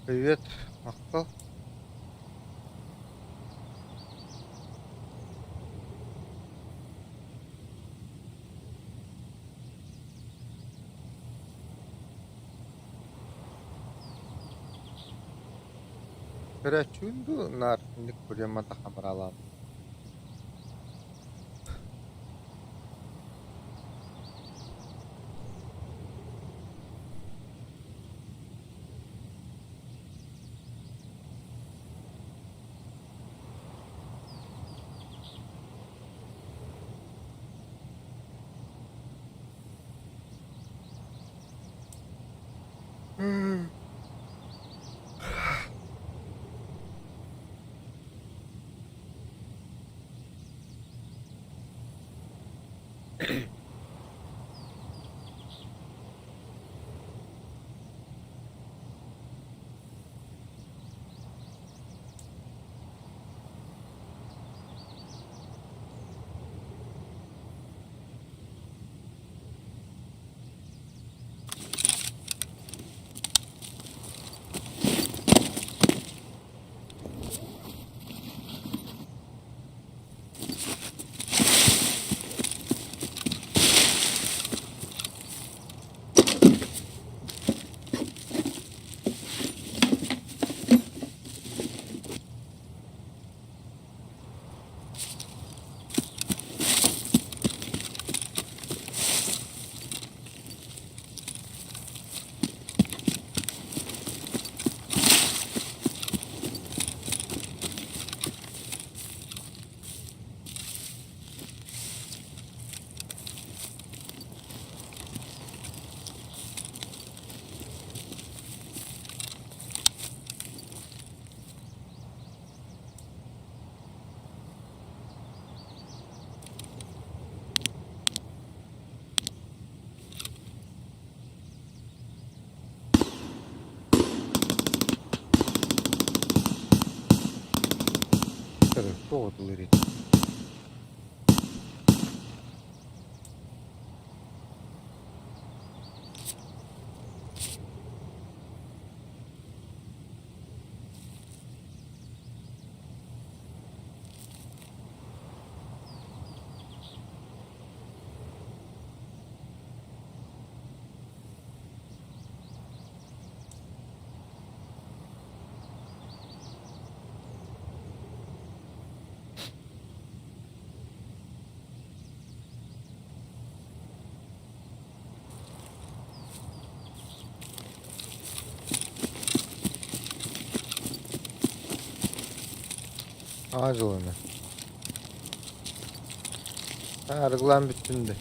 Привет, махтал. Көрөөччүгүн дуу, наар итинник курьерман хабаралаан Туох ытылыыр Аҕа дьылына Арыгылаан бүттүм да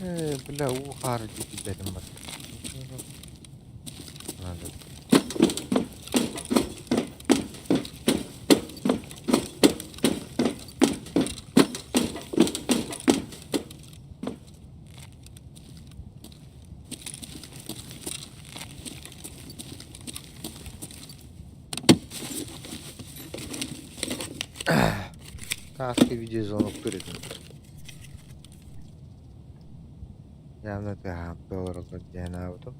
Ээ, бля, уу хаары диэки бар. Надо. Сааскы видеозвоноктуур этим. Явно тыаһаабыта олороллор диэн аабытым.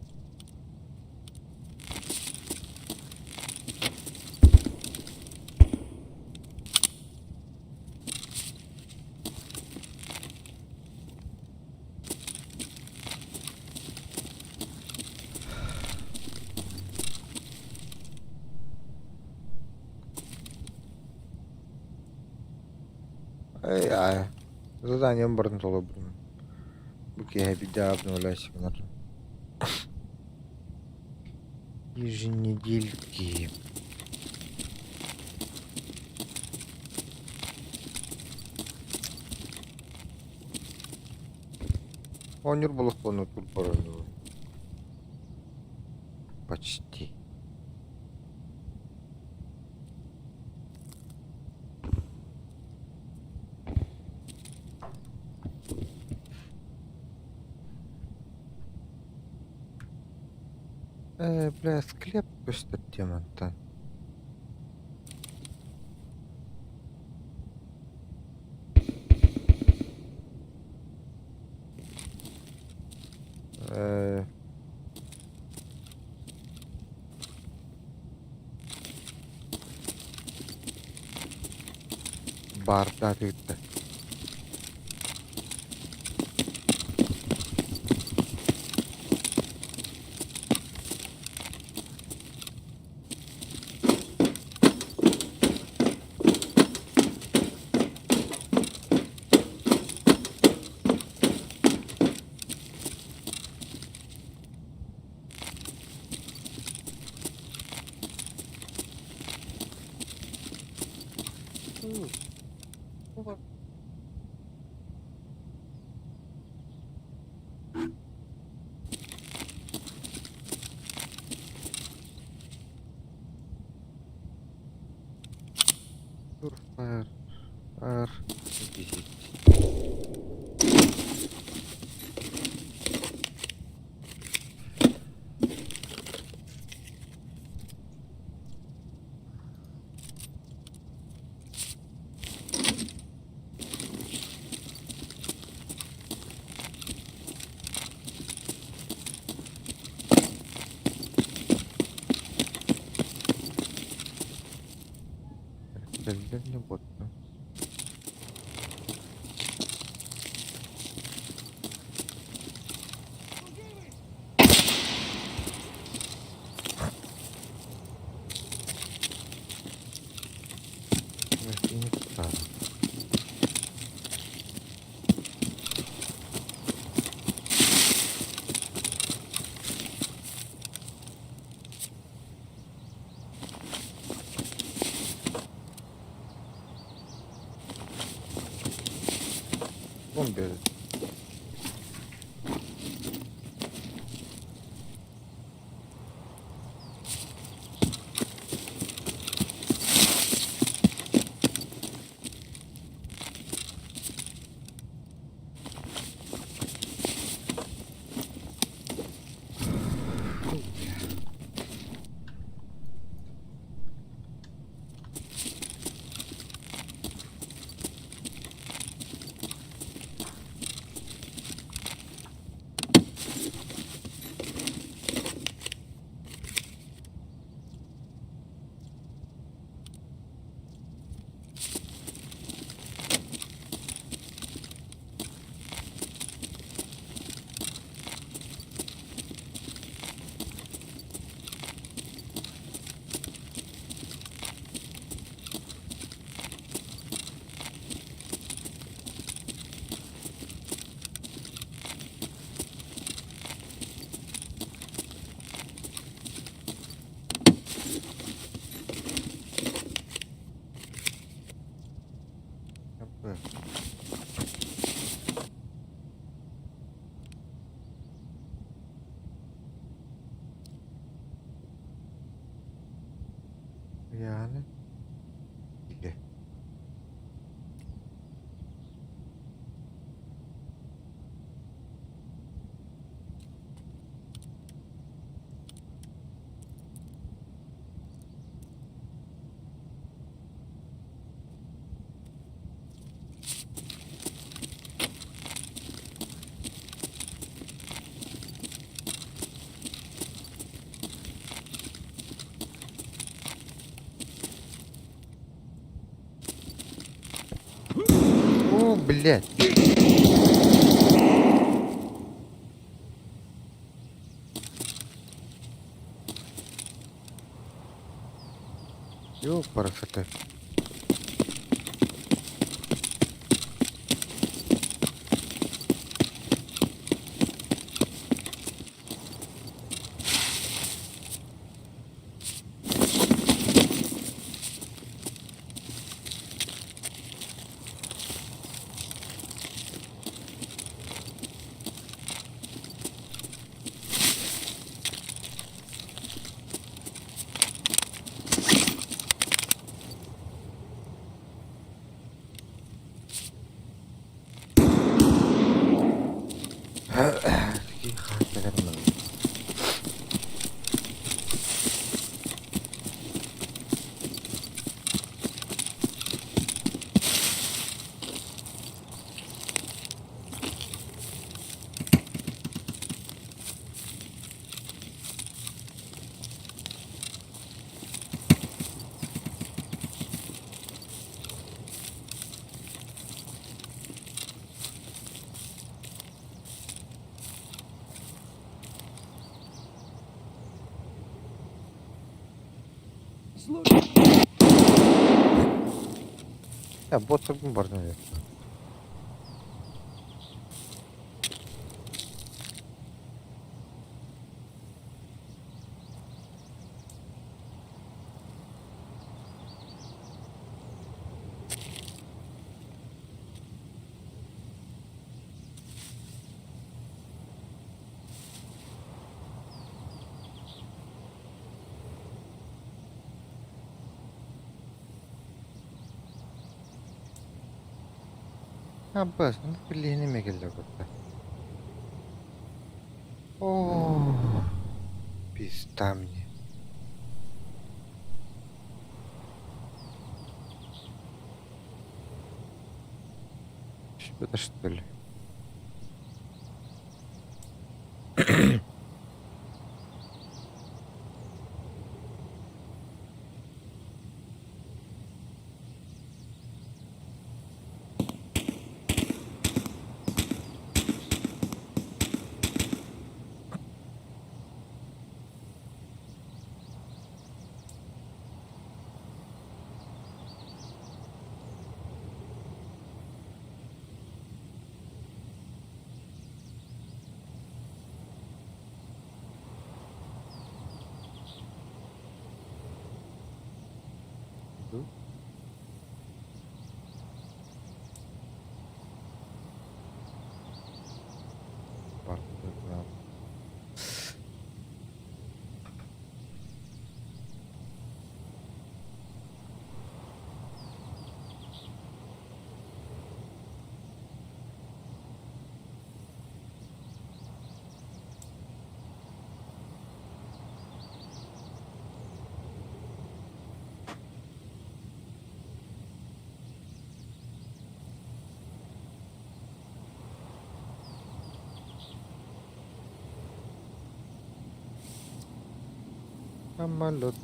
Ай, заданием барытын толорбутум. Бу киэһэ видео обновляйся гынар. Еженедельки. Оонньуур болокуону турбараныбын. Почти. Ээ, бля, склеп көстөр диэн мантан. Ээ, баардаатыгытта. Тур ар 10. Бэллэр буотта. 11. Yani bile. О, блядь. Ёпарасоте. Я бот бардым ya. Abbas, onu birliğine mi geldi burada? О, пизда мне. Что-то что ли? Ду? Бар- Самолет.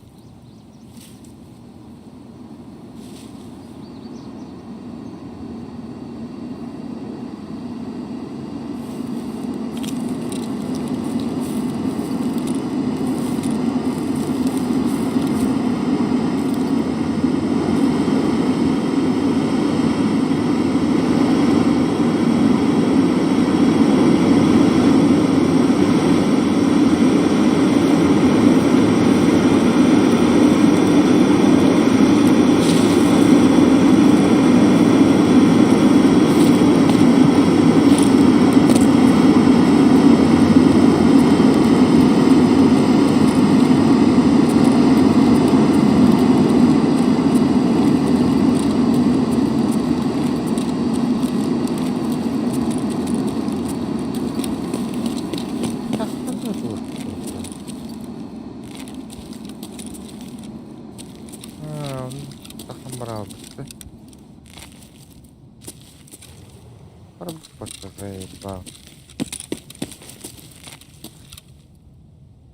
Заебал.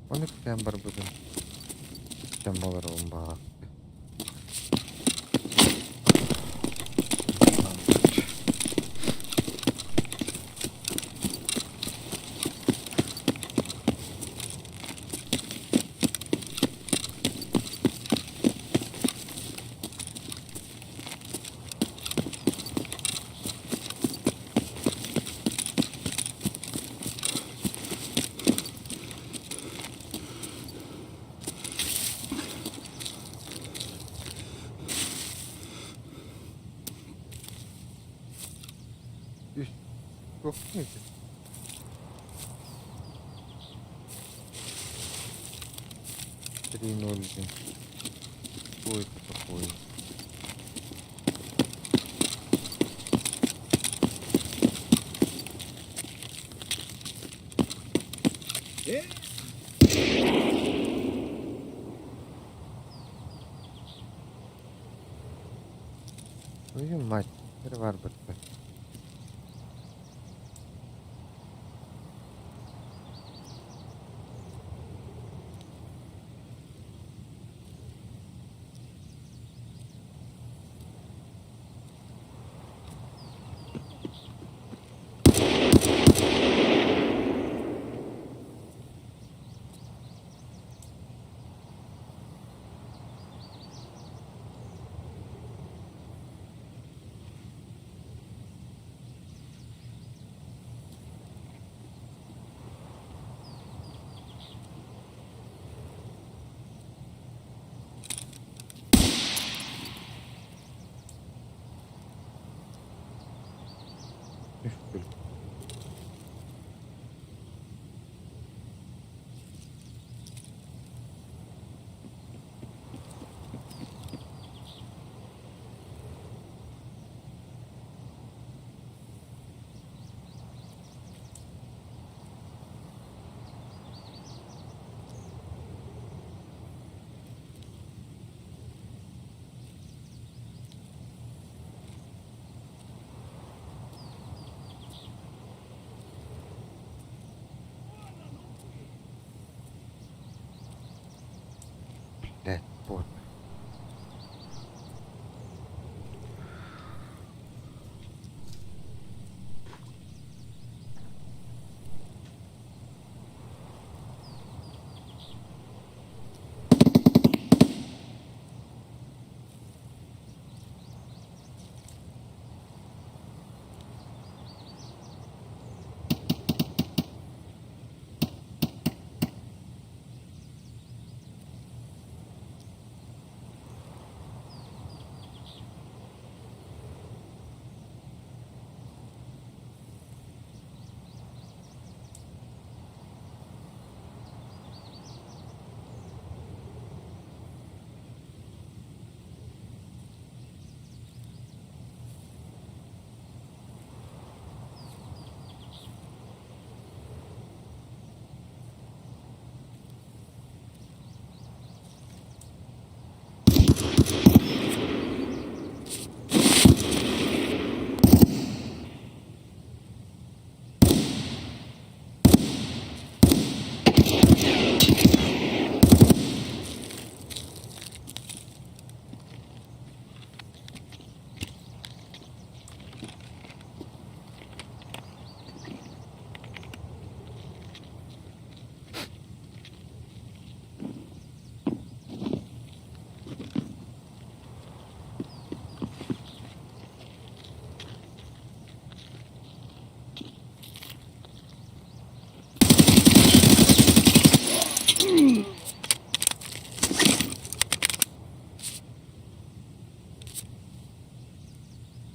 Оны күтэн барбытым. Күтэн болар баҕа. Үс Yok muydu? 3-0. Что это такое? Твою мать, var burada. Бот.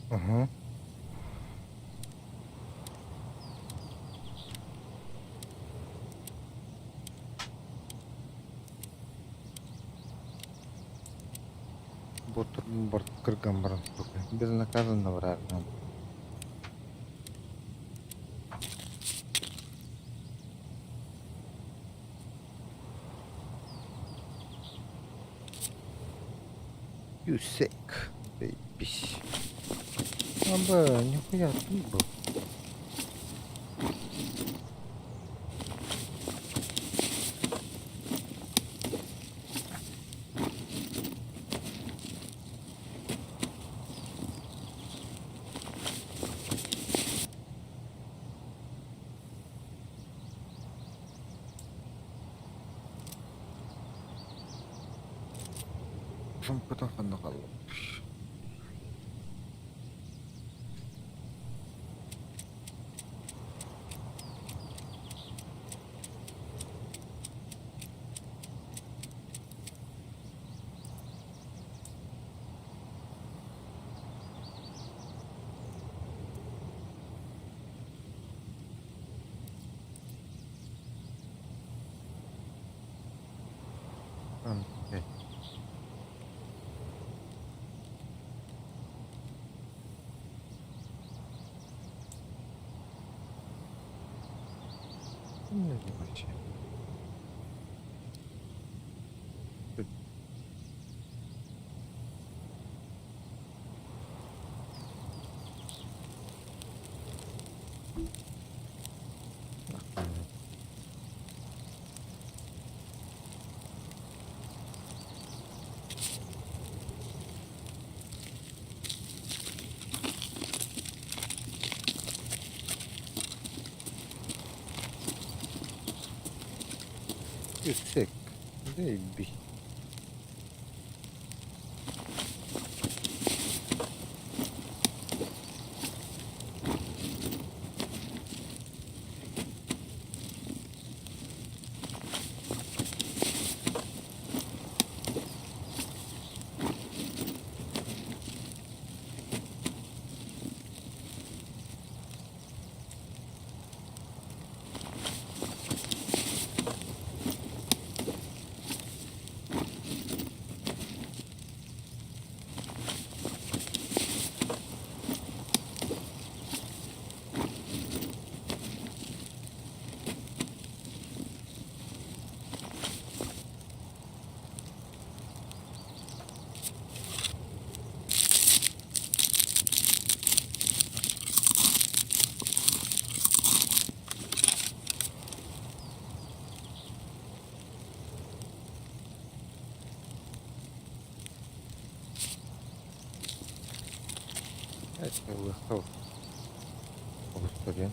Уһу. Борт кырган баран безнаказанно бараарынан. You sick, baby. А, бля, нихуя тут был. Чуумпутун ханна хаалла? Окей. Ну, вообще. You sick, baby. Ылыахха оҕустарыам.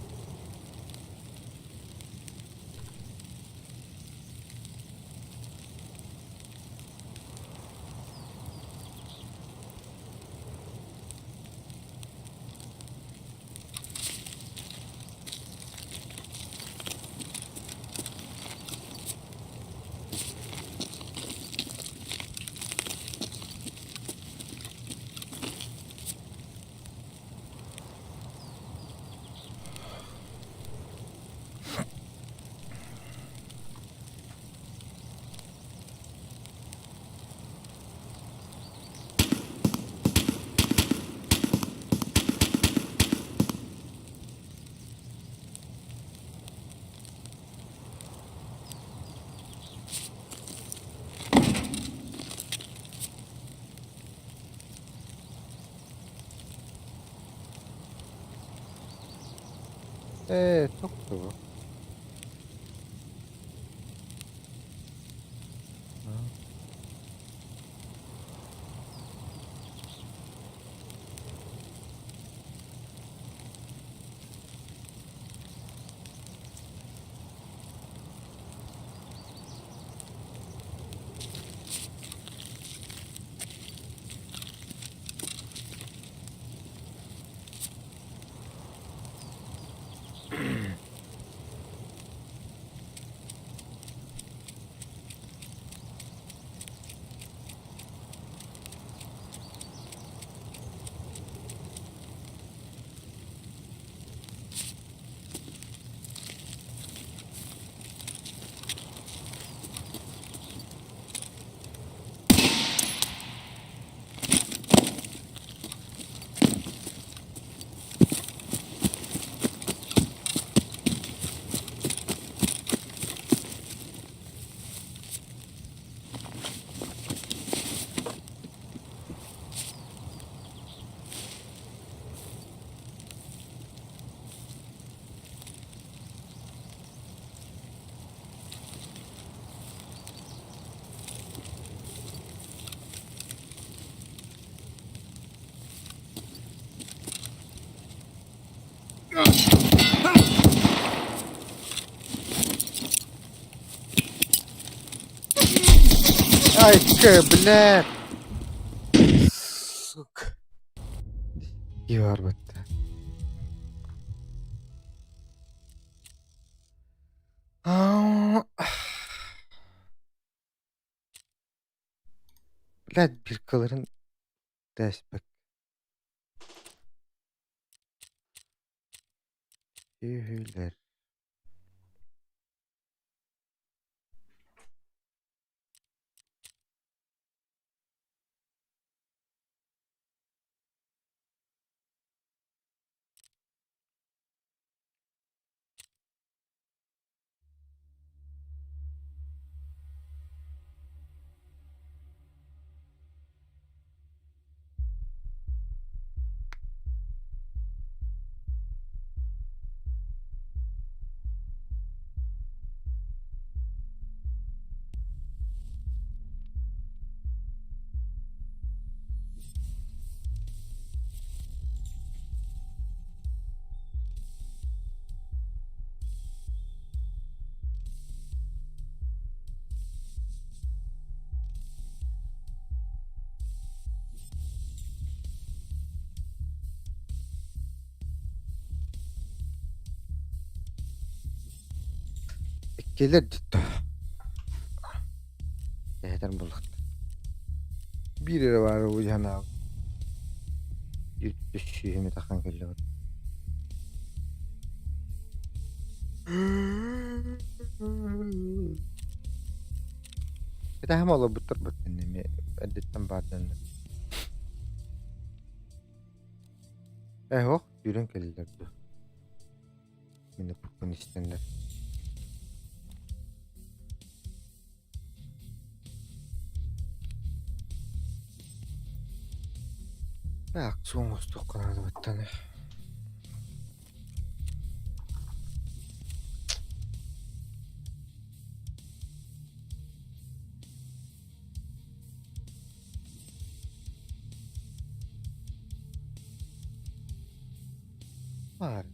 Ээ, тохтоо. Айка, блядь! Сука. Барбыт. Блядь, биркаларын тээспэк. Үһүлэр. Иккилэр дьитто. Эһэтэр буллахта. Биир эрэ баара бу дьанаабыт. Үс сүүһүмү таххан кэллибит. Этаһым олорбуттар быттын эмиэ эрдэттэн баар дьоннор. Ээ ох, сүүрэн кэллилэр дуу. Мин ыппыппын истэннэр. Так, суон оҥостуохха наада баттаны. Баар.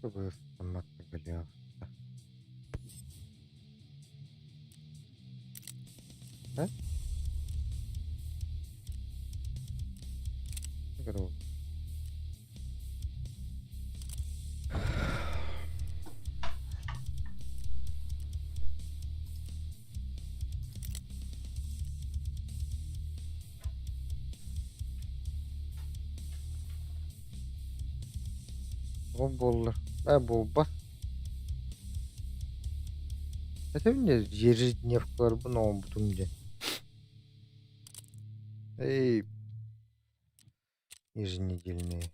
Кыбыстаммакка галявка. Да? Ол буолла. Ээ буолбат. Этим не ежедневкаларбын оҥорбутум диэн. Эй, еженедельные.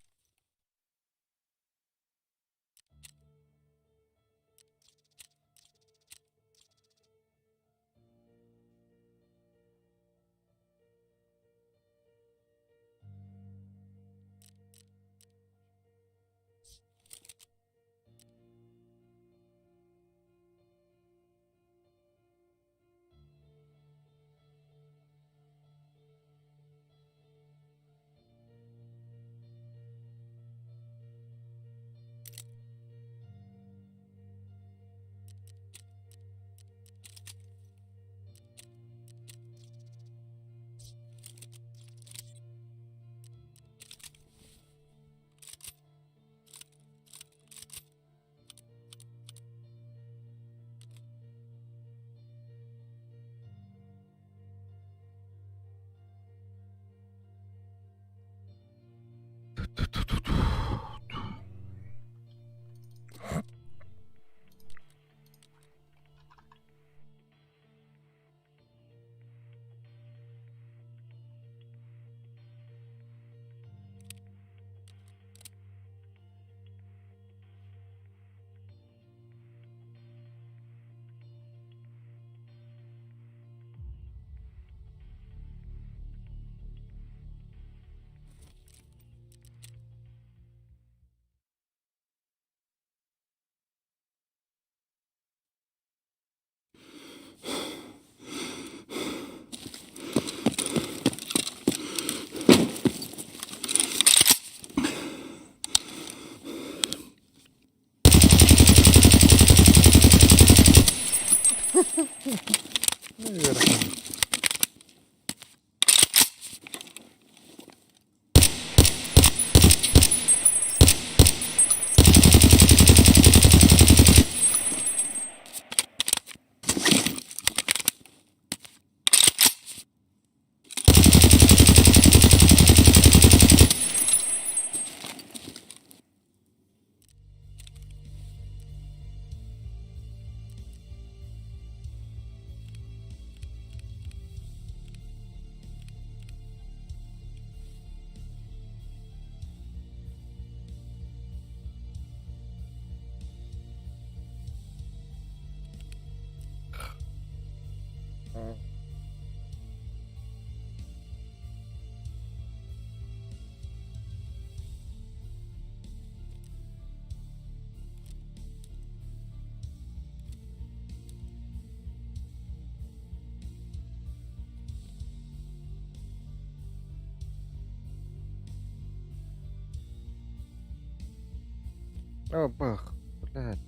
О, бах, блядь.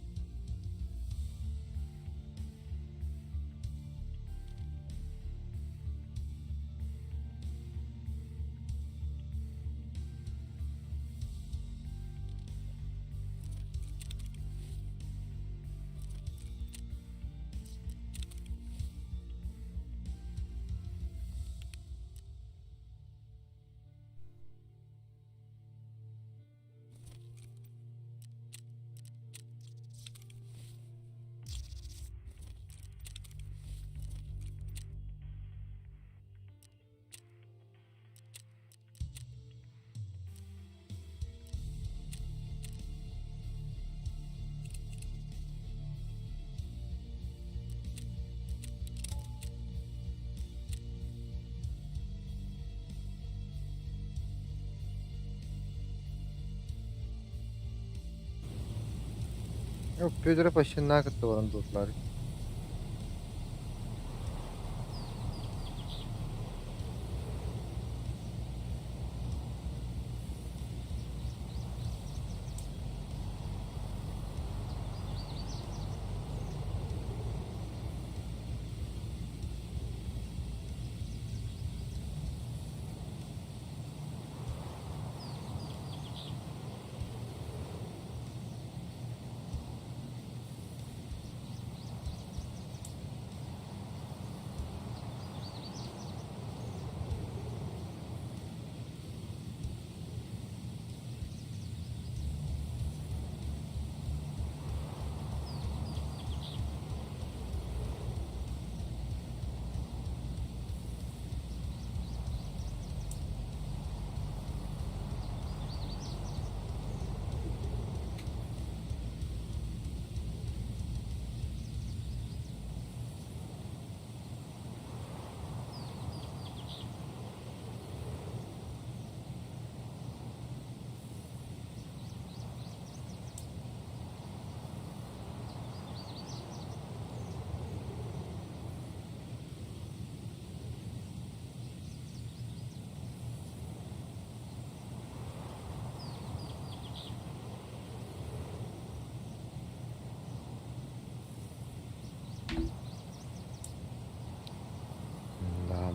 Петр вообще кытта баран дуотлар. Да.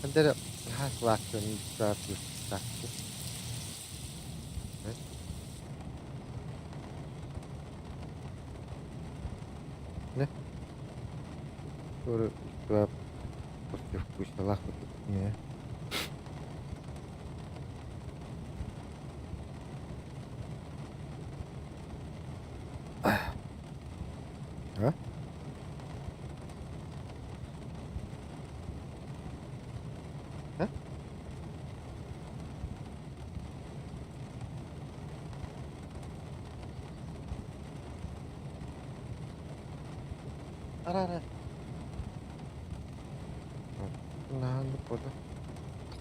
Ханна эрэ наһаа сылаастарын А? А? Ара ара.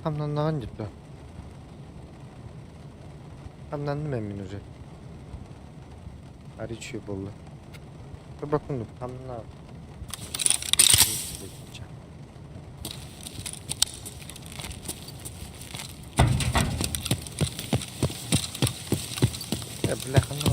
Хамнаннаҕын дьэ Хамнанным эн мин уже. Аричи буолла. Бакунук хамна. Э, бляха, ну.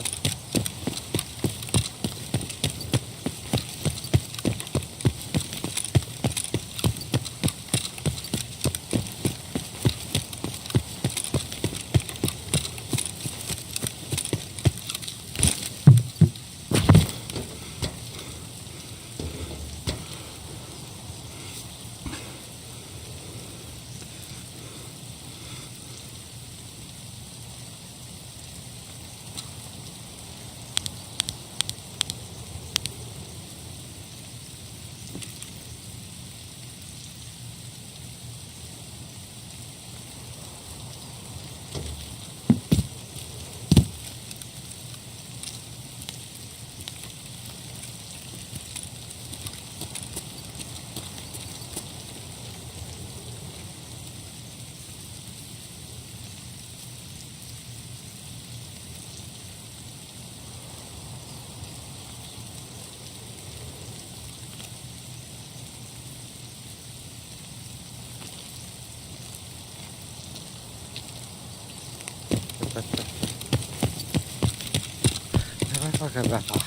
Кэлбэтэх.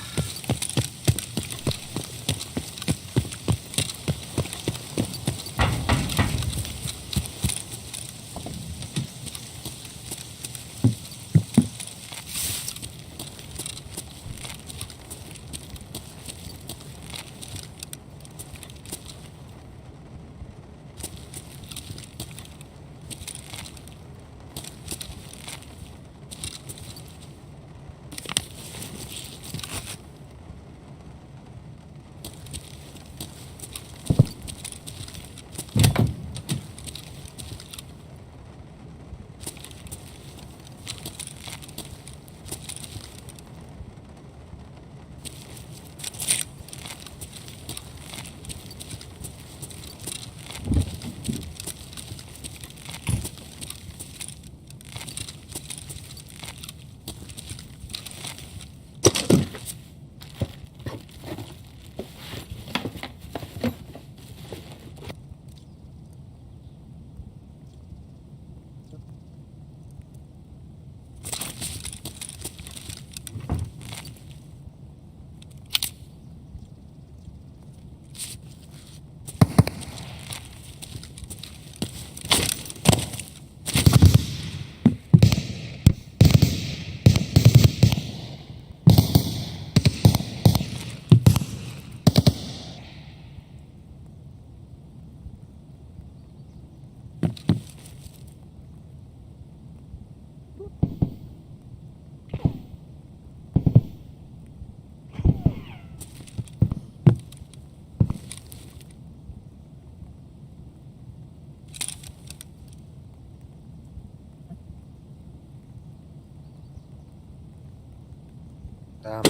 Там.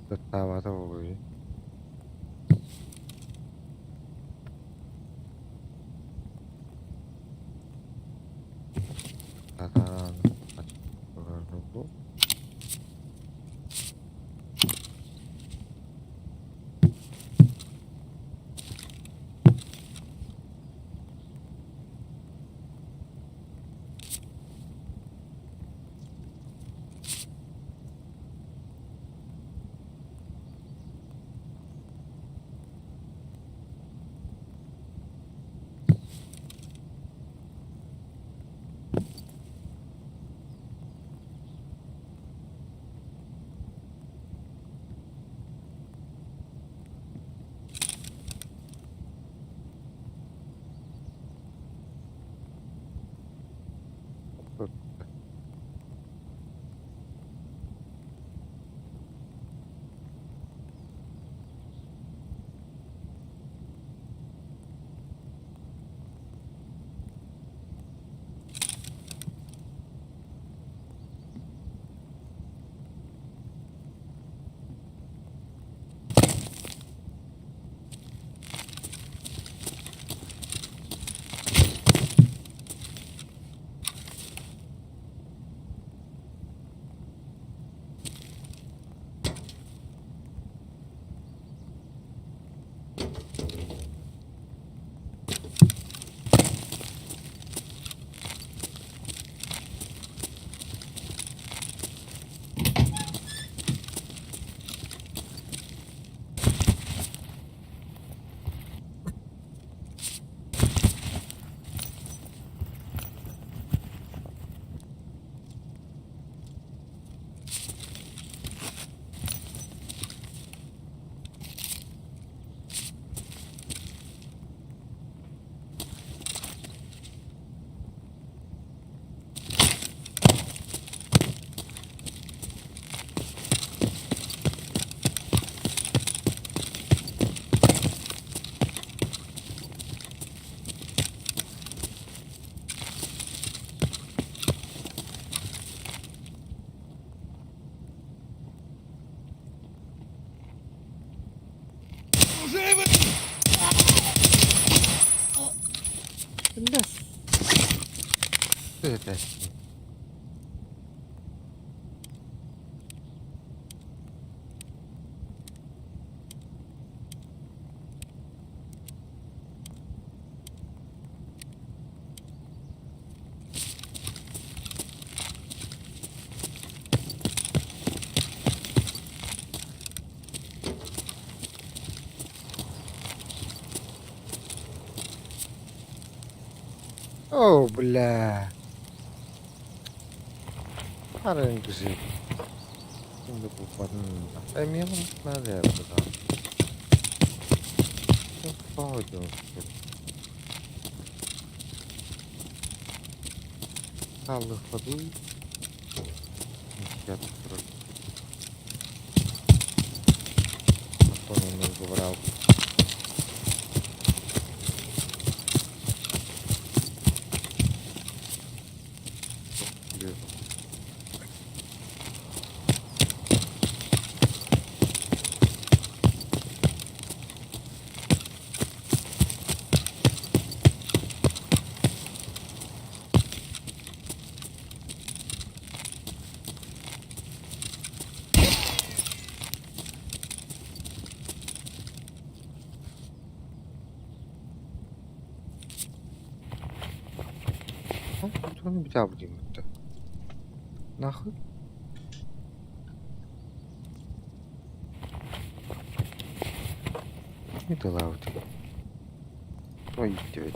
Саттаабата буолуо. Сатаан Этэ. О, бля. Арыҥкыжы. Эмиэ надо Хааллыхха дуу Оттон Bir daha vurayım hatta. Нахуй? Не дала вот. Ой, блядь.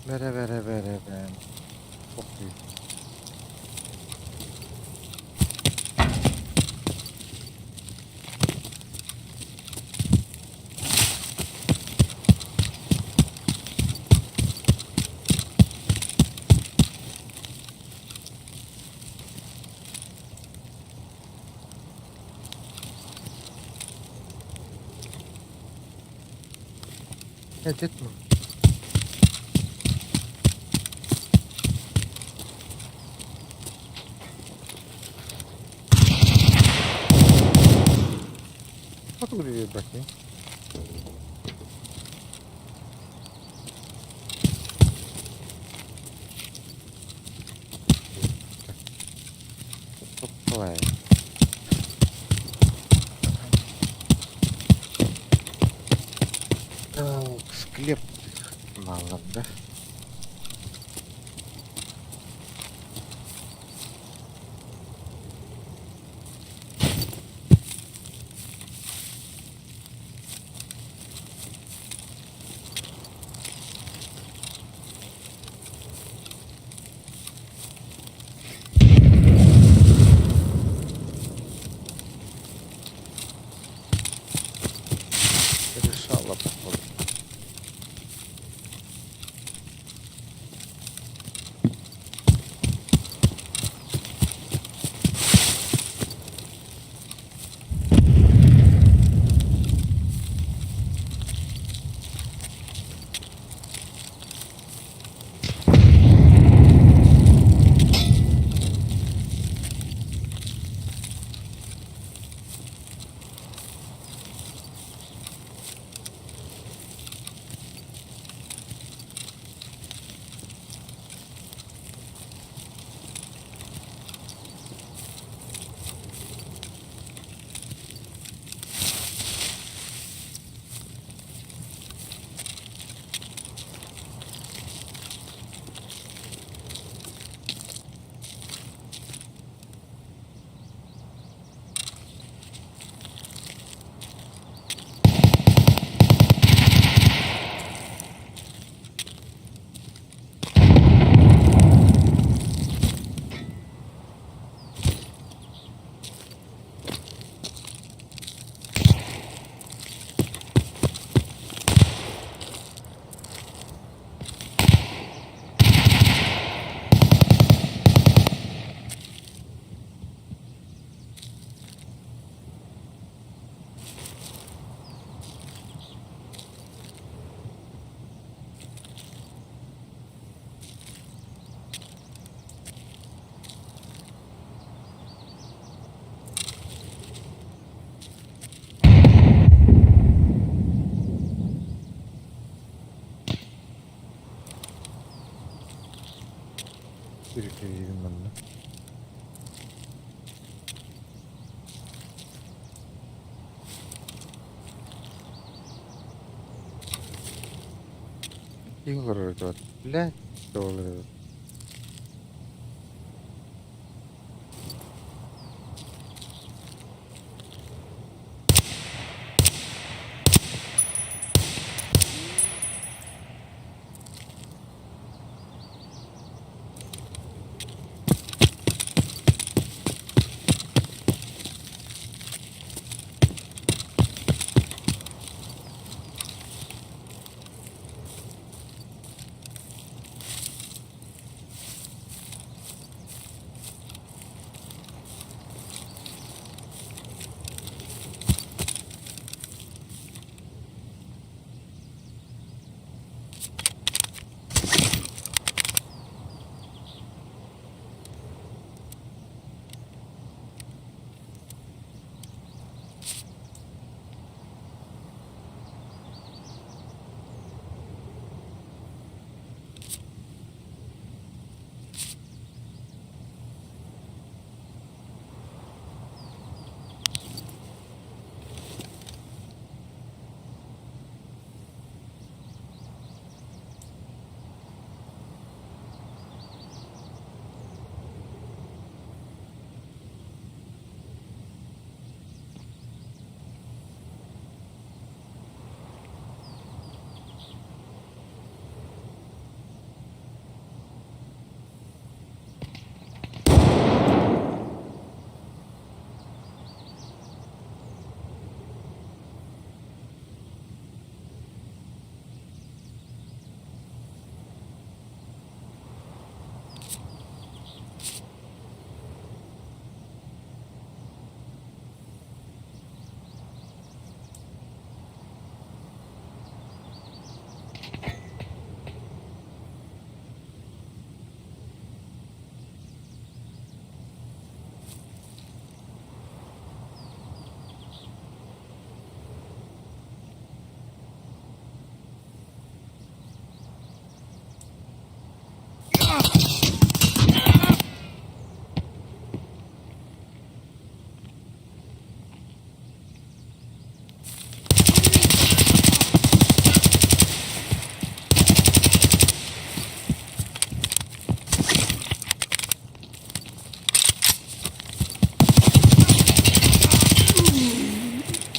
Бэрэ бэрэ бэрэ бэм. Похуй. Edit mi? Nasıl bir bakayım? Çok kolay. Так, склеп мало, да? Решала, походу. Киһи олорор дуо? Блядь, олорор.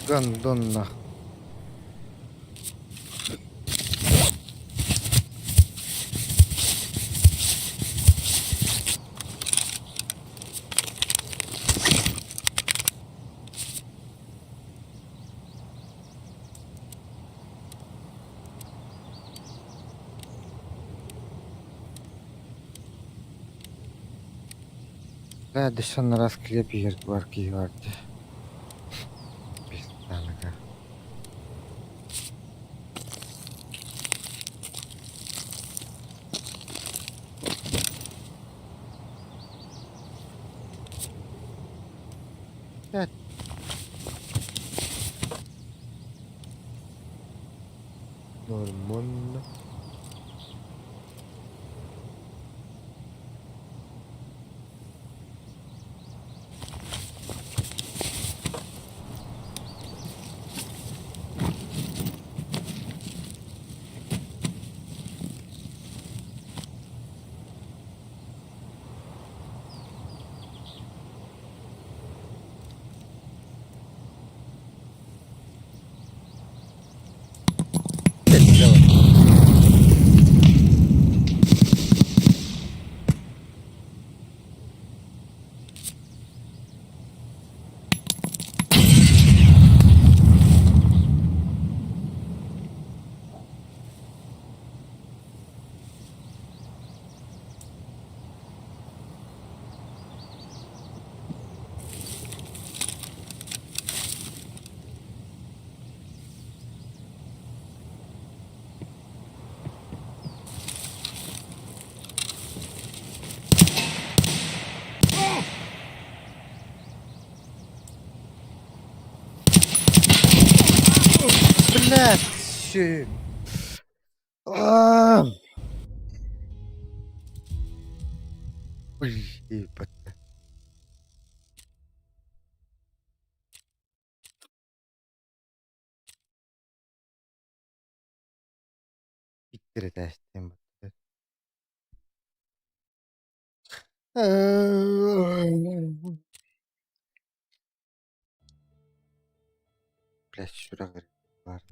Гондон нах. Бля, дөссө раз килиэп иһэр бар киһи бар дии. Пизданыга. Блядь. Нормально. Блядь! Ой, Кирэтээстиэн баттатар. Блядь, сүрэх баар.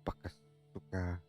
Пока, сука.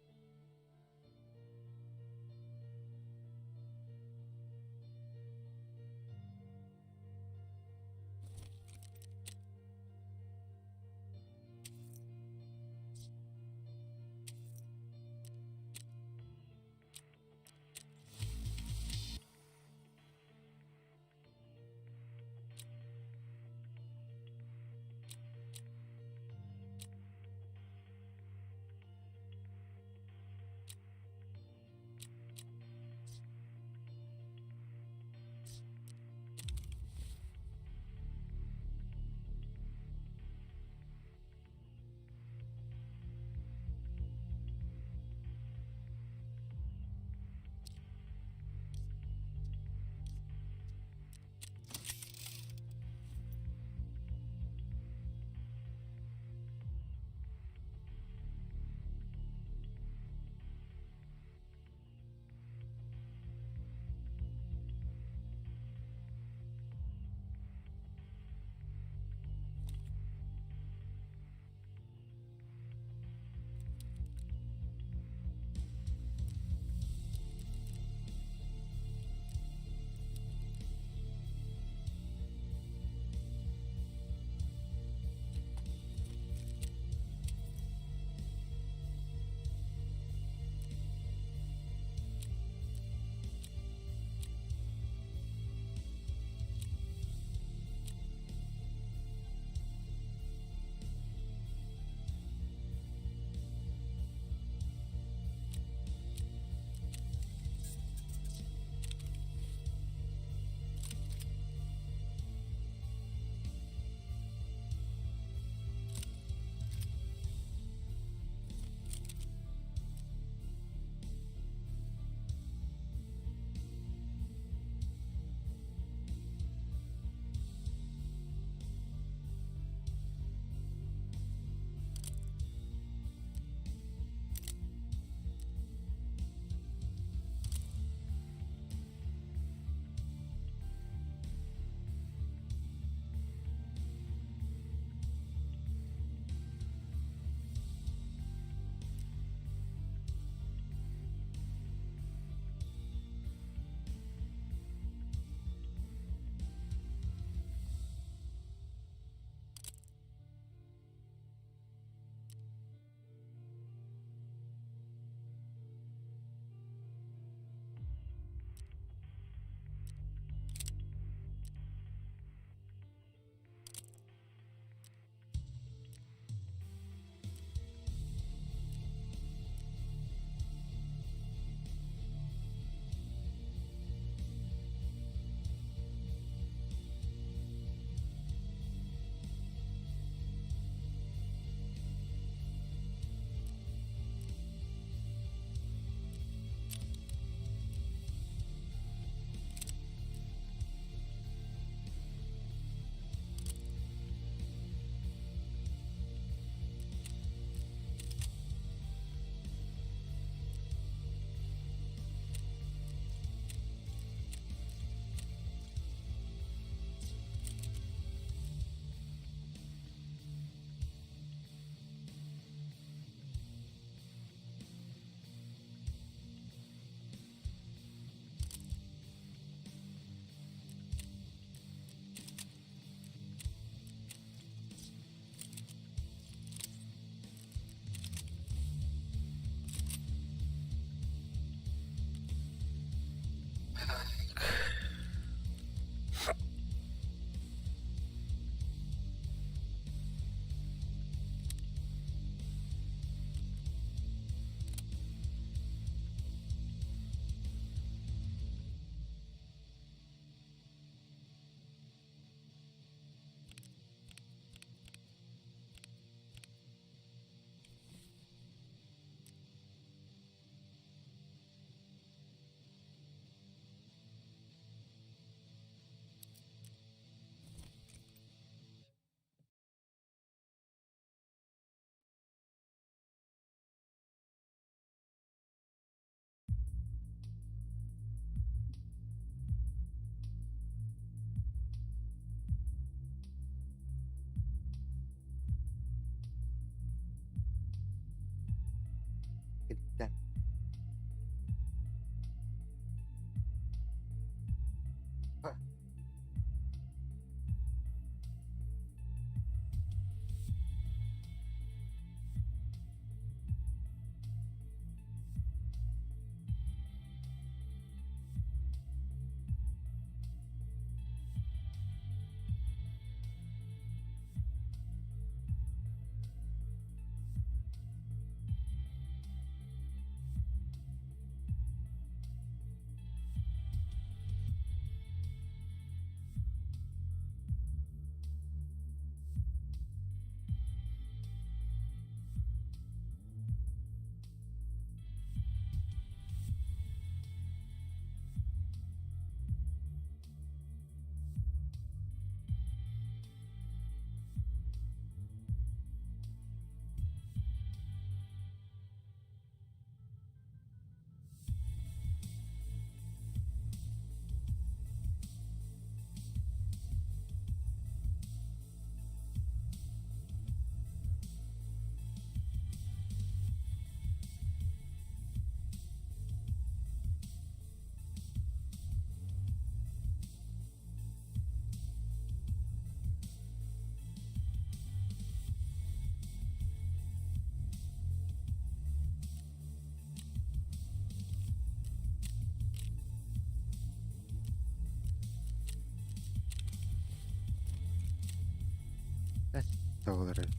буолар эбит.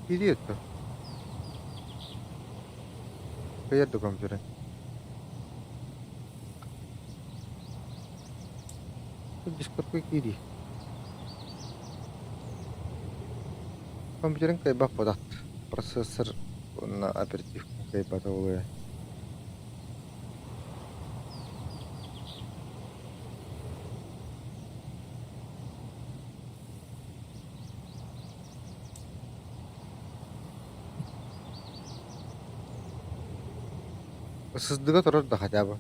Киириэ дуо? Кыайар да компьютерын. Дискордка киирии. Компьютерын кыайбат буолаат. Процессор уонна оперативка кыайбата буолуо. Сыздыга турар да хотя бы.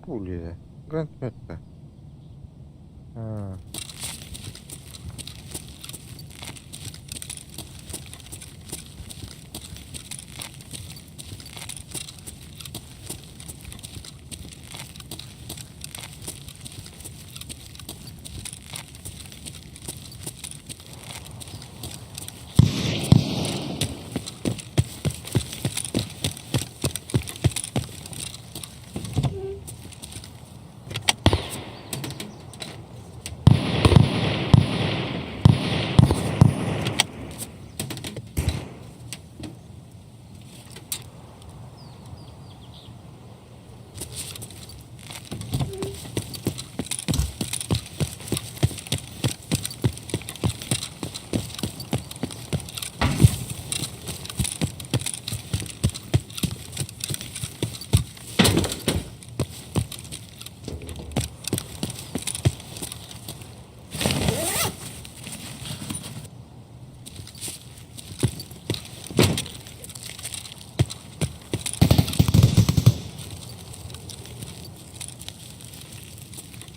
Пули, гранатомет. А.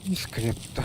И скрепта.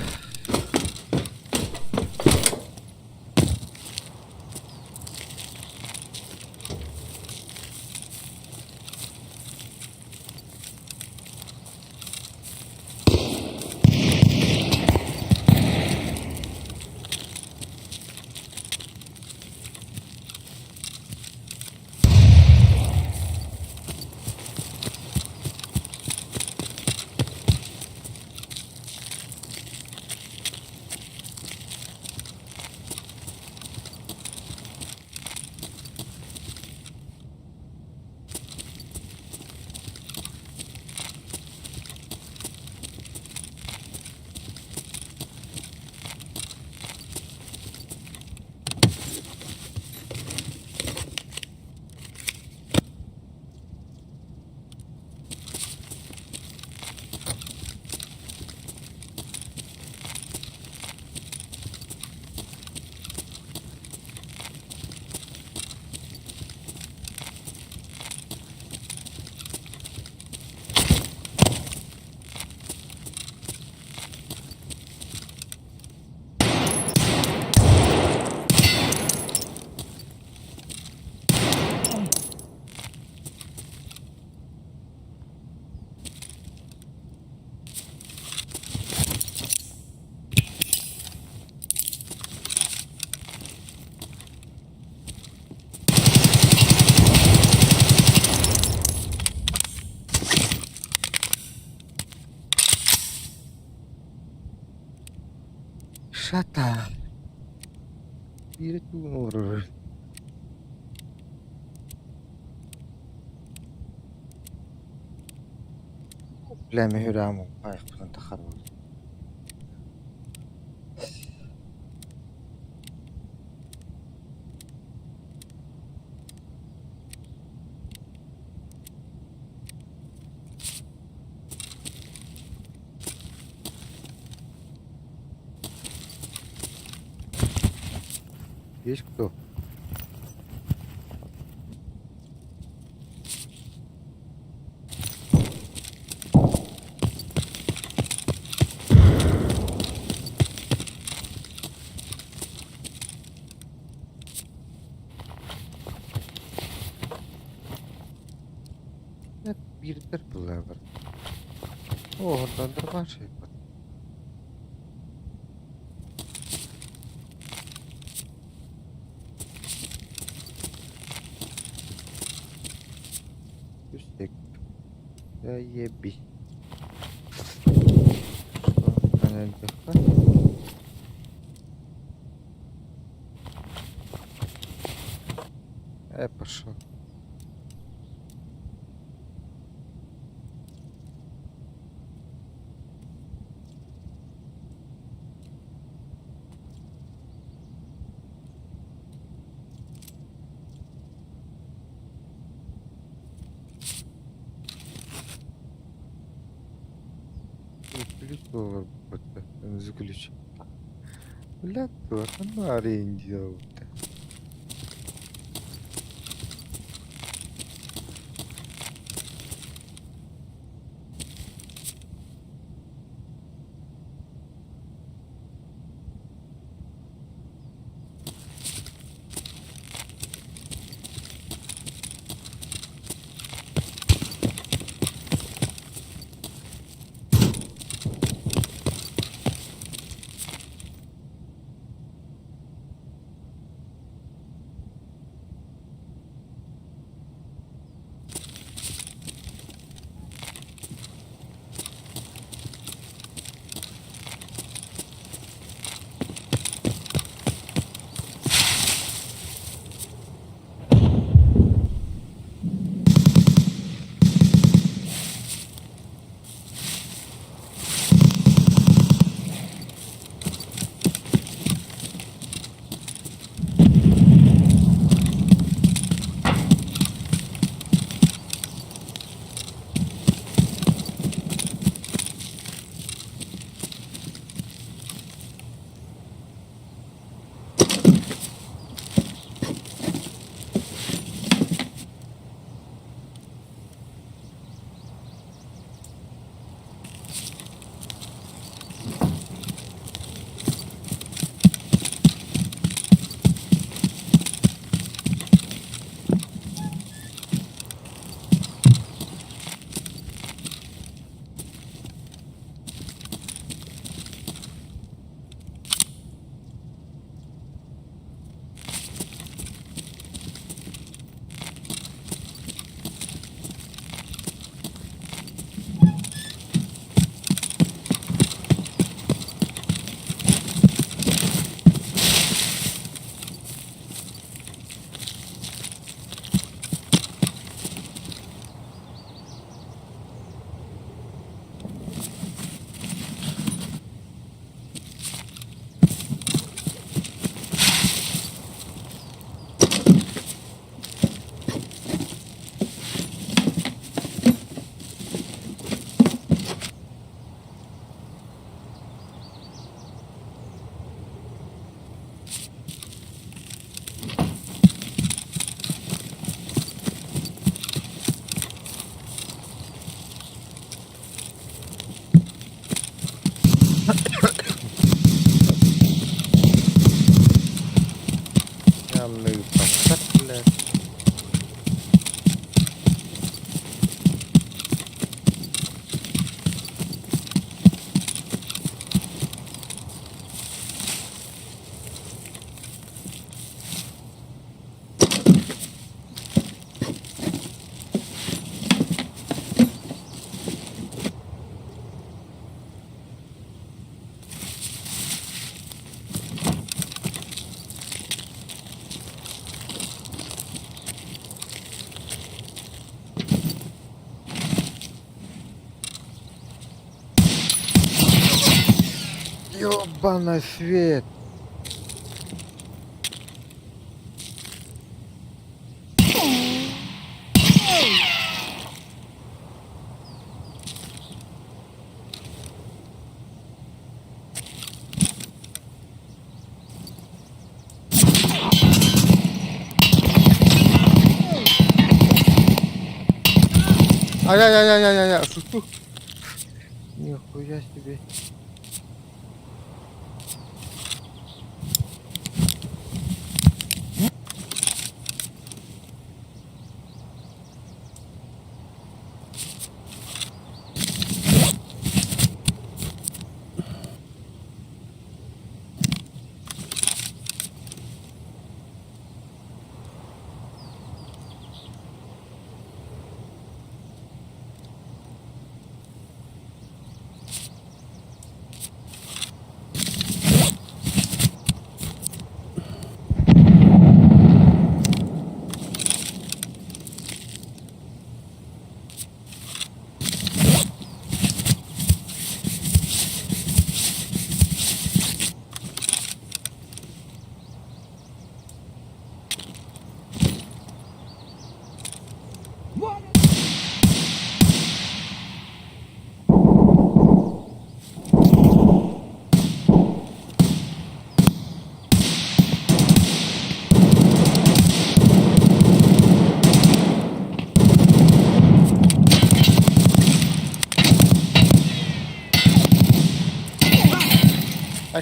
Шата. Биир тугун олорор. Бля, мөһүрээм айахпытын тахарбыт. Есть кто? Биирдэр былаабар. Оһордоннор баашайбат. Үстек. Заебись. Что? Пошел. Ключ Заключ. Бля, арендировать. Ёбаный свет! Ай-яй-яй-яй-яй-яй, шучу. Нихуя себе.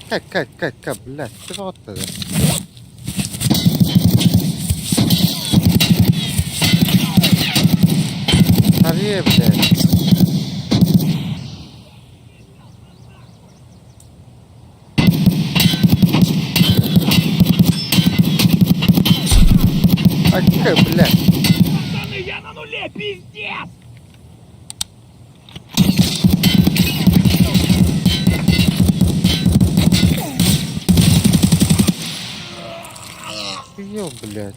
Как, как, как, как, блядь, ты вот это. Скорее, блядь. А как, блядь? Пацаны, я на нуле, пиздец! Ё, блядь.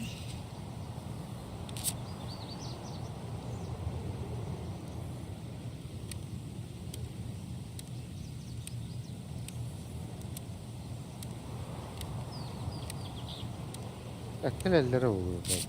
Так, кэлэллэрэ буолуо, блядь.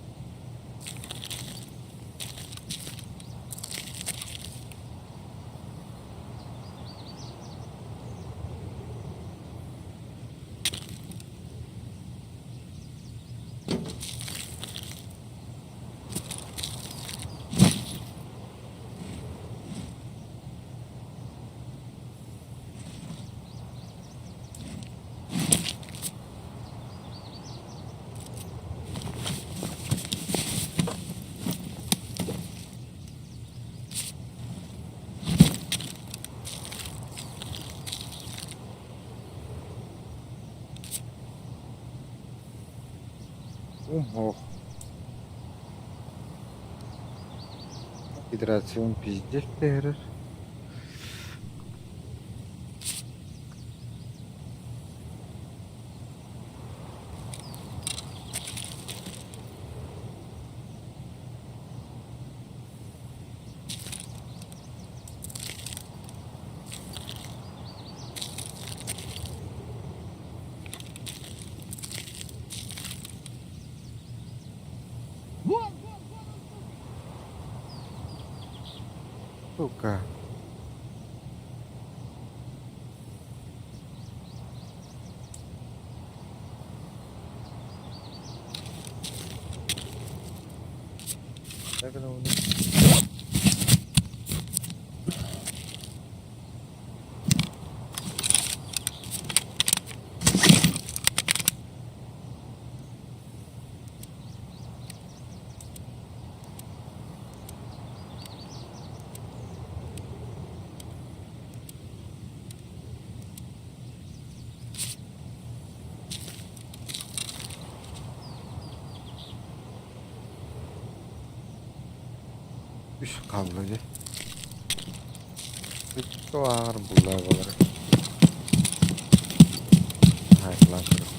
Ого. Гидрацион пиздец түһэрэр. Сука. Так, ну, Үс хаалла дии. Икки ааҕар буллаа буолар. Хаайылаан көрөр.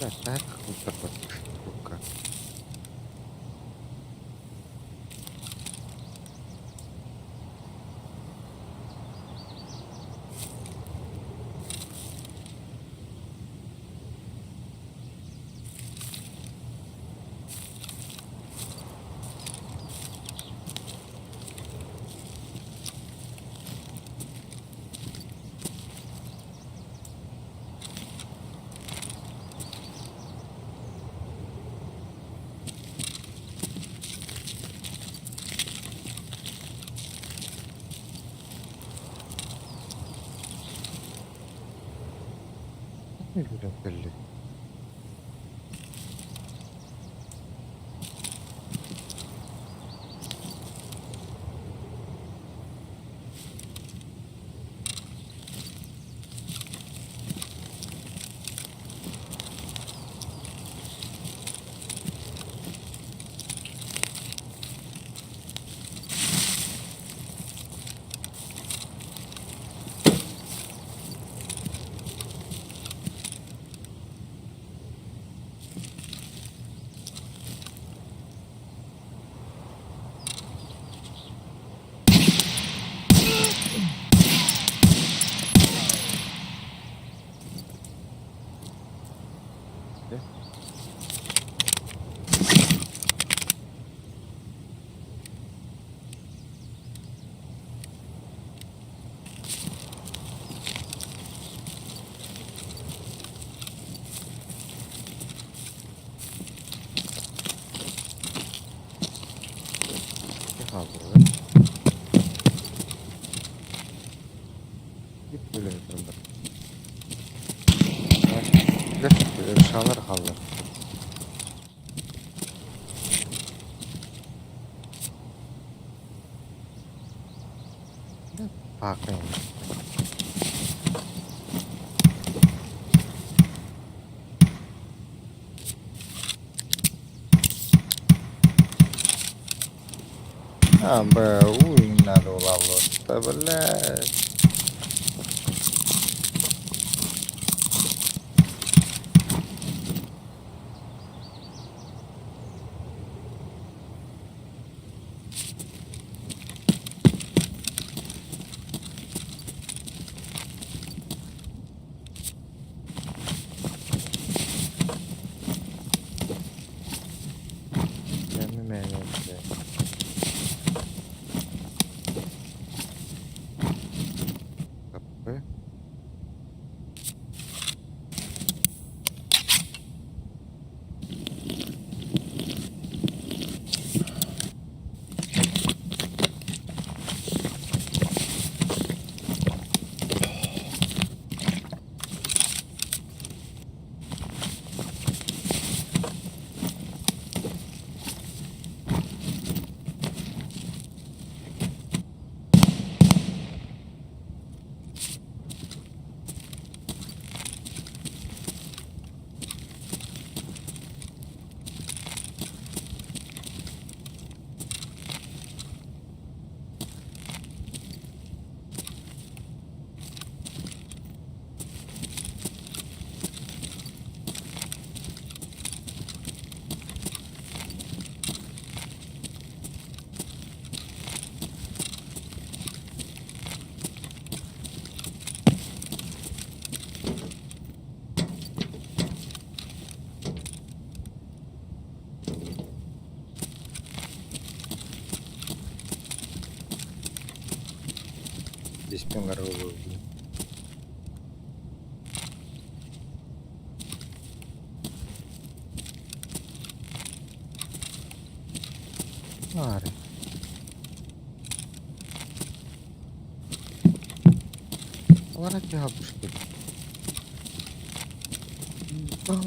Так, так, Күүрэн кэллэ. Хааллылар. Шалар хаалла. А, бля, уровень надо улавливать. Да, блядь. Капы. Здесь пенгоровый. Аре. Ora бабушки. Бам.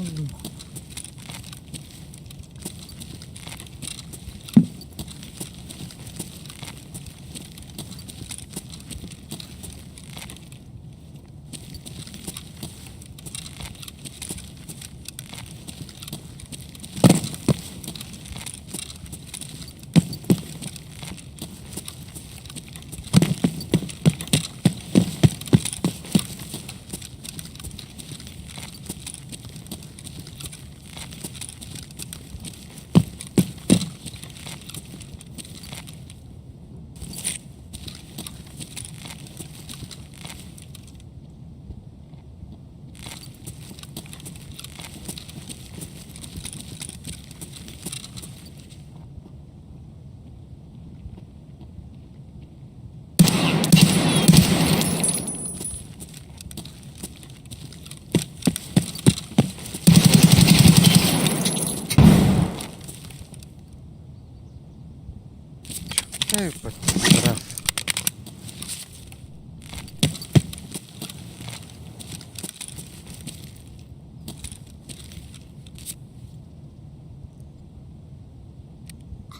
Эй, раз.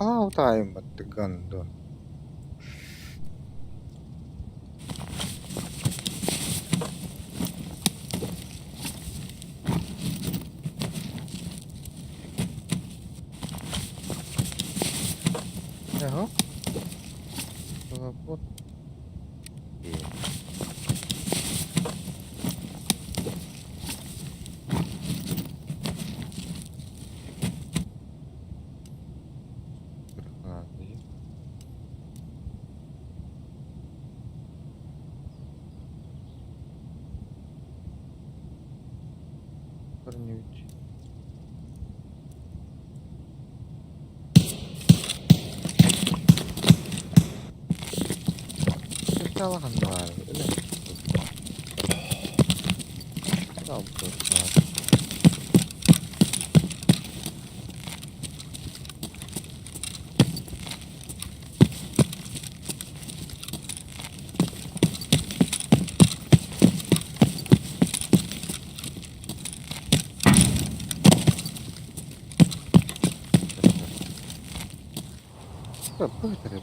Сахалаа утаайым ты гандон. Ага. Вот. Парнють.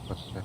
Быстро.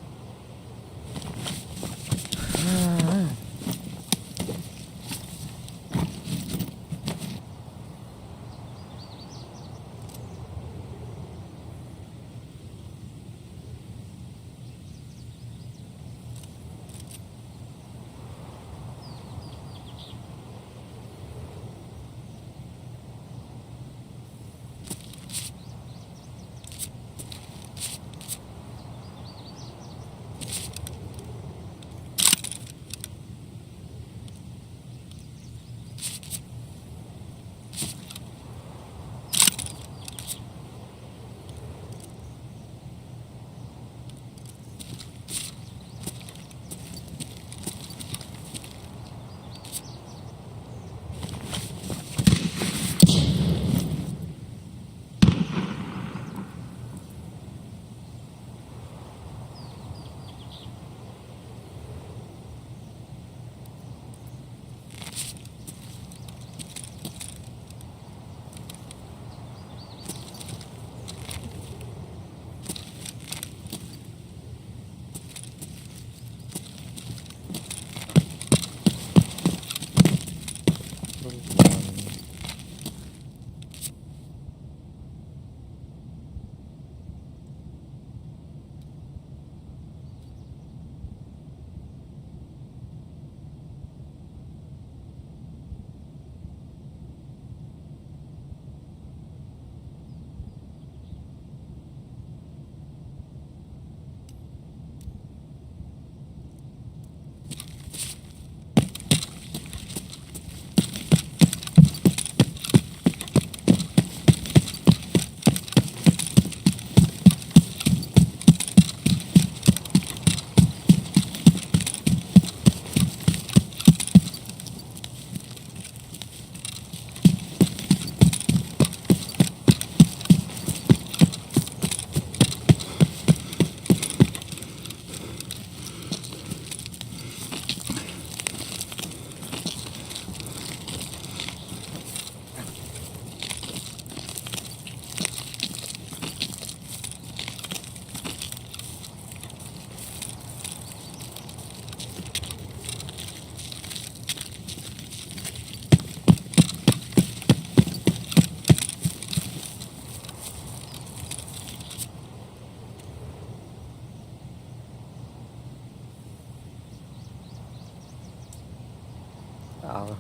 Аллах.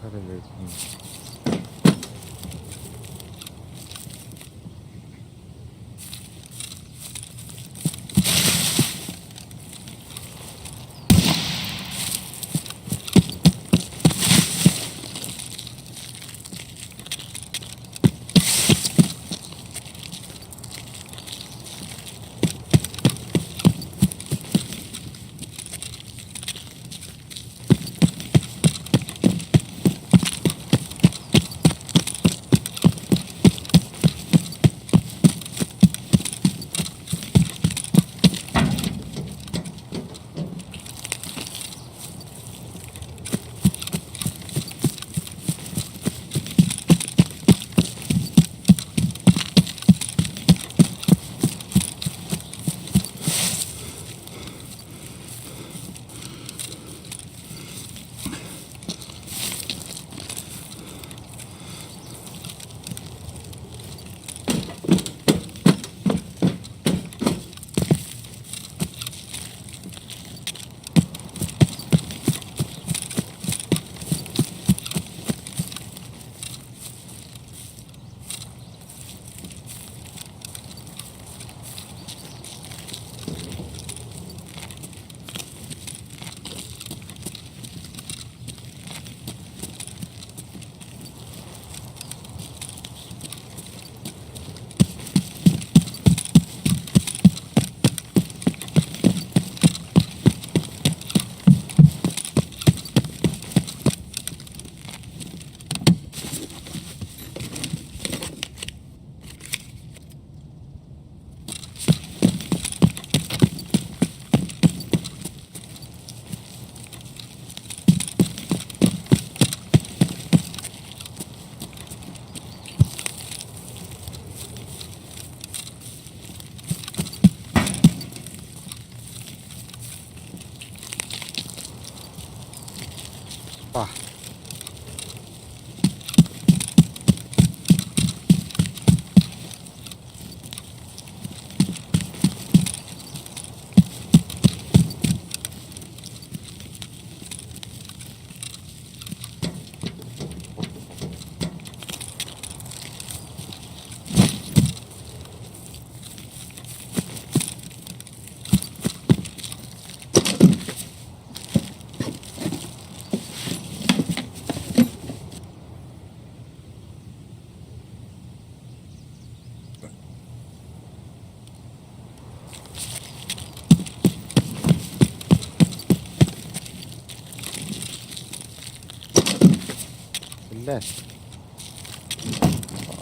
Блядь.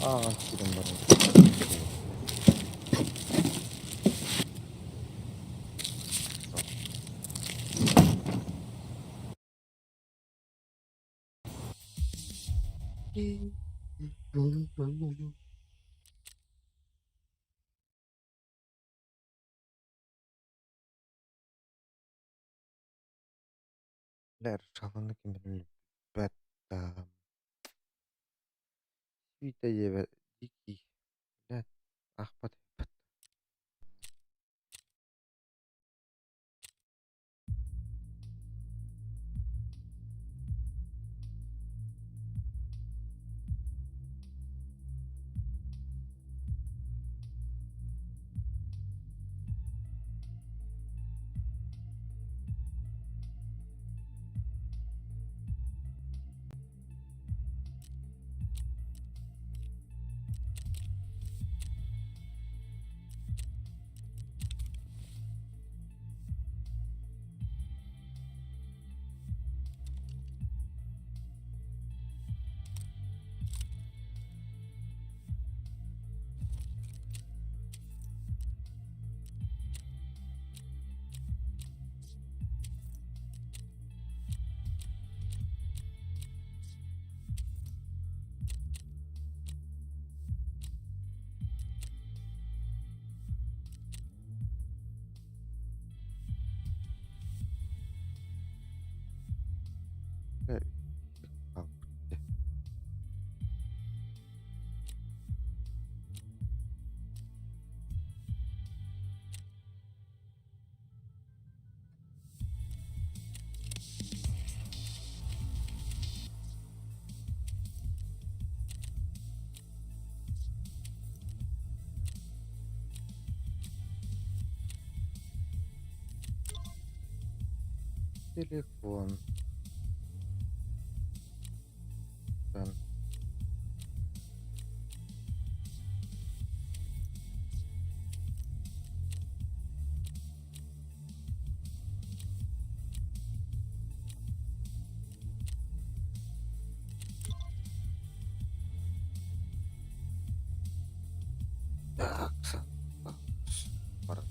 Ааҕан киирэн баран. Бля, ким билбэт да. Сүүтэ диэбэт дикий. Блядь, аахпат эбиппит. Телефон. Там. Так, пора.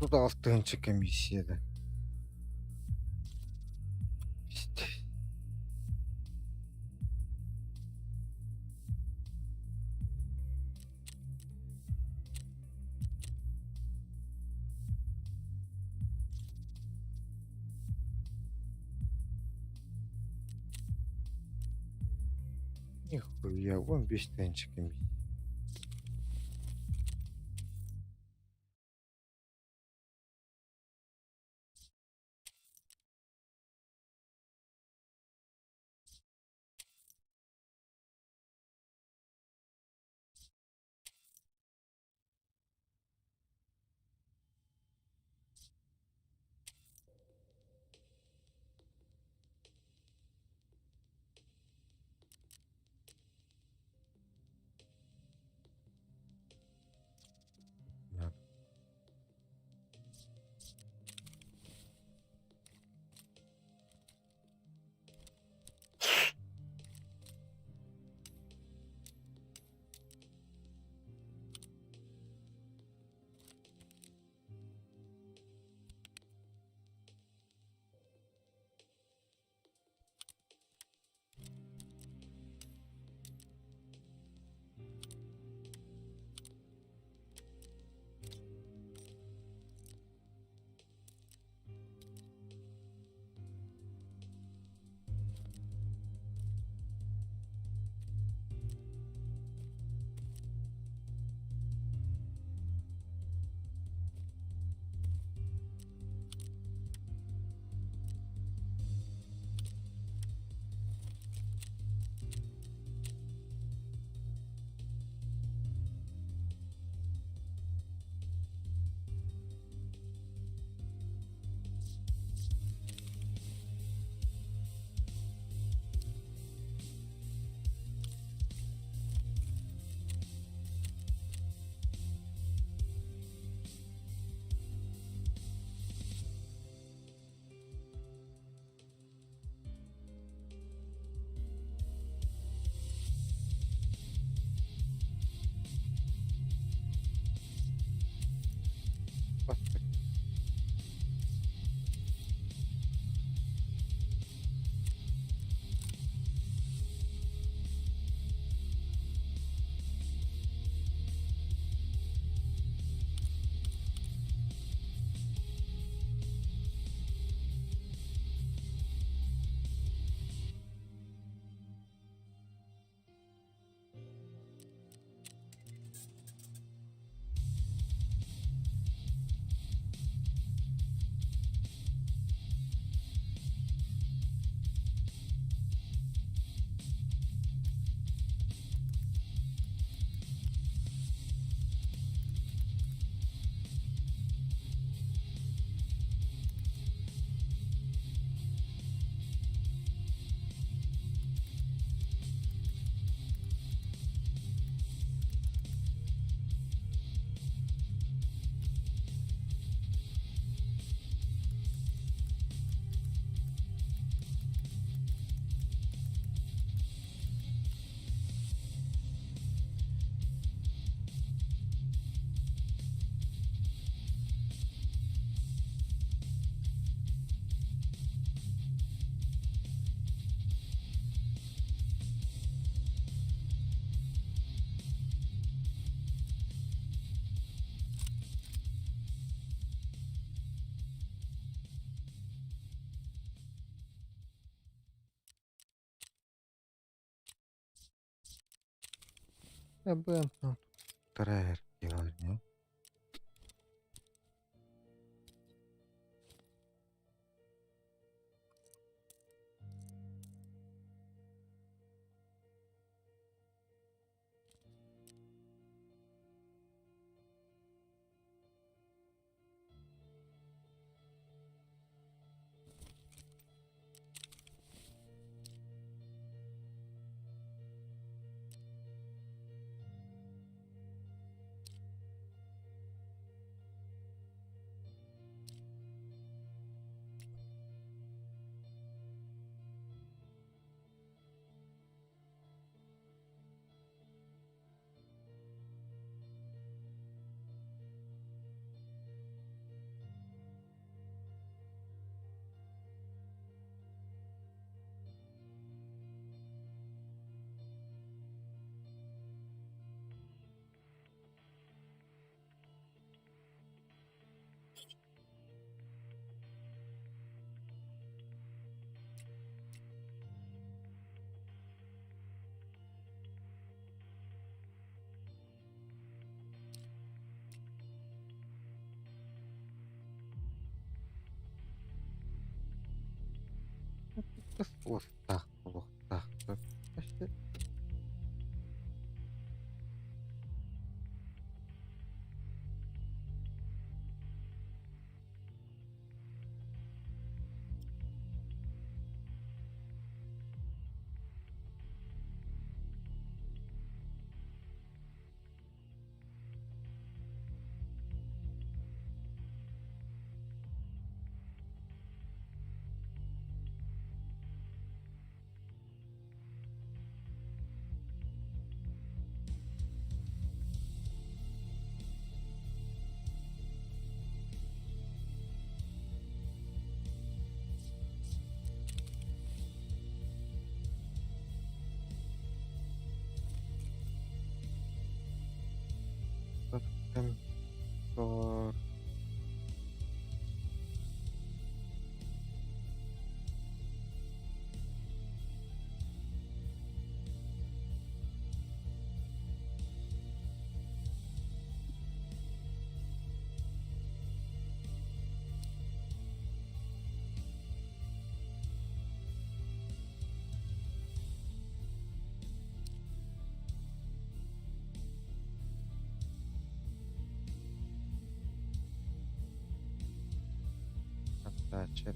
36 тыһыынча комиссия да. Нихуя, вон 5 тыһыынча комиссия. Туттара эр. Уостаах буолуохтаах. Тор. Отдача.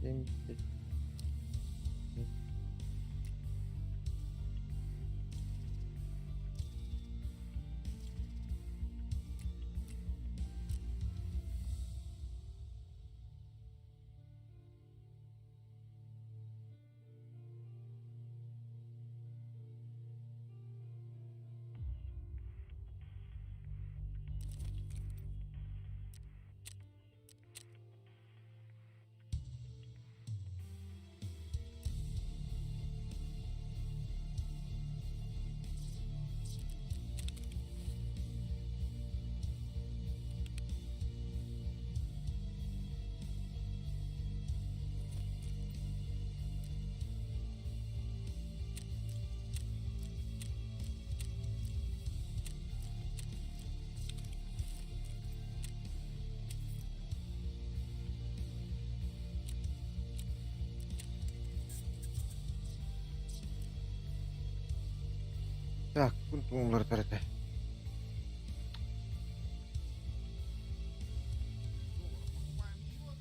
70. Так, уларытар этэ. Покупаем ее,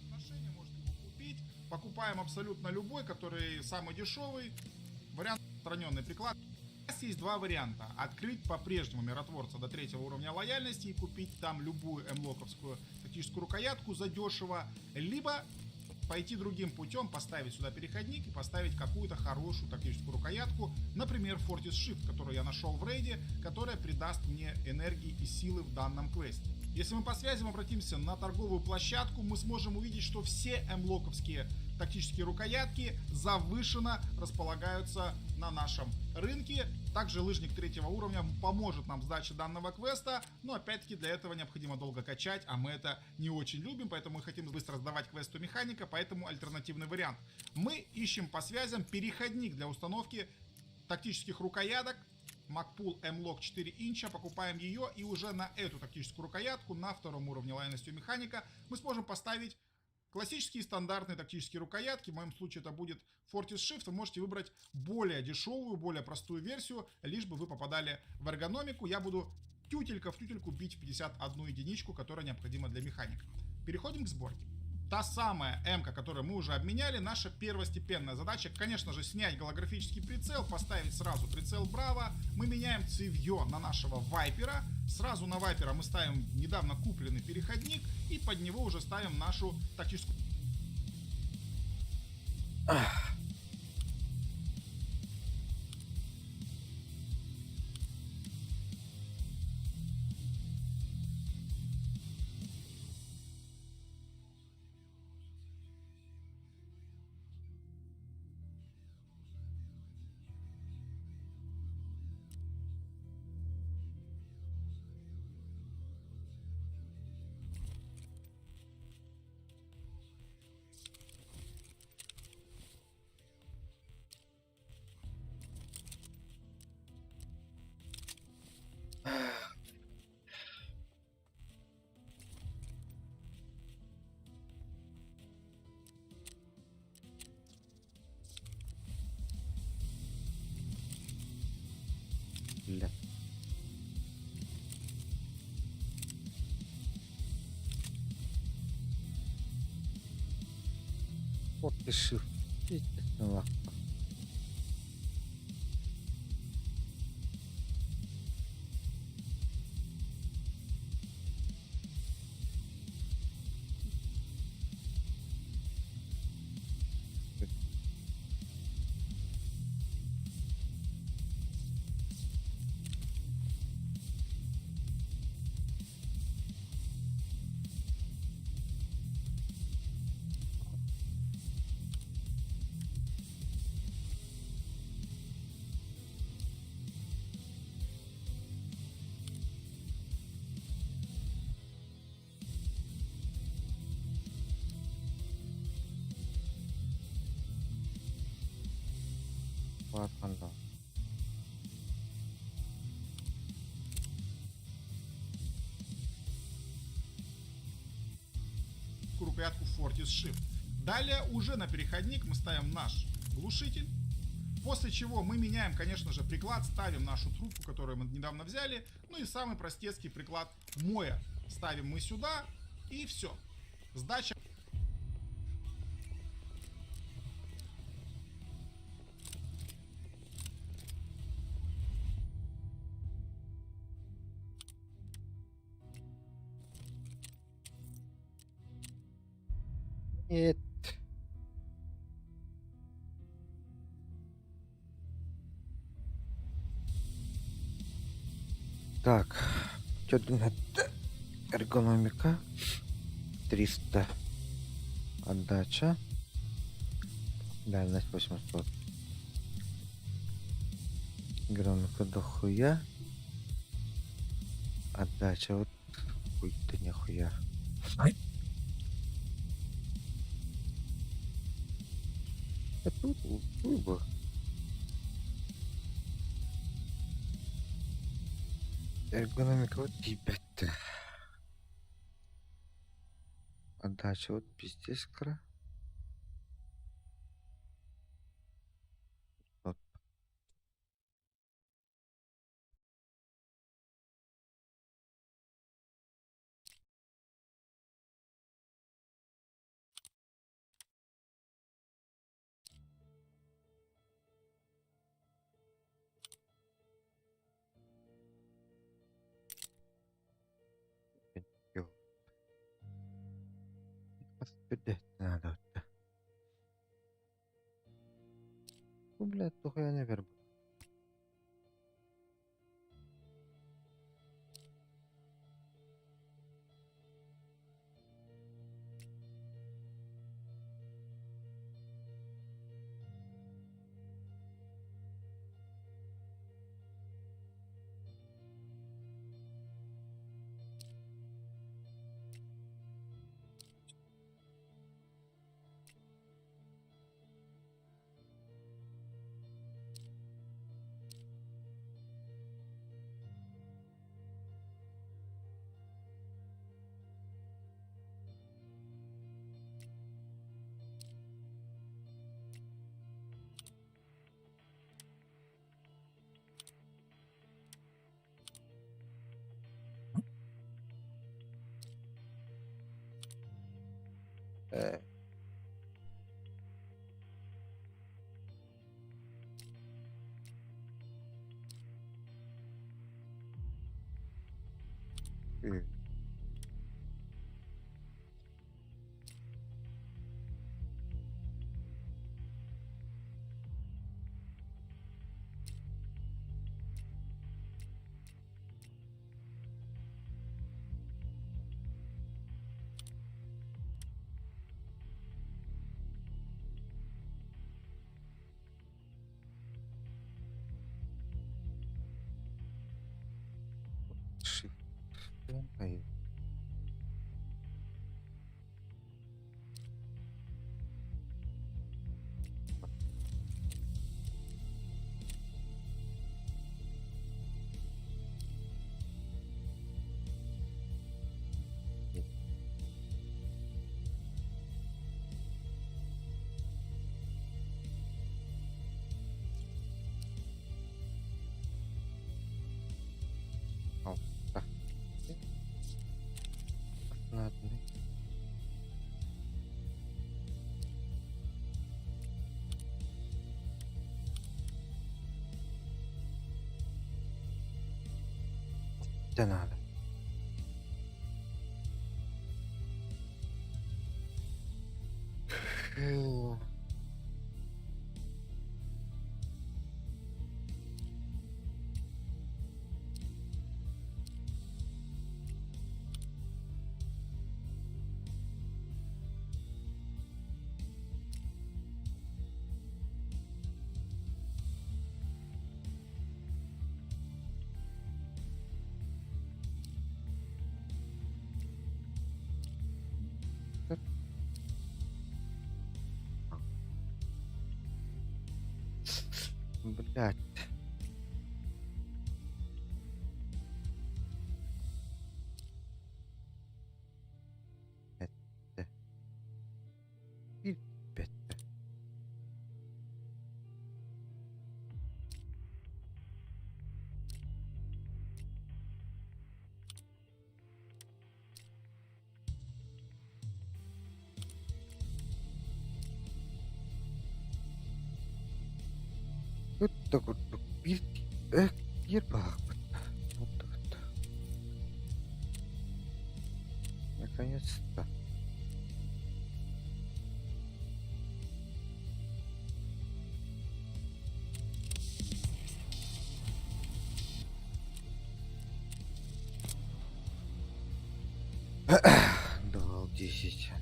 отношения, можно его купить. Покупаем абсолютно любой, который самый дешевый. Вариант распространенный приклад. У нас есть два варианта. Открыть по-прежнему миротворца до третьего уровня лояльности и купить там любую M-Lock овскую тактическую рукоятку за дешево, либо пойти другим путем, поставить сюда переходник и поставить какую-то хорошую тактическую рукоятку, например, Fortis Shift, которую я нашел в рейде, которая придаст мне энергии и силы в данном квесте. Если мы по связям обратимся на торговую площадку, мы сможем увидеть, что все M-Lock овские тактические рукоятки завышенно располагаются на нашем рынке. Также лыжник третьего уровня поможет нам в сдаче данного квеста, но опять-таки для этого необходимо долго качать, а мы это не очень любим, поэтому мы хотим быстро сдавать квест у механика, поэтому альтернативный вариант. Мы ищем по связям переходник для установки тактических рукояток Magpul M-LOK 4 инча, покупаем ее, и уже на эту тактическую рукоятку на втором уровне лояльности у механика мы сможем поставить классические стандартные тактические рукоятки. В моем случае это будет Fortis Shift. Вы можете выбрать более дешевую, более простую версию, лишь бы вы попадали в эргономику. Я буду тютелька в тютельку бить в 51 единичку, которая необходима для механика. Переходим к сборке. Та самая М-ка, которую мы уже обменяли, наша первостепенная задача, конечно же, снять голографический прицел, поставить сразу прицел Браво. Мы меняем цевье на нашего Вайпера. Сразу на Вайпера мы ставим недавно купленный переходник и под него уже ставим нашу тактическую Бля. Вот ты шиф. Пиздец, нахуй. Ладно. Рукоятку Fortis Shift. Далее уже на переходник мы ставим наш глушитель. После чего мы меняем, конечно же, приклад, ставим нашу трубку, которую мы недавно взяли. Ну и самый простецкий приклад Моя ставим мы сюда. И все. Сдача. Нет. Так, что эргономика 300, отдача, дальность 800, эргономика дохуя, отдача вот хуй-то нихуя. Это тут выбор. Эргономика вот ебать-то. Отдача вот пиздец кра. Вот. Ё. Надо. Ну, блядь, тухуя не вербу. Алта. Ладно. Дьэ наада. Блять. Эттэ. Билбэттэ. Ыт да курдук биир биир баахпыт. Наконец-то. Давал 10.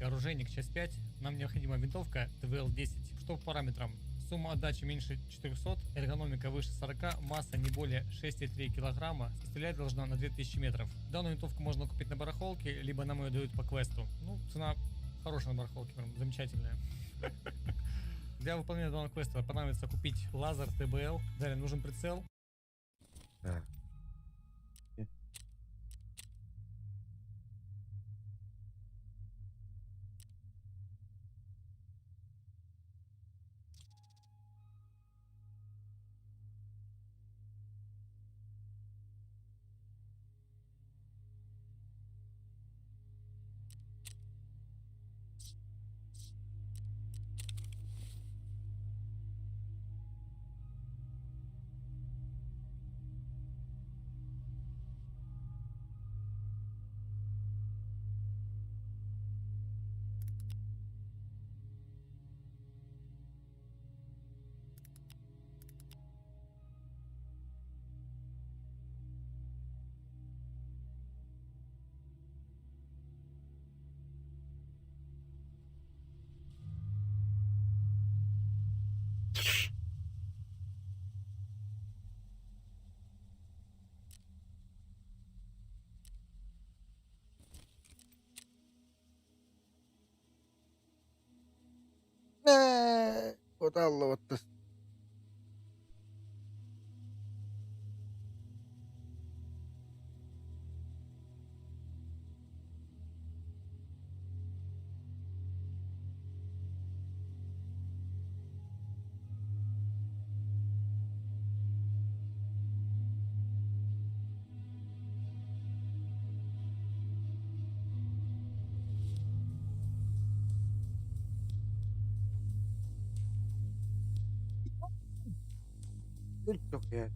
Оружейник, часть 5. Нам необходима винтовка ТВЛ-10. Что по параметрам? Сумма отдачи меньше 400, эргономика выше 40, масса не более 6,3 килограмма и стрелять должна на 2000 метров. Данную винтовку можно купить на барахолке, либо нам ее дают по квесту. Ну, цена хорошая на барахолке, прям замечательная. Для выполнения данного квеста понадобится купить лазер ТБЛ. Далее нужен прицел. Так. Ээ, Куталлыбыт. Өлтөхүйэ.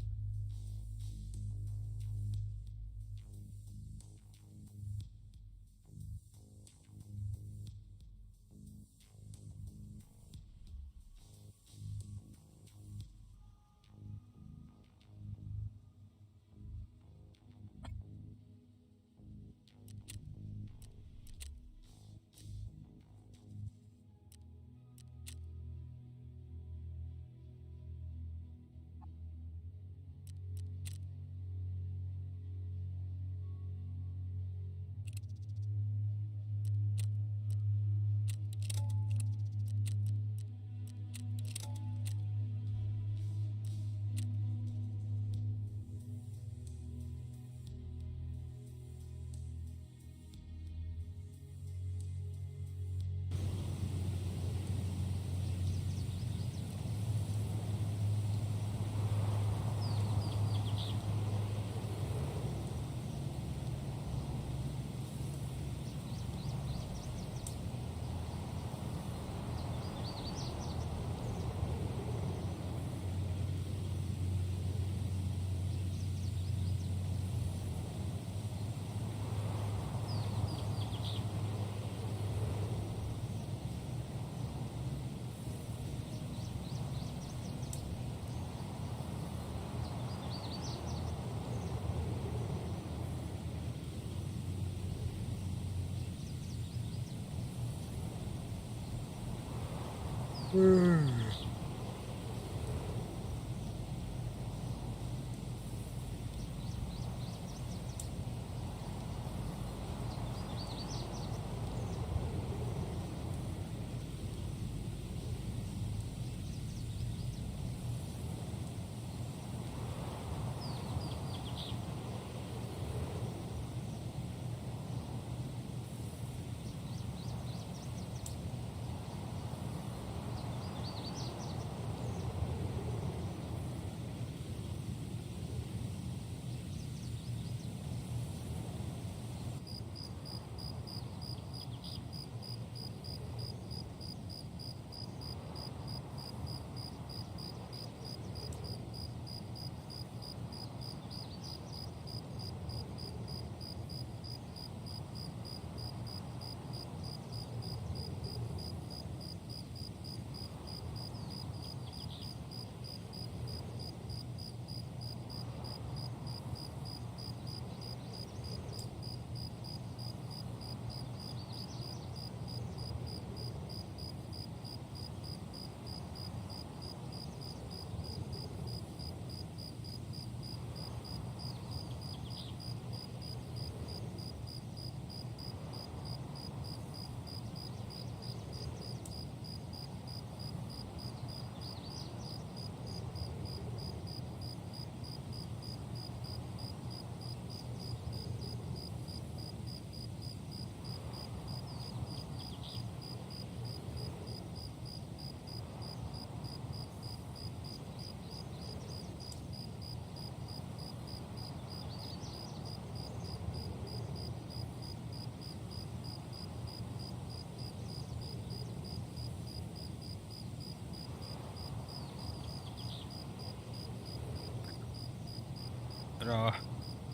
Здорово.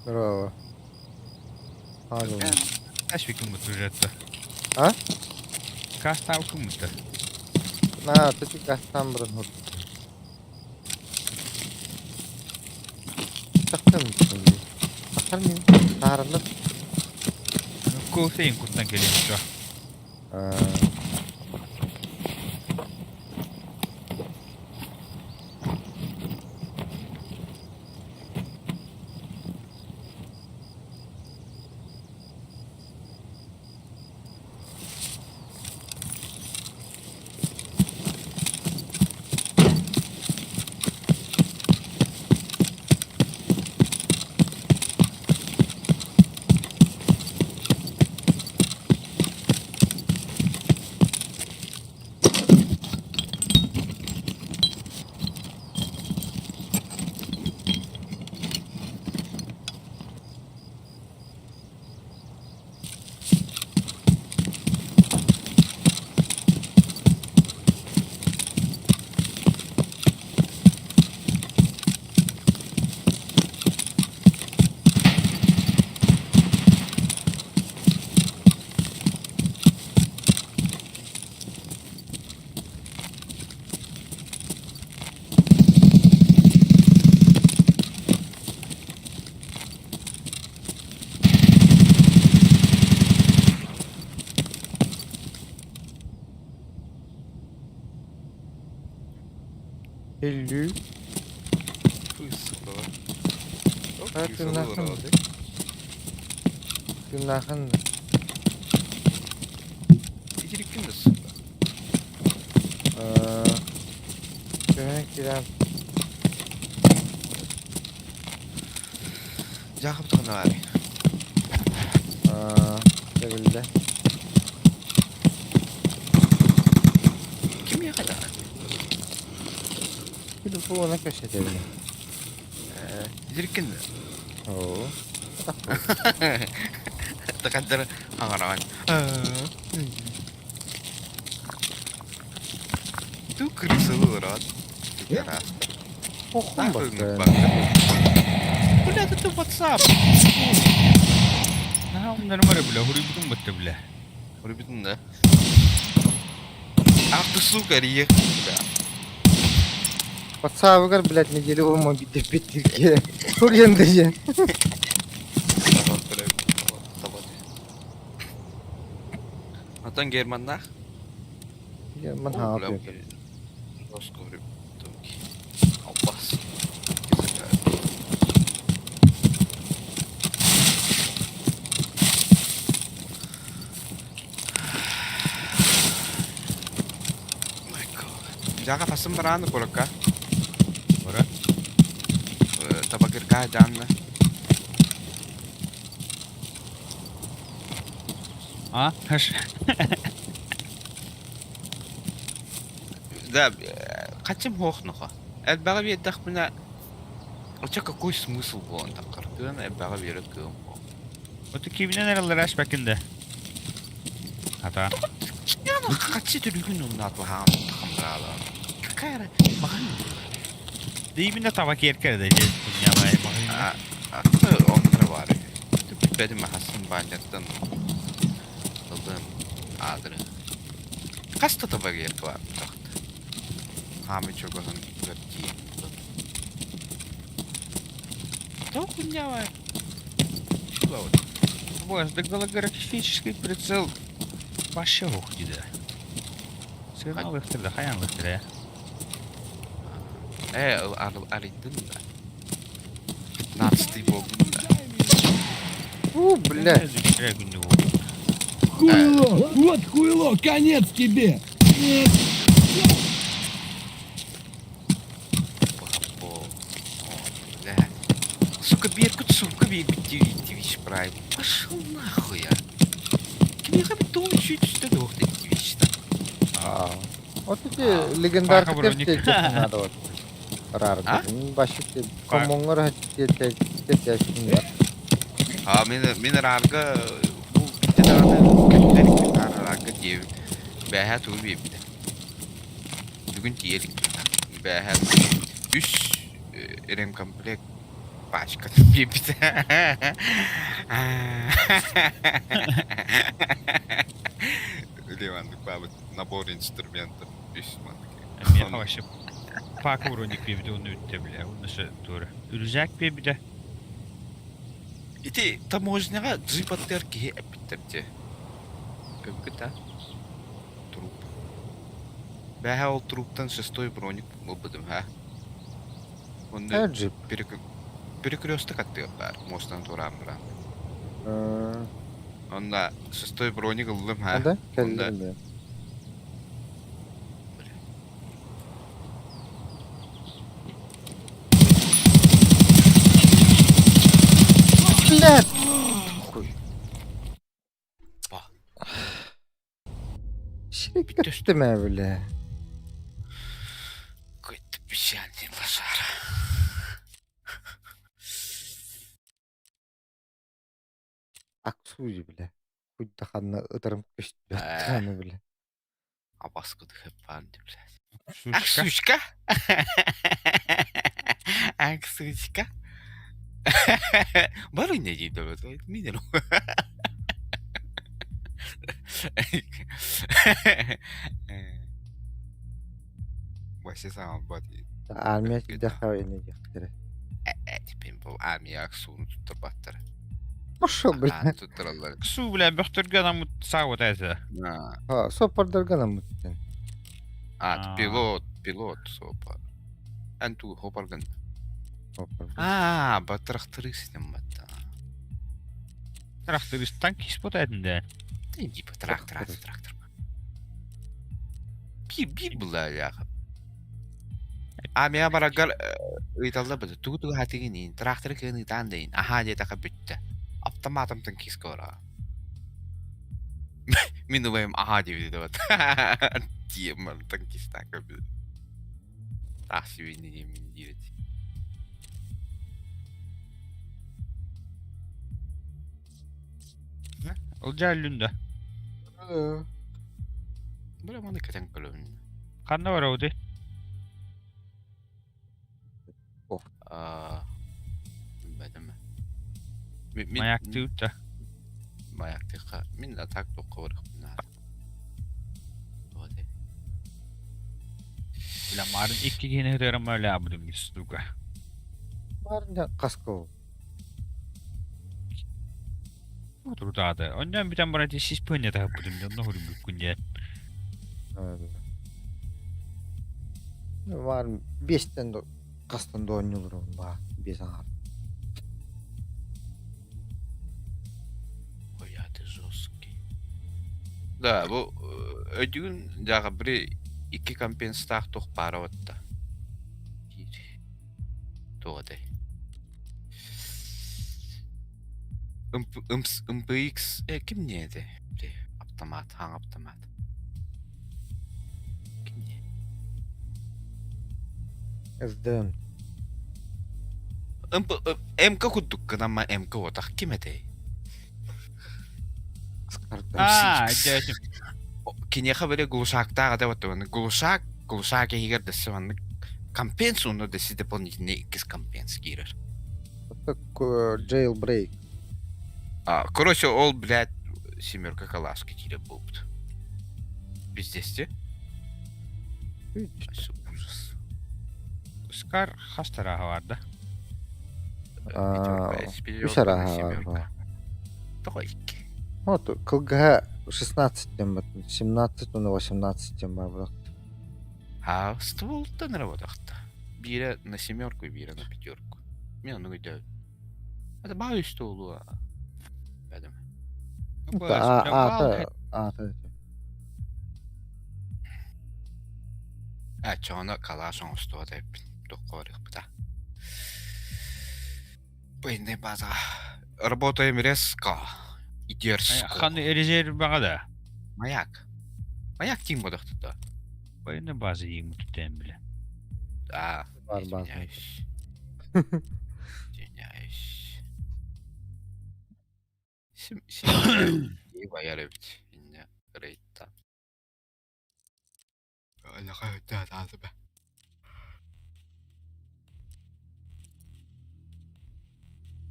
Здорово. Хаалын. Хас викуммут сюжетта. А? Хастаукуммута. На, ты гастан баран хот. Тахтан дии. Тахтар мин таараллар. Кофеин куттан кэлиэн суох. Аа. Эллүү. Сука. А, ты нахуй. Ты нахуй. Итириккин да сука. Көмөн киирэн Дьаахап туһана Тэбиллэ. Кимиэхэ даҕаны? Телефона кэпсэтэбин. Итириккин да? Оо. Такаддары хаҥараҕын. Ту крысалы урод. Похуй Бля, это ты WhatsApp. Наһаа умнарым эрэ бля, хуруйбутум бытта бля. Хуруйбутун да. Ах ты сука, риех, бля. WhatsApp-ыгар, блядь, неделю ума бидэппит Хуруйан дьэ. Отон Германнаах? Герман хаалбыт. Албас. Жаға фасын барааны куракка. Бара. Табакырка жанна. А? Хаш. Да, хачым хоох нохо. Элбэҕи биэрдэхпинэ, оча какой смысл буолан таххар? Кыан элбэҕи биэрэр кыам буол. Вот киминен эрэллэр ашпакинда. Ата. Хачы түрүгүн умнаат лаһаан хамраала. Какая махан? Именно табакерка да же. А, онтра бар. Бедим хасын баняттан. Ылдым адры. Хаста табакерка бар. Хаамы чогоһун көрдии. То хуйня Боже, да голографический прицел вообще ох диде. Сигнал лыхтырда, хаян лыхтырда. Э, арыйдын да. 15-й болдун да. У, блядь. Хуйло! Вот хуйло! Конец тебе! Нет! Бля. Сука, Беркут, сука, Беркут, Твич Прайм. Пошел нахуй, а. Кимиэхэ дом чуть что двух Твич А. Вот эти легендарки Паха броник. надо вот. Рар. А? Башите комоңор хатте А, мен мен рарга бу битте даҕаны көтүтэр рарга диэбит. Бэһэ тугу биэрбитэ. Бүгүн тиийэ Бэһэ үс ремкомплект пачка биэрбитэ. Левандык бабыт набор инструментов үс мандык. Миэхэ вообще пака броник биэбитэ онну үттэ бля. Оннуса туора. Рюкзак биэбитэ. Ити таможняҕа джип аттыгар киһи эппиттэр дии. Көпкүт а? Труп. Бэһэ ол труптан шестой броник ылбытым ха. Онно Джип. перекресток аттыгар баар, мостан туораан баран. Онно шестой броник ыллым ха. Да, Онно кэллим. Блядь! Хуй. Ба. Ширик мэ, бля. Какой ты печальный лошара. Аксузи, бля. Хуй даханна ытырым көстү бля. Абаскы дыхэппаан блядь. Ах, Сучка. сучка! Ах, сучка! Барыня дии да минер. Вообще сам бат. Армия даха эне дихтер. Теперь был армия аксуну туттарбаттар. Пошел, бля. Туттараллар. Су бля бөхтөргө намыт саа это. Ha, сопардарга намыттын. А, пилот, пилот сопа. Эн тугу хопаргын? Аа, батырахтырыыс батта. Трактористан киспот этинде. Типа трактор, трактор. Биир биир булла А миа барагар ыйталла быды тугу тугу хатыгын тракторы кыын ыытаан дейин аха диэтэхэ бүттэ. Автоматом киска ора. Мин убайым аха диэбит вот. Тиэмэн танкистака бит. Таах сибиинни диэммин диир этим. Ылдьаа өллүн да. Бля маны кэтэн көрөбүн. Ханна барабытый? Аа, билбэтим. Мин Маяктыыбыт да. Маяктыахха мин атак туохха барыахпын наада. Туох этэй? Бля, марын икки киһини ытыарам өлөөбүтүм сука. Марын хаска Турутаата. Онньоон бүтэн баран сис пыанньа таһыппытым дьонно хуруйбуккун диэн. Бар биэстэн хастан да оонньууллар баа биэс аҥаар. Ой, а ты жесткий. Да, бу өйдүүгүн дьааҕа бири икки компенстаах туох баара батта. Туох этэй? МПХ ким не этэ? Автомат, хаҥ автомат. Ким не? СДН. МК курдук гынан МК отах ким этэй? Аа, өйдөөтүм. Киниэхэ били глушактаах этэ вот глушак, глушак иһигэр дэссе маннык компенс уонна дэсси дополнительный иккис компенс киирэр. Jailbreak. А, короче, ол, блядь, семерка калашка киирэр буолбут. Пиздец дии. Ужас. Скар хас тарааһа барда? Үс арааһа бар. Тоҕо икки? Вот кылгаһа 16 диэн бат, 17 уонна 18 диэн баар А стволтан работахта. Биирэ на семерку, биирэ на пятерку. Мен ону өйдөөбүт. Это баай стволу. Бэдим. А, а, А, чоно калаш оҥостуо эппин. Туохха барыахпыта. Военная база. Работаем резко и дерзко. Ханы резерв да. Маяк. Маяк тиим бодохтута. Военная база иим тутэн биле. А, Бар база. извиняюсь. Извиняюсь. Сим сим байар эбит. Инне рейдта.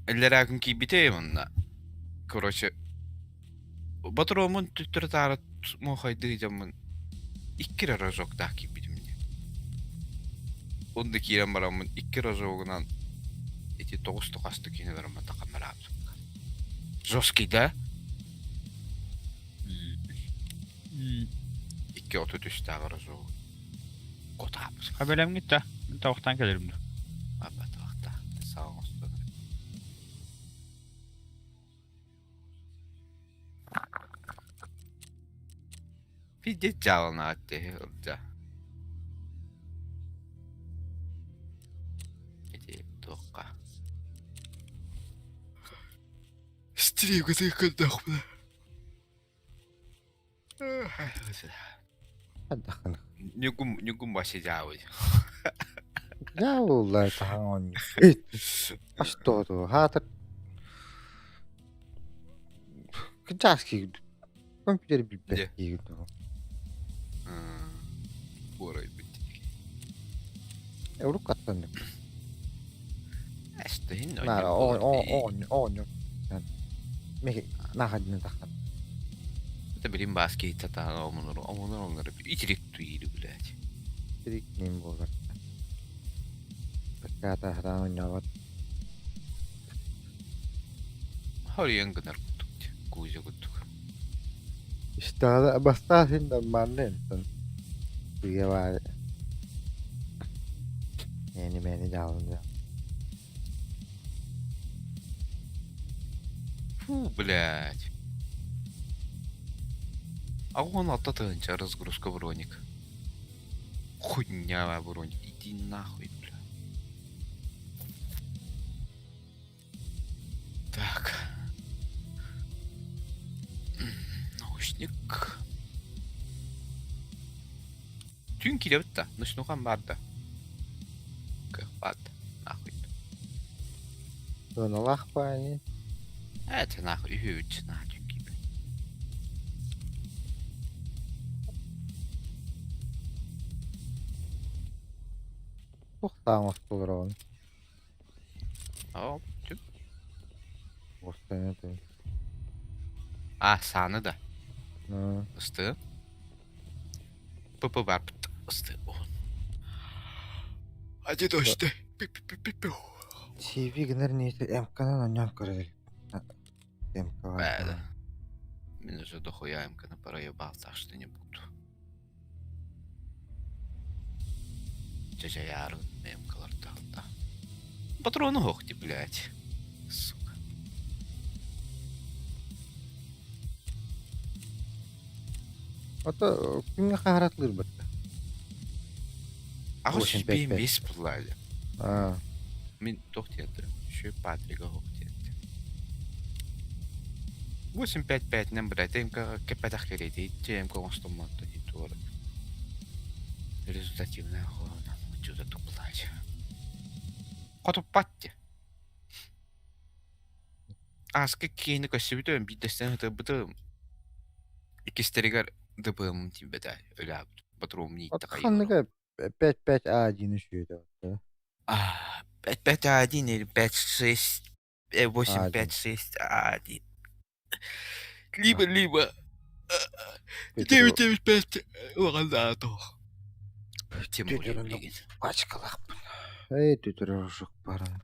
Иллэрээ күн киирбитэ онно. Короче, ботуруомун төттөрү-таары муохайдыы дьоммун икки эрэ рожоктаах киирбитим дии. Онно киирэн бараммын икки рожогунан ити тоҕус тохастык киһини бараммын тахаммараабытым. Жесткий, да? Икки отут үстээҕи рожогу. Котаабыт. Хабелемгит да. Мин тавахтан кэлэрим да. Апа тавахта. Саҕа оҥостон. Пиздец дьааланаат дии ылдьа. Ити туохха. Стригутый көрдөхпүнэ. Ньугум ньугум вообще дьаабый. Дьаабылла таһаҥ А что то хаатар кычаас киирдим. Компьютер билбэт киирдим. Буорайбыт. Уруккаттан Эстиһин Наара оонньуу Мехи таххан. Это билим баас киһитэ таһан омунур омунур омунур итирик туири блядь. Итирик ним буолар. Таккаата хараан оонньообот. Хоруйан гынар курдук кузя курдук. Истэҕинэ бастаан син нормально онтон сыыйа баайа. Мэни-мэни дьаалын Фу, блядь. А он 6 тыһыынча разгрузка броник. Хуйня броник. Иди нахуй, бля. Так. Наушник. Түүн киирэбит да, ночнухан баар да. Кыах баар да, нахуй. Сыаналаах баайы. Это нахуй үһүбүт наһаа түүн киирбит. Туох таах оҥостоллор Оо, түм. Оҥостон этэ. А, сааны да. Аа. Ыстыы. ПП барбыт. Ыстыы. Один дождь. Пи-пи-пи-пи. TV гынар ниэтэ МК-нан оонньоон көрөр МК Бля. Мин уже дохуя МК на проебал, так что не буду. Чачаярын МК-лар тахта. Патроны хохти, блядь. Сука. Ото күҥҥэ хаһаратлыыр бытта. Аҕыс Восемь пять пять. 5 буллаали. Аа. Мин туох диэтэ? Үчүгэй Патрига оһох диэтэ. 8-5-5-нэн блядь, МК кэппэтэх кэриэтэ иччи МК оҥостоммот туора. Результативная хоһоно чудо туплач. Хотуппат дии. Ааска киһини көрсүбүтүм, биирдэстэн ытырбытым. Иккистэригэр ДПМ тиийбэтэ, өлөөбүт. Патрон От иитте хайыылар. ханныга 5-5А диэн үчүгэй да. 5-5-1 или 5-6, А1. 8-5-6-1. Либо-либо 9-9-5 уҕалаатох. Тем более Түтөрүн билигин. пачкалаахпын. Эй, түтөрү баран.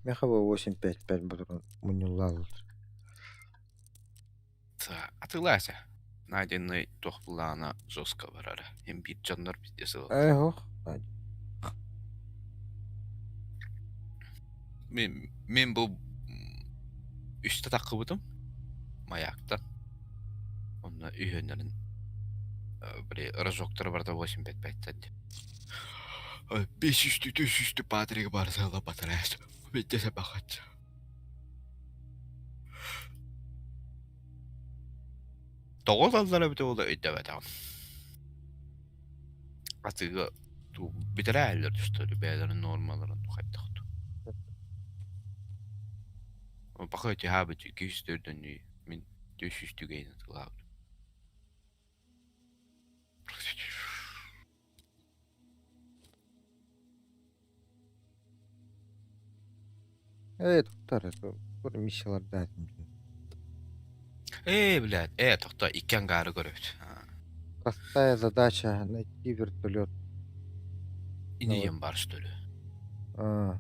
Меха бу 8-5-5 патрон мунньуллаалар. Атыылаася. Найденный туох былаана жестко барара. Эм биир дьоннор пиздец ылаллар. Эй, ох. Мин, мин бу үстэ таххыбытым маяктан. Онно үһүөннэрин били рожоктор барыта 8-5-5-тэн Бес үстүү, түс үстүү Патрик барсала батарас. Бүттесе бахат. Тоҕо ылаллара эбитэ буолла өйдөөбөтөҕүм. Атыыга бүтэрээллэр түстэр бэйэлэрин нуормаларын хайдах дуу. Пока тиһаабыт 200 төрдөннүү мин 400 түгэйин атыылаабытым. Ээ, туттар, тур миссиялардаатым. Ээ, блядь, ээ, тохто, икки ангары көрөбүт. Простая задача найти вертолет. Инийем бар, что ли? А,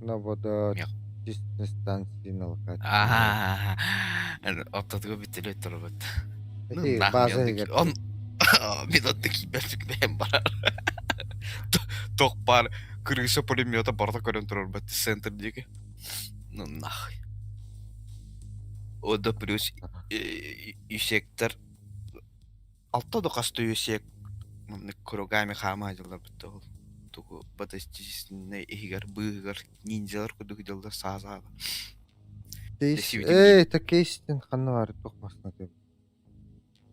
на водоочистной станции на локации. Аа, оттотуга бүтүлүт турбут. Эти база егер. Он мин онно киирбэппит бэйэм барар. Туох баар крыса пулемета барыта көрөн турарбат центр диэки. Ну нахуй. О да плюс сектор алта да хаста сек маннык кругами хаама дьылларбыт ол тугу батастическай иһигэр быыһыгар ниндзялар курдук дьыллар саа-саала. Эй, это кейстин ханна бар туох масына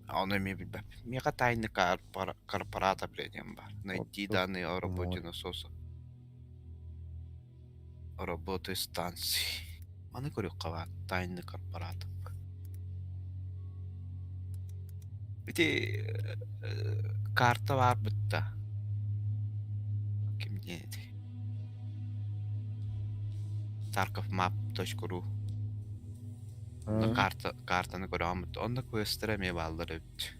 Ону эмиэ билбэппин. Миэхэ тайны корпората диэн баар. Найти данные о работе насоса. Работы станции. Маны көрүөххэ баар. Тайны корпорат. Ити карта баар бытта. Ким диэн этэй? Tarkovmap.ru Онно карта, картаны көрөҕүм онно квестера эмиэ бааллар эбит.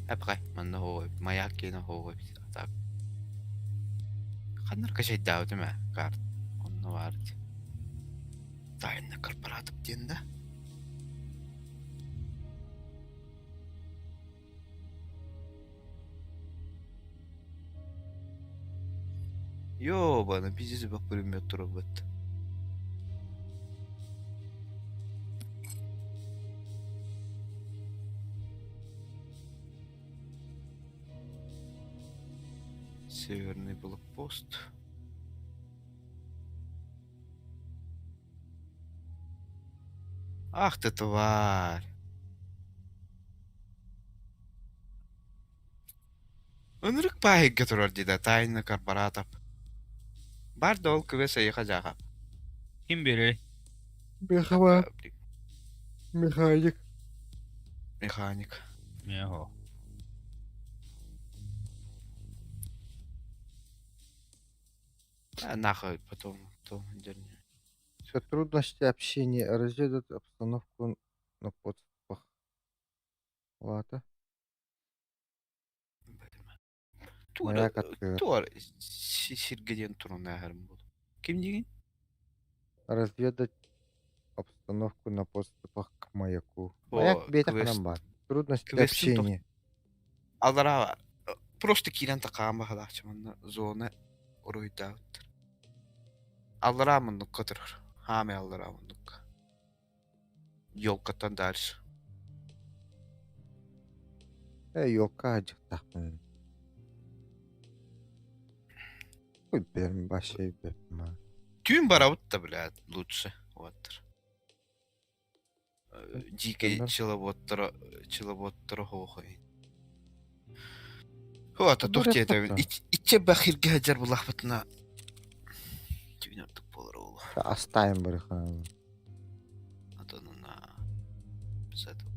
Эпхай, манна хоҕой, маяк киэнэ хоҕой так. Ханнар качайдаабытым ээ, карт. Онно баар ити. Тайна корпоратов диэн да? Ёбана, пиздец бах пулемет турбут. Северный блокпост. Ах ты тварь! Ынырык пааһыйга турар дии да тайна корпоратов. Бар да ол квест эйиэхэ дьаахап. Ким биэрэй? Мехава. Механик. Механик. Мехо. А, нахуй потом, потом дерни. Все трудности общения разведут обстановку на подступах. Ладно. Туора Маяк аттыгар. туора сиргэ диэн турунааһарым буолуо. Ким диигин? Разведать обстановку на подступах к маяку. О, Маяк бэйэтэ квест. ханан баар. Трудности Квестин тох- общения. Аллараа просто киирэн такаан баһылааччы манна зона уруһуйдаабыттар. Аллараа муннукка турар. Хаамай аллараа муннукка. Елкаттан дальше. Э, елка дьахтахпын. Ой, бэрм вообще бэрм. Түүн барабыт да, блядь, лучше. Вот. Дикий Төннөр. пчеловодтара пчеловодтара хоохой. Хуата туох Барыахпыт диэтэбин да. иччэ бахиргэ сылдьар булахпытына түүн ордук буолар уолу. Оставим барыхаан. Атын без этого.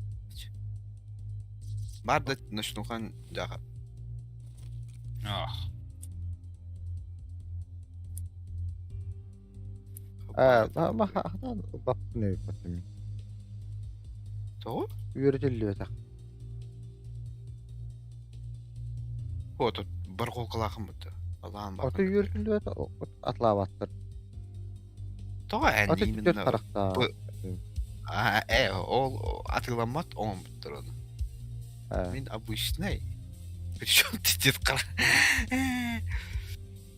Бар да ночнухан дьаха. Ах. Э, бахаан баппын өйпөтүм. Тоҕо? Үөрэтиллибэтэх. Вот барҕолкалаахым бутта. Алаан Ото үөрэтиллибэтэх атлаабаттар. Тоҕо эн Ото түөрт именно харахтаах. А, э, ол атыыламмат оҥорбуттар ону. Э, Мин обычный. Причем ты дед қара.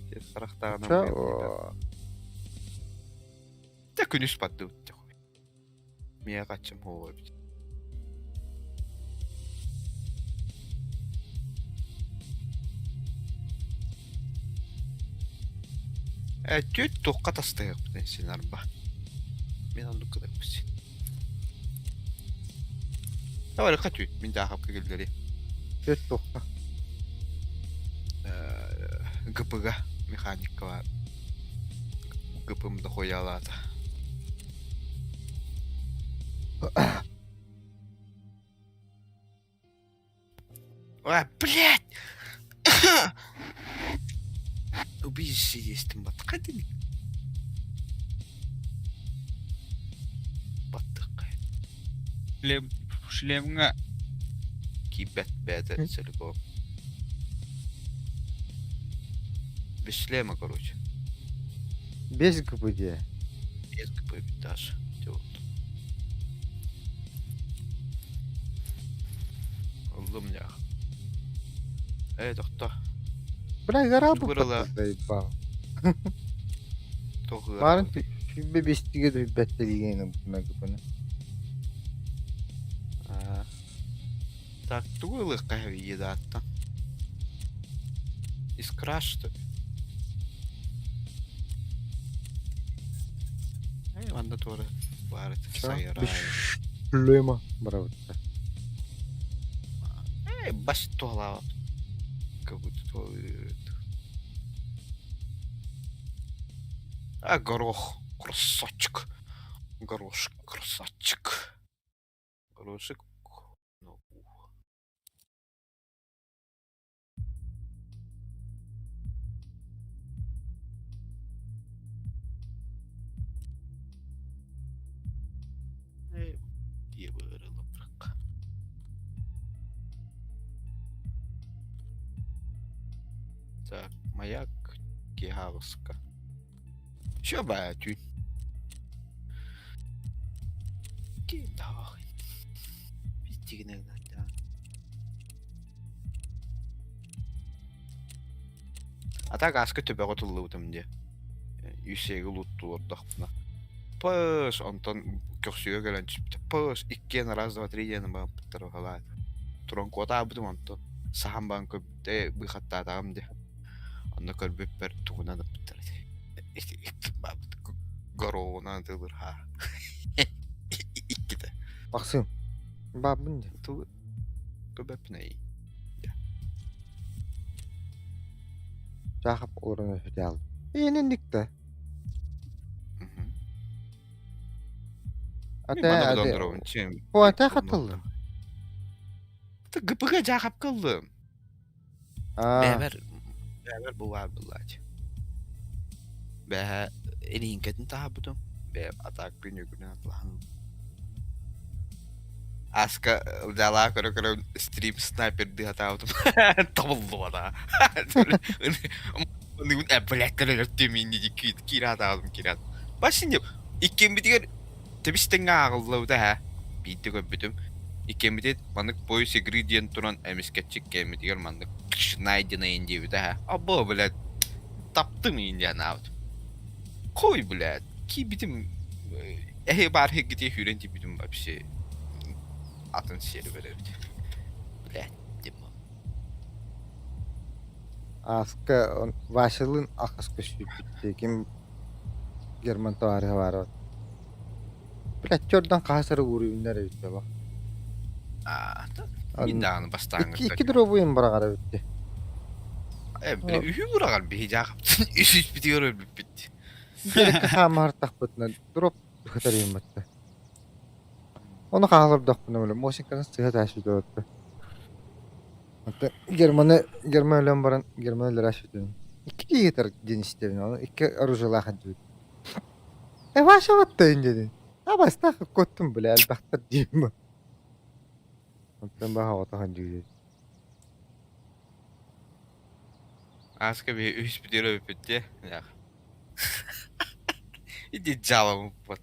Дед харахтааҕынан Чэ, быйыл Тэ күнүс бардыбыт дьэ хуй. Миэхэ аччым һуоҕа эбит. Э, түөт туохха тастыһыахпытын син арба. Мин оннук гынарбын син. Давай түөт, мин дьаахапка киллэриэм. Түөт туохха. Э, ГПга механикка ГПм дохуялаата. А, блядь! Убежище есть баттык. Баттык. Шлем, шлемҥа Киирбэт бэйэтэ целиком. Без шлема, короче. Без ГПД. Без ГП даже. Вот. Ыллым нях. Э, тохто. Бля, гора Вырыла. заебал. Тоҕу Марын сүбэ бестиге дүббэттэлигин бuna гыпына. Так, тугу ылыахха едааттан? Искра, что ли? Э, манна туора баар этэ, Чё? сайырай. Шлема барабытта. Э, бас туолаабат. Как будто туолыыр. А, горох. Красавчик. Горошек, красавчик. Горошек. Ну, ух. Э, ебырылып. Так, маяк Киhavska. Чё баатүй? Киин таах. Биттигинэ А так ааска төбөҕө тыллыбытым дии. Үсэги луттулордохпуна. Пыс, онтон көхсүгэ кэлэн түспүтэ. Пыс, иккиэн раз, два, три диэн баҕаппыттар баҕалаат. Туран куотаабытым онтон саһан баран көрбүтэ быыхаттаатаҕым дии. Онно көрбүппэр тугунан ыппыттар ити. Горовунан ытылыр ха. Иккитэ. Максим, баабын дии. Тугу көбөппүнэй. Чаахап олорон өтөал. Иэнинник да. Ате ате. О ате хатыллым. ГПГ жаахап кыллым. Аа. Бэбэр бэбэр бу баар быллаач. Бэһэ илииҥкэтин таһаабытым. Бэйэм атаак күнүгүнэн атылаһан Аска дьалаа көрө-көрө стрим снайпердыы сатаабытым. Табыллыбата. Блядь, өлөртүм инни киирэ сатаабытым киирэ. Бассин иккиэммитигэр тэбис-тэҥҥэ ааҕыллыбыта ээ. Биирдэ көрбүтүм. Иккиэммитигэр маннык пояс игры диэн туран эмискэччи иккиэммитигэр маннык найденный диэбитэ ээ. Або, блядь, таптым иин диэн анаабытым. Хуй, блядь, киирбитим эһи баар иһиргитии сүүрэн тиийбитим вообще атын сервер эбит. Блядь, Дима. Ааска Васялыын ахыс көстүүппүт ким Герман товарыһа баара. Блядь, чордан хаһыс эрэ уурүйүннэр эбит да Аа, мин даҕаны бастааҥҥы Икки дробуйун быраҕар эбит Э, били үһү быраҕар биһи дьаахаптын үсүспүтүгэр өлбүппүт. Биэрэккэ хаамаһартахпытына дроп хытарыйыммытта. Ону хаалырдахпына били Мосинканы сыһа таашыйдыбатта. Аты Германы Герман өлөн баран Герман өлөрөөччүтүн икки киһи ытар диэн истэбин ону икки оружиелаах илдьибит. Э Ваша баттайын диэтин. А бастаах куоттум бля элбэхтэр диим. Онтон баһа оҕото дьүүлү. Ааска биһи үһүспүтүгэр өлбүппүт дии. Иди дьаалабыппыт.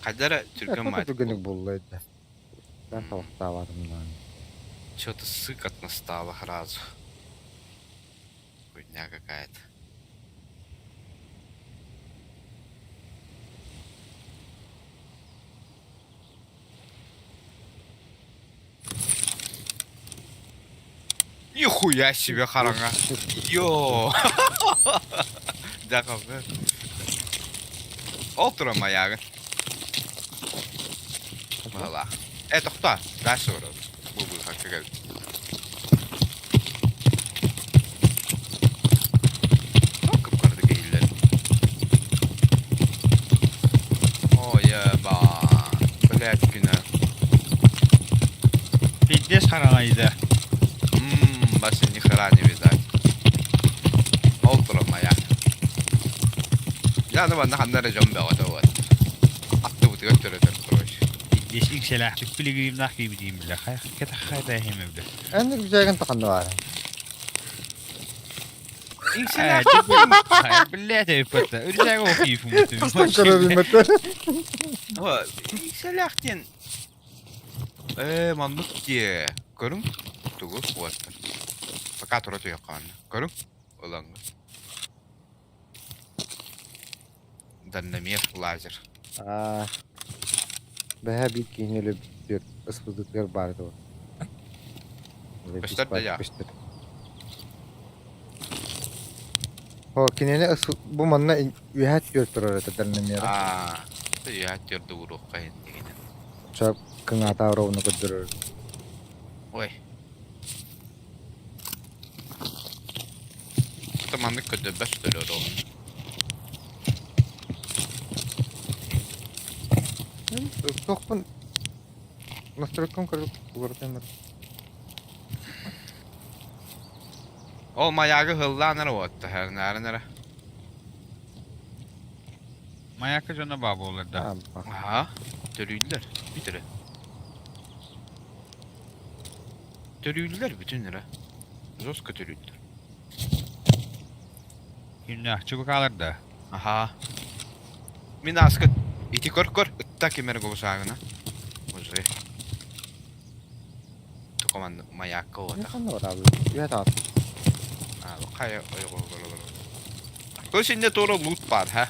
Хайда эрэ түргэн маайт Түргэнник булла да. Мен табахтаабатым даҕаны. Что-то сыкотно стало сразу. Хуйня какая-то. Нихуя себе хараҥа. Йоо. Дьахабы. Ол туран майаагын. Баһылаах. Э, тохтоо. Дальше барабыт. Бу быыһакка кэлбит. Кып-кыратык иһиллэр. Ой, еба. Блядь, күнэ. Пиздец хараҥайда. Ммм, Вася, ни хера не видать. Ол турар маяк. Я ну манна ханна эрэ дьон бөҕөтө вот. Аттыбытыгар төрөтөр короче. Пиздец иҥсэлээхтик пилигримнаах киирбитиим билэ. Кэтэх хайда иһим эбит. Эн рюкзагын таханна баара. Блядь, эппэтэ. Үрдээги окиифум. Тастан көрөрүммөтө. Иҥсэлээх диэн Ээ, маннык дии. Көрүҥ, тугу уоттар. Пока тура түһүөххэ манна. Көрүҥ, ылаҥҥыт. Дальномер лазер. Аа, бэһэ биир киһини өлөрбүттэр СВД-тыгар баар этэ. Көстөр да дьаа. Көстөр. О, кинини бу манна үөһэ түөр турар этэ дальномера. Аа, үөһэ түөрдэ уруохха иһин Чап кыҥаата ровно көрдөрөр. Ой. Это маннык көрдөрбөт что ли ровно? Туохпун настройкам көрүп уларытан Ол маягы һыллаан эрэ уотта, һэрнээрин эрэ. Маяка дьоно баа буолар да. Аха, төрүүллэр, бүтэрэ. Төрүүллэр бүтүн эрэ. Жестко төрүүллэр. Кимнээх чубукаалар да. Аха. Мин ааска Ити көр-көр, ытта ким эрэ голусаагына. Боже. Тука манна маякка Не уота. ханна барабы? Үһэ таат. А, хайа ойоҕо То есть инне туора лут баар, ха?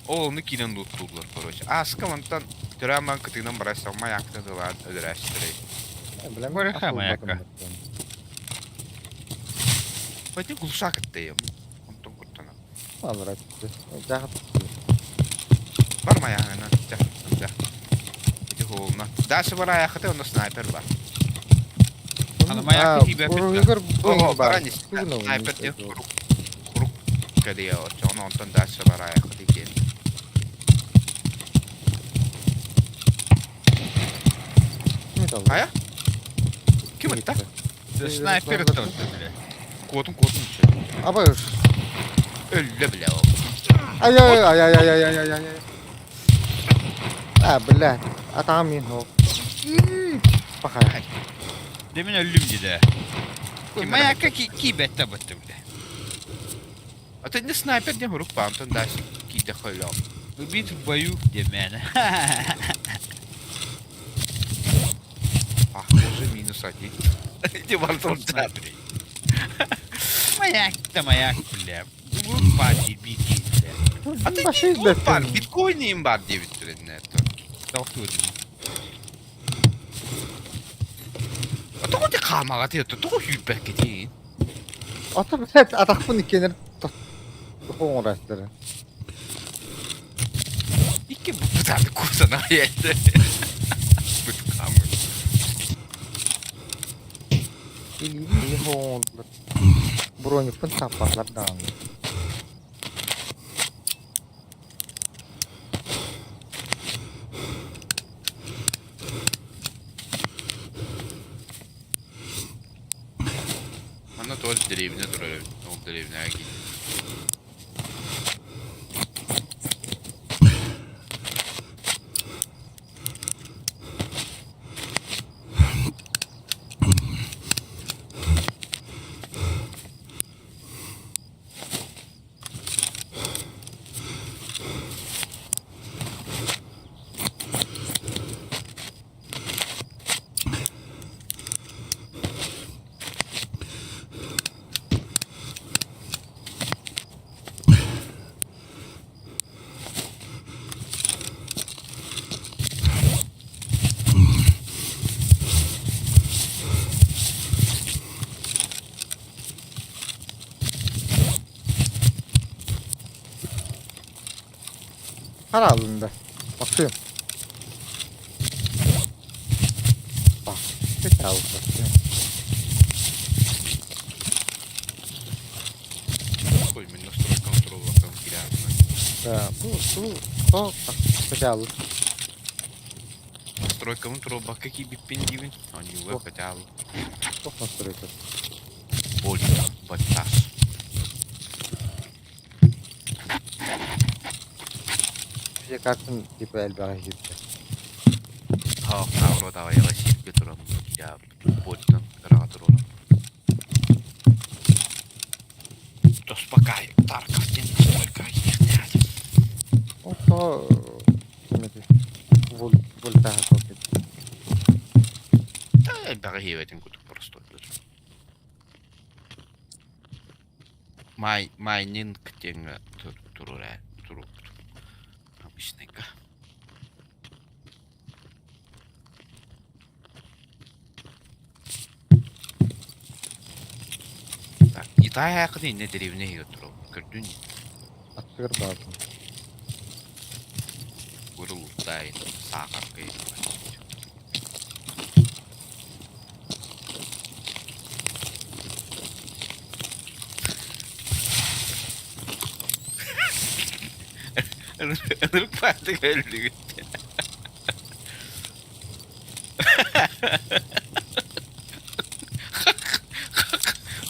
Ол ону киирэн луттууллар, короче. Ааска мантан төрөөн баран кытыынан барайсаҥ маяктан ылаан өлөрөөччүлэрэй. Билем Барыха маякка. Пойди глушак кыттайым. Онтон куттана. Алра. Жахат. Бар маягына. Ча, ча. Ити хоолуна. Дальше бар аяхаты, онно снайпер бар. Аны маякка тиийбэппит да. Уруһугар Ого, бу бар. баран снайпер диэн курук. Курук кэлиэ оччоҕуна онтон дальше бар аяхаты диэн. Хайа? Ким ытта? Снайпер ытта бля. Куотун куотун. Аба. Өллө бля ол. Ай ай ай ай ай ай ай ай. А, бля. Атаҕым мин хо. Пахай. Дэ мин өллүм дии Ким Маякка киийбэттэ бытты бля. А ты не снайпер диэн хурук баар, онтон дальше киирдэ хөлөөх. Убит в бою диэн мээнэ. Ах, уже минус один. Иди в Антон Снайпер. Маяк-то маяк, бля. Лут баар дии бити, бля. А ты Башы не лут бар, избэттин. биткоин бар диэбиттэрин Тохтуур. А тоҕо ти хаамаҕа ти тоҕо сүүрбэккитин? Ата блядь, атахпын иккиэнэр хоҥорастара. Икки бытааны курсана айайды. Быт хаамыр. Илиини хоҥордулар. Броникпын таппатлар даҕаны. Манна тоже деревня турар эбит. Ол деревняҕа киирдим. Para alındı. Bakıyorum. Bak. Peki aldı. Ой, мен настрой контроллартан киирээбин. Да, бу бу то peki aldı. Настройкабын туруорбакка киирбиппин диибин. Оонньууга хотя бы. Çok настройка. Больно, баттас. Bize kartın типа элбэҕэ киирдэ. Хаах, наоборот, аҕыйаҕа сииргэ туран киирээбит. Больно, кыраҕа туруоран. Успокай, Тарков диэн настройка киирдээт. Ол то кимэти вольтаха токет. Да, элбэҕи иһиэбэтин курдук простой. Май, майнинг диэҥҥэ турура турук. Обычныйга. Так, Итая аякыны инне деревня иһигэр турабын. Көрдүн Аттыгар баатын. Вырылуттай, саахаркай. Ынырык баардык өллүгүт.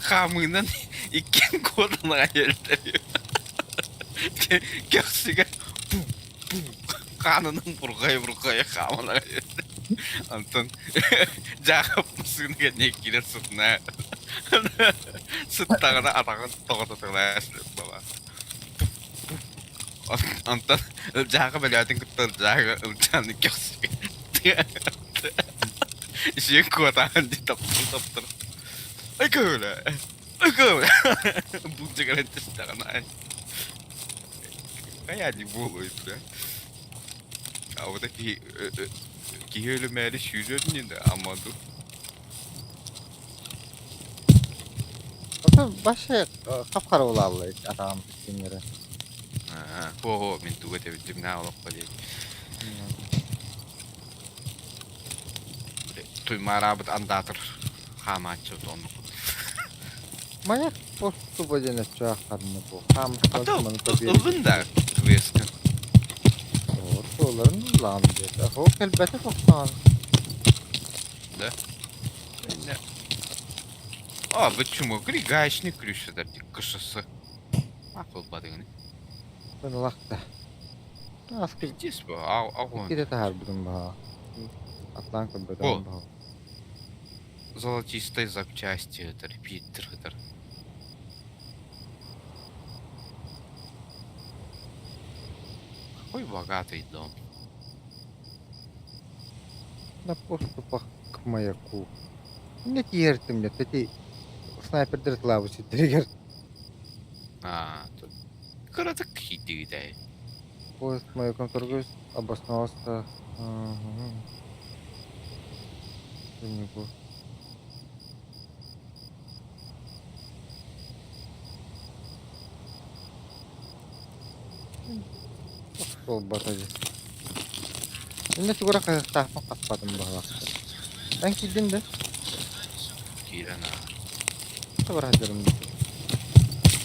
Хаамыынан иккиэн куотан аҕай өлтөрүө. Көхсүгэ хаанынан бурҕайа-бурҕайа хааман аҕай Антон дьаахап массыына кэннэ киирэн сытына сыттаҕына атаҕын тоҕо тутула баба. Онтон Ылдьааҕы бөлөөтүн кытта Ылдьааҕы Ылдьааны көхсүгэ Сиэн куотаан дии таптыр таптыр. Ай көөлө! Ай көөлө! Булдьа кэлэн түстэҕин ай. Хайа дии буолуой бля. А вот киһи киһи өлүмээри сүүрэр ини да ама ду. Ото вообще хап-хара улаалла атаҕым кинилэри. О, мин тугу этэбиттим наа олоххо диэн. Туймаараабыт андаатыр хаамааччы оннук. Маяк поступа диэн өччөөх ханна бу. А то Хаамыскалар маны победить. ыллын да квесткин. Ортоларын ыллаан диэтэ. Ол кэлбэтэ тохтоон. Да? А, почему? Гаечный ключ это КШС. Акыл бадыгын. Ылахта. Аскы Пиздец бу, огонь. кире таһаарбытым баҕа. Атлаан О, көрбөтөҕүм баҕа. золотистой запчасти это репитер это. Какой богатый дом. На поступах к маяку. Не тиэртим нет, эти снайпердер слабы сиддиригер. А, тут кыратык киирдигитэй. Поезд маяком торгуюсь, обосновался. Мгм. Не буду. Буолбата дии. Иннэ тугура хаһыахтаахпын хаппатым баҕалаахтар. Эн киирдин да? Киирэн аа. Тугура сылдьарым дии.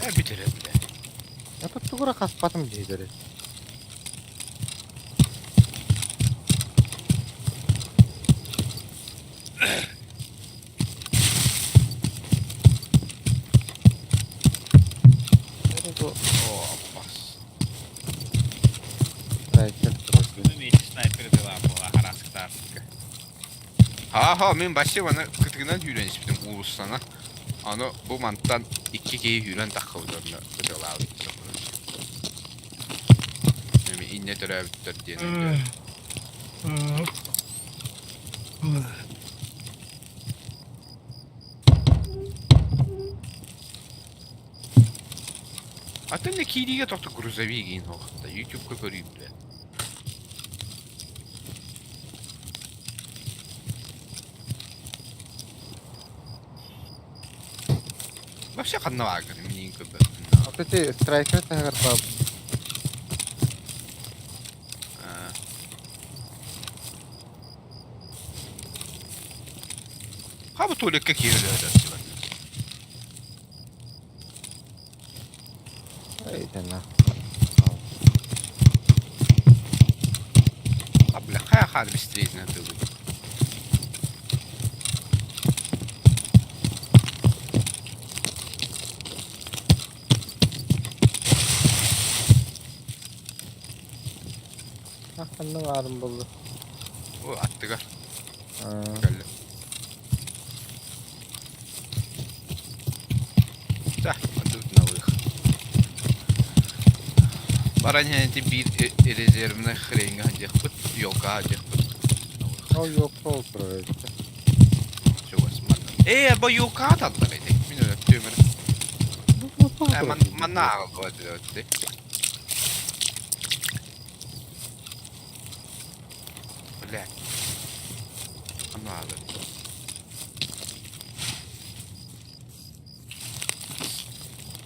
Ээ бүтэрэ бile. Это тугура хаспатым диэтэри. О, бас. Снайпер дела буола хараскытаарска. Ха-ха, мин вообще аны кытыгынан сүүрэн испитим уулуссаны. Аны бу мантан икки киһи сүүрэн таххыбыт онно ытыалаабыттара. Эми иннэ төрөөбүттэр диэн өйдөөтүм. Атын да киириигэ тохто грузовик иин суохта ютубка көрүүм бile. Вообще ханна бааргын миниин көрбөппүн. Вот эти страйкеры таһыгар баар. Хаба туалекка киирэлээдэр Итэнэ. А бля, хайа хаал быстрее тылы. Ханна баарым буолла. О, аттыгар. Аа. Кэллэ. Да, тут на выход. Баран эти биир резервный хреньга диэхпит, ёлка диэхпит. Ол ёлка турар эбит. Чугас манна. Ээ, бу ёлка аталлар эти. Мин өлөттүөмөр. Манна аҕалбат өттү. Бля. Аны аҕал.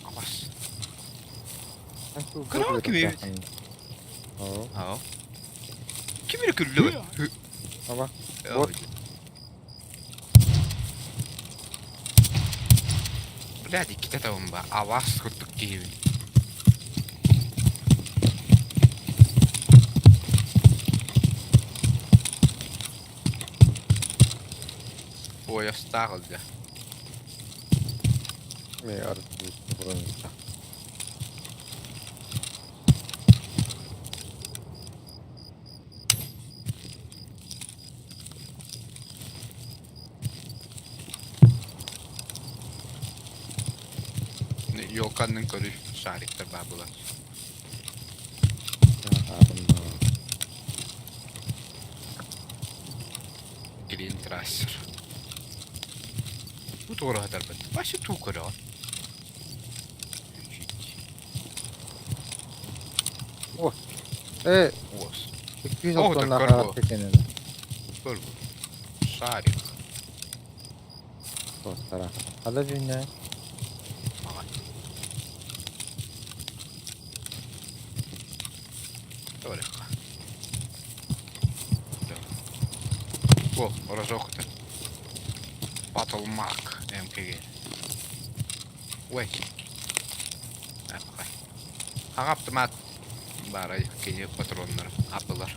Абас. Кыра кими? Оо. Аа. Ким эрэ күллү? Аба. Вот. Блядь, иккитэ табын ба. Авас курдук киһибин. Поястаах ылдьа. Мен арыт бронька. Ёлканын көрү шариктар баа буолар. Green Tracer. Бу туораһытарбыт. Вообще туу көрөҕүн. О, э, Уос. 200 О, тонна так харап кэнэнэ. Көр бу. Шарик. Туостара. Хада дьүннэ. Маҕан. Тоҕо О, разок это. Battle Mark МКГ. Ой. Хаҥа автомат баара кини патроннар апылар.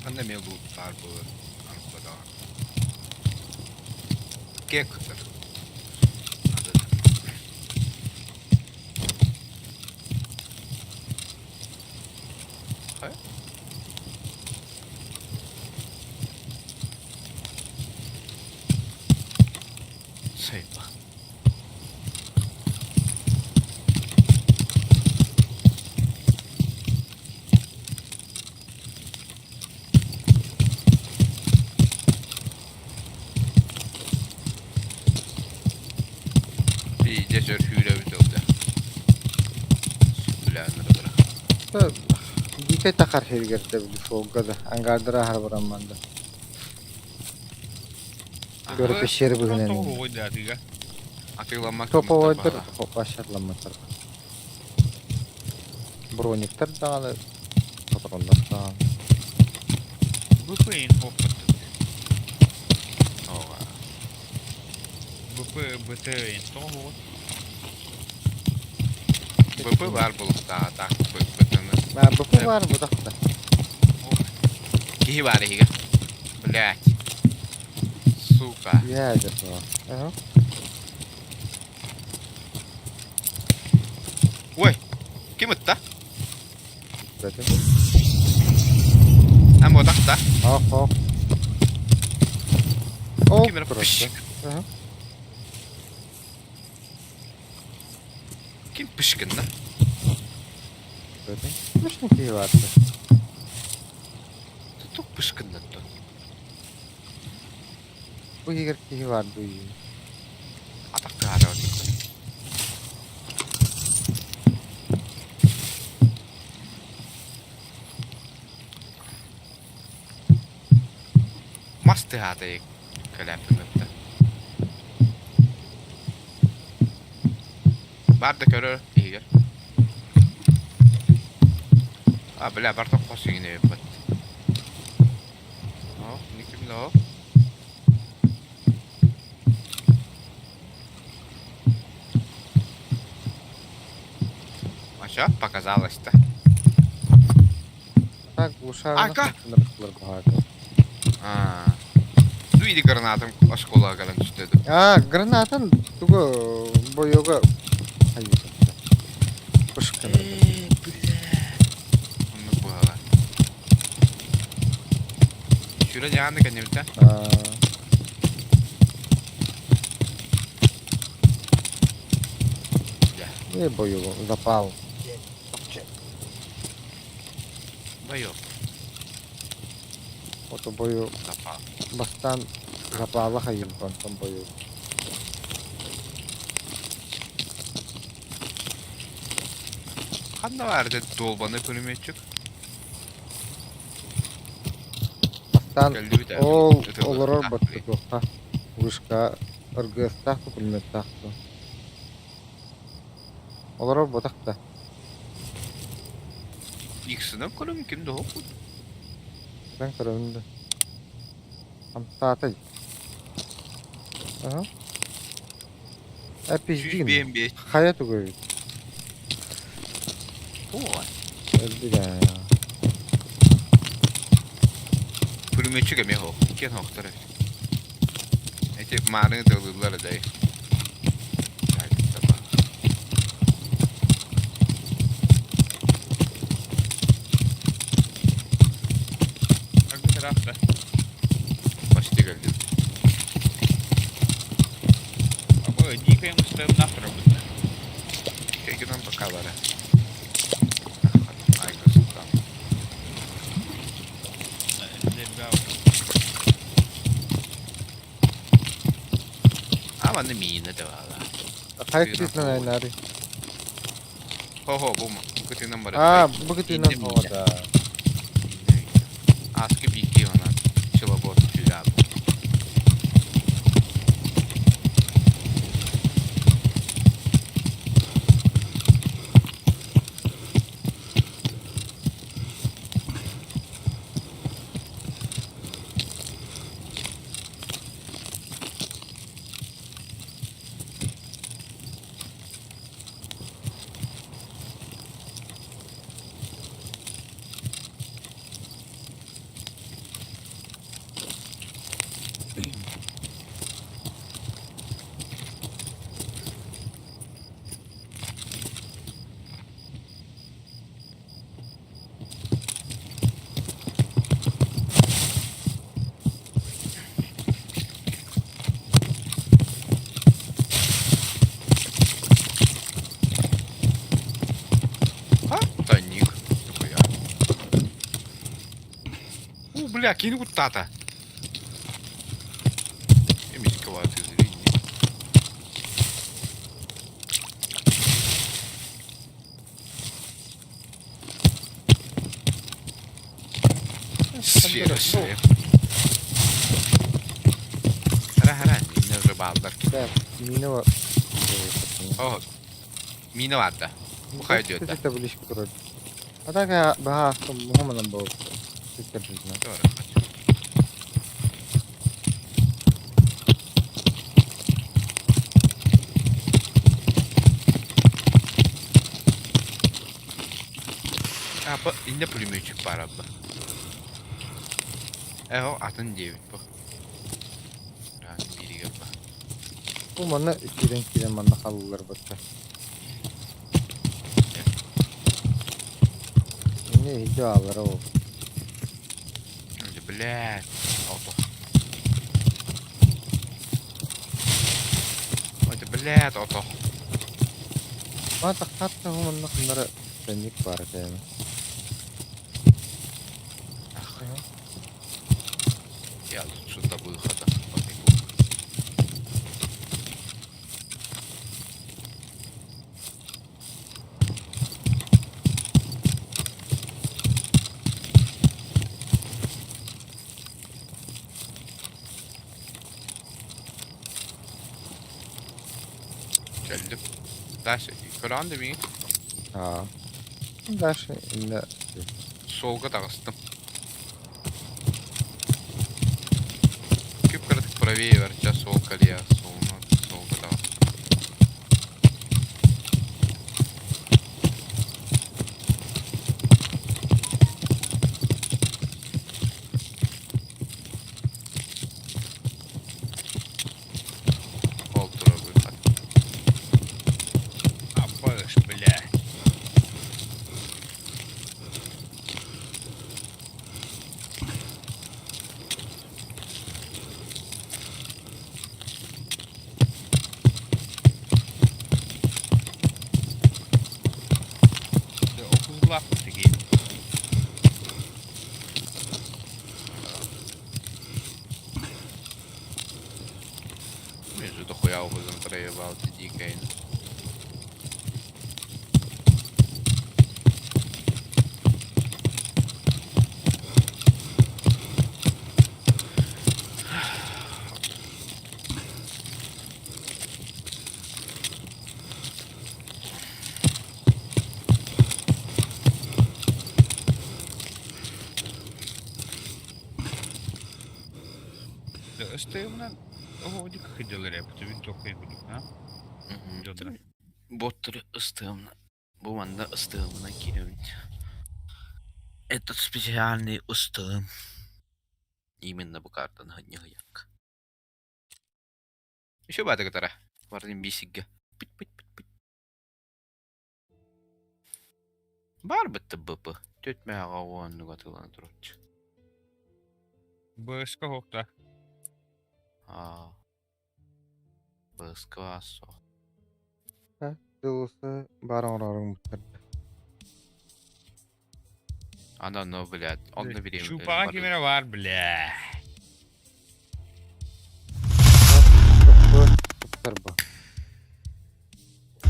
Ханна эмиэ луут баар буолар арбадаҕа. Кек кытар. Сайба. Биирдэ сөр сүүрэбит ылда. Сүбүлээн Дикэй тахар сиригэр да суолга да ангардара аһар барамман да. Көрө пещера быһынан. Атыыламмат Топовойдар башарламматтар. Брониктар даҕаны патроннар даҕаны. БП инфоппут. БП БТ инфо БП баар буолуохтааҕа так БП-ны. БП баар бутахта. Киһи баар иһигэр. Блять. Сука. Ядер. Ага. Ой, ким ытта? Бэтим. Эн буотах да? Ох, ох. О, Ким эрэ просто. Ага. Ким пышкынна? Бэтим. Точно киһи баар. Туох пышкынна то? Бу иһигэр киһи баар дуу. Атах кыһаатаҕа дии. Мас тыаһаата кэлээппин кытта. Баар да көрөр иһигэр. А, бля, барта хос иҥин эбиппит. О, никим да А что показалось-то? Так, глушарных Ака! баҕар. А. Ну или гранатом осколога кэлэн түстэ А, гранатан тугу бойуга хайыта. Пушка. Э, бля. Оннук быһала. Сүрэ дьааны кэннибитэ. А, Бля. э, бойуга запал. Боёк. Ото бою Запал. бастан запала хайым онтон бою. Ханна баар этэ долбаны пулеметчик? Бастан Кэллибит ээ. ол Ытыллар. олорор А, баттытуохха вышка ыргыастаах пулеметтаах Олорор ботах да. Иксынан көрөм ким да хоппут. Ben көрөбүн да. Хамсаата. Аха. Э пиздин. 105. Хайа тугу эбит. Ой. Өлдү да. Пулеметчик эмиэ суох. Иккиэн суохтар эбит. Эти маарыҥы тылыыллар эдэй. Как ыраах Почти кэллим. Абы дикая мустаевна работа. Кэгинэн пока бара. Айга султан. А манна миинэ да баала. Хайа кытыытынан айаннаары. Хо-хо, бу кытыынан барар. Аа, бу кытыынан оҕода. Аскы биики онон пчеловод түүлээх. А, тайник. Нихуя. У, бля, кинь вот тата. Эмискалаты извини. Сфера, сфера. Хара-хара, мина уже бааллар. Да, мина бар. О, мина баар Бу хайа диэт. Табличка турар. А так баха мухаммадан был. Апа, инде пулеметчик бар абба. Эго атын диэбит бу. Ран бириге ба. Бу манна кирен кирен манна халлар батта. Не иди алар ол. Блядь, ото. Ой, блядь, ото. Ма тахтатта бу манна ханнара тайник бар экен. Ах. Я лучше до выхода побегу. Кэллим. Дальше. Көрөҕүн да миигин? Аа. Дальше инне Суолга таҕыстым. Күп кыратык правее барча суол кэлиэ суолунан суолга таҕыстым. Ол турар выход. Апаш, бля. Да, окузлап такие. Мен же дохуя образом проебал дикой. Да, ыстыымынан оһоодик хыдьалар эбит, винтовка курдук, а? Дьоннор. Боттары ыстыамна. Бу манна ыстыамынан киирэбин. Этот специальный ыстыам. Именно бу картаны ньыһыйак. Еще баата кытара. Бардым бисигге. Пыт пыт пыт пыт. Баар бытты БП. Түт мэҕэ уоннуга тылан туруччу. Быска хокта. Аа. Быска суох. Дылысы баар оҥороруҥ буттар. Ана, ну, блядь, онно бириэмэ Чупаҕа ким эрэ баар, бля. Туттарба.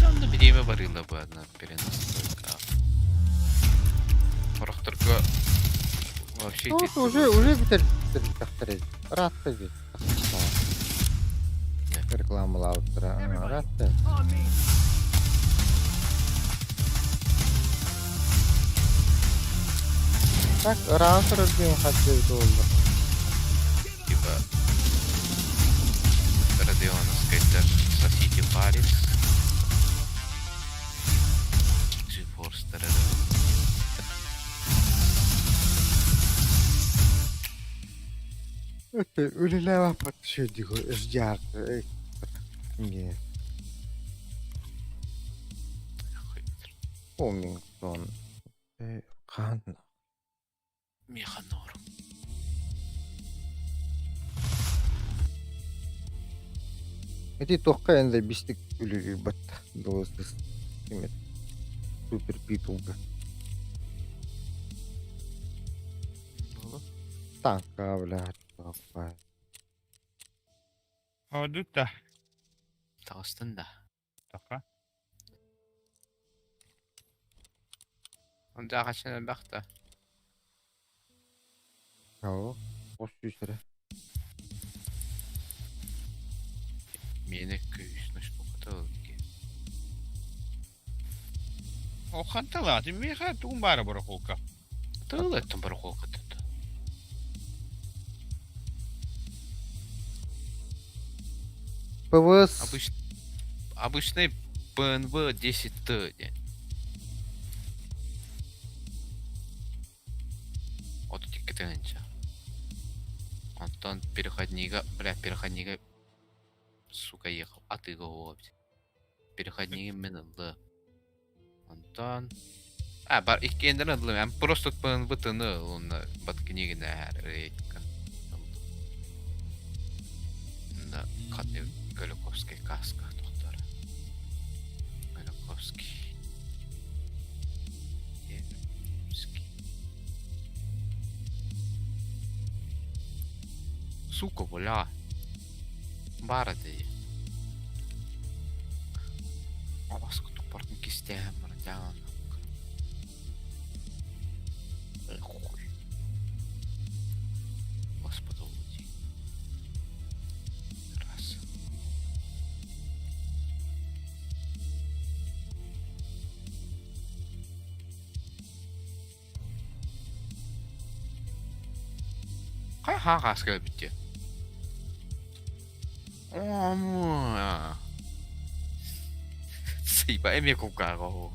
Онно бириэмэ барыыла баана перенастройка. Орохторго вообще Ну, уже уже бүтэр бүтэр Ыраатта дии. Рекламалаабыттара. Ыраатта. Так, ыраан турар диэн хас эбит буолла. Типа Родионовскайдар сосите палец. GeForce-тар Это үлэлээбэппат үчүгэйдик SDR не Помингтон хаан Механор. Ити туохха эн бистик үлүрүйбэт долус кимет супер пиплга Танка, блядь, тохпай. Одута. Таҕыстын да. Тоха. Онда хачан элбэх да. Оо, хос сүүс эрэ. Миэнэ күүс ночпокото ылки. О ханталааты миэхэ тугун баара барахолка. Тыл эттэн барахолка ПВС Обыч... Обычный ПНВ 10Т диэн. 32 тыһыынча. Онтон переходнига, бля, переходнига, сука, ехал, атыыга оҕо эбит. Переходнигы мин ыллым. Онтон... А, бар иккиэннэрин ыллым. Эн просто ПНВ-тыны ыл, уонна баткинигин ээр рейтинга. Да, хаты Голюковский каска тохтор. Голюковский. Сука, бля. Баар этэ. Аласка туппартын кистээн баран дьаалан. Хуй. Господи, Раз. Хайа хааска эбит Оо, Сыйба эмиэ кулгааҕа оһуох.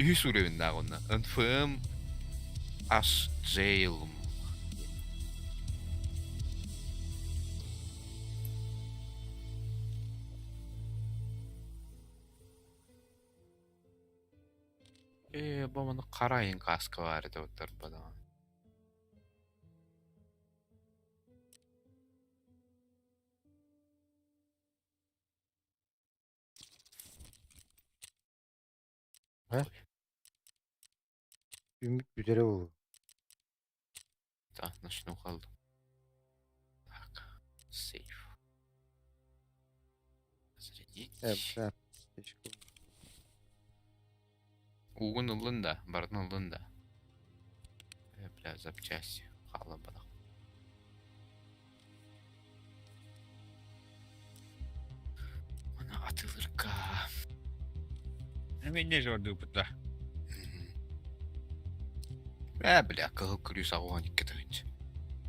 Үһүс уровеннаах уонна НФМ ас Джейлм. Ээ, бу маны хара айын кааска баар этэ оттор даҕаны. Ümit бүтэрэ буолуо. Так, начну халдым. Так, сейф. Зарядить. Э, бля, Уугун ыллын да, барытын ыллын да. Э, бля, запчасти. Хаалан бадах. Мана атылырга. Мен не жордууппута. Э, бля, кыһыл күрүс 82 тыһыынча.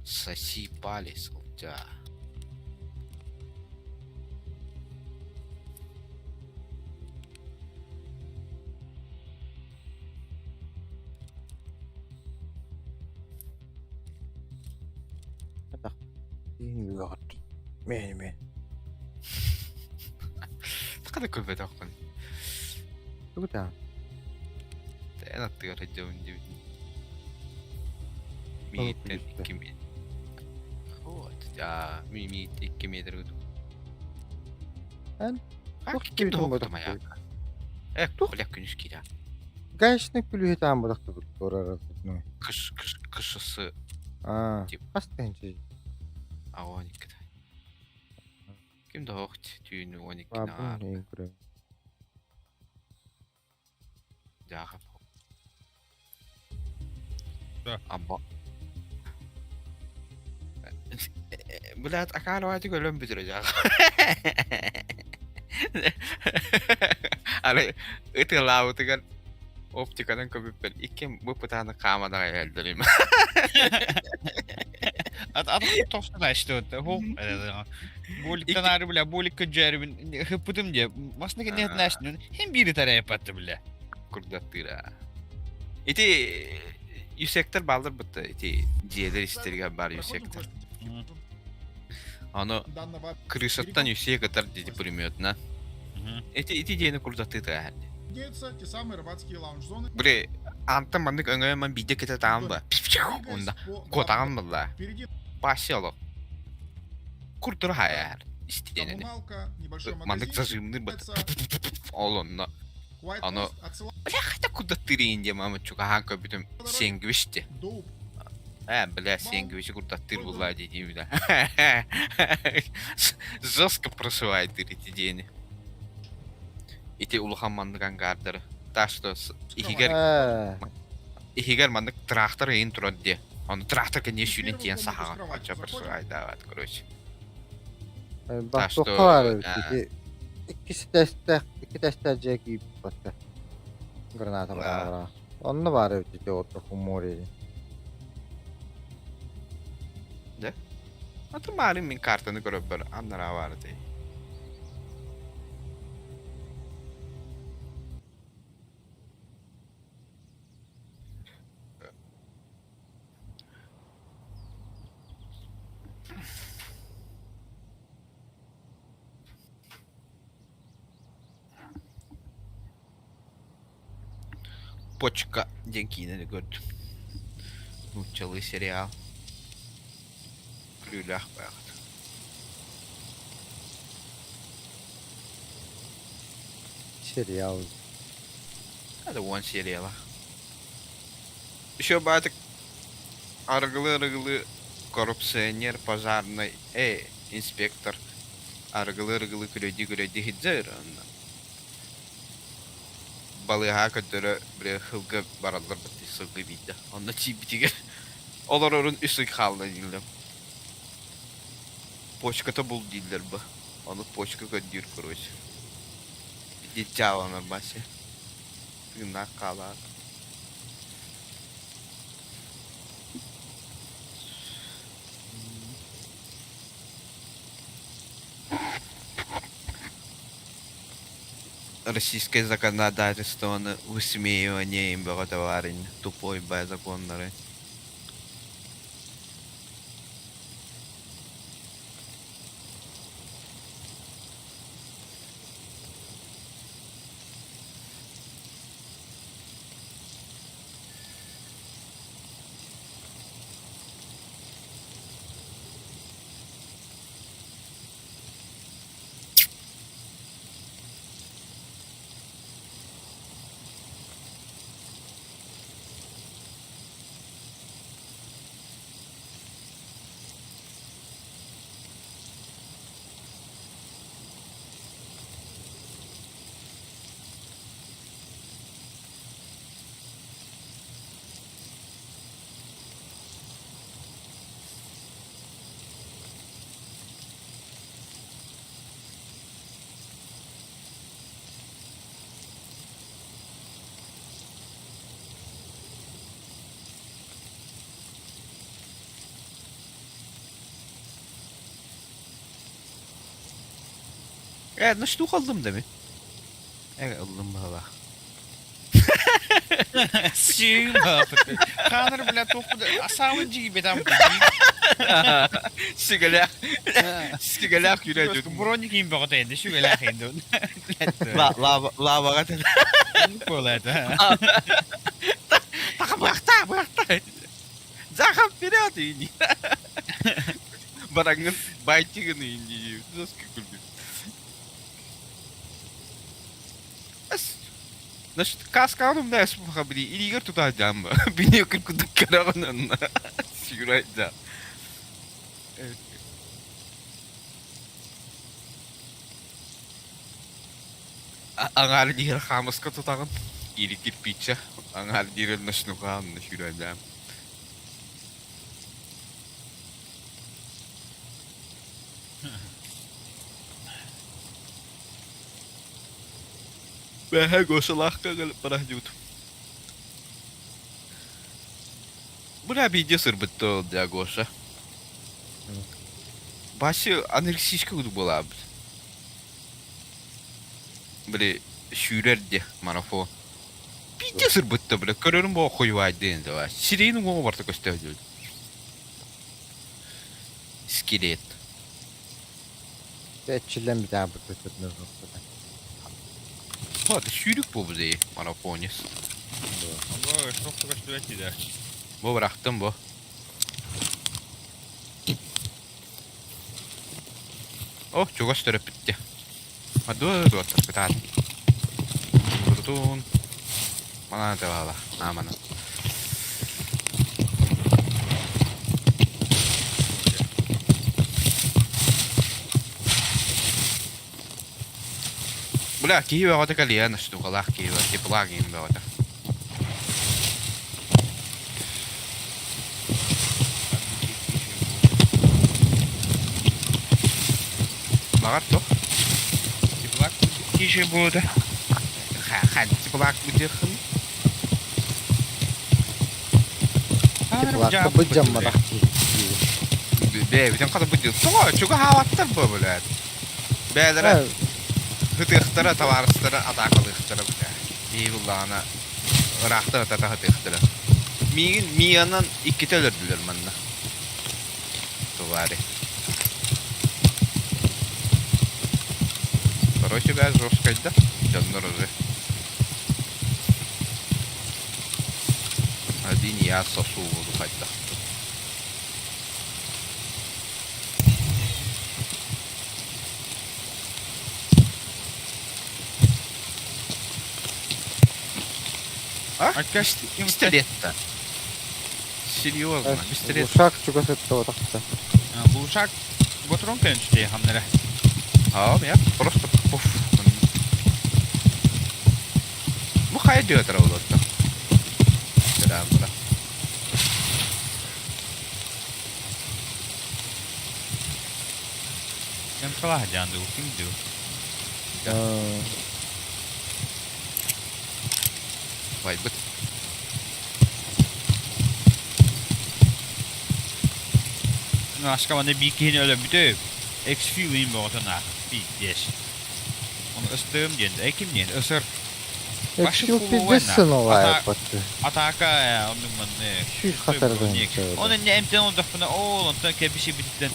Соси палец, ылдьаа. Мин мин. Хата көрбөтөххүн. Тугу таан? Эн аттыгар сылдьабын диэбит. Мииттэн 2 метр. Вот, а, миит 2 метр кутук. Эн Туох ким тоһуктамая? Э, бля, күнүс киирэ. Гаечный күлүүһү таан бодохтубут туорар ну. Кыш кыш кышысы. Аа, хас тыһынчы? А 12 Ким да хоох түүнү 12-ни аар. Дьаахап. Абба. Блядь, акаалаатык өлөн бүтүрэ дьаах. Ары ытыалаабытыгар оптиканан көбүппэр икки бу пытааны хаамадаҕа иһэлдэрим. Ат ат тохтуна что-то. Хо. Боликтан ары бля, боликка дьээрибин хыппытым дии. Масна кэнниһит наашнын хим биири тарайпатты бля. Курдаттыыра. Ити юсектор баалар бытта ити дьиэлэр истэригэр баар юсектор. Ону крышаттан юсек ытар диэти пулеметна. Ити ити диэни курдаттыы тыаһар. Те самые рыбацкие лаунж-зоны. Бре, антан маннык өҥөйөн биирдэ кэтэ таан ба. Онда куотаҕын балла. Паси олох. Курдура хайаар истиэнэни. Маннык зажимныыр бат. Ол онно. Ону бля хата курдаттыыр диye мама чугаһаан көрбүтүм сиэнгибишти. Э, бля, сиэнгибиши курдаттыыр булла дии бля. Жестко прошивает ити диэни. Ити улахан маннык ангаардары. Так что иһигэр иһигэр маннык трактор ыйын турар диэ. Ону трактор кэнниэ сүүрэн тиийэн саһаҕа. Оччо прошивайдаабат, короче. Так что ити иккис тэстээх икки тэстээх дьиэ киирбит граната бара. Онно баар эбит ити отдых у моря. Да? Аты маарин мин картаны көрөбөр аннараа баар этэй. Почка диэн киинэни көрдүм. Нууччалыы сериал. Күлүүлээх баҕат. Сериал. Это уон сериала. Еще баатык арыгылы-арыгылы коррупционер, пожарный, э, инспектор арыгылы-арыгылы күрөйдүү-күрөйдүү сылдьар онно. Балыыһаҕа көрдөрө били сылгы бараллар быттыы сылгы биирдэ. Онно тиийбитигэр олорорун үс ый хаалла дииллэр. Почката бул дииллэр бу. Ону почка көрдүүр короче. Дьааланар Вася. Тыыннаах хаалаат. Российское законодательствоны высмеивание им бөҕө товарин тупой бай законнары. Э, ну что ыллым да мин? Э, ыллым баһылаах. Сүүм Хааныр бля туохпут асаабын дьиибэтам Сүгэлээх сүгэлээх күүрэ дьүт. Броник иин бөҕөтө енді сүгэлээх енді. Лаваға Буолаата. Таха быахта быахта. Захам вперед и Бараңын байтигын инди. Доска күлбүт. Значит, касканым да эспуха били илигер тутаажаам бини кыркудук көрөҕүн сүүрайда. Аҥаар диир хаамыска тутаҕын или кирпиччэ аҥаар диир ночнугаан сүүрайдаам. Бэһэ Гошалаахка бараһдьыбыт. Бля, видео сырбытты дя Гоша. Башы анорексичка курдук буолаабыт. Били сүүрэр де марафон. Видео сырбытты бля, көрөрүм боо хуйвайдын да. Сирейин уҥуоҕа барта көстөөдү. Скелет. Эрчиллэн бүтээбит өтөрүнэн Вот, сүүрүк буолбут ээ, марафонец. Бу бырахтым бу. О, чугас төрөппүттэ. Адуа дуоттарбытаат. Турутун. Манаа табаала. Аамана. Бля, киһи бөҕөтө кэлиэн, штукалаах киһи бөҕө, теплак иһин бөҕөтө. Баҕар туох? Теплак киһи буолута. Хан теплак быдьыхын. Теплакка быдьамматах киһи. Бэйэбитин хата быдьы. Тоҕо чуга хаалаттар бу блядь. Бэйэлэрэ ытыахтара, табаарыстара атаакалыахтара бля. Дии буллаҕына ыраахтан ытата сатыахтара. Миигин Миянан иккитэ өлөрдүлэр манна. Товари. Короче, бля, жесткайда. Дьоннор уже. Один я сосу буду хайдах. А? Пистолет-то. Серьезно, пистолет. Ушак чугас өттө Лушак ботрон көнчтей хамнара. А, я просто пуф. Бу хайа диэтэр олордо. Бра. Кем калаha жанды ким ду. Байбыт. Ашка маны бикин өлө бүтө. Эксфилин боҕотун аах. Пиздец. Оны ыстыым диэн, эким диэн, ысыр. Эксфил пиздец сыналаайбат. Атака оннук манны. Сүүс хатардан. Оны не эмтен олдохпуна, ол онтон кэбиси бүтүттэн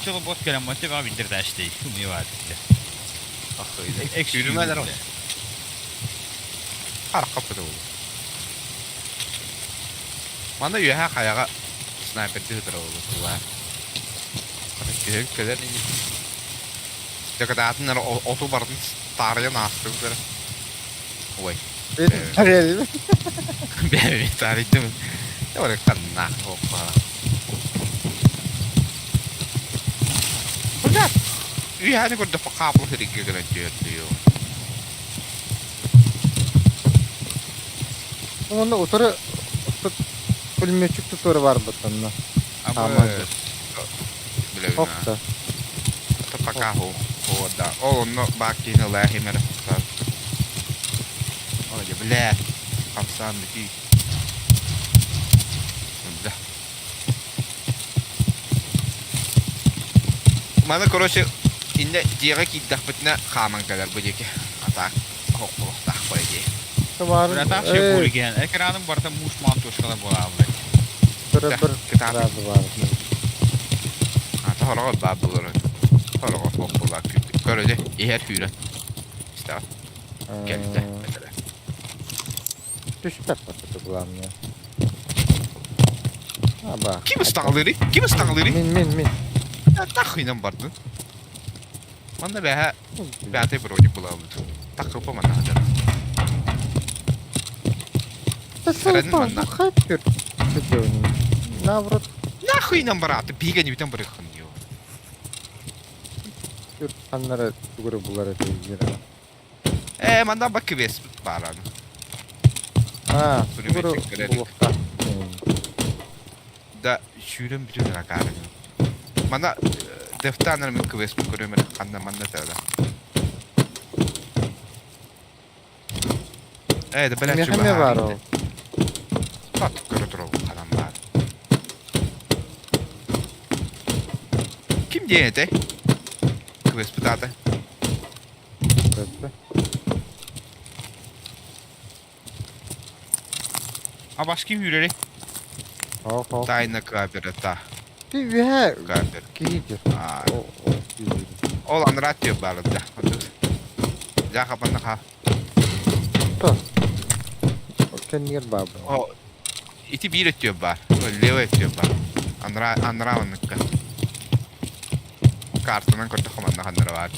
чылы бот кэлэн маты баа билдер даштей. Кумы бар. Сүүрүмэлэр ол. Харах каппыта ол. Мана үөһэ хайаҕа снайперди ытыра ол. Күһүн кэлэр ини. Дьакытаатын эрэ оту бардын таарыйан аастыбыт эрэ. Ой. Бэби таарыйдым. Ora канна опа. Бля. Үөһэни көрдөххө хаапыл сириггэ гынан түһэрдиё. Онно утары пулеметчик тутура бар бутанна. Абы. Хопта. Это пока хо. О, да. Ол онно бааккины лээхимэр. Ой, бля. Хамсаан бүтүй. Да. Маны, короче, инне дьиэҕэ киирдэхпитинэ хааман кэлэр бу диэки. А так, оһох булуохтаах по идее. Табаарын Братан все булиген. Экраным барыта муус маан точкалар буолааллар. Бір бір Кытаатык. сразу баар. Ата хороҕор баар буолар. Хороҕор суох буолар күүппүт. Көрөдө иһэр сүүрэн. Истэҕин. Кэллэ. Бэтэрэ. Түспэт батыты главное. Аба. Ким ыстаҥалыырый? Ким ыстаҥалыырый? Мин мин мин. Нахуйнан бардын. Манна бэһэ пятый броник булабыт. Такыпа манна хадыр. Да манна. Хаппер. Наоборот. Нахуйнан барааты бигэ нибитен барыхын ё. Түр ханнара тугура булар это игра. Э, манна бакы вес баран. А, тугура булуқта. Да, сүүрэн бүтүн ракарын. Манна дефтанар мен квест көрөмөр ханна манна тада. Э, да блядь, Мехаме бар ол. Тат көрө турар ханан бар. Ким диэн этэй? Квест бытаата. А башки үүрери. Хо-хо. Тайна кооперата. Ти үһэ Каапер. киһитир. А, ол анратио бар да. Жаха паннаха. Кеннир баба. О, ити биир өттүө бар. Левый өттүө бар. Анра анра оннукка. Картанан көрдөххө манна ханнара бар.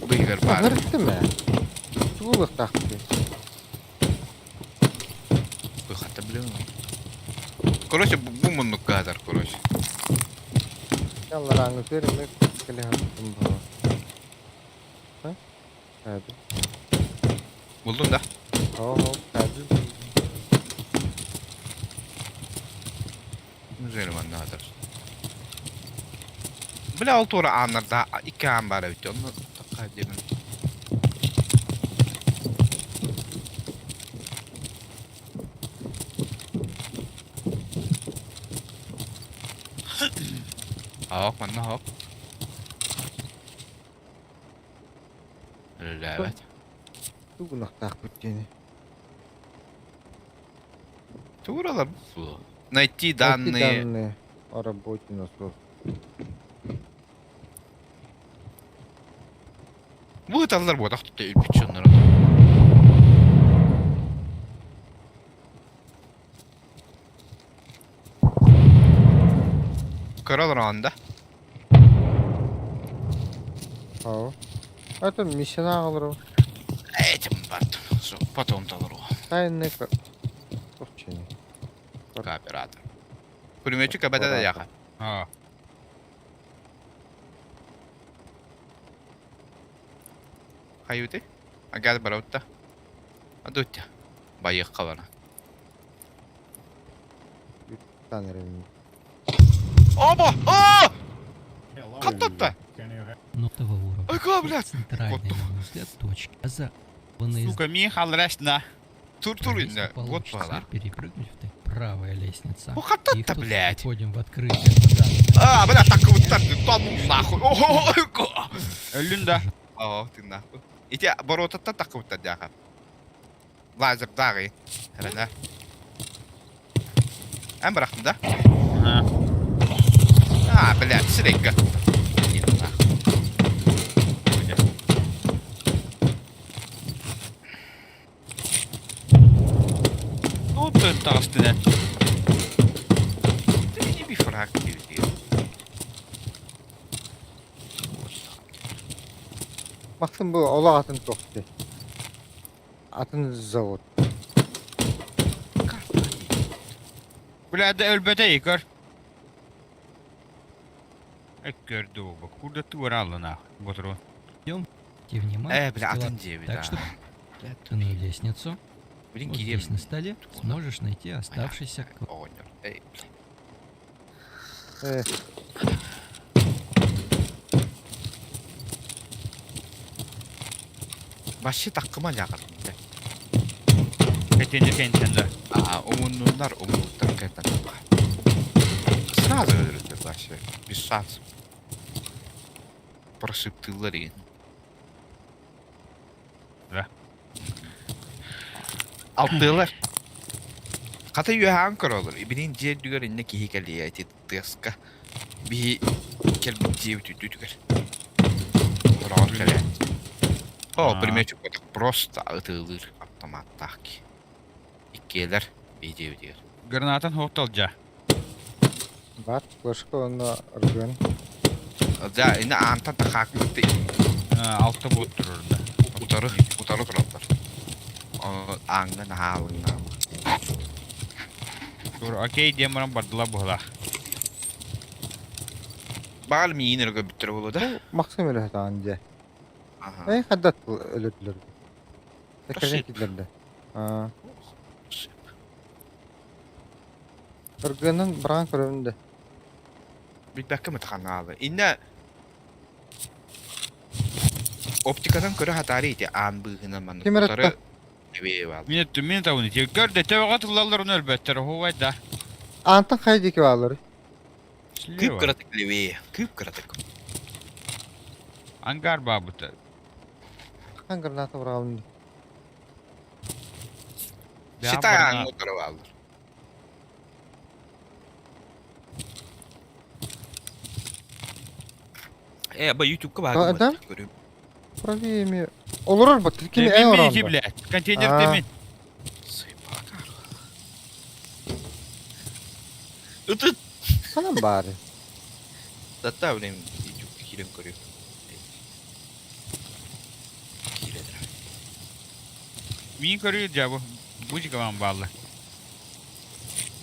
Быйгар бар. Ныртты мэ. Туулуктаахпы. Хата блин. Короче, бу муннукка хатар, короче. Ялларааңы көрүмө келе хаттым бу. Ха? Хәді. Булдун да? Хо-хо, хәді. Üzeri манна хатар. Бля, ол туора ааннарда икки аан бар эбит. Онно такка диэн. Хоок, манна хоок. Үлэлээбэт. Тугунахтаахпыт диэни. Тууралар бу. Найти данные. Данные о работе насос. Бу ыталлар буотах тутта үлбүт дьоннору. Көрө олороҕун да? Ау. Это миссияна алыру. Этим бардым. Потом толору. Тайный Тохчини. Кооператор. Пулеметчик эбэтэ да яха. А. Хайыты? Агар бараутта. Адутя. Байыққа бара. Танырым. Оба! А! Хаттатта! Нотового уровня. Ага, блядь! Центральной, Вот. на мой взгляд, точки. А за Сука, ми халрашна. Тур-тур Если инде. Вот получится бала. перепрыгнуть в Т. Правая лестница. О, хаттатта, Их тут блядь. Входим в открытие по данным А, бля, так вот так, да ну нахуй. Ого, Өлүн да. О, ты нахуй. Ити боротатта такыбыттар дяха. Лазер дагы. Рена. Эн бырахтым да? А, блядь, сирекка. Иди нахуй. Туут таҕыстына. Ты не бифрак диир. Максим бу олох атын тохти. Атын завод. Бля, да өлбөтө көр. Көрдү бу. Курда туураллына. Ботру. Обратите внимание, Э, бля, стрела- атын диэби Так да. что Бля, на лестницу. Блин, Вот кириэм. здесь на столе сможешь найти оставшийся Оҕонньор. Эй, бля. Э, Вообще таккыма дьаҕар. Этенде кентенде. А, умуннуннар, умуннуттар кэтэн Сразу өлөрүттэр вообще. Без шансов. Прошиптылар иин. Да. Алтыалар. Хата үөһээн көрөлөр. Ибинин дьиэ үрдүгэр иннэ киһи кэлиэ ити тыаска. Биһи кэлбит дьиэбит үрдүгэр. Хороҕор кэлэ. О, примечу просто ытыылыыр автоматтаах киһи. Иккиэлэр биһи дьиэбитигэр. Гранатан хотталдьа. Бар, флешка уонна аргыан. Да, инне аантан тахаакмыт Алта буот турар да. Утары, утары тураллар. Ааҥҥа наһаа алыҥнаама. Окей диэн баран бардылар быһылаах. Баал миин эрэ көрбүттэрэ буолуо да? Максим өлө сатаан дьэ. Аха. Эй, хаддат өлөрдүлэр. Тэкэрин Шип. киллэрдэ. Аа. Ыргыанан быраҕан көрөбүн да. Билбэккэ мытаханаалы. Иннэ оптиканан көрө хатаары ити аан быыһынан маннык Ким утары ырытта? эбиэ баал. Мин өттүм мин табын ити. Көр да төбөҕө тыллаллар оны өлбөттөр. Оһуобай да. Аантан хайа диэки бааллары? Кыып Слева. кыратык левее. Кыып кыратык. Ангар баабыта. Хаан граната быраҕабын да. Считай ааҥҥа утары бааллар. Э, ба ютубка Да, баар да? көрүм. Правее ми. Олорор бат. Кими эн Мин ити орон. блядь. Контейнер Аа. темин. Сыйбака. Ытыт. Ханан баары. Датта блин ютубка киирэн көрүм. Кииредер. Мин көрү жабы. Бу вам баалла.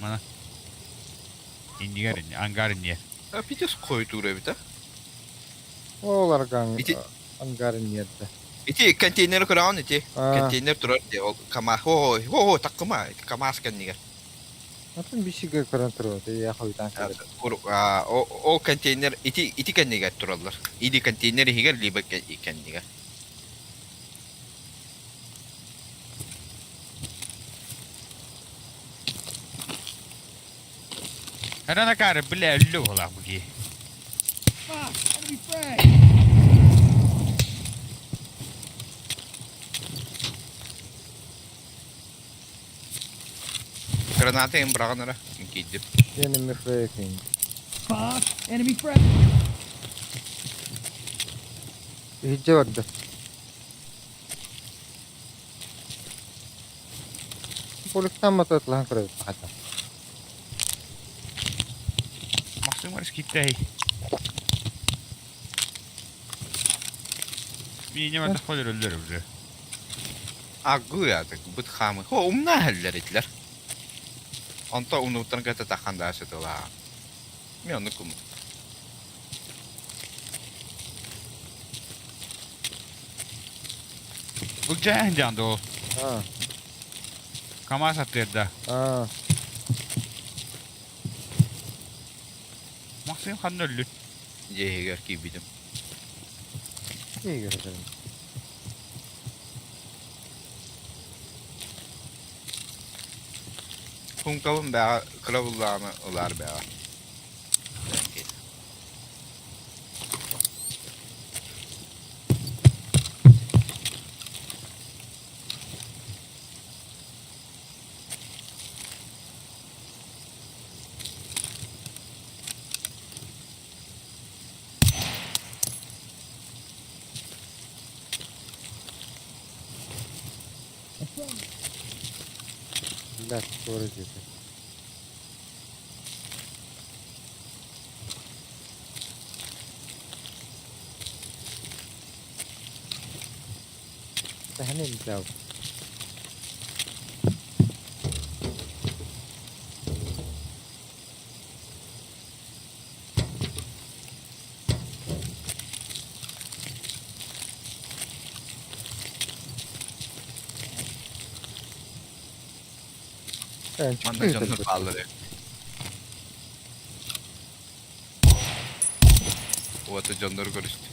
Мана. Иннигер, ангар иннигер. А пидес қой тура эбит а? Ол арган Ити- ангарын нерде. Ити контейнер көрөҕүн ити. Аа. Контейнер турар дии ол КамАЗ хо хо таккыма ити КамАЗ кэннигэр. Атын бишиге көрөн туруот. Я хойдан кэлэр. Ол контейнер ити ити кэннигэр тураллар. Или контейнер иһигэр либо кэннигэр. Рана кары, бля, өллө буолаах бу киһи. Fuck! Enemy frag! Граната им быраҕан эрэ. Киирдим. Enemy frag. Fuck! Enemy frag! Иһирдьэ барда. Поликтан мататлахан көрөбүт хата. Максим Марс киттай. Мин не холер өллөр уже. Агы ятык быт хамы. Хо умна хәлләр итләр. Онто умнуттан ката тахан да сытыла. Мен оны кум. Бу жаан жанды ол. Аа. КамАЗ аттырда. Аа. Максим ханна өллү. Жehегер кийбидим. İyi görelim. Хумкалым баа кырабыллааны ылар баа. Блядь, doğru dedi. Тэһэн жау. Манна дьоннор бааллар. Вот дьоннор көрүстү.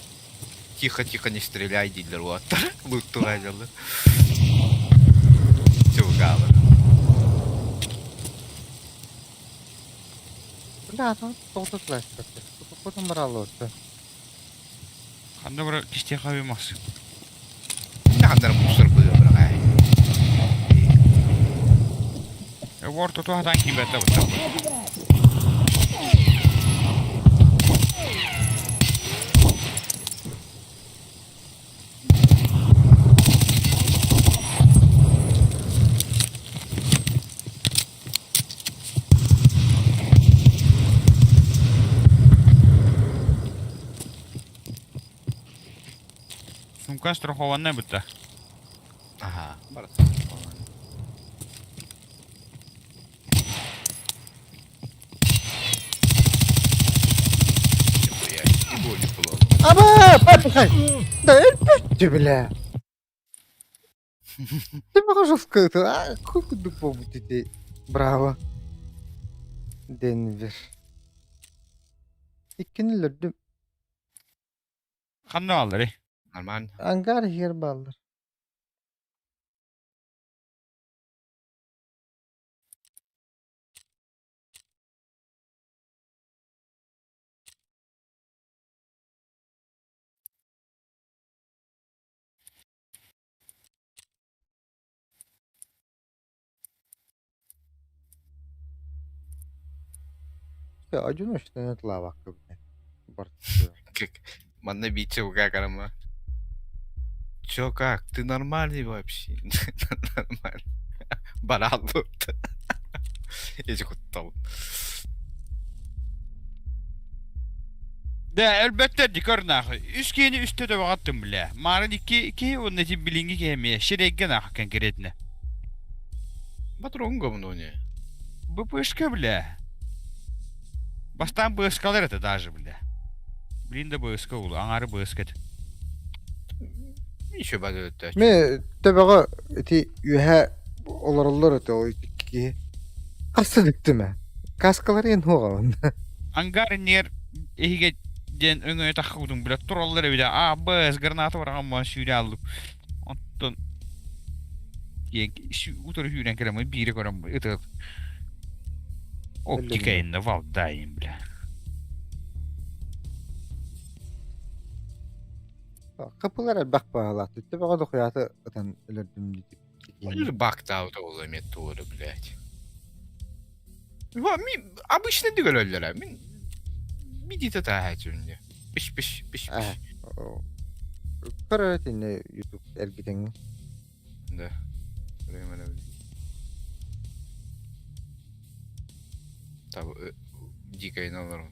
Тихо, тихо, не стреляй, дииллэр уоттар. Луттуга дьаллар. Чугаалар. Бля, там тоғыз Потом баралы отты. Ханна бар кисте хаби Максим. Хандар мусор быга бирага. Ортото хатан киирбэтэ быта. Сумка страхованная бытта. Ага, барыта страхованный. Нихуя, и боли было. Аба, папихай! Да өлбөттү бля. Ты похож в а какой дупо детей. Браво. Денвер. Иккини өлөрдүм. Ханна аллары? Нормально. Ангар иһигэр бааллар. Одиночный лавакка бля. Как? Манна битсе как арама. Чё как? Ты нормальный вообще? Нормально. Баран тут. Эти куттал. Да, элбэттэр ди көр нахуй. Үс киһини үстэ төбөҕөттүм бля. Маарын икки киһи уонна ити билиҥҥи киһи эмиэ сирэйгэ нахуй конкретно. Патрон говно не. БПшка, бля. Бастаан быыскалар это даже, бля. Блин да быыска улу, аҥаары быыска этэ. Еще бадыт. Мен төбөҕө ити үөһэ олороллор этэ ол ити киһи. Хасса бүттүм ээ. Каскалар иһин хуоҕабын. Ангар нер иһигэ диэн өҥөйө таххыбытым, бля, тураллар эбит А, Б, С граната бараҕан сүүрэ аллым. Оттон утары сүүрэн кэлэн биири көрөн ытыт. Оптика инна валдайым, бля. Капылар элбэх баалаах. Төбөҕө дохуйааты ытан өлөрдүм диэтик. Или бактаут ол эмиэ туору, блядь. Ми обычно дөгөлөллөрө. Мин бидите тааһа Пиш пиш пиш пиш. Көрө тинне YouTube эргитеҥ. Да. Время Там дикая наларым.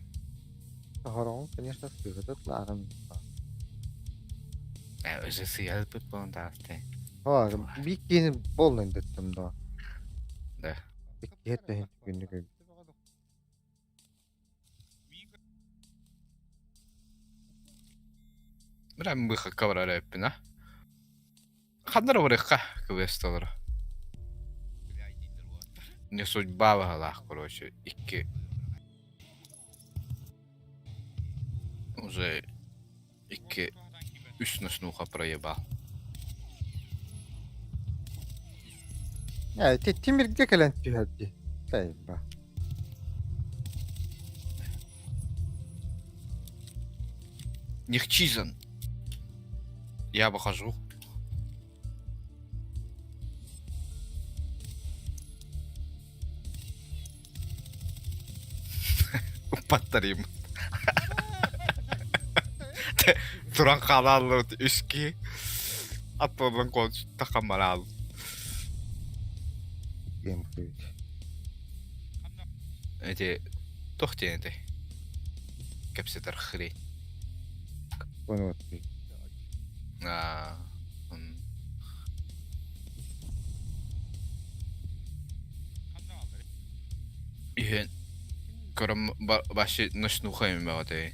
Хороҕун, конечно, сыһытыт лаарым. Уже сыялпыт болон таасты. О, биир киһини полный дэттим да. Да. Икки төһүн күннүк. Бирам быхакка барар эппин, а? Ханнара барыхха квесталара. Не судьба баһалаах, короче, икки уже икки үс ночнуха проебал. Э, тимиргэ кэлэн түһэрди. Тайба. Нехчизан. Я выхожу. Упаттарим. Туран хаалаллар үски аттарынан тахаммараал. Геймплей. Эти туох диэн этэй? Кэпсэтэр хрень. Понял. Аа. Иһэн көрөн вообще ночнуха эмэҕэ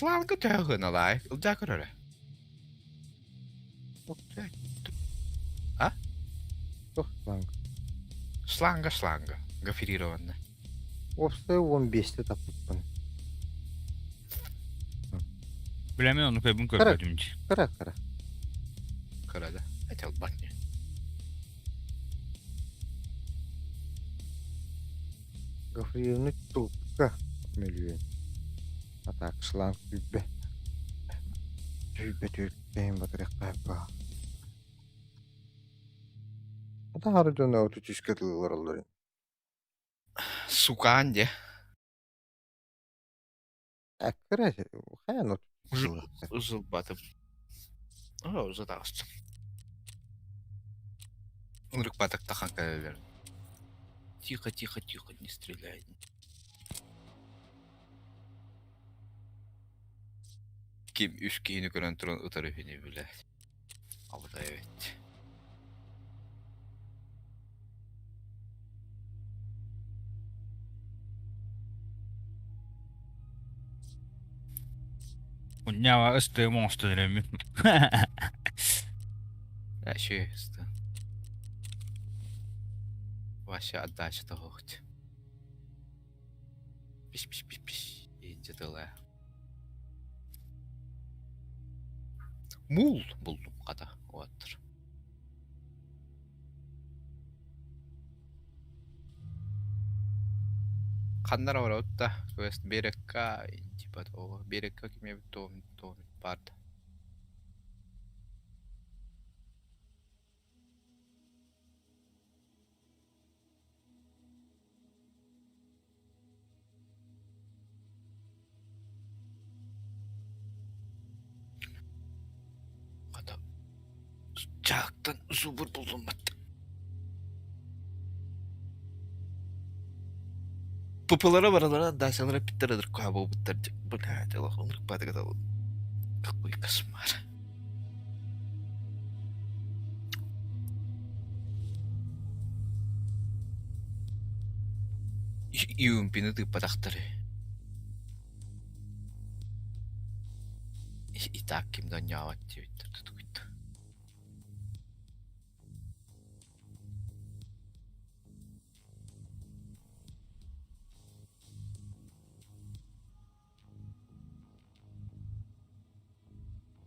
Шланга төһө ылдьаа көрөрө. А? Туох шланг? Шланга, шланга. Гофрированная. Уопсай 15-те таппыппын. Билэмин ону көбүн көрбөтүм дии. Кыра кыра. Кыра да. Это албатня. Гофрированный трубка мөлүйүөн. А так шланг бүббэ. Сүүрбэ түөрт батырыахтаахпа. Таһары дьоно 33-кэ дылы олороллор ини. Сукаан дьэ. Кыра хайаан 33 сыллаахтар. Узулбатым. Оо, узатаҕыстым. Ынырыкпатак тахан кэлэлэр. Тихо, тихо, тихо, не стреляй. Ким үс киһини көрөн туран ытар үһүнүй билээт. Абытай эбит. Унньаҕа ыстыым оҥостон эрэммин. Вообще ысты. Вообще отдача тоһуохт. Пиш пиш пиш пиш. Инче тыла. Мул булдум хата уоттар. Ханнар оротта квест берекка типа того берекка киме том том парт. Хата чаактан зубр буллуммат. Пупылара баралара дачалара питтерадыр куһа буолбуттар блядь олох ынырыкпаатык Какой кошмар. Юумпины тыыппатахтары. И так ким да онньообот диэбиттэр тутугуйт.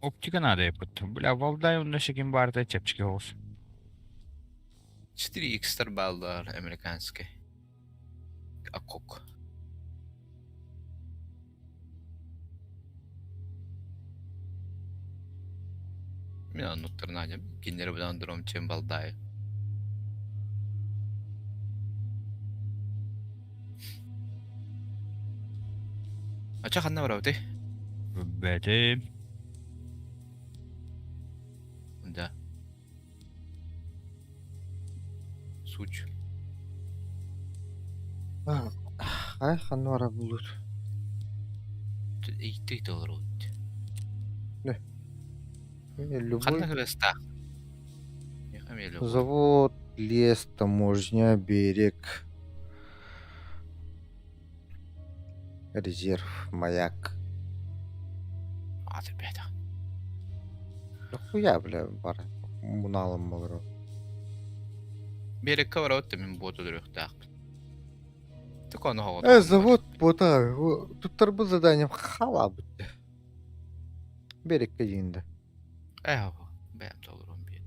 Оптика надо эппит. Бля, Валдай онно ким баарта чэпчэки оҕус. 4X-тар бааллар американский. Акок. Мин оннуктарын аадьам. Кинилэри быдан дром чем Валдай. Ача ханна барабытый? Бэтим. Да. Суч. Ай ханна бара булur. Иттей толорут. Любой Ханна кырастаах? Завод, лес, таможня, берег. Резерв, маяк. Аты бэт. Хуя, бля, бар. Муналым болор. Берекке барабыт да мин буоту өлөрүөхтаахпын. Завод бота. Туттарбыт заданием хала бутты. Берекке дейінді. Ээ, бэйэм толоруом биир.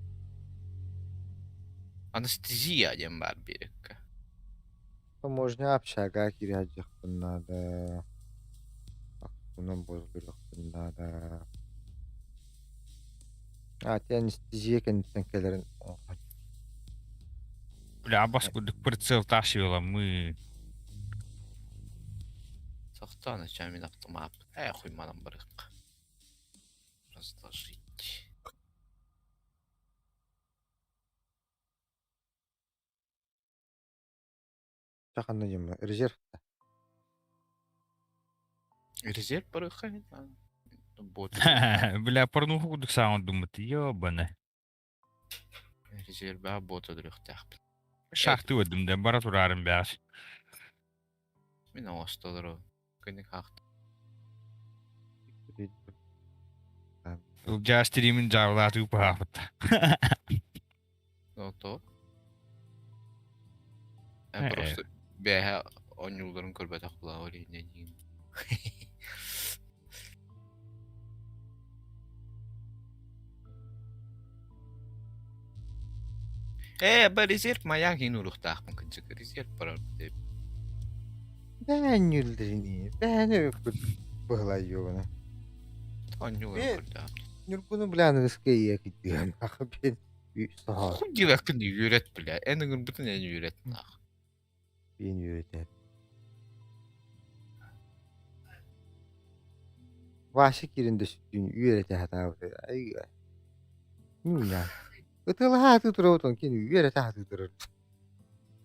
Анестезия диэн баар биэрэккэ. Таможня общага кириэхпин наада. Аккунан буолбуйуохпун наада. А, ти анестезия кэнниттэн кэлэрин Бля, абас курдук прицел тащила мы. Сохтоон ачаа мин автомат. Ээ, хуйманан барык. Разложить. Ханна дима резерв. Резерв барыха. Бот. Бля, порнуху курдук саҥа думмут. Ёбана. Резервэ бот өлөрүөхтээхпин. Шахты өдүм да бара турарым бээс. Мин оҥостолору күнүк хаахта. Ылдьаа стримин дьаабылаатыы паапыт. Ну то. Просто бэйэ оонньууларын көрбөтөх булаа иннэ диин. Ээ, ба резерв маяк иин уруохтаахпын кырдьык резерв барар деп. Бээн нүлдэрини, бээн өкпүт быһылайыгына. Оонньууларын көрдөөх. Ньургуну бля аныгыскы ийэ кыйдыан ахы биэн соһоор Хуй диэбэккин үөрэт бля. Эн ыҥырбытын эн үөрэт нах. Биэн үөрэтэр. Вася киирэн да сүттүүн үөрэтэ сатаабыта. Ай Ньууна. Ытыалаһа сатыы турабыт он кини үөрэтэ сатыы турар.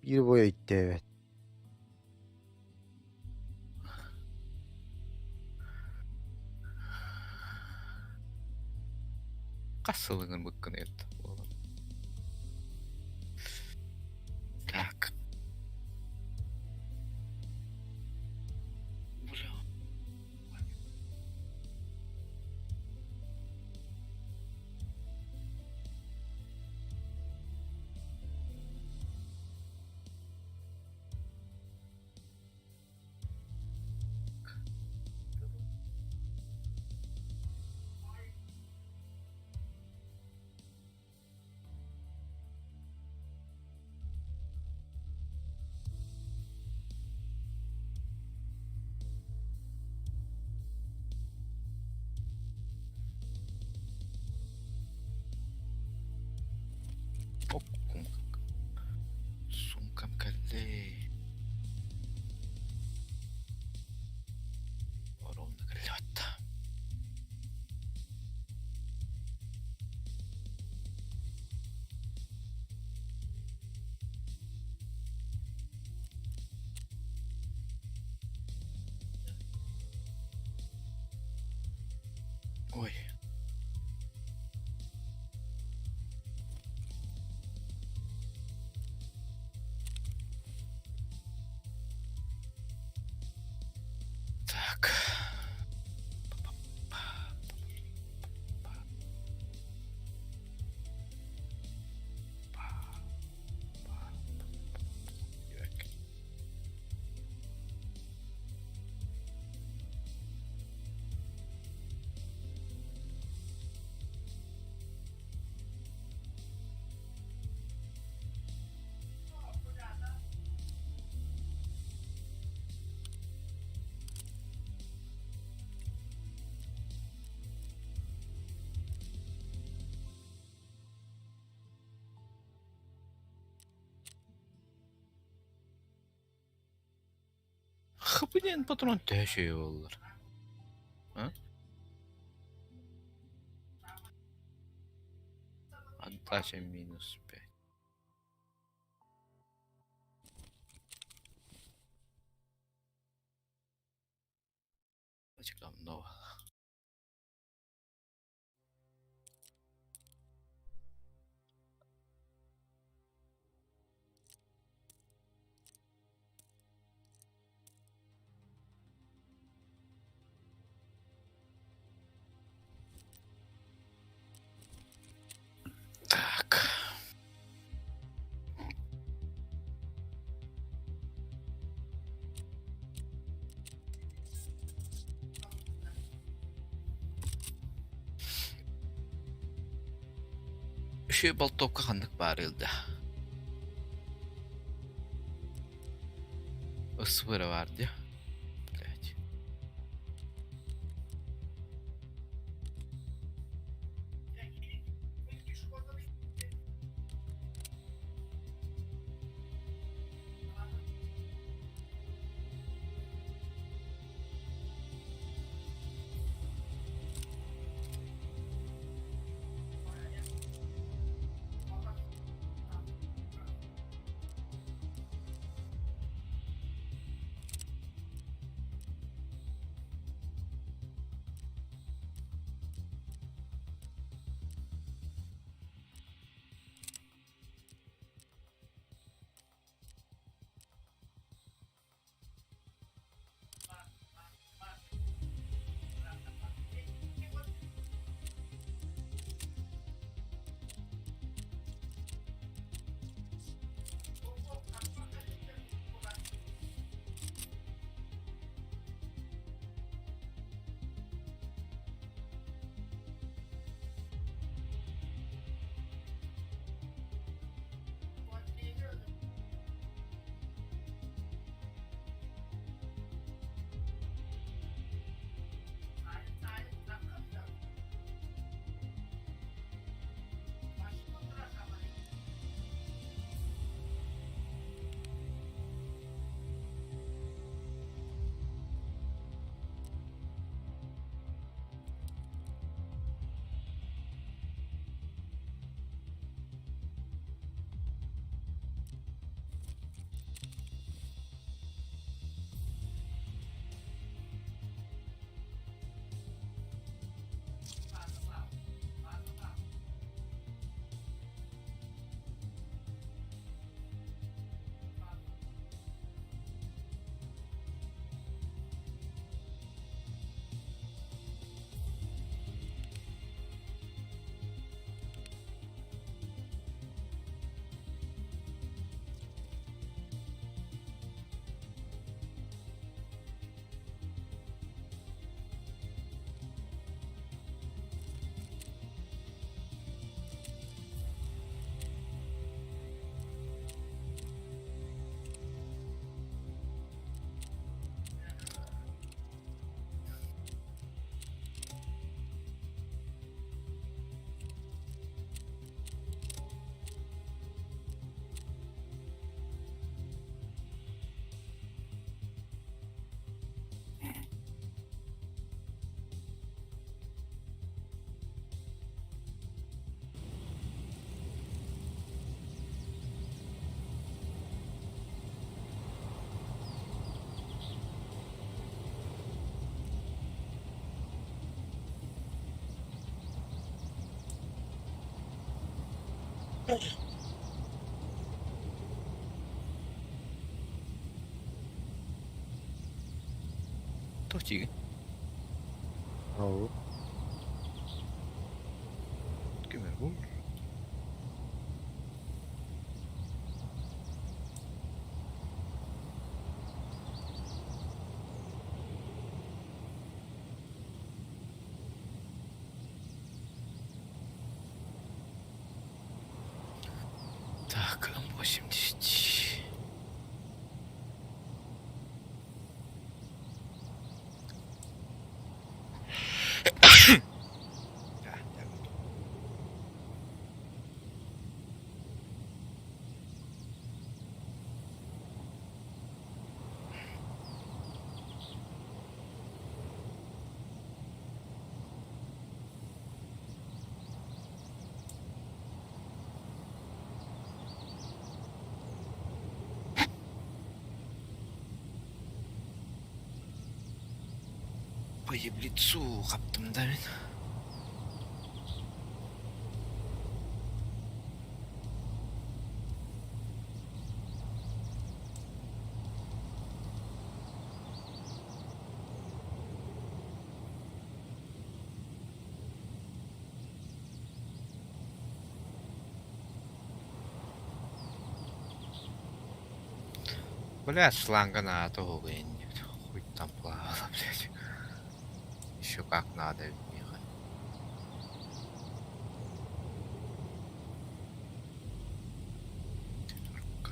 Биир бой өйдөөбөт. Хас сыл ыҥырбыккын эт буолан. Так. Бля. Сумкам кэллэ. Ровно кэллэ. Ой. Так. Хапыден патрон төһө үчүгэй буоллар. А? Отдача минус 5. Много. Так. Үчүгэй болтуопка ханнык баар да? Ысвыра баар дии. Блядь. Туох диигин? Ол. Ким эрэ бу? Так, М80. Да, я готов. По еблицу хаптым да мин. Блядь, шланга на того Хуй там плавала, блядь. Еще как надо, миха. Рука.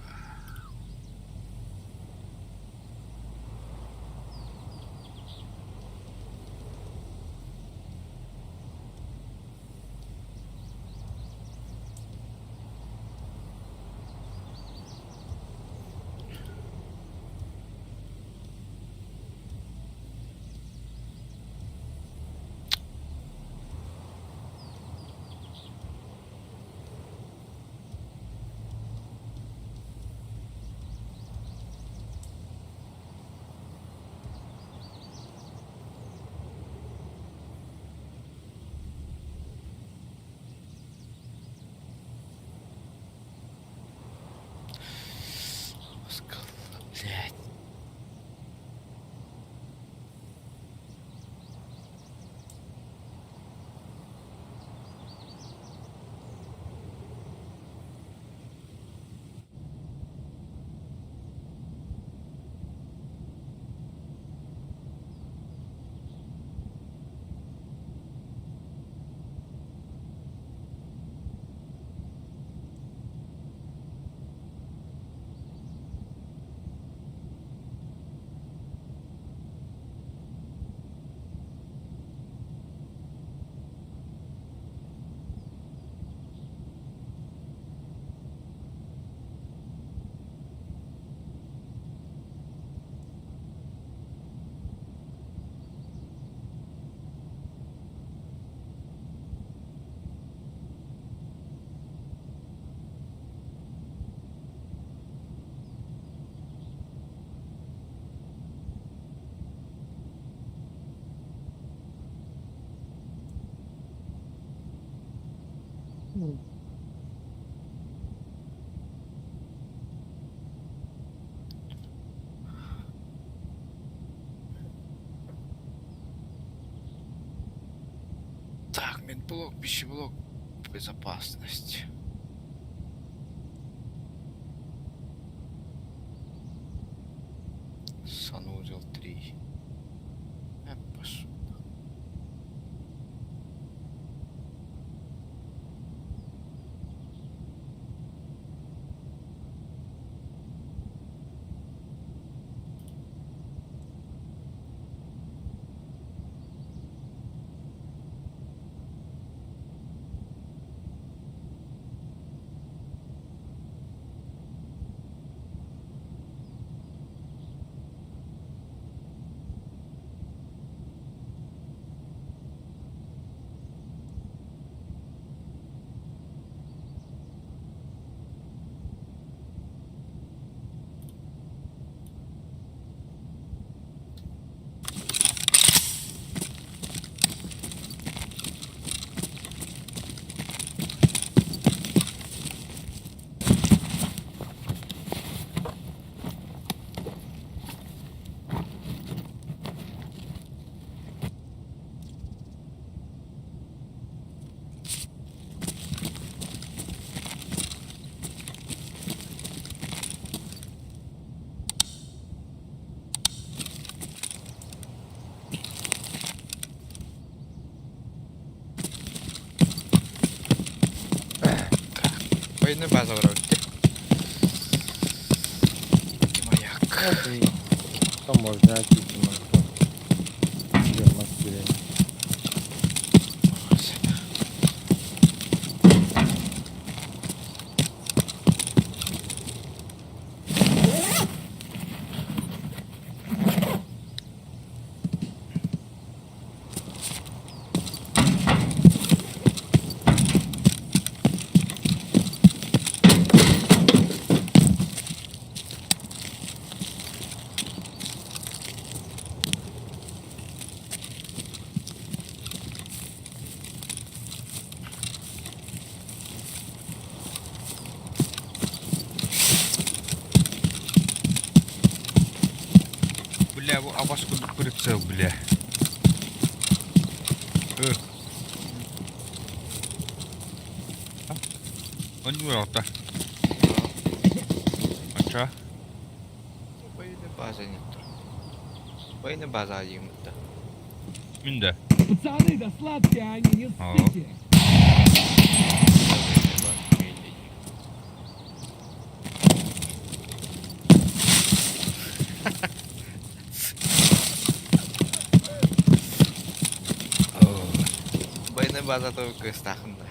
Скала, блядь. Так, медблок, пищеблок, безопасность. Санузел 3. Пошел. Военная база вроде. Маяк. Там можно найти, можно. Герман Бля, бу абас курдук прицел, бля. Э. Он не А чё? Военная база нет. Военная база один. Мин да. Пацаны, да сладкие они, не Ага. ссыте. Военная база только стахында.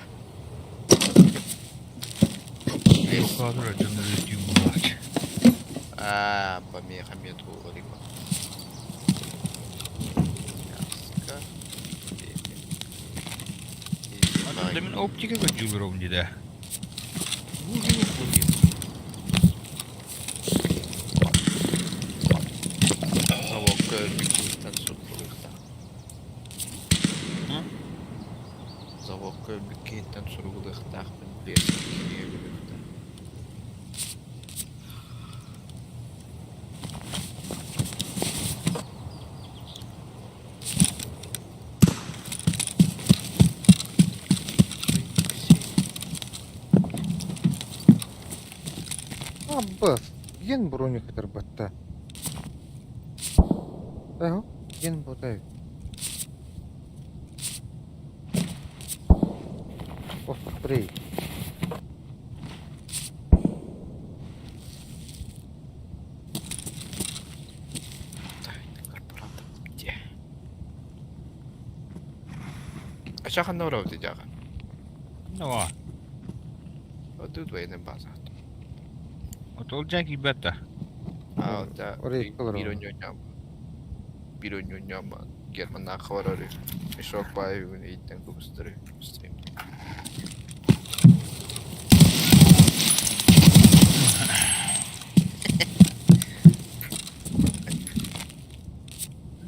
А, помеха мету риба. Мин оптика көддүүлөр диде. Заводка бикиттен сурулуктаах. Заводка бикиттен сурулуктаахпын билиэхтаах. Аббас, ген броник батта. Эһо, ген ботай. Острей. Корпоратор где? А чахан на дяга. Ну, а. Тут военная база. Отол жаки бетта. А, да. Орей, Бироньоняма. Германа хварары. Мешок баю иттен кубстыры. Стрим.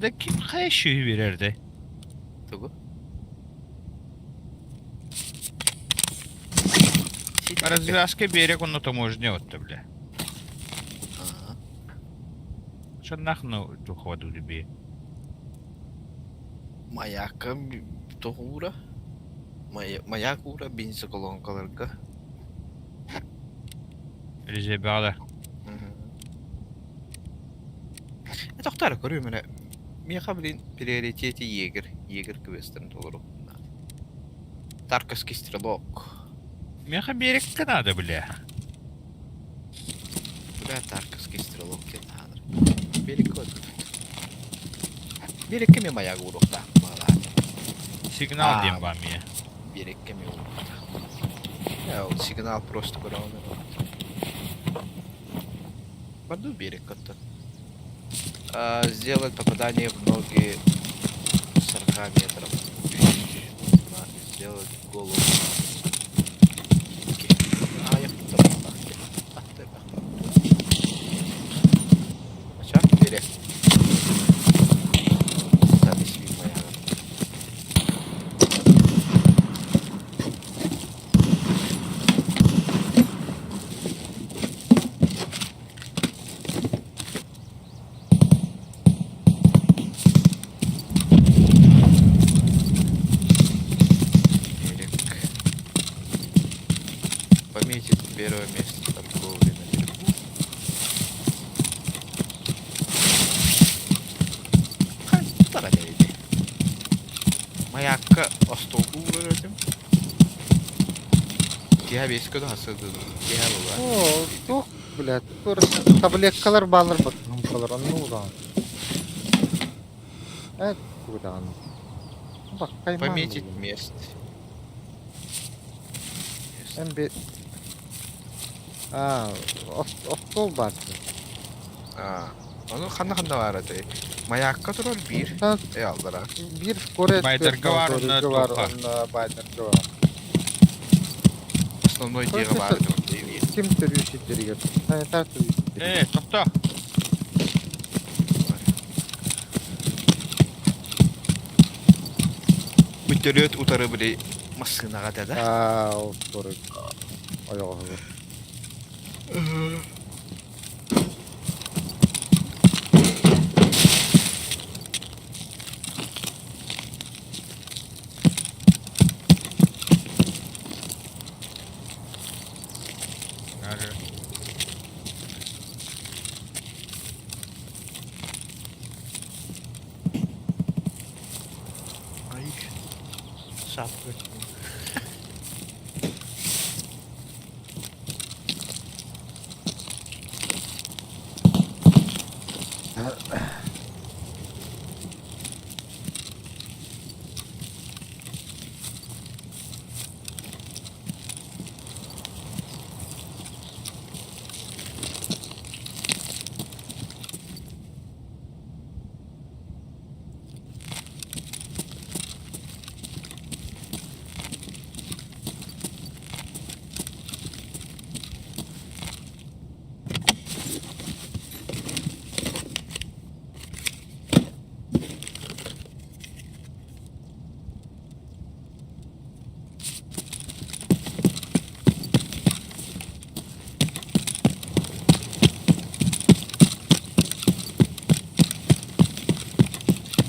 Да ким хайшы берерди? Тугу? Развязка берег он на таможне вот бля. Ага. Что нахну тухваду люби. Маяка тоҕуура. Маяк уура бензоколонкаларга. Резебала. Тохтар көрүм эрэ. Миэхэ билин приоритете егерь. Егерь квестерин толору. Тарковский стрелок. Меха берег надо, бля. Бля, Тарковский стрелок диэн хаалар. Берег вот. Берекке ми маяк ууруохтаах баҕалаах. Сигнал А. дем вам я. Берекке ми ууруохтаах. Э, ол сигнал просто көрөҕүн. Барду берег оттон. А, сделать попадание в ноги 40 метров. Нужно сделать голову. А, я Ача, бери. Запись моя. Берег. Пометить первое место торговли на берегу. Хай, Маякка остолгу этим. Киһи бэс көдө хасыды. Киһи була. О, туох, блядь, тур таблеткалар баалар баттыһымкалар, онну удаан. Э, удаан. Баккайман Пометить буллум. мест. Эн би... А, остуол баар. А, ону ханна-ханна баар этэй? Маякка турар биир. Та Э, аллара. биир скорая Байдарга баар, онно бар, туохха? онно байдарга бар. Основной дьиэҕэ баар этэ. Ким төрүү сирдэригэр? Санитар төрүү сирдэригэр. Э, тохто. Бүтөлөт утары били массыынаҕа этэ да? Аа, ол скорый. Ойоҕоһугар. Ай, шапка.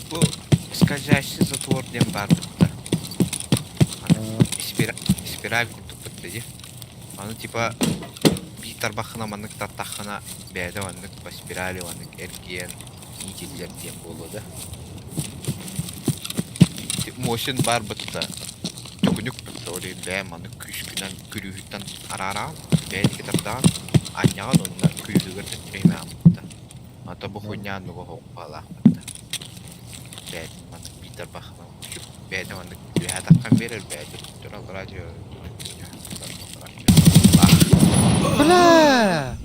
Бу скользящий затвор диэн баар да. Спираль курдук бытта дии. Аны типа биир тарбаххына маннык тартаххына бэйэтэ маннык по спирали маннык эргийэн иитиллэр диэн буолуо да. Мощен баар бытта төкүнүк бытта ол иһин бэйэм маннык күүскүнэн күлүүһүттэн араараан бэйэтики тардаан анньаҕын уонна күлүүһүгэр төттөрү имэҕин бытта. Ата бу хуйняан нуга хоһук бытта. Бэйэтин маннык биир тарбахынан бэйэтэ маннык үөһэ таххан биэрэр бэйэтэ төттөрү аллараа Бля!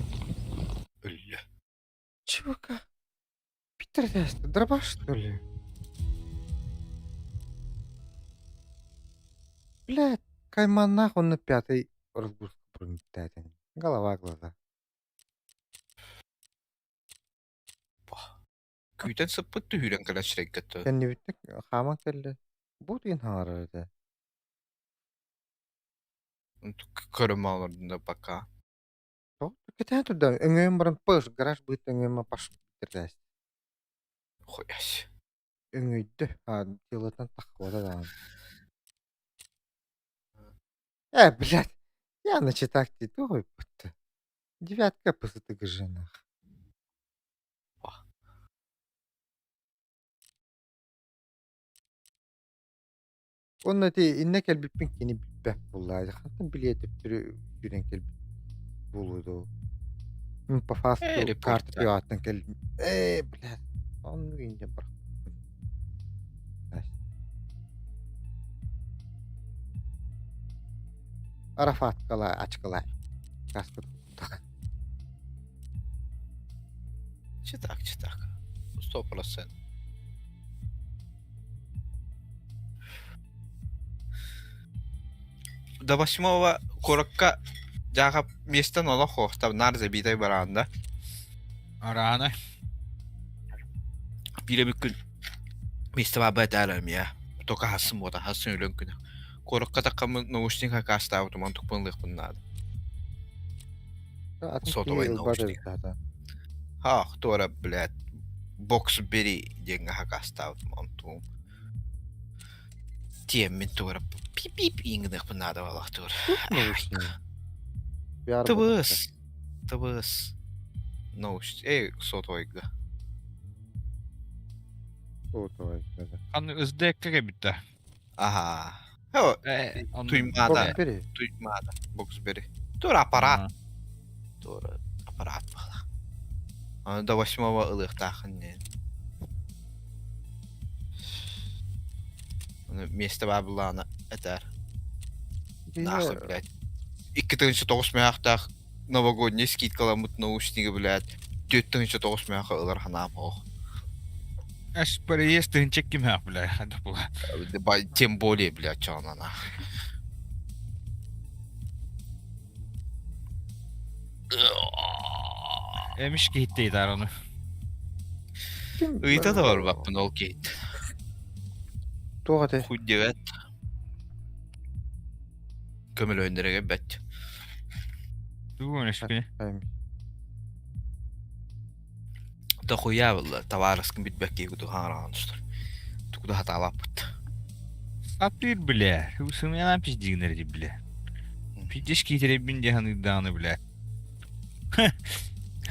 Өллө. ЧВК. Питер, дробаш, что ли? Блядь, кайман нахуй на пятый разгрузку пролетает. Голова, глаза. Күүтэн сыппыт түһүүрэн кэлэн сирэйгэ тө. Кэннибиттик хааман кэллэ. Бу тыын хаҥарар этэ. Көрөм олордун да пока. Кэтээн турда өҥөйөн баран пыш гараж быыт өҥөйөмө паш бүтэрдээс. Хуясь. Өҥөйдө. А телотан таххыбата даҕаны. Э, блядь, я на читак ти тугой будто. Девятка пысытык женах. Уонна ити иннэ кэлбиппин кини билбэт буоллаа. Хантан билиэ төптөрү сүүрэн кэлбит буолуо дуу. Мин по фасту Э, карта репорта. пиоаттан кэллим. Ээ, блядь, оннук инде бырахпыппын. Арафаткала ачкалай. Каспыт. Читак, читак. 100%. До восьмого куракка жаха местен олох хоохтар нар забитай бараанда. Рано. Бире бүкүн месте баба этаарам я. Только хасын бота, хасын өлөн күнү. Куракка таккамын наушник хакастаабытым, он тукпун лыхпын надо. Атын Сотовый киһи ылбат наушник. эбит аата. Ха, туора, блядь, бокс бери диэҥҥэ хакастаабытым, онтугум. Тиэммин туора пип-пип иҥгыныахпын наада буоллах туора. Наушник. Пиар ТБС. ТБС. Наушник. Эй, сотовайга. Сотовай. Аны СДК кэбитте. Ага. Туймаада. Туймаада. Боксбери. Тур аппарат. Тур аппарат буолла. Аны до восьмого ылыахтаахын диэн. Аны миэстэ баар буллаҕына этээр. Нахуй, блядь. 2009 мөһөөхтөөх новогодний скидкаламмыт наушнига, блядь, 4 900 мөһөөхө ылар ханаам ох. Аж проезд тыһынча кимһээх, бля, була. Тем более, блядь, чоонана. Эмиш киһиттей таар ону. Ыйта да барбаппын ол киһит. Туох этэй? Хуй диэбэт. Көмөлөһүннэргэ бэт. Тугу өнөшкүнэ? Дохуя было, товарыскын билбэккэ куту хаҥараҕын устар. Тугу да хатаабаппыт. Сатыыр, бля. Сымыйанан пиздигинэр ди, бля. Пиздеш киитеребин дии саныырдаҕына, бля.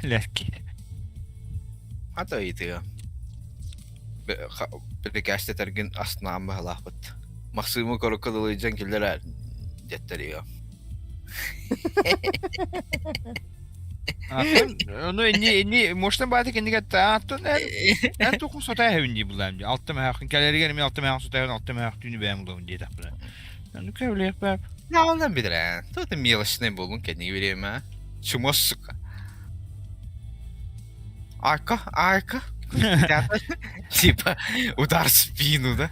Лэкки. Ата ыйытыга. Бирикээстэтэргин астынаан быһалаахпыт. Махсыымы корукка дылы дьон киллэрэ диэттэригэ. Ону инни инни можно бааты кинигэ тааттан эн туху сотаа хэвин дии булаам дии. Алта мэхин кэлэригэр эми алта мэхин сотаа алта мэхин түүнү бэйэм булабын диэтэхпинэ. Ону кэбилиэх баап. Наалдан билэрэ. Тут мелочный болун кэнниги время. Чума сука. Арка, арка. Типа удар в спину, да?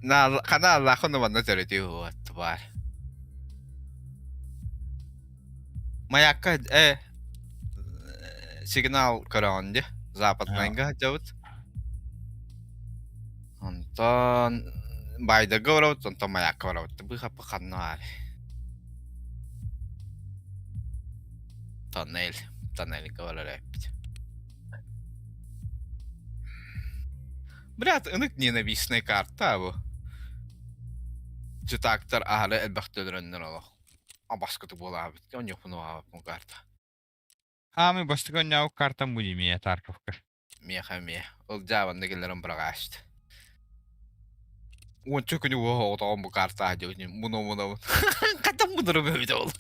На хана Аллахын манна төрөтүү вот тварь. Маякка сигнал көрөҕүн дии западнайга сылдьабыт. Онтон Байдага барабыт, онтон Маякка барабыт. Быхаппы ханна баар. Тоннель, тоннельга барар эппит. Брат, ынык ненавистная карта бу. Чытаактар аһары элбэх төлөрөннөр олох. Абаскыты буолаабыт. Оньохпун аабаппын карта. Хаамый бастакы онньообут картам бу дии Тарковка. Миэхэ эмиэ. Ылдьаабанна кэллэрин быраҕаашты. Уонча күнү уоһа оҕотоҕон бу картаа диэбитин муна-мунабын. Хатан мунарым эбитэ ол.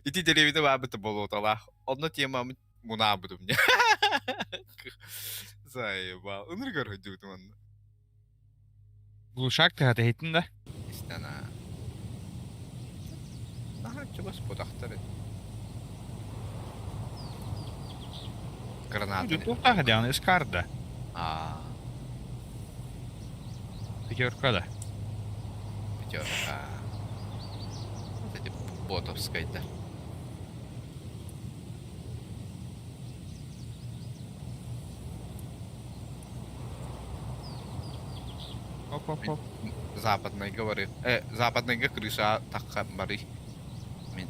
Ити дэриэбинэ баабыта болуоталаах. Онно темамын мунаабытым дьэ. Заебал. Ынырык өрөйдүбүтүм онно. Глушак тыһата иһиттин да? Истэн аа. Наһаа чугас бутахтар Граната. Туохтаах диэн эскарда. Аа. Пятерка да. Пятерка. Вот эти ботовская да. Оп-оп-оп. Западной говори. Западныйга крыша тахха бары. Мин.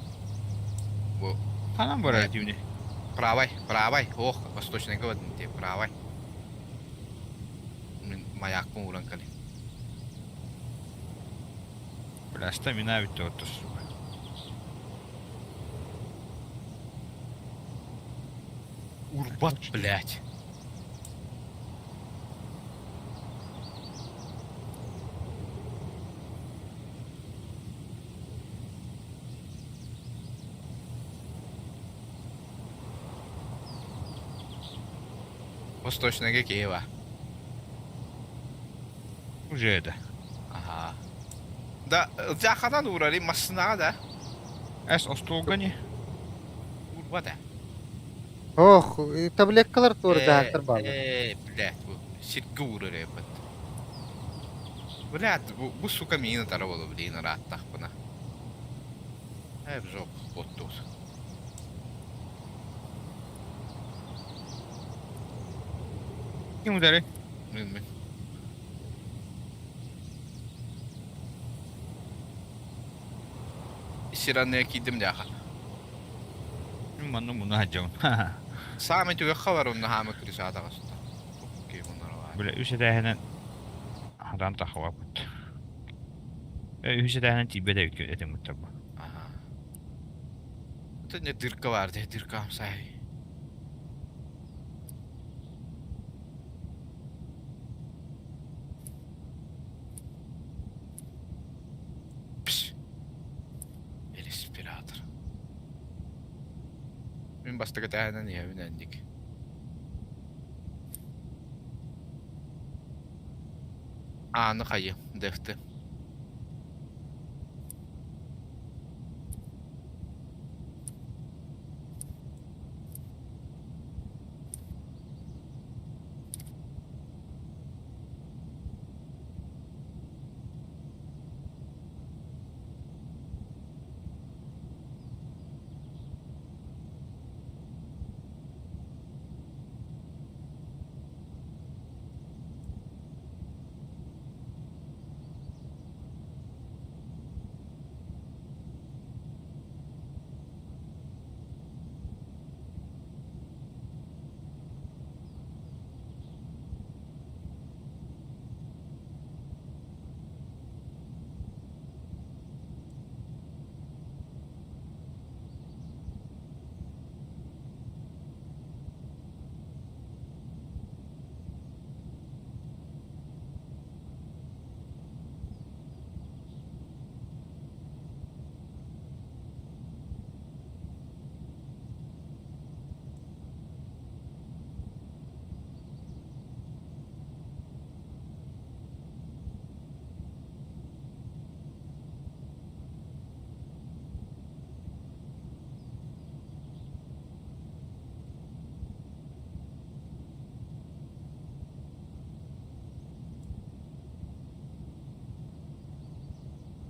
Бу. Ханан барар дивни. Правай, правай. Ох, восточный говорит, те правай. Мин маякпын уран кали. Бля, стамина ведь то сука. Урбат, блядь. Восточная Киева. Уже это. Ага. Да, захадан урали массынаға да. Эс остуолга не? Урба да. Ох, таблеткалар туора дьаһахтар бааллар. Э, блядь, бу сиргэ уурар эбит. Блядь, бу, бу сука миин ытара буолу блин ырааттахпына. Э, в жопу боттуус. Ким удары? Мин мин. Сиранная киирдим дьаха. Манна муна хадьабын. Саамай түгэххэ бар онно хаама крысаата таҕыста. Бля, үс этээһинэн хатан тахабаппыт. Үс этээһинэн тиийбэт эбит этим бу. Ага. Это не дырка бар, де дырка амсай. бастакы этээһинэн иһэбин инник. Ааны хайы, дэхти.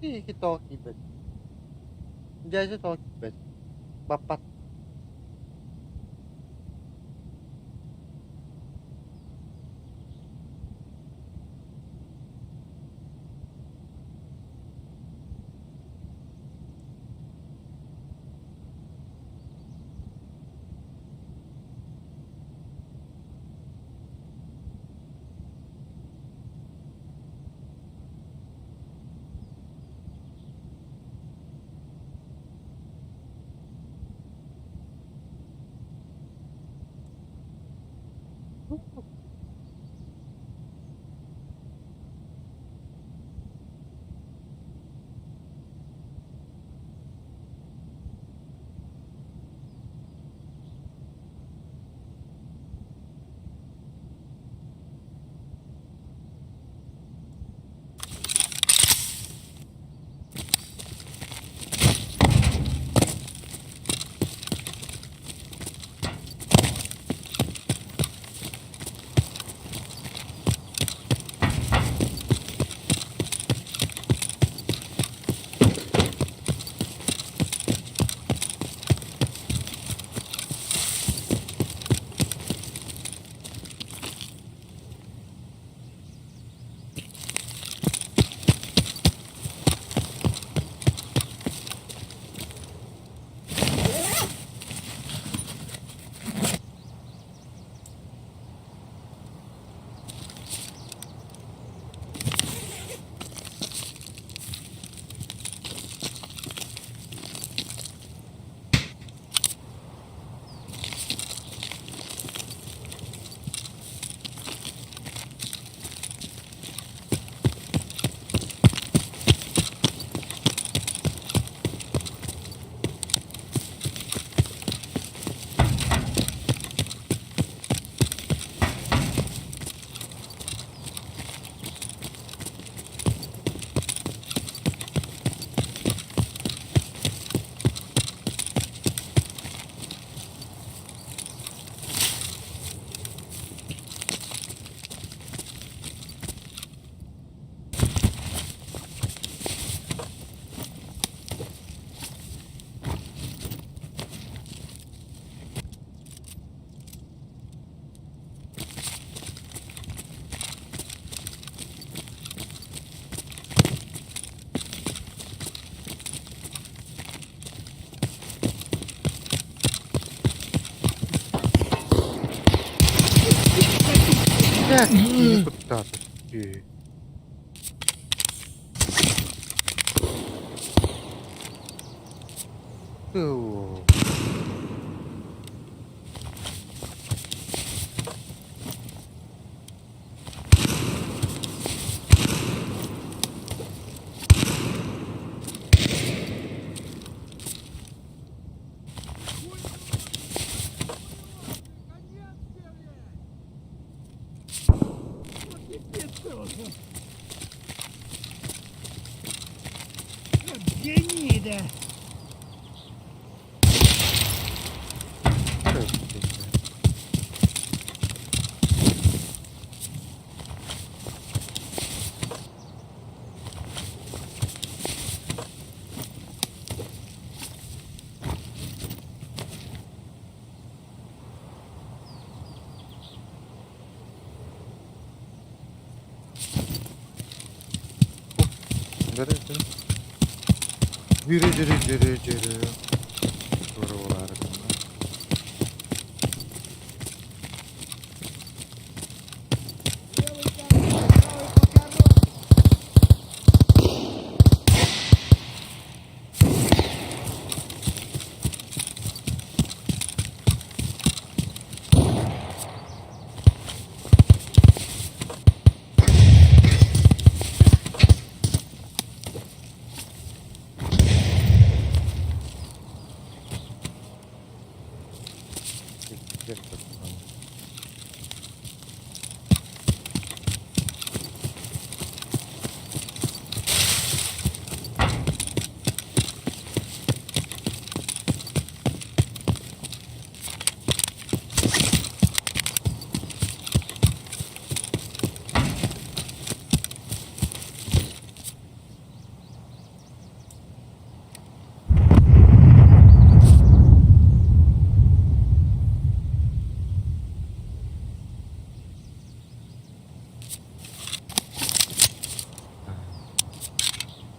Ики тоҕо киирбэт? Дьээдьэ тоҕо киирбэт? Баппат. Киһи куттаата. Тебе тоже. Вот гнида! Yürü yürü yürü yürü. Тура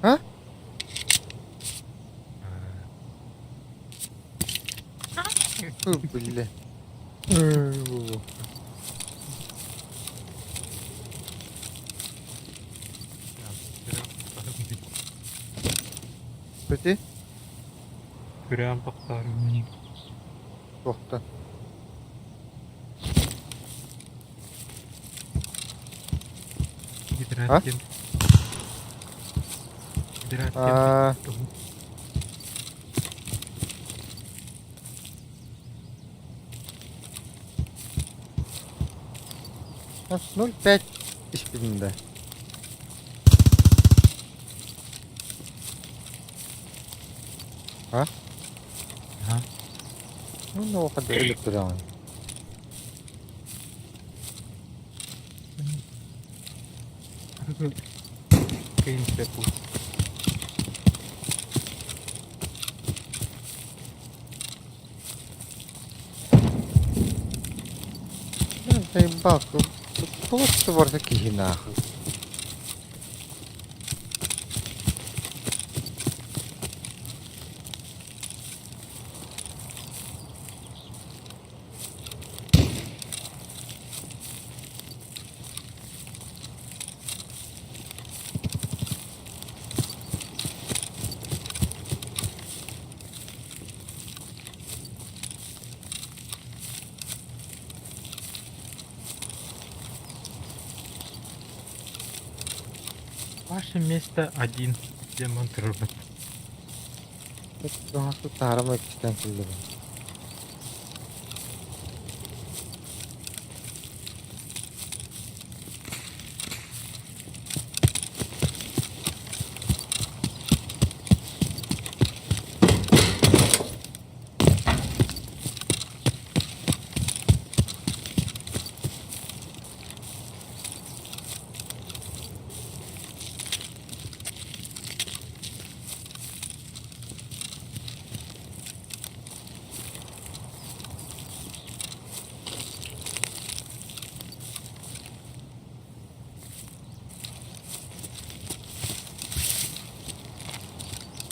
А? Фу, бля. Пэти? Күрээн тохтоорум Туохтан? А? Гидрантен. Гидрантен. Аа, 0,5 испитин да. А? Ага. Ну, хадда өлүк тураҕын. Кыйын пепу. Заебал, туох барыта киһи нахуй. Ваше место один. Демонт робот. Таарама иккистээн киллэрэн.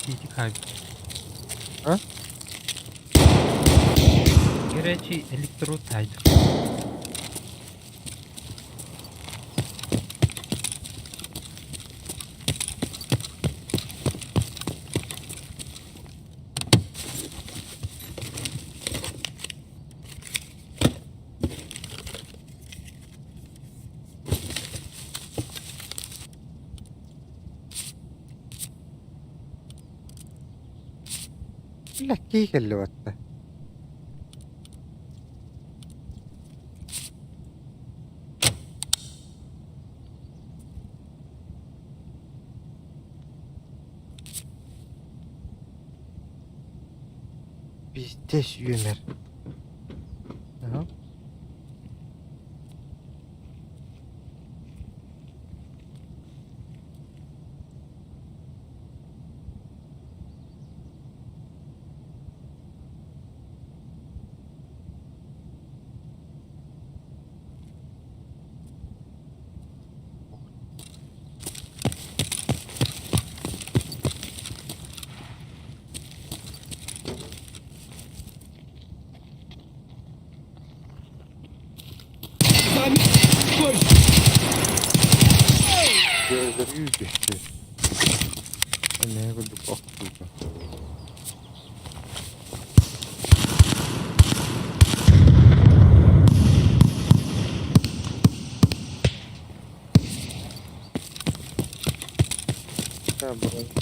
Кити хай. А? Горячий электротайд. Бля, киһи кэллэ батта. Пиздец үөмэр. Аһа. Gözleri düştü. Ne курдук охтуута.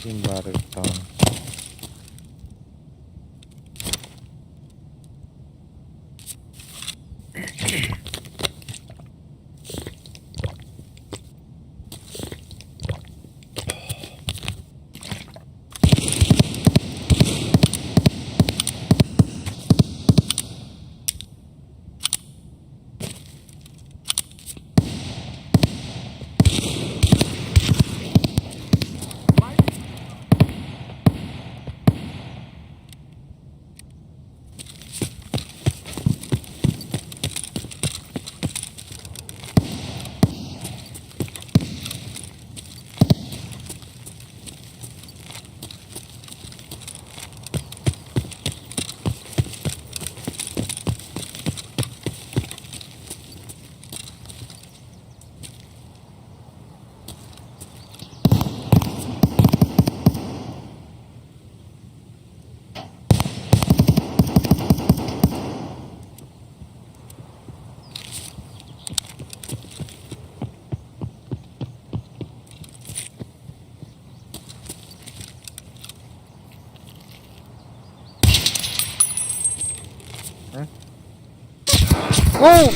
Ким баар даҕаны. Оу!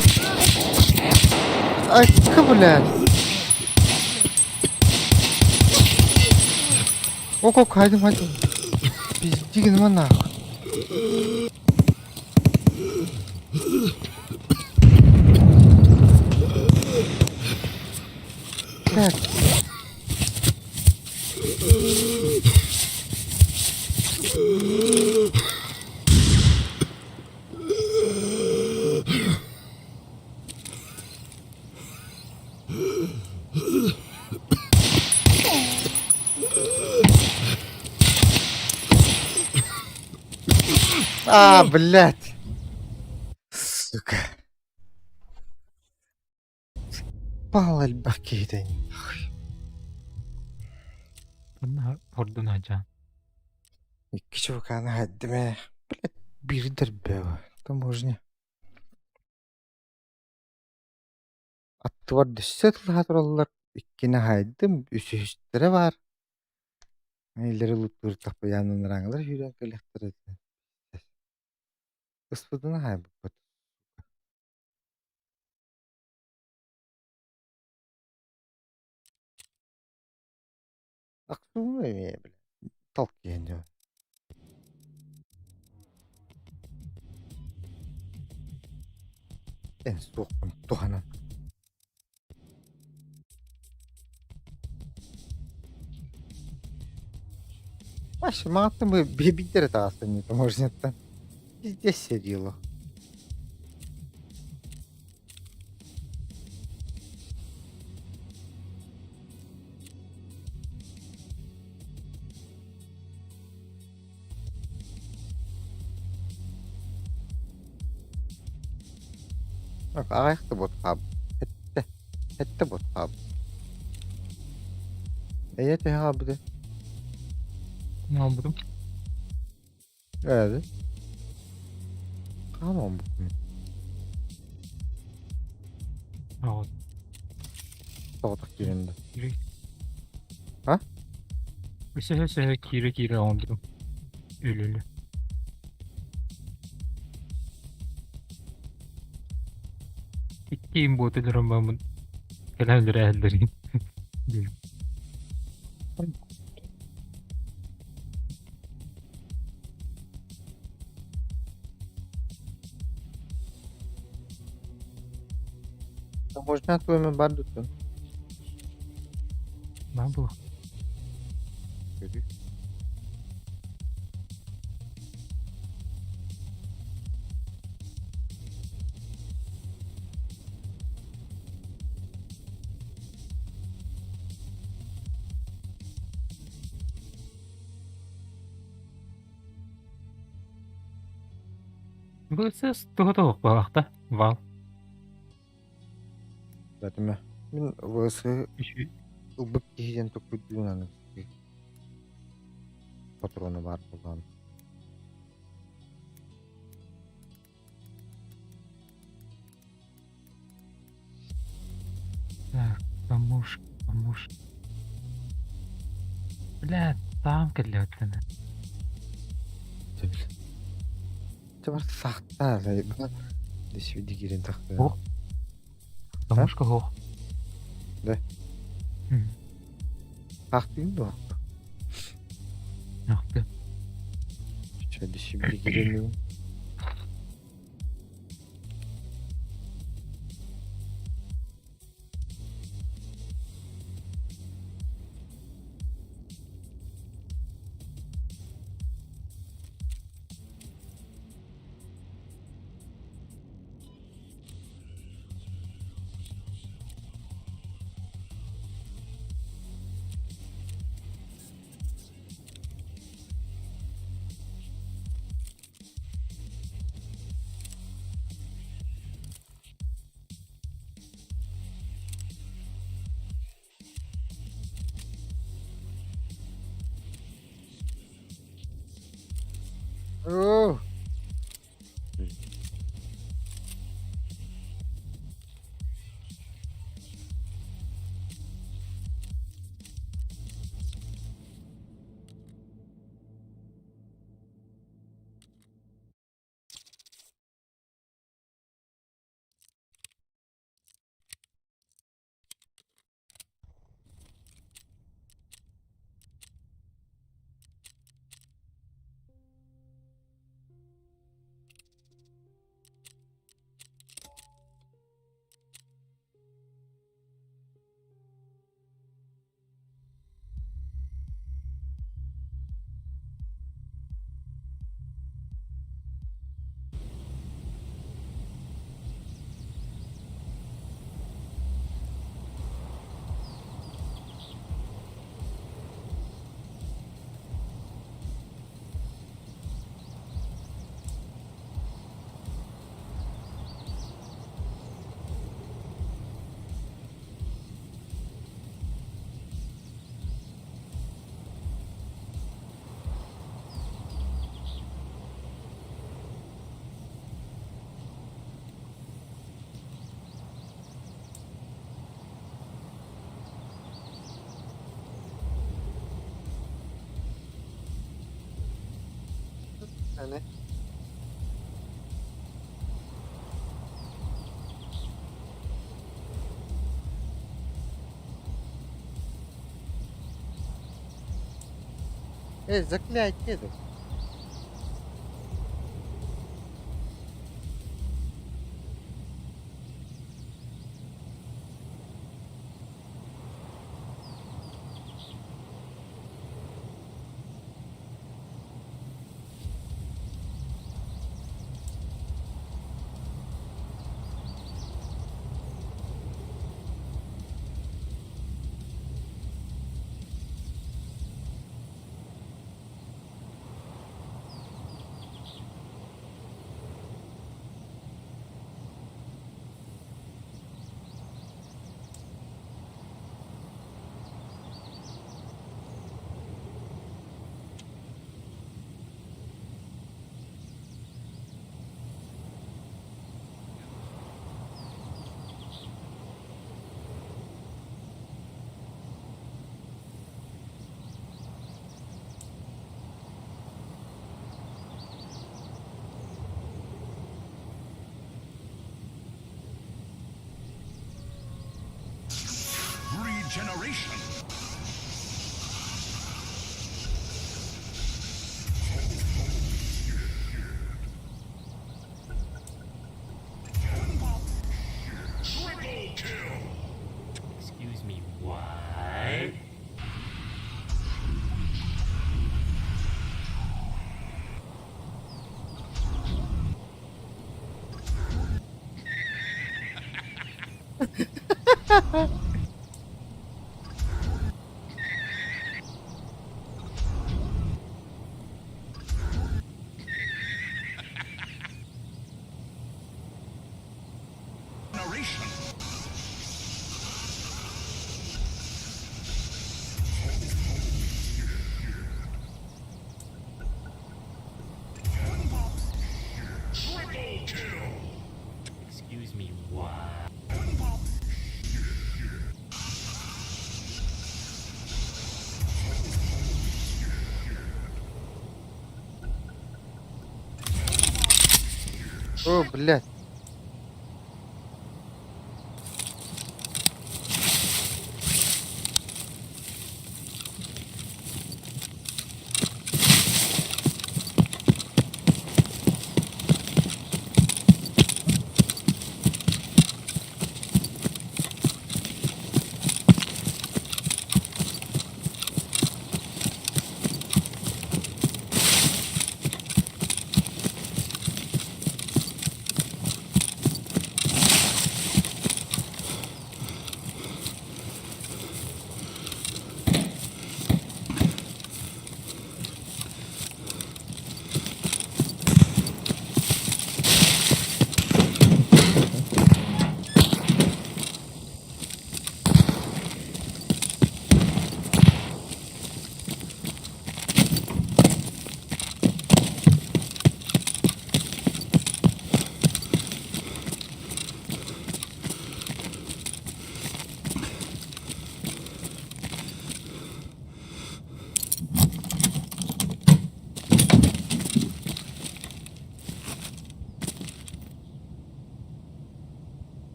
Айка, блядь! Ок, ок, хайдым, хайдым. Пиздигин нахуй. Так. А, блядь. Сука. Пал элбэх киһитэ Манна ордун ажаан. Икки чуваканы хайдым ээ. Блядь, биирдэр бөҕө. Таможня. Аттыбар дөссө тыллаһа тураллар, иккини аһайдым, үсүһүстэрэ баар. Илэри луттуур тахпайаанын араҥалар сүүрэн кэлиэхтэрэ этэ. Ыспытын аһайбыппыт. Ахсуҥҥа эмиэ бile талкиһэн дьон. Эн суоххун туһанан. Вообще, маҕаттан бу биэбиттэрэ таҕыстан таможняттан. Пиздец сериало. Аҕыйах да буот хаалбыт. Эттэ. Эттэ буот хаалбыт. Эйэ төһө хаалбытай? Хаалбытым. Ээди. Хааман буккун. Аҕа. Соҕотох киирэн да. Киирэ. А? Өсөһө өсөһө киирэ киирэ оҥордум. Өлөлө. Икки имбот өлөрөн баммын. Кэлэн өлөрөөһөллөрүн. Таможня туйма бар дуттун. Баар буолуо. Көрүү. ВСС туһа туох буолаахта? Вал. Бэтимэ. Мин ВС ылбыт киһи диэн туппут аны патрону баар буолан. Так, помуж, помуж. Бля, там кэллэбиттэн. Чэ бар сахта Десвиди киирэн тахта. Ох. Помушка хоох. Да. Сахтыын дуо? Ахты. Чэ десвиди киирэн Оо. Аны. Э, заклятие это. Regeneration. Triple kill. О, блядь.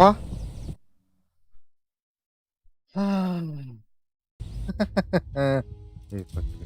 Па. Эй, пацаны.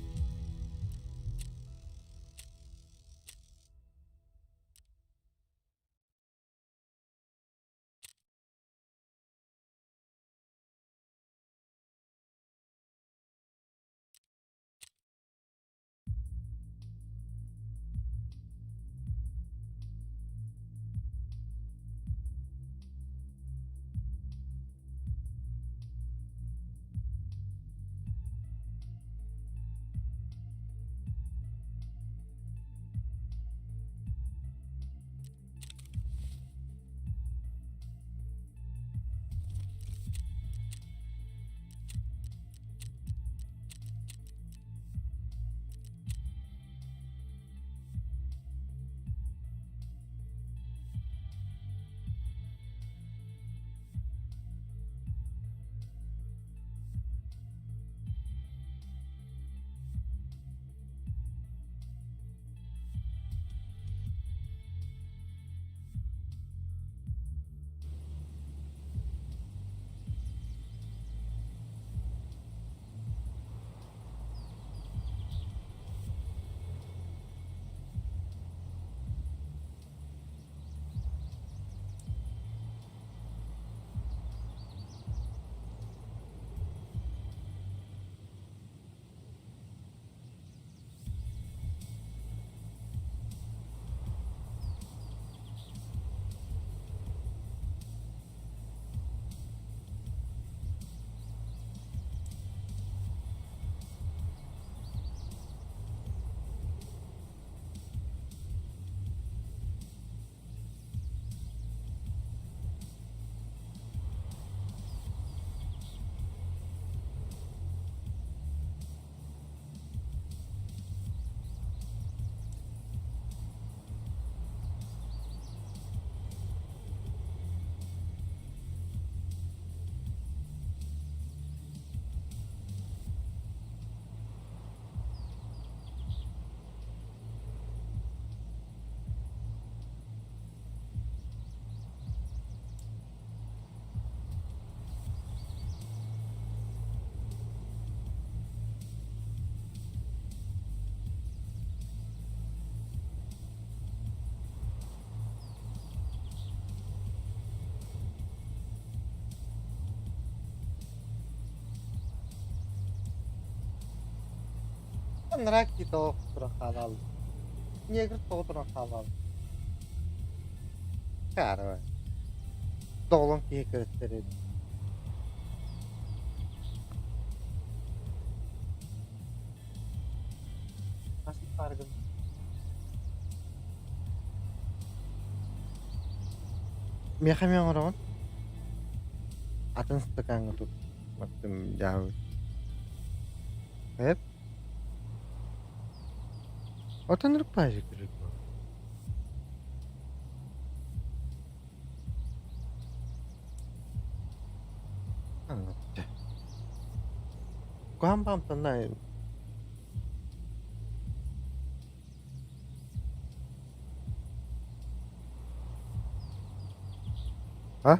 Анараа киһи тоҕо туран хаалаал. Негр тоҕо туран хаалаал. Каарабай. Доҕолоҥ киһи кырыттар эбит. Хас паргын Миэхэ эмиэ оҥороҕун? Атын стакаҥҥа тут баттым дьаабы. Эп. Отон ырыппаайы көрөр Куһаҕан баамтанна А?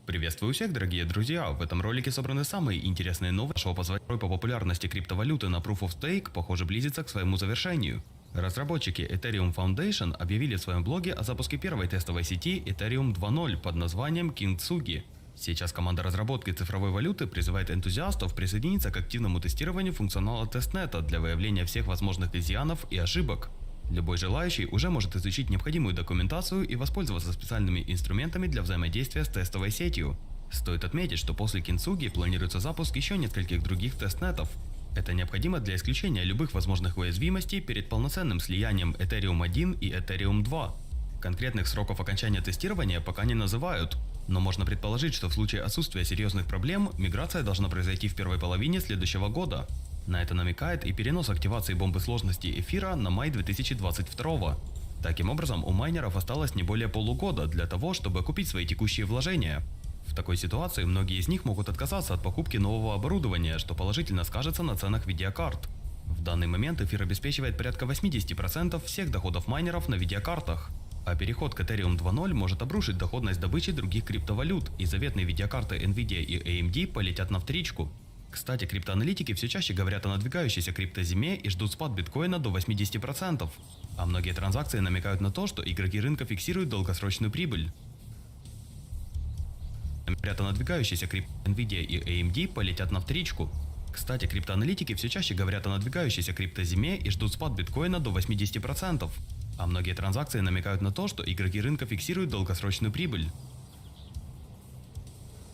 Приветствую всех, дорогие друзья! В этом ролике собраны самые интересные новости нашего позволения по популярности криптовалюты на Proof of Stake, похоже, близится к своему завершению. Разработчики Ethereum Foundation объявили в своем блоге о запуске первой тестовой сети Ethereum 2.0 под названием Kintsugi. Сейчас команда разработки цифровой валюты призывает энтузиастов присоединиться к активному тестированию функционала тестнета для выявления всех возможных изъянов и ошибок. Любой желающий уже может изучить необходимую документацию и воспользоваться специальными инструментами для взаимодействия с тестовой сетью. Стоит отметить, что после Кинцуги планируется запуск еще нескольких других тестнетов. Это необходимо для исключения любых возможных уязвимостей перед полноценным слиянием Ethereum 1 и Ethereum 2. Конкретных сроков окончания тестирования пока не называют, но можно предположить, что в случае отсутствия серьезных проблем миграция должна произойти в первой половине следующего года. На это намекает и перенос активации бомбы сложности эфира на май 2022. Таким образом, у майнеров осталось не более полугода для того, чтобы окупить свои текущие вложения. В такой ситуации многие из них могут отказаться от покупки нового оборудования, что положительно скажется на ценах видеокарт. В данный момент эфир обеспечивает порядка 80% всех доходов майнеров на видеокартах. А переход к Ethereum 2.0 может обрушить доходность добычи других криптовалют, и заветные видеокарты Nvidia и AMD полетят на вторичку. Кстати, криптоаналитики все чаще говорят о надвигающейся криптозиме и ждут спад биткоина до 80%. А многие транзакции намекают на то, что игроки рынка фиксируют долгосрочную прибыль. Говорят о надвигающейся крип Nvidia и AMD полетят на вторичку. Кстати, криптоаналитики все чаще говорят о надвигающейся криптозиме и ждут спад биткоина до 80%. А многие транзакции намекают на то, что игроки рынка фиксируют долгосрочную прибыль.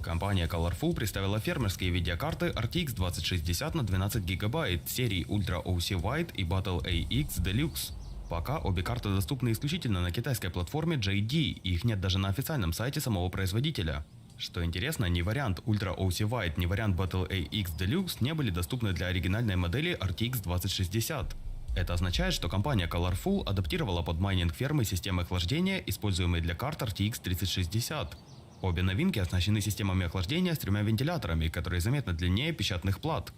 Компания Colorful представила фермерские видеокарты RTX 2060 на 12 гигабайт серии Ultra OC White и Battle AX Deluxe. Пока обе карты доступны исключительно на китайской платформе JD, и их нет даже на официальном сайте самого производителя. Что интересно, ни вариант Ultra OC White, ни вариант Battle AX Deluxe не были доступны для оригинальной модели RTX 2060. Это означает, что компания Colorful адаптировала под майнинг фермы системы охлаждения, используемые для карт RTX 3060. Обе новинки оснащены системами охлаждения с тремя вентиляторами, которые заметно длиннее печатных плат.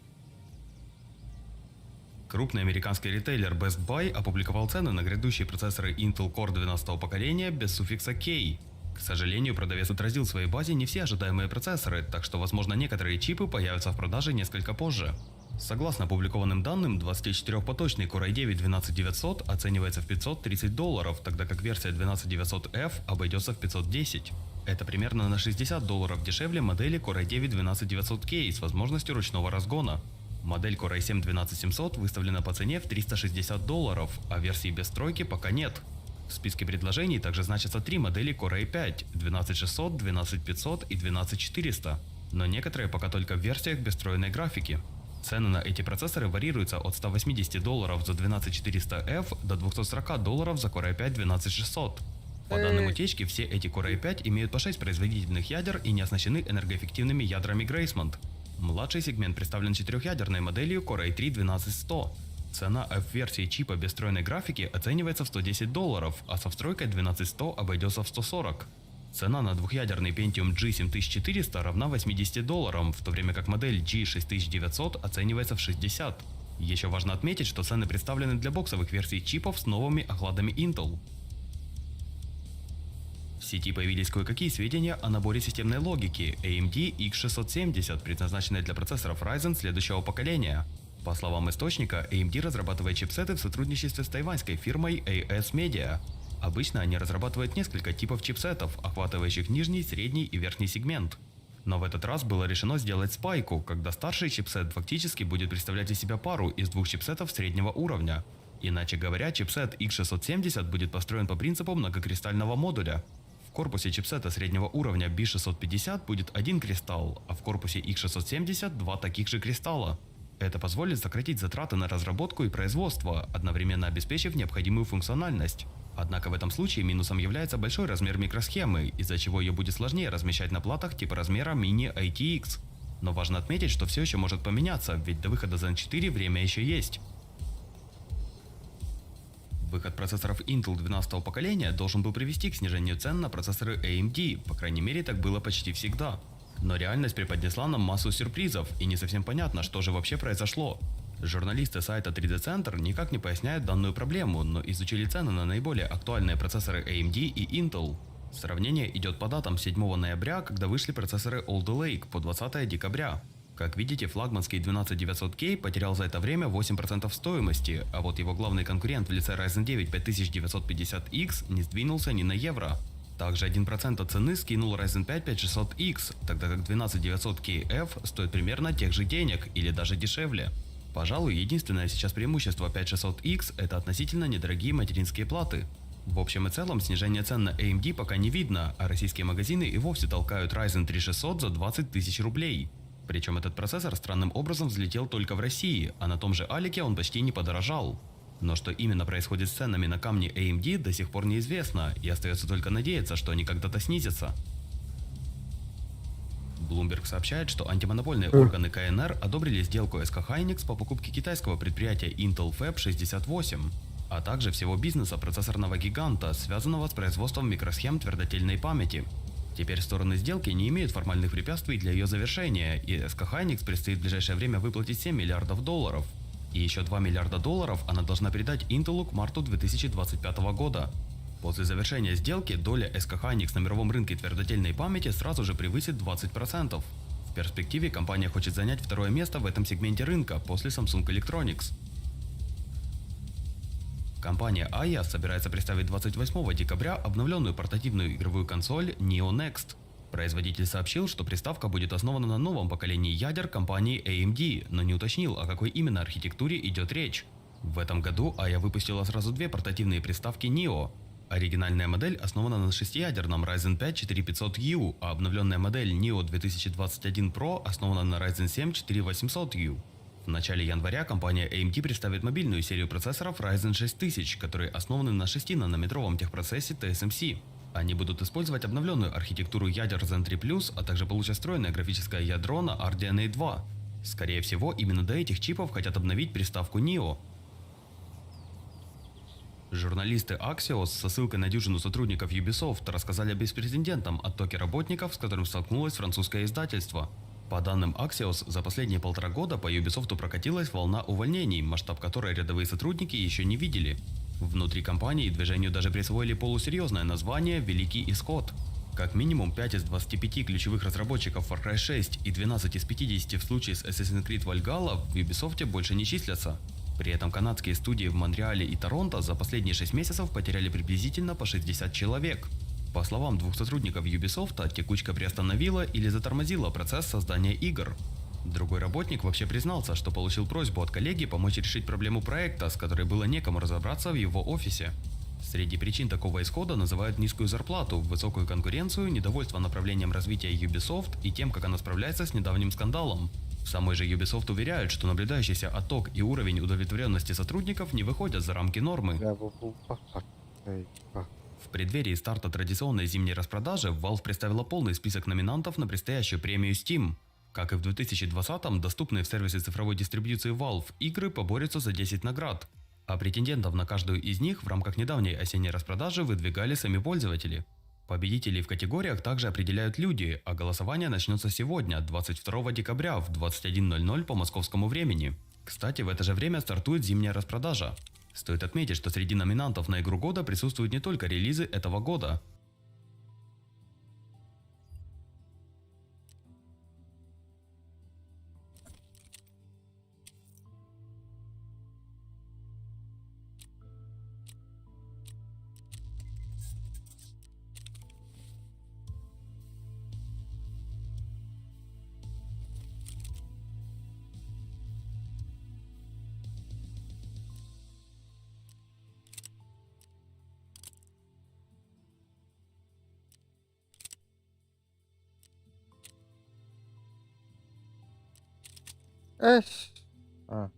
Крупный американский ритейлер Best Buy опубликовал цены на грядущие процессоры Intel Core 12 поколения без суффикса K. К сожалению, продавец отразил в своей базе не все ожидаемые процессоры, так что, возможно, некоторые чипы появятся в продаже несколько позже. Согласно опубликованным данным, 24-поточный Core i9 12900 оценивается в 530 долларов, тогда как версия 12900F обойдется в 510. Это примерно на 60 долларов дешевле модели Core i9 12900K с возможностью ручного разгона. Модель Core i7 12700 выставлена по цене в 360 долларов, а версии без встройки пока нет. В списке предложений также значатся три модели Core i5 12600, 12500 и 12400, но некоторые пока только в версиях без встроенной графики. Цены на эти процессоры варьируются от 180 долларов за 12400F до 240 долларов за Core i5 12600. По данным утечки, все эти Core i5 имеют по 6 производительных ядер и не оснащены энергоэффективными ядрами Gracemont. Младший сегмент представлен четырехъядерной моделью Core i3 12100. Цена F-версии чипа без встроенной графики оценивается в 110 долларов, а со встройкой 12100 обойдется в 140. Цена на двухъядерный Pentium G7400 равна 80 долларам, в то время как модель G6900 оценивается в 60. Еще важно отметить, что цены представлены для боксовых версий чипов с новыми охладами Intel. В сети появились кое-какие сведения о наборе системной логики AMD X670, предназначенной для процессоров Ryzen следующего поколения. По словам источника, AMD разрабатывает чипсеты в сотрудничестве с тайваньской фирмой AS Media. Обычно они разрабатывают несколько типов чипсетов, охватывающих нижний, средний и верхний сегмент. Но в этот раз было решено сделать спайку, когда старший чипсет фактически будет представлять из себя пару из двух чипсетов среднего уровня. Иначе говоря, чипсет X670 будет построен по принципу многокристального модуля. В корпусе чипсета среднего уровня B650 будет один кристалл, а в корпусе X670 два таких же кристалла. Это позволит сократить затраты на разработку и производство, одновременно обеспечив необходимую функциональность. Однако в этом случае минусом является большой размер микросхемы, из-за чего ее будет сложнее размещать на платах типа размера Mini ITX. Но важно отметить, что все еще может поменяться, ведь до выхода Zen 4 время еще есть. Выход процессоров Intel 12 поколения должен был привести к снижению цен на процессоры AMD, по крайней мере, так было почти всегда. Но реальность преподнесла нам массу сюрпризов, и не совсем понятно, что же вообще произошло. Журналисты сайта 3D Center никак не поясняют данную проблему, но изучили цены на наиболее актуальные процессоры AMD и Intel. Сравнение идет по датам 7 ноября, когда вышли процессоры Alder Lake, по 20 декабря. Как видите, флагманский 12900K потерял за это время 8% стоимости, а вот его главный конкурент в лице Ryzen 9 5950X не сдвинулся ни на евро. Также 1% от цены скинул Ryzen 5 5600X, тогда как 12900KF стоит примерно тех же денег или даже дешевле. Пожалуй, единственное сейчас преимущество 5600X — это относительно недорогие материнские платы. В общем и целом, снижение цен на AMD пока не видно, а российские магазины и вовсе толкают Ryzen 3600 за 20 тысяч рублей. Причем этот процессор странным образом взлетел только в России, а на том же Алике он почти не подорожал. Но что именно происходит с ценами на камни AMD, до сих пор неизвестно, и остается только надеяться, что они когда-то снизятся. Bloomberg сообщает, что антимонопольные органы КНР одобрили сделку SK Hynix по покупке китайского предприятия Intel Fab 68, а также всего бизнеса процессорного гиганта, связанного с производством микросхем твердотельной памяти. Теперь стороны сделки не имеют формальных препятствий для ее завершения, и SK Hynix предстоит в ближайшее время выплатить 7 миллиардов долларов. И еще 2 миллиарда долларов она должна передать Intel к марту 2025 года. После завершения сделки доля SK Hynix на мировом рынке твердотельной памяти сразу же превысит 20%. В перспективе компания хочет занять второе место в этом сегменте рынка после Samsung Electronics. Компания AYA собирается представить 28 декабря обновленную портативную игровую консоль Neo Next. Производитель сообщил, что приставка будет основана на новом поколении ядер компании AMD, но не уточнил, о какой именно архитектуре идет речь. В этом году AYA выпустила сразу две портативные приставки Neo. Оригинальная модель основана на шестиядерном Ryzen 5 4500U, а обновленная модель Neo 2021 Pro основана на Ryzen 7 4800U. В начале января компания AMD представит мобильную серию процессоров Ryzen 6000, которые основаны на 6-нанометровом техпроцессе TSMC. Они будут использовать обновленную архитектуру ядер Zen 3+, а также получат встроенное графическое ядро на RDNA 2. Скорее всего, именно до этих чипов хотят обновить приставку Neo. Журналисты Axios со ссылкой на дюжину сотрудников Ubisoft рассказали о беспрецедентном оттоке работников, с которым столкнулось французское издательство. По данным Axios, за последние полтора года по Ubisoft прокатилась волна увольнений, масштаб которой рядовые сотрудники еще не видели. Внутри компании движению даже присвоили полусерьезное название «Великий Исход». Как минимум 5 из 25 ключевых разработчиков Far Cry 6 и 12 из 50 в случае с Assassin's Creed Valhalla в Ubisoft больше не числятся. При этом канадские студии в Монреале и Торонто за последние 6 месяцев потеряли приблизительно по 60 человек. По словам двух сотрудников Ubisoft, текучка приостановила или затормозила процесс создания игр. Другой работник вообще признался, что получил просьбу от коллеги помочь решить проблему проекта, с которой было некому разобраться в его офисе. Среди причин такого исхода называют низкую зарплату, высокую конкуренцию, недовольство направлением развития Ubisoft и тем, как она справляется с недавним скандалом. В самой же Ubisoft уверяют, что наблюдающийся отток и уровень удовлетворенности сотрудников не выходят за рамки нормы. В преддверии старта традиционной зимней распродажи Valve представила полный список номинантов на предстоящую премию Steam. Как и в 2020-м, доступные в сервисе цифровой дистрибьюции Valve игры поборются за 10 наград. А претендентов на каждую из них в рамках недавней осенней распродажи выдвигали сами пользователи. Победителей в категориях также определяют люди, а голосование начнется сегодня, 22 декабря, в 21:00 по московскому времени. Кстати, в это же время стартует зимняя распродажа. Стоит отметить, что среди номинантов на игру года присутствуют не только релизы этого года. Эш. А.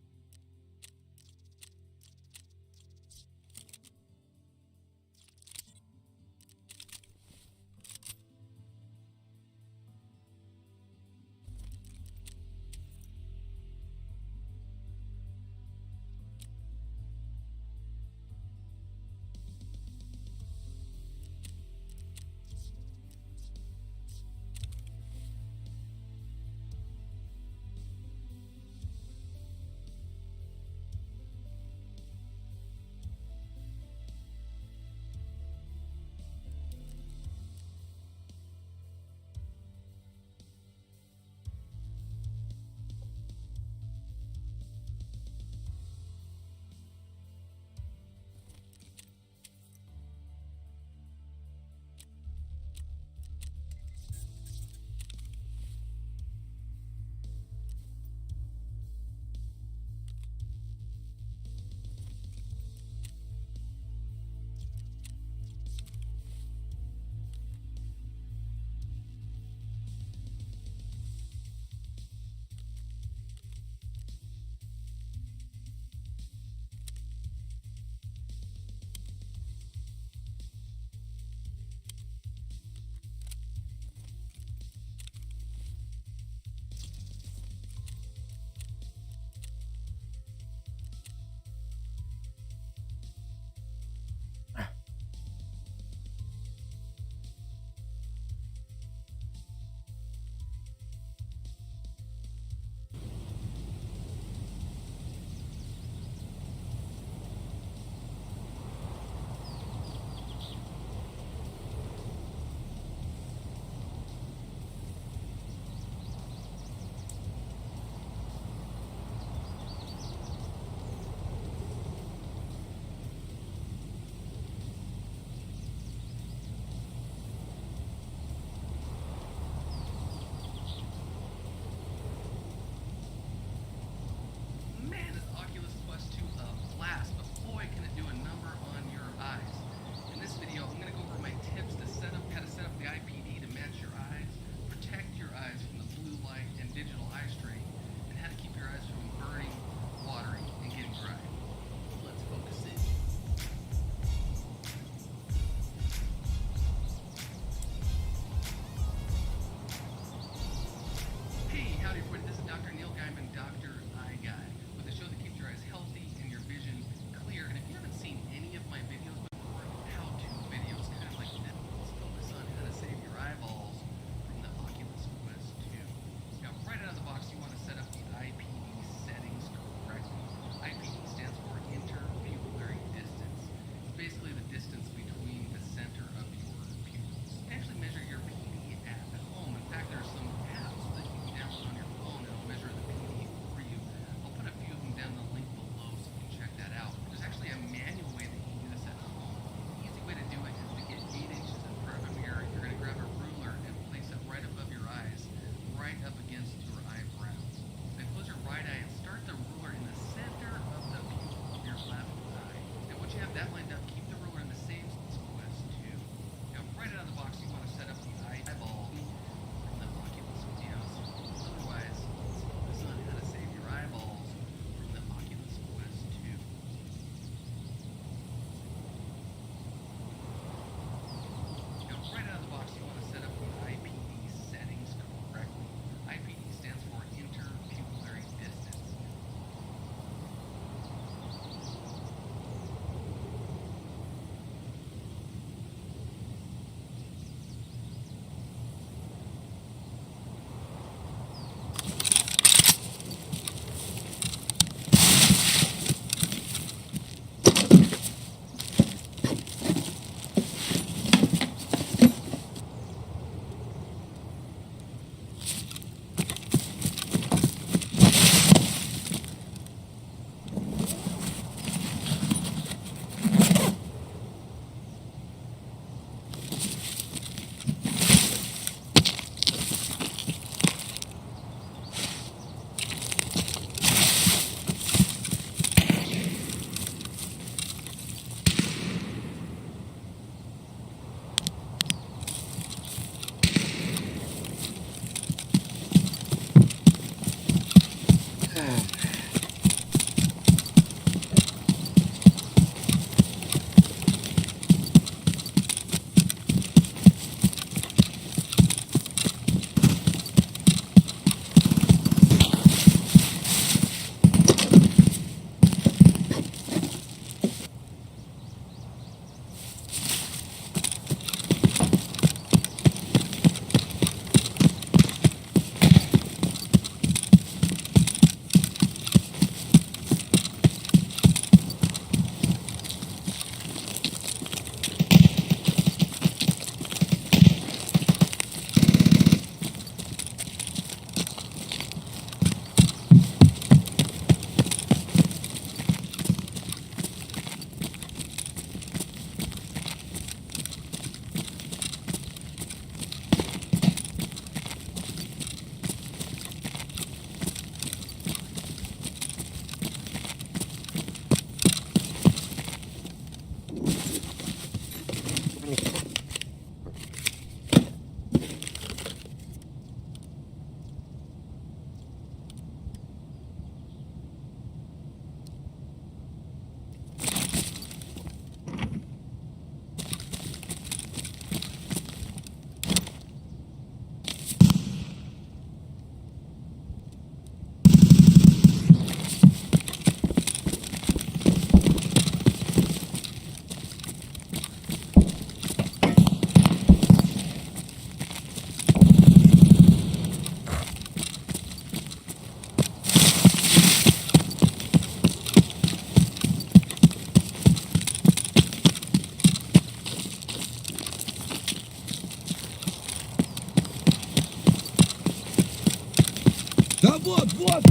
вот, вот!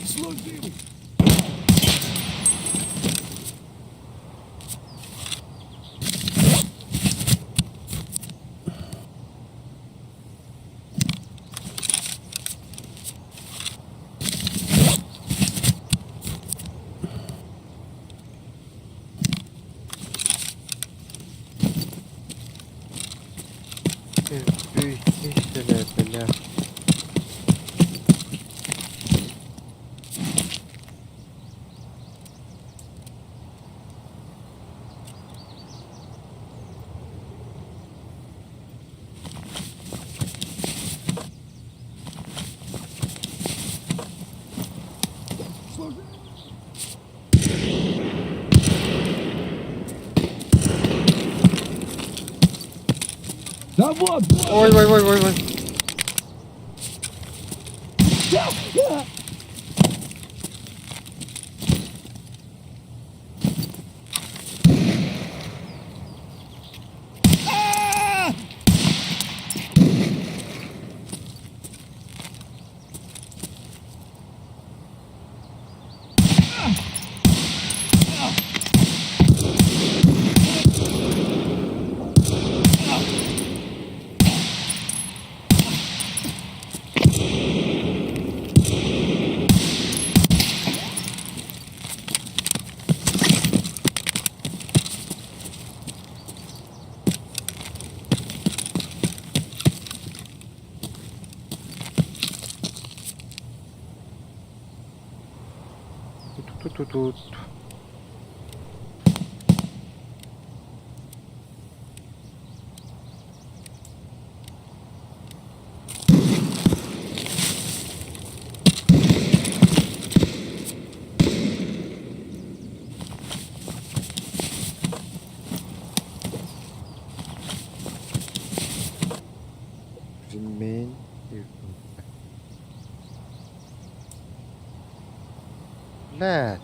Служивый! Бля. Да вот, вот! Ой, ой, ой, ой, ой. Тут-тут-тут. Remain. Блядь.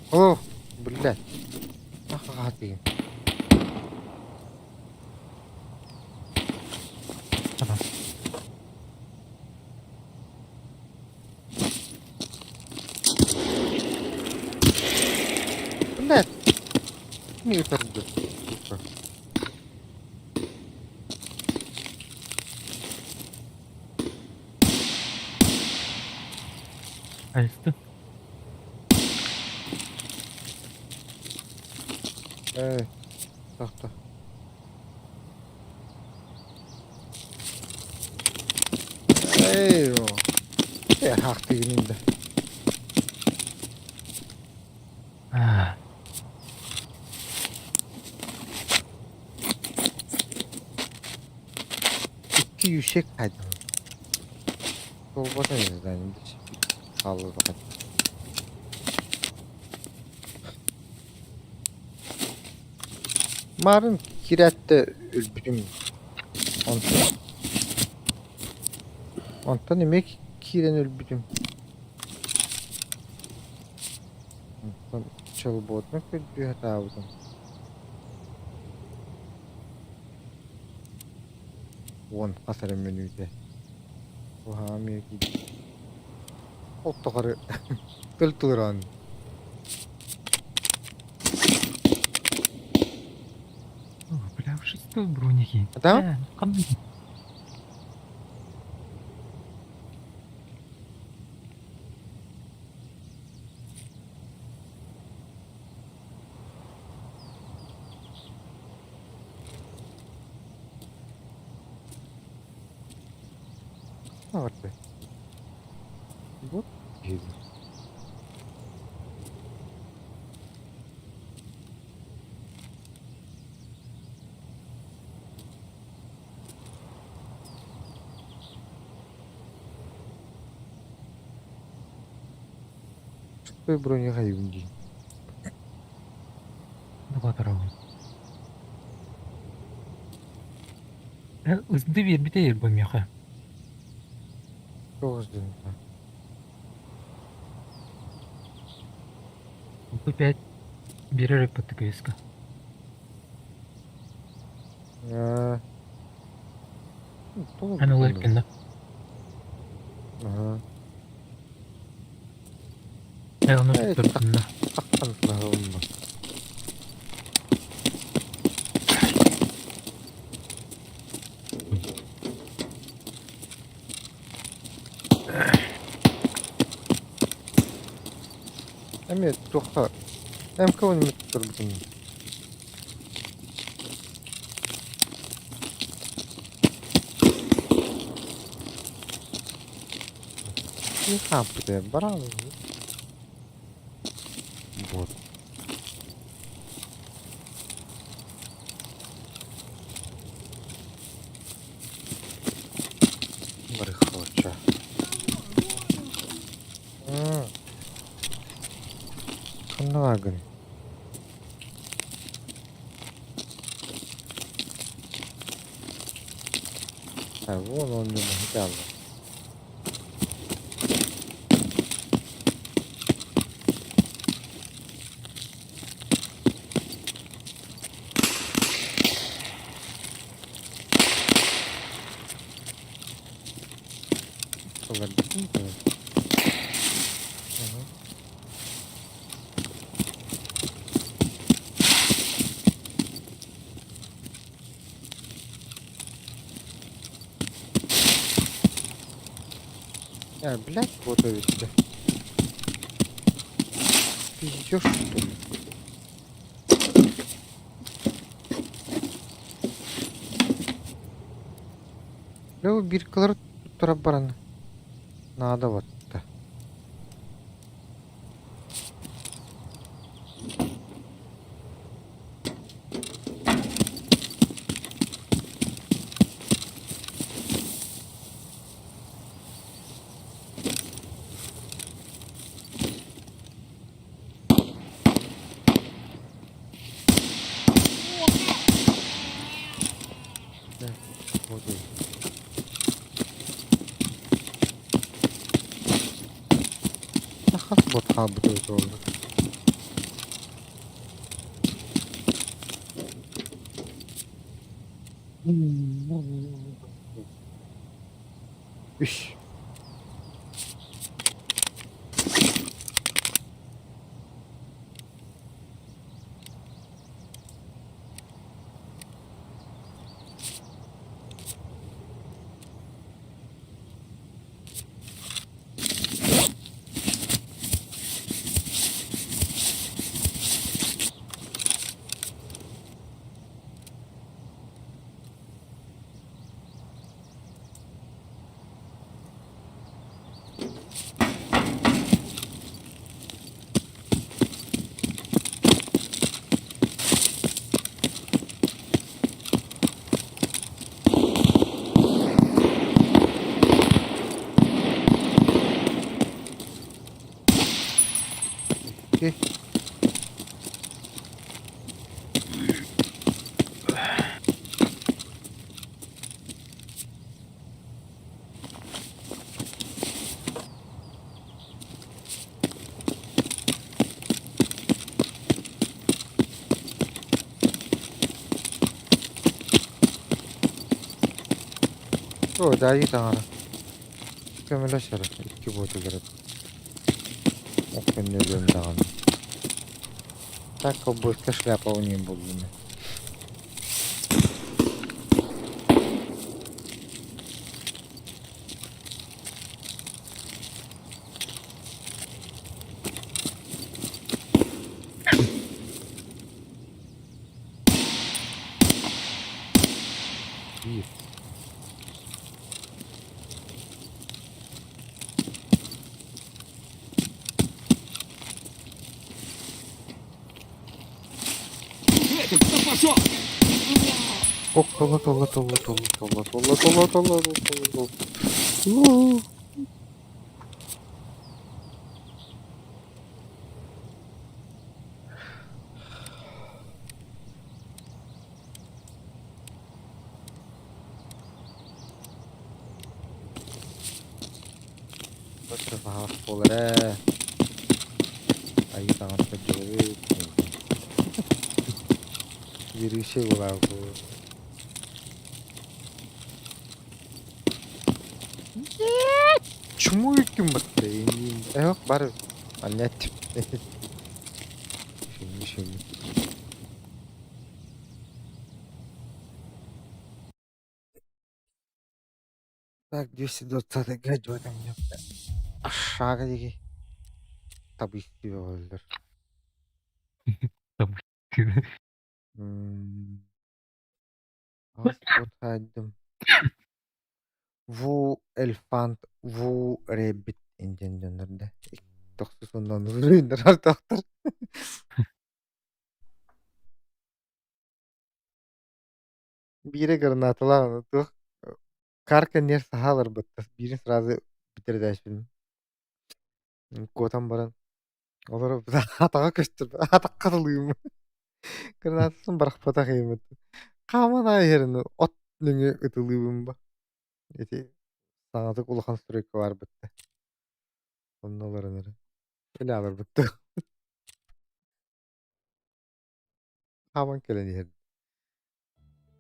О, блядь. Ах, ты. Блядь. Не торгуй. Сука. Айсты. Эй, так-то. Эй, о. Э, ах ты гнида. А, İki yüksek kaydı. Olmadan izledim. Allah bakalım. Marın kirette өлбүтүм. Онтон. Онтон эмиэ киирэн өлбүтүм. Онтон чолбуотун көрдүү сатаабытым. Уон хас эрэ мүнүүтэ. Уһаам Оттоҕор тыл туран. О, бля, в шестой броники. Да? Vardı. Bu gibi. Шестой броня хайыбын дии. Батарабын. Ызды биэрбитэ бу миэхэ. Тоҕус диэн. Бу пять биэрэр ПТКС-ка. Эн ылар гынна. Аха. Э, ону туттарбынна. Таххан туһалынна. Эмиэ туохха МК-ны туттарбытым. Не хаампыта баран Вот. Барыхоча. Ханналагын. А вон он не могу. А, блядь, вот ведь. Пиздёшь, что ли? Бля, биркалар туттара баран. Надо вот. Вот и. Хас бот хаалбыт буолла. Үс. Икки. О, дайыы таҥара. Көмөлөс эрэ, икки буотулары. Ох, көннөлүөм даҕаны. Так ковбойская шляпа у нее буллум. Биир. Это кто пошел? Ох, толла, толла, толла, толла, толла, толла, толла, толла, толла, толла. Саһаах буолар ээ. Айыы таҥарата дьиэбит. Үөрүүсэ буолаабыт. Чему үккүм батта Эһок бар аннять. Шүммү шүммү. Так, 220 гаджетом Шага диги. Табыйсы олор. Табыйсы. Аас Ву эльфант, ву рэббит диэн дьоннор да. Тохсус оннон артахтар. Биирэ гранаталаах туох карка нер саһааларбыттар. Биирин сразу бүтэрдээшпин. Куотан баран олор атаҕа көстөр атахха тылыым. Гранататын барахпатах иимит. Хааман аайы от нөҥүө ытылыыбын ба. Ити саҥатык улахан стройка баарбытта. Онно олорон эрэ. Илэ Хааман кэлэн иһэр.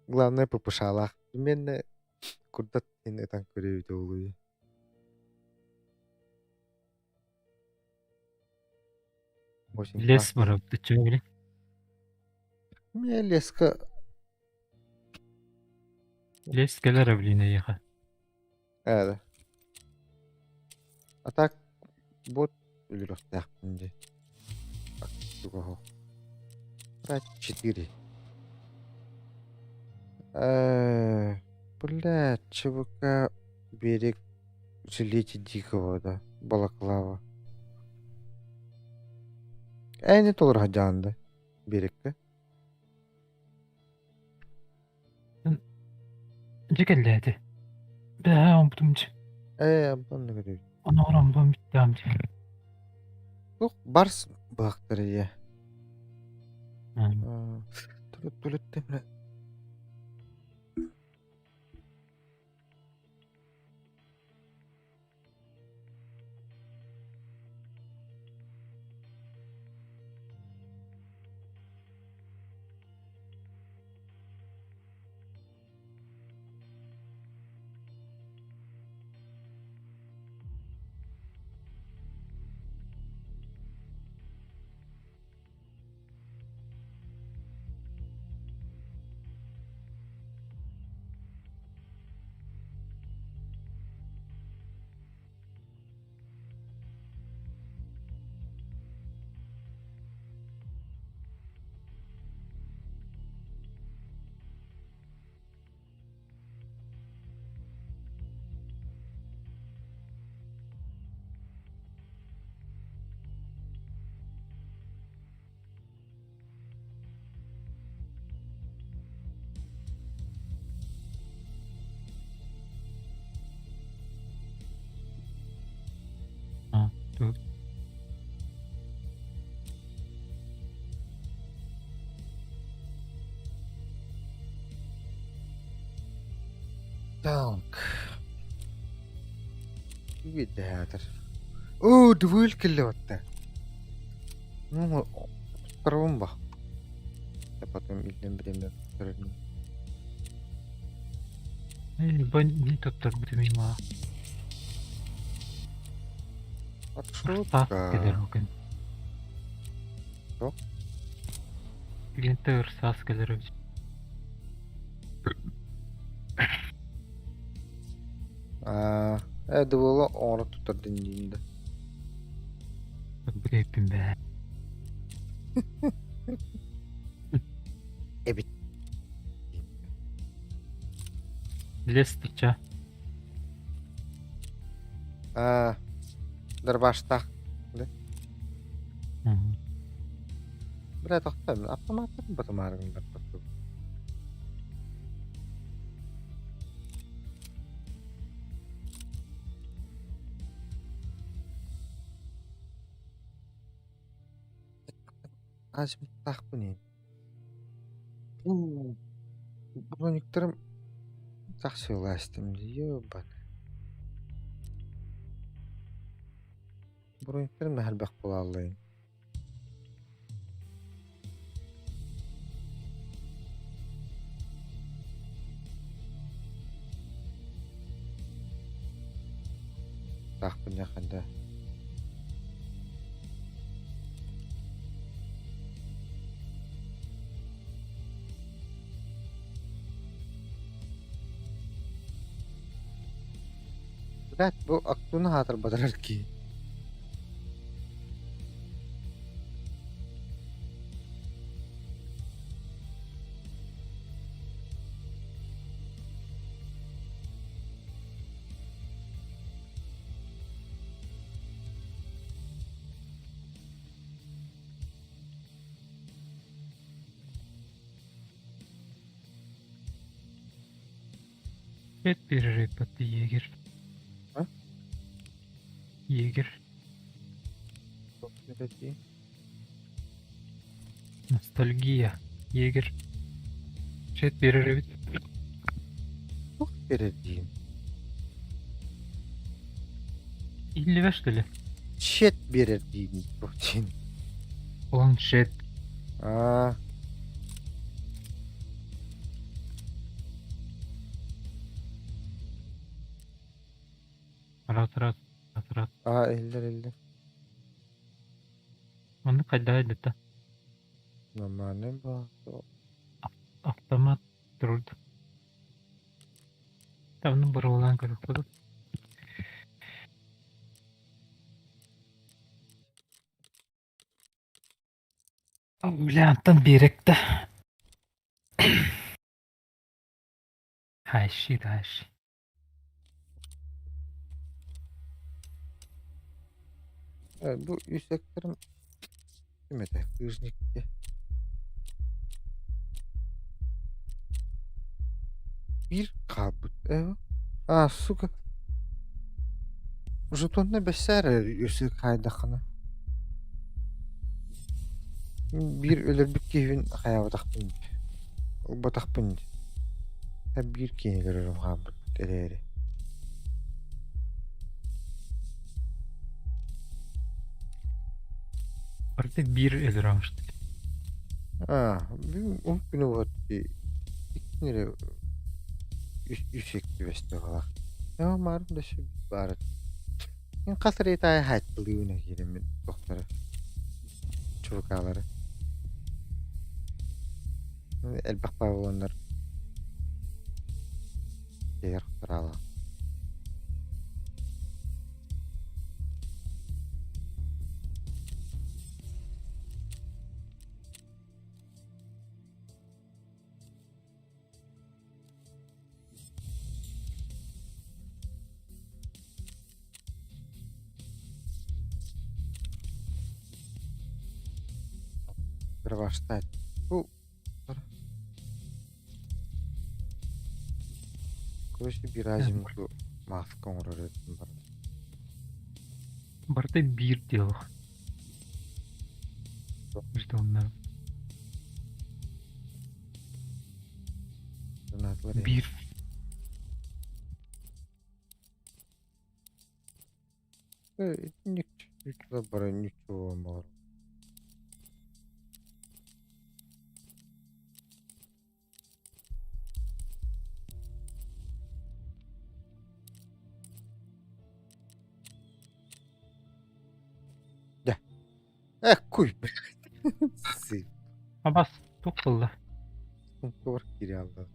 Главное ППШ-лаах. Именно курдат иһин ытан көрүөбүтэ буолуо. Лес барабыт чөбүлэ. Мне леска Лес кэлэр блин эйиэхэ. Ээ. А так вот өлөрүөхтээхпин дии. Брать 4. Бля, ЧВК берег жилете дикого, да, балаклава. Ээни толору сылдьаҕын да берегкэ? Дьэ кэллээтэ. Бэҕэһээ оҥорбутум дьэ. Ээ, онно көрөбүт. Ону оҥорон бүттэҕим дьэ. Туох барс быһахтар ийэ. Түлүттэ Так. Видеатор. Оо, двуйл кэллэ Ну, Туттарабын ба. Я потом иллэм бириэмэ туттарарым. Бу туттарбытым имаа. Маршрутка. Кэлэр ол күн. Туох? Лента ырсаас кэлэр эбит. Аа, э, двула оҥоро туттардын диин да. Бүтэйппин бээ. Эбит. Лес тыча. Аа, дарбаштаах. Да? Бля, тохтоо, автоматтарын батымаарыгын барбат. Аажымтаахпын ин. Брониктарым тахсыылаастым дии, ёбана. Буруйдарын наһаа элбэх буолааллар. Таахпын да. Блядь, бу актуны хаатырбатар киһи. Эт перерыв егерь. А? Егерь. Ностальгия. Егерь. Шет перерыв. Туох берер диин? Или что ли? Щет берер диин туох диин? Планшет. Аа. Раз, раз, раз, раз. Аа, иһиллэр иһиллэр. Онно хайдаа это? Нормальный баа. Автомат труд. Давно барылаан көрөкпүт. Бля, антон биэрэктэ. Хащи, хащи. Бу үсектерим ким этэ? Кыжникке. Биир хаалбыт. Э, а, сука. Жетонна бэссээр өссө хаайдаххына. Биир өлөрбүт киһибин хайаабатахпын дии. Ылбатахпын дии. Биир киһини көрөрүм хаалбыт эрээри. Барыта биир өлөрөҥ что ли? Аа, бүгүн уһун күнү вот икки эрэ үс түбэстэ баҕалаах. Ээ, маарым да сөп баара. Мин хас эрэ аайы хаайталыыбын киирэммин туохтары ЧВК-лары. Элбэх баа буоланнар тэйэр хараалаах. Первостать. Бу Короче, биразимку маска оҥорор этим баран. Барыта биир диалог. Жетоннар. Донатылар Биир. Ничего бары ничего маар. Дьэ. Э, куй, блядь. Абас, туох буолла? Сумкабар киирэ хаалла.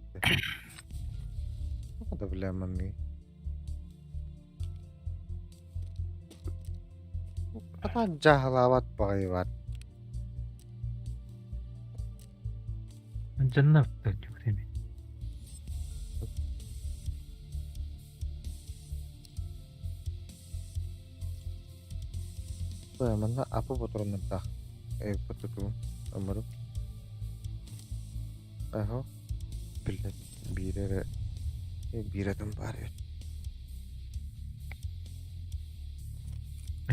Да бля, манныгы. Хатаан дьааһылаабат баҕайы баар. Дьонно эми. Манна апа ботуруоннардаах ботутугум оморум. Аһо, биллэн биир эрэ биир атым баар эбит.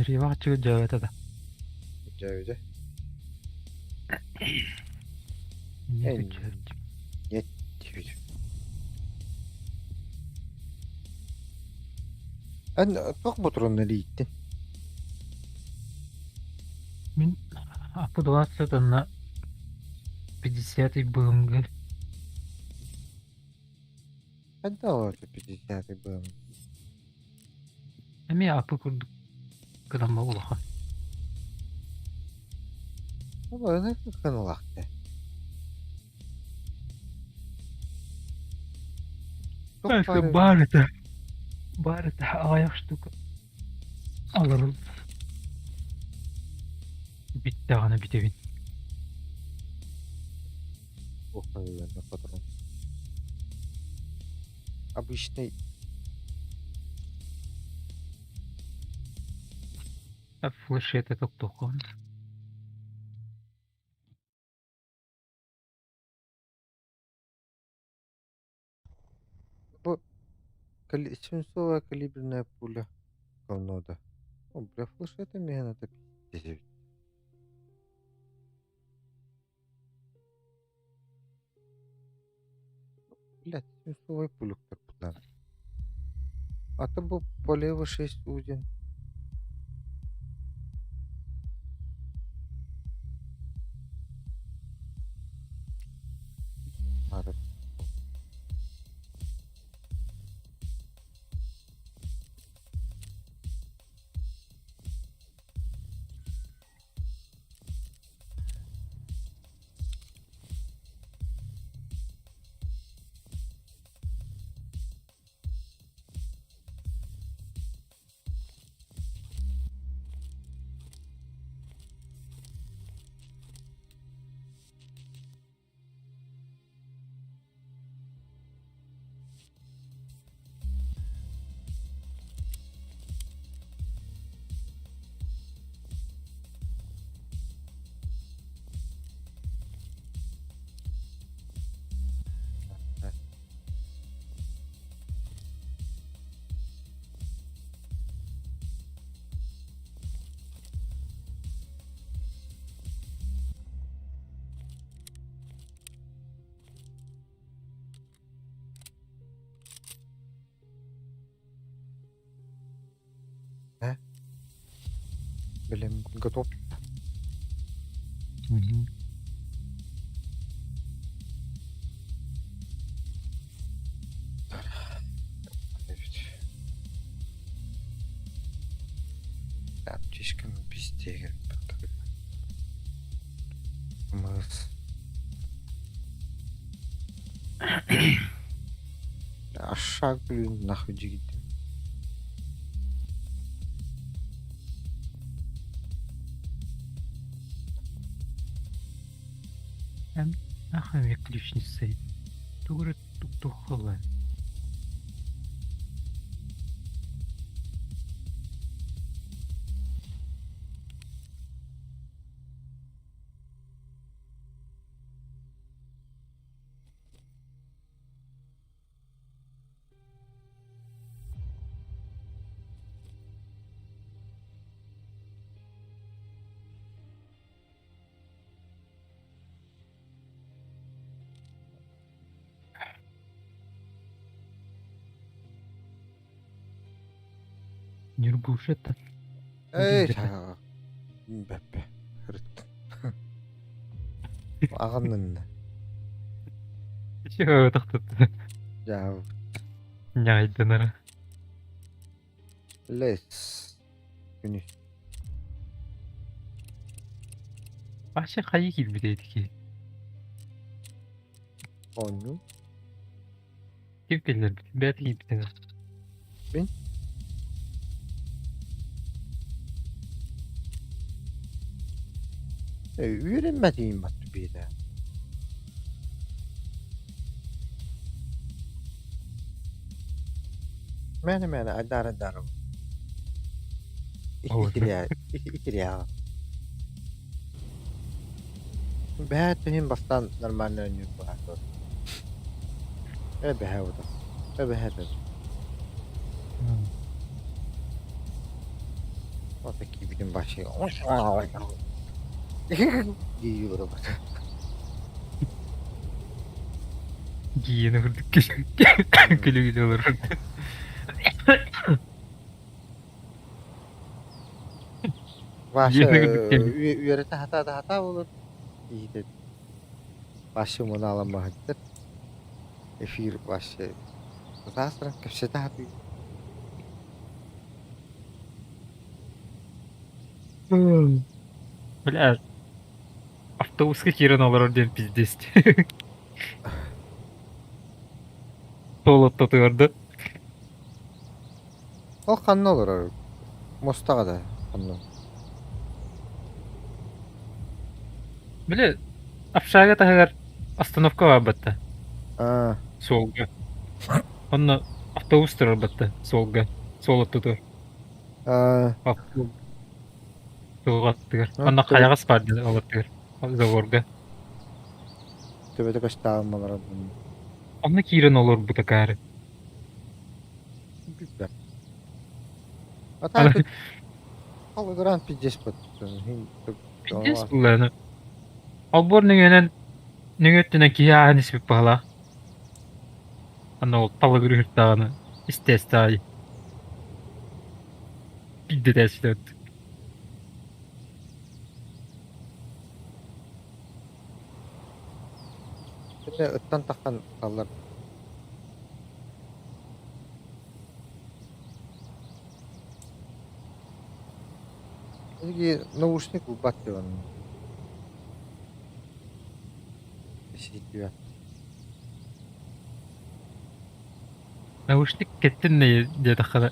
Риваччы дьээбэтэ да. Дьээбитэ. Нет, Нет, диэбит. Эн туох ботуруонна илииттин? Мин аппыдылаат уонна 50-й БМГ Хайдах ол 50-й БМГ? Эмиэ апы курдук гынан улахан. Ол кыналаахта. Баар этэ. Баар этэ аҕыйах штука. Аларым. Бүттэҕинэ бүтэбин. Патрон. Обычный. Флешета токтохон. Бу свинцовая калиберная пуля говно да. О, бля, флешета миэн это пиздец. Блядь, свинцовая пуля будан. А то бу полево 6 удин. Надо. Блин, готов. Мгм. Аптечканы пиздец. Мыс. А шаг, блин, нахуй дигит. Нахуй мне ключница. Тугры тук-тухала. Нюргушета. Эй, Бэппэ. Аҕаннын. Чего тохтотто? Я Ньайданара. лес. Күнү. Вообще хайы киирбит этики. Онну. Ким кэллэрбит? Бэт киирбитин. Мин? Үөрэммэтиим баттı биирэ. Мээнэ мээнэ айдаара айдаара. Итириэ итириэ. Бэһээ түһүн бастаан нормально өннүүр баҕар. Э бэһээ утас. Э бэһээ да. Вот такие будем вообще. Дии олорбут. Гиена курдук күлүгүн олорор. Вася Дьиэни кытта кэлбит. үөрэтэ сатаата сатаа буолар киһитэ Вася муналаммаһыттар эфир Вася сатаастаран кэпсэтэ сатыыр. Бля, автобуска киирэн олорор диэн пиздец. Суол ортотугар да. Ол ханна олорор? Муостаҕа да ханна? Били, общага таһыгар остановка баар батта. Аа, Суолга. Онно автобус турар батта суолга. Суол ортотугар. аа, Автобус суол аттыгар. ну, Онно төбө, хайаҕас баар диэн ол аттыгар. Заборга. төбөтө көстөөҕүм олорон. Онно киирэн олорбута акаары. Билбэт. А так Алыгыран пиздец Пиздец буллааны. Олбуор нөҥүөнэн нөҥүө өттүнэн киһи ааһан испит баһылаах. Аны ол талыгыр үһүртаҕына истээстэҕэй. Пиздэтээстэт. Ыттан таххан саллар. Эһиги наушник булбат диэн ситиэ. Наушник кэттин диэтэххэ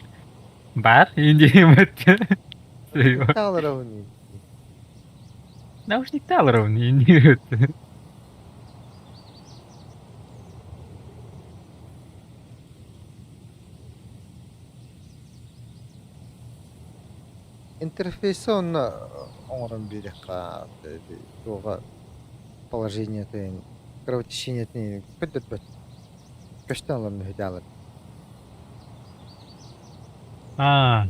баар индиэмэт. Тааларовын. Наушник тааларовын индиэмэт. Интерфейсы онно оҥорон биэриэххэ туоҕа положениетын, кровотечениетин көрдөрбөт. Көстөн ылан мүһүтээлэр. Аа,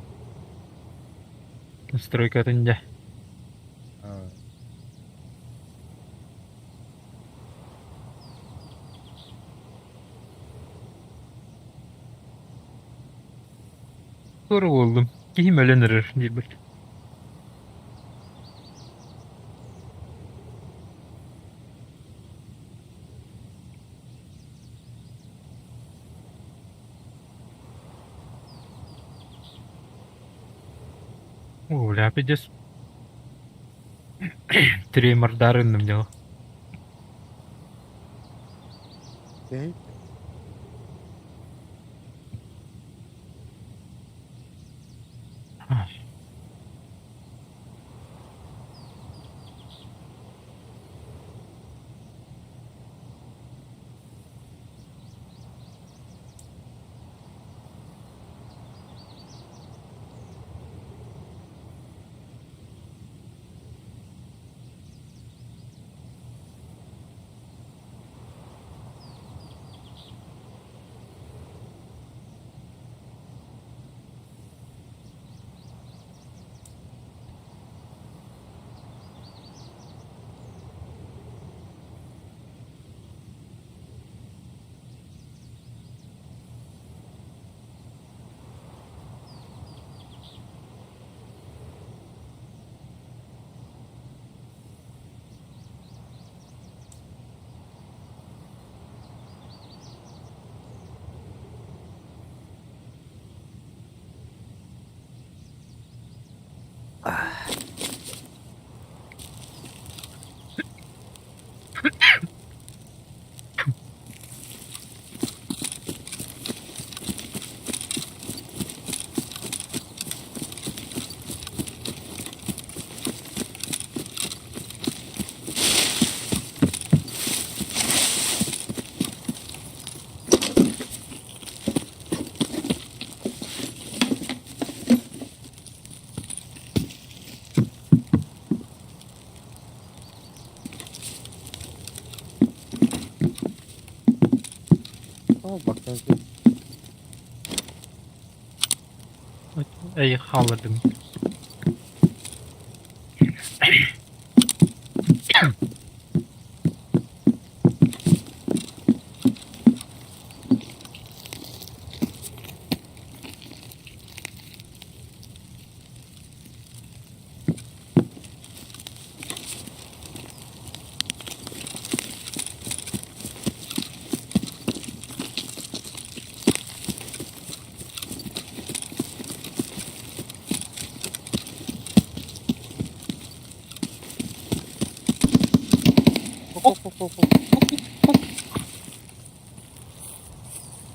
настройкатын дьэ. Туора буоллум. Киһим өлөн эрэр диирбит. О, бля, пиздец. Тремордарынным дело. Окей. О, бакка. Эй, хааллардым.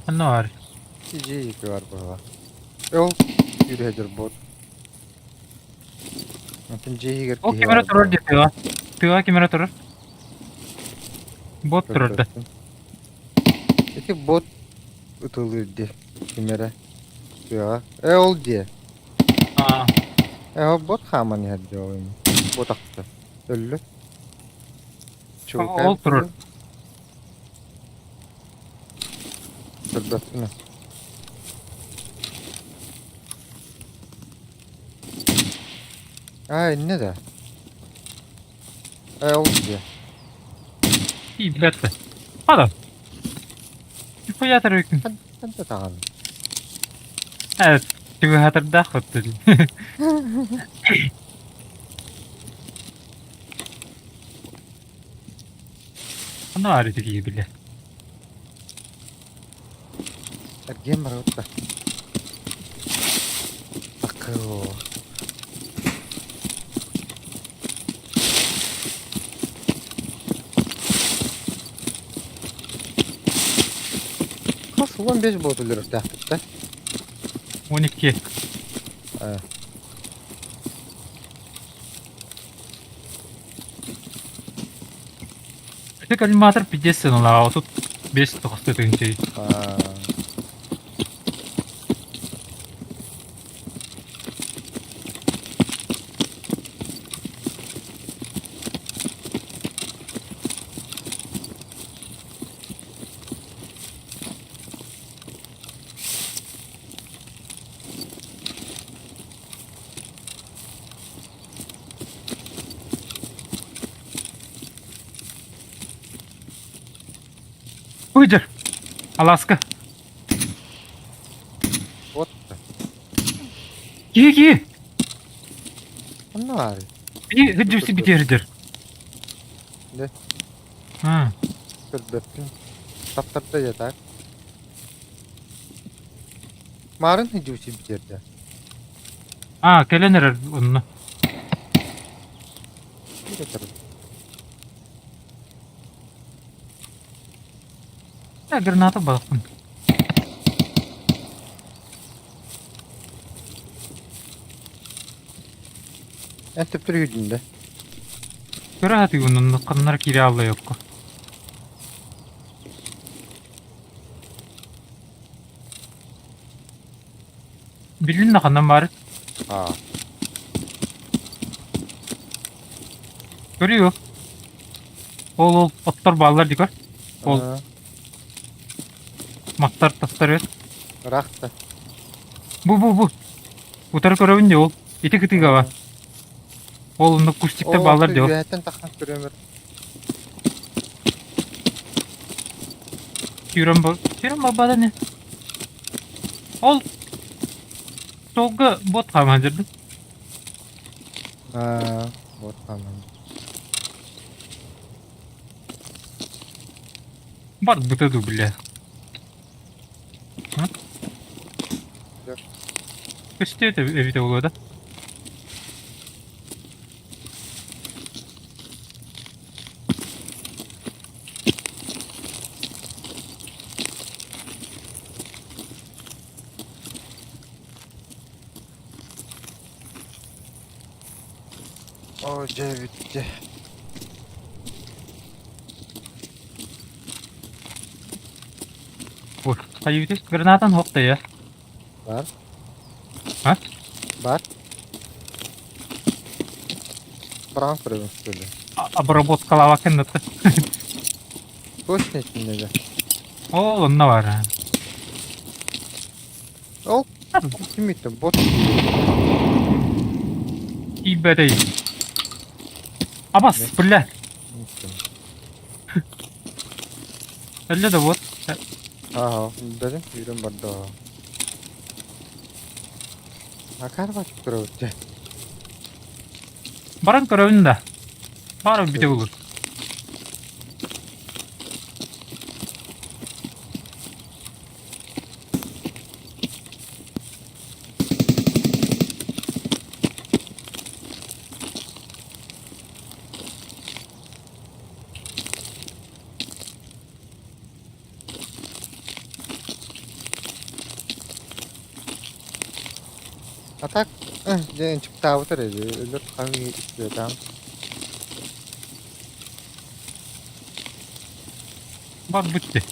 Ханна баар? Дьиэ бар быһыылаах. Ол күүрүһэ бот. Онтон дьиэ иһигэр Ол киһи ким эрэ баар турар буолла. дии тыаҕа. Тыаҕа ким эрэ турар. Бот турар да. Көрбөппүн. Ити бот ытылыыр дии ким эрэ тыаҕа. Э ол дьиэ. Аа. Э ол бот хааман иһэр дии ол ини. Бот ахта. Өллө. Чуукай Ол турар. Көрбөппүн. Аа иннэ да. Э ол дьиэ. Тиийбэт да. Хада. Нихуя төрөкүн. Ханта таҕан. Э, түгүһатырдаах оттун. Ханна баар ити киһи билэ. Эргиэн барабыт да. Акыл. Хас 15 буолт өлөрүөхтээхпит да. 12. Э. Ити коллиматор пиздец сыаналаах, 35 тоҕуста тыһыынча. Аа. Выйдер! Аласка! Вот. Киһи киһи! Онно баар. Киһи хыддьыбсы битиэрдэр. Да. А, Көрбөппүн. Таптарда я так. Марын хыдьыбсы битиэрдэ. а кэлэн эрэр онно. Я граната балыкпын. Эн төптөр үүдүн да. Көрө сатыыбын онно ханнара киирэ аалла йокко. Биллин да ханнан баары? Аа. Көрүө. Ол ол оттор бааллар дии көр. Ол Аа, маттар тастар эбит. Ыраах да. Бу бу бу. Утары көрөбүн дии ол. Ити кытыыга ба. Ол онно кустиктар Ол бааллар дии ол. үөһэттэн тахсан көрөмөр. Сүүрэн бу. Сүүрэн барбата не. Ол Толга бот хааман дьэрдим. Аа, бот хааман. Бар быта дуу бля. А? Көстүө эбитэ буолуо да. Оо, дьэ бүттэ. Ой, хайыытый? Гранатан хоқ да Бар. А? Бар. Браун көрөбүн что ли? Обработкалаабаккын да. Точно итиннэ да. Ол онно бар. Ол ким итте бот. Тиийбэтэй. Абас, бля. Өллө да вот. Ага, дадым күүрэн барда. Акар бачып көрөбүт дьэ. Баран көрөбүн да. Бары бүтэ булur. А так, дьэ ынчыктаабыт эрэ өлөр хаһыы истибэтэҕим. Барбыт дии.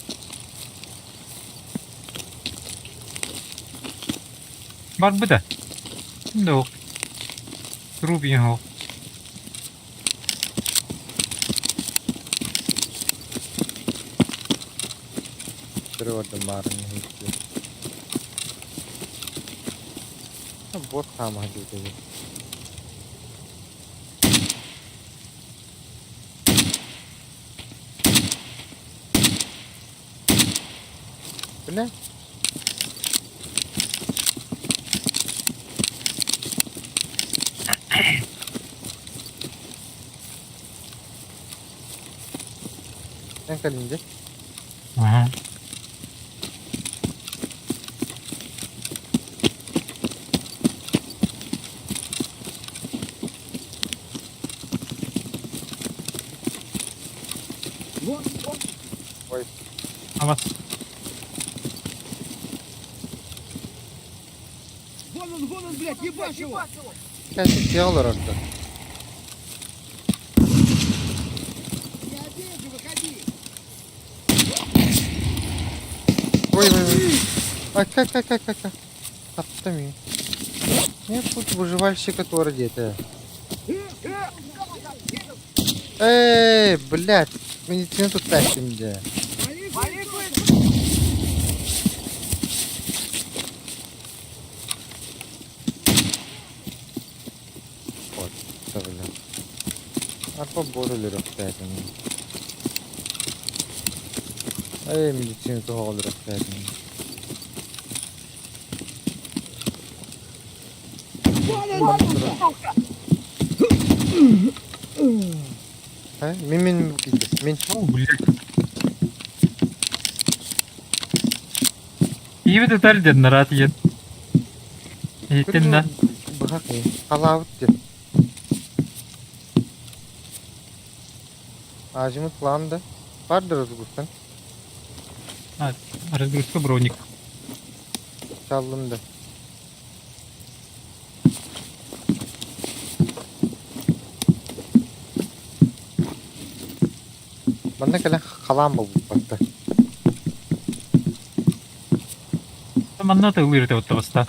Барбыта. Да Труп его. Көрү баарын иһиттим. Бот хаама диэтэбин. Бля. Эн кэлин дии. Ага. Ой. А вас Вон он, вон он, блядь, ебашь его! Кэлин тиэ олорордо. Не обижу, выходи! Ой, ой, ой. Ай, кай, кай, кай, кай, кай. Таптым и. Не тут выживальщика туора диэтэ. Эй, блядь, медицина тут тащим дии. Вот, бля. Арпа буолар өлөрүөхтээтим. Эй, медицина туһаҕа өлөрүөхтээтим. Э, мин мин мин. О, блядь. Иибит этэр диэн нараат иэн. Иһиттин да. Быһах халаабыт диэн. Азимут план да. Бар да разгрузкан. А, разгрузка броник. Саллым да. Манна кэлэн халаан буолбуппатта. Манна тыллыыр этэ оттоҕуста.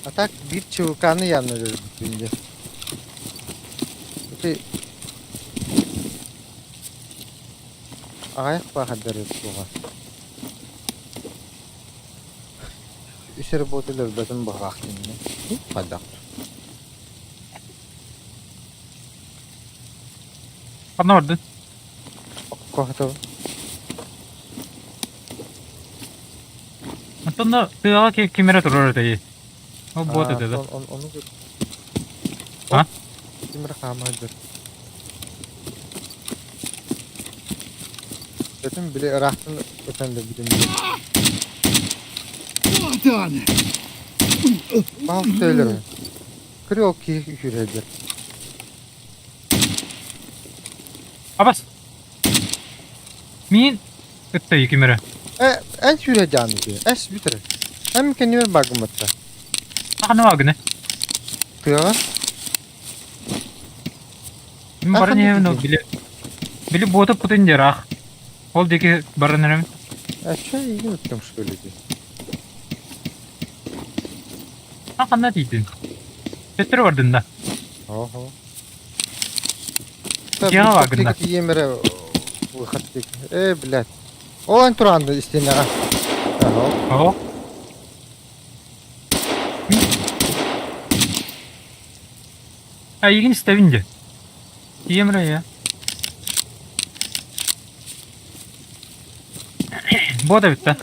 А так биир ЧВК-ны явно өлөрбүппүн дии. Ити аҕыйах баахардар суоҕа. Үс эрэ буолта өлөрбөтүм быһалаах диэннэ. Хайдах? Ханна бардын? Окко хатабын. Оттон тыаҕа ким эрэ турар этэй. Ол буот этэ да. Ону А? Ким эрэ хаама сылдьар. Бүтүн били ыраахтан ытан да бүтүн били. Вот он! Баал төлөр. Көрү ол киһи үһүрһэдэр. Абас! Мин ытта ким эрэ. Э, эн сүүрэ дьааны дии. Эс бүтэр. Эм кэннибэр баагымматта. Ханна баагыны? Тыаҕа. Мин баран иһэбин ол били били буоту путун дьараах. Ол диэки баран эрэбин. А чё игин ыттым что ли дии. А ханна тиийдин? Төттөрү бардын да. Ого. Дьиэҕэ баагын да. Тиийем эрэ выход Э, блядь. Ол эн тураан истиэнэҕэ. Ага. Ого. А игин истэбин дии. Тиийем эрэ я. Буота бүттэ.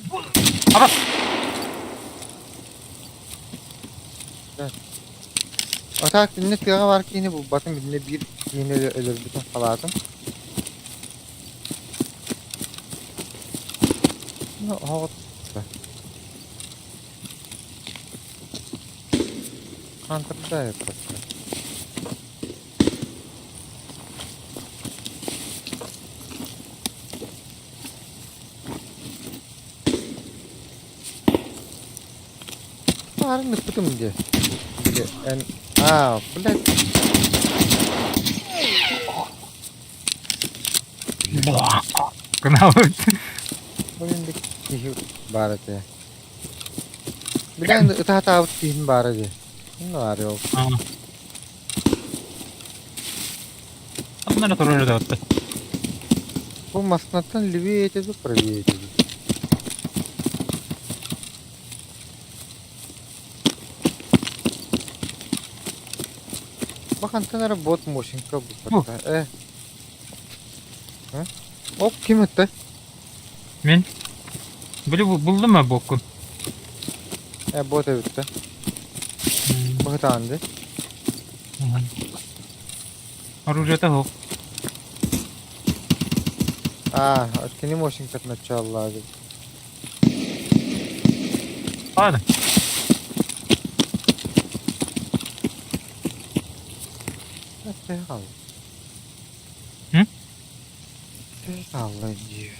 Абас! А так иннэ тыаҕа баар киһини булбатым, иннэ биир киһини өлөрбүтүн халаатым. Ну, оһоҕо. Хантырдает просто. Баарын ыппытым дии. Били эн аа, блядь. Гынаабыт. Блин, киһи баар этэ. Билэн ытаатаабыт киһин баара дии. Ну, орел. Онно турар этэ. Бу маснаттан левее этэ правее этэ. Бахантан эрэ бот Мосинка буппатта. Э. Оп, ким ытта? Мин. Били булдум а боккун. Э, бот эбитте. Быһытаан ди. Оружиета суох. А, кини Мосинкатын оччооллаа дии. Ладно. Төһө хаалла? М? Төһө хаалла дии.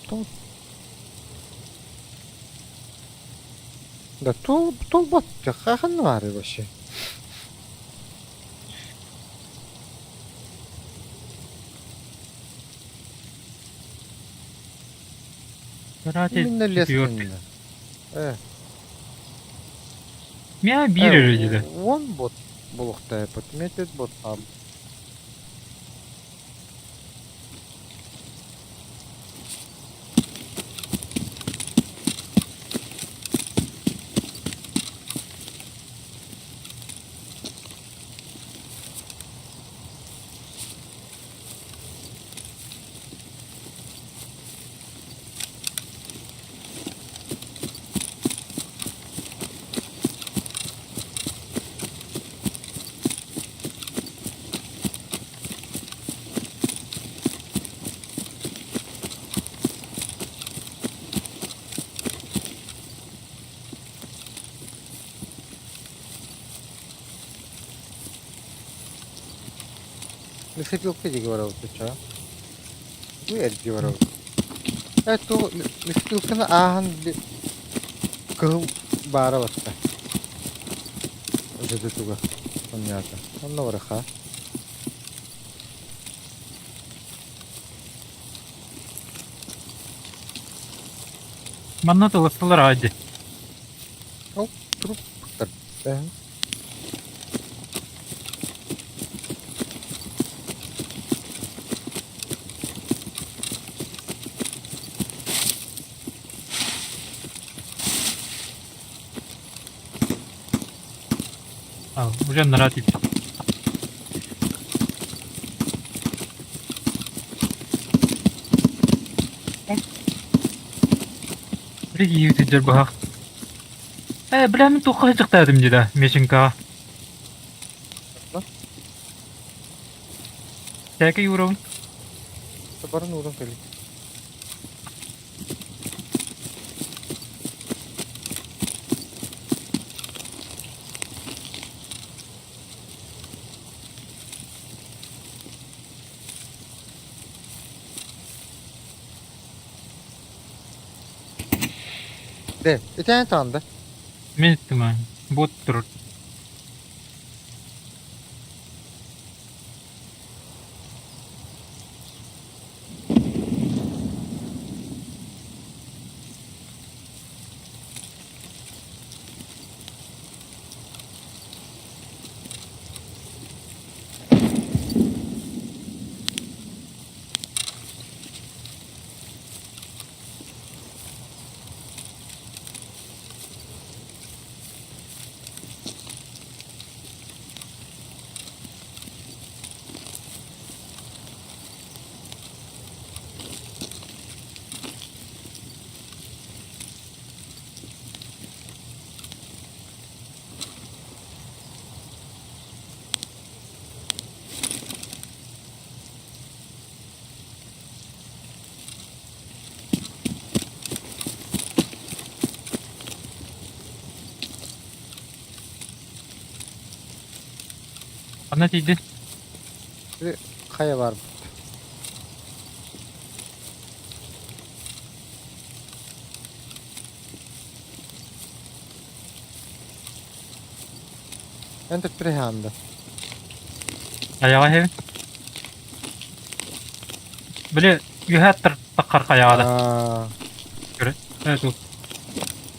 Тол... Да тол толбат ханна баарый вообще? Каратель Именно лес четвертый. инна. Э, Мя биир э, эрэ диэтэ. он бот булуохтаайпыт. Метет бот хаал. Лесопилка диэки барабыт оччоҕо. Бу эрдии барабыт. Э, ту лесопилканы ааһан кыһыл баара барта. Дьэ туга онньоото. Онно барыха. Манна тылыстылар аадьы. Ол турук Э. А, уже нарад тип. Били киһи баһах. Э, бля, мин туохха сылдьахтаатым дии да, Мишенькаҕа. Сээкэй уурабын. Барын ууран кэлин. Де, итэн таанда. Мин иттим аа. Бот турар. Ханна тиийдин? Хайа баар. Эн төттөрү хаанда. Айаҕа иһэбин. Били үөһэ аттар таххар хайаҕа да. Аа, Көрө. Э, тут.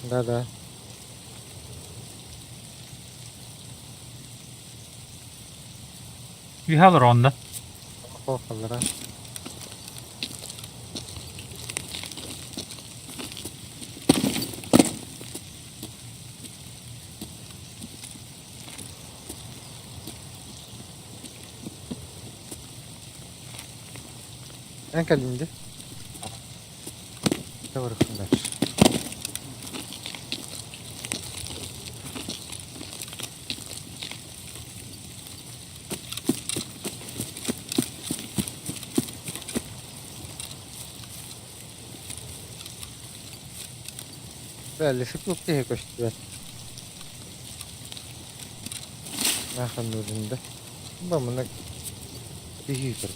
да да. Үөһэ олор онно. Хоохаллара. Эн кэллиҥ дии? Дьэ дальше. Бля, лесопилка киһи көстүбэт. Нахрен нужен, да? Ба, мына киһи көр.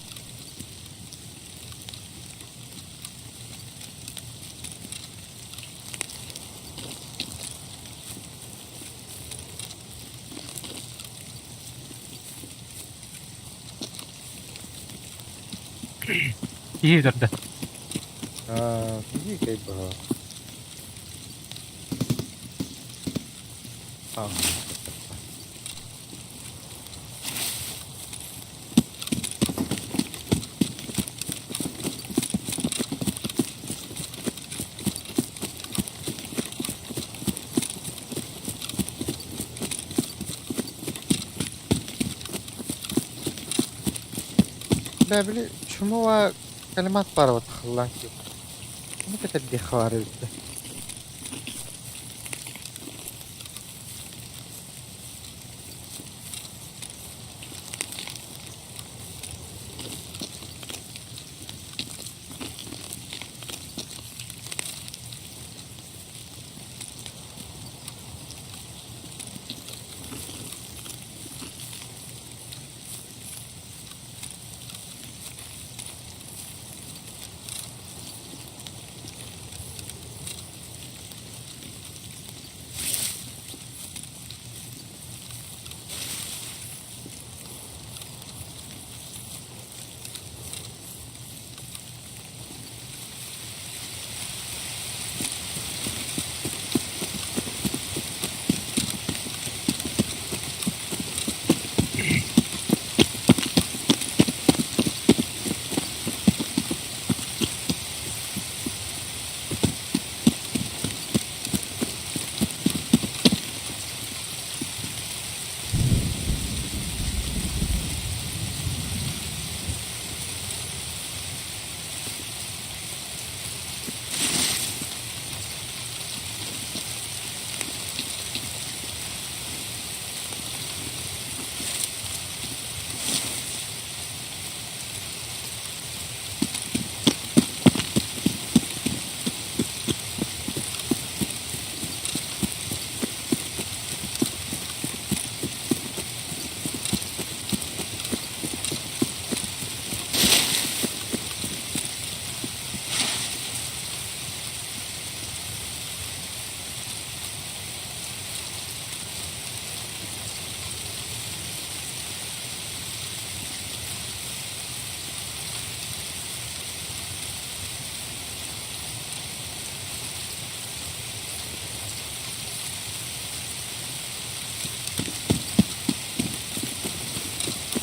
Киһи үтэрдэ. Аа, киһи кэй баҕа. Аа. Бля, били, чумова калимат баар хыллаан киир. Ону кэтэрдиэххэ баар эбит да.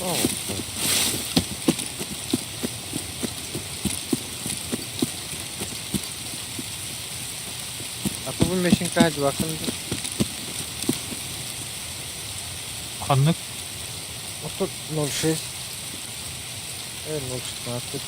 О, А то бу мешинка дьуакын Ханнык? Вот 0,6. 0,16.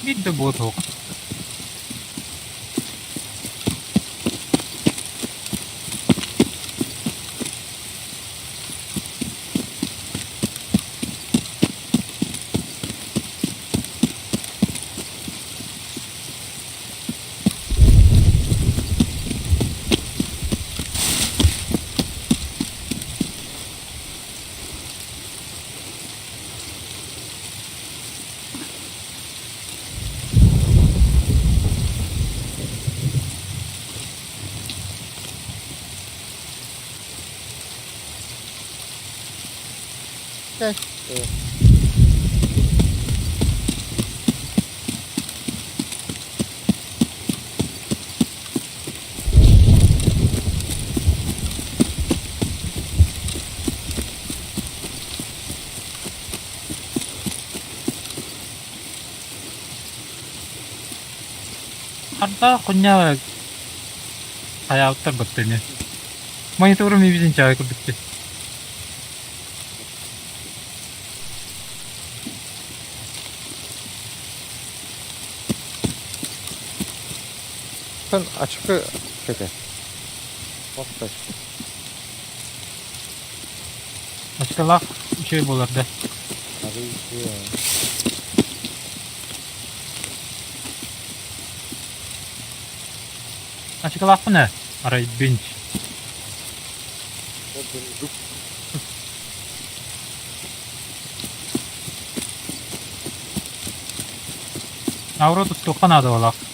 Биир да буолуох. Ардаах кунньа хайаабыттар баттыны. Мониторум ибизин чай курдук Sen açıkı kötü. Bak açıkı. Ачкалаах үчүгэй буолар да. Арый үчүгэй. Ачкалаахпын ээ, арай бинч. Наоборот туттуохха наада буолаах.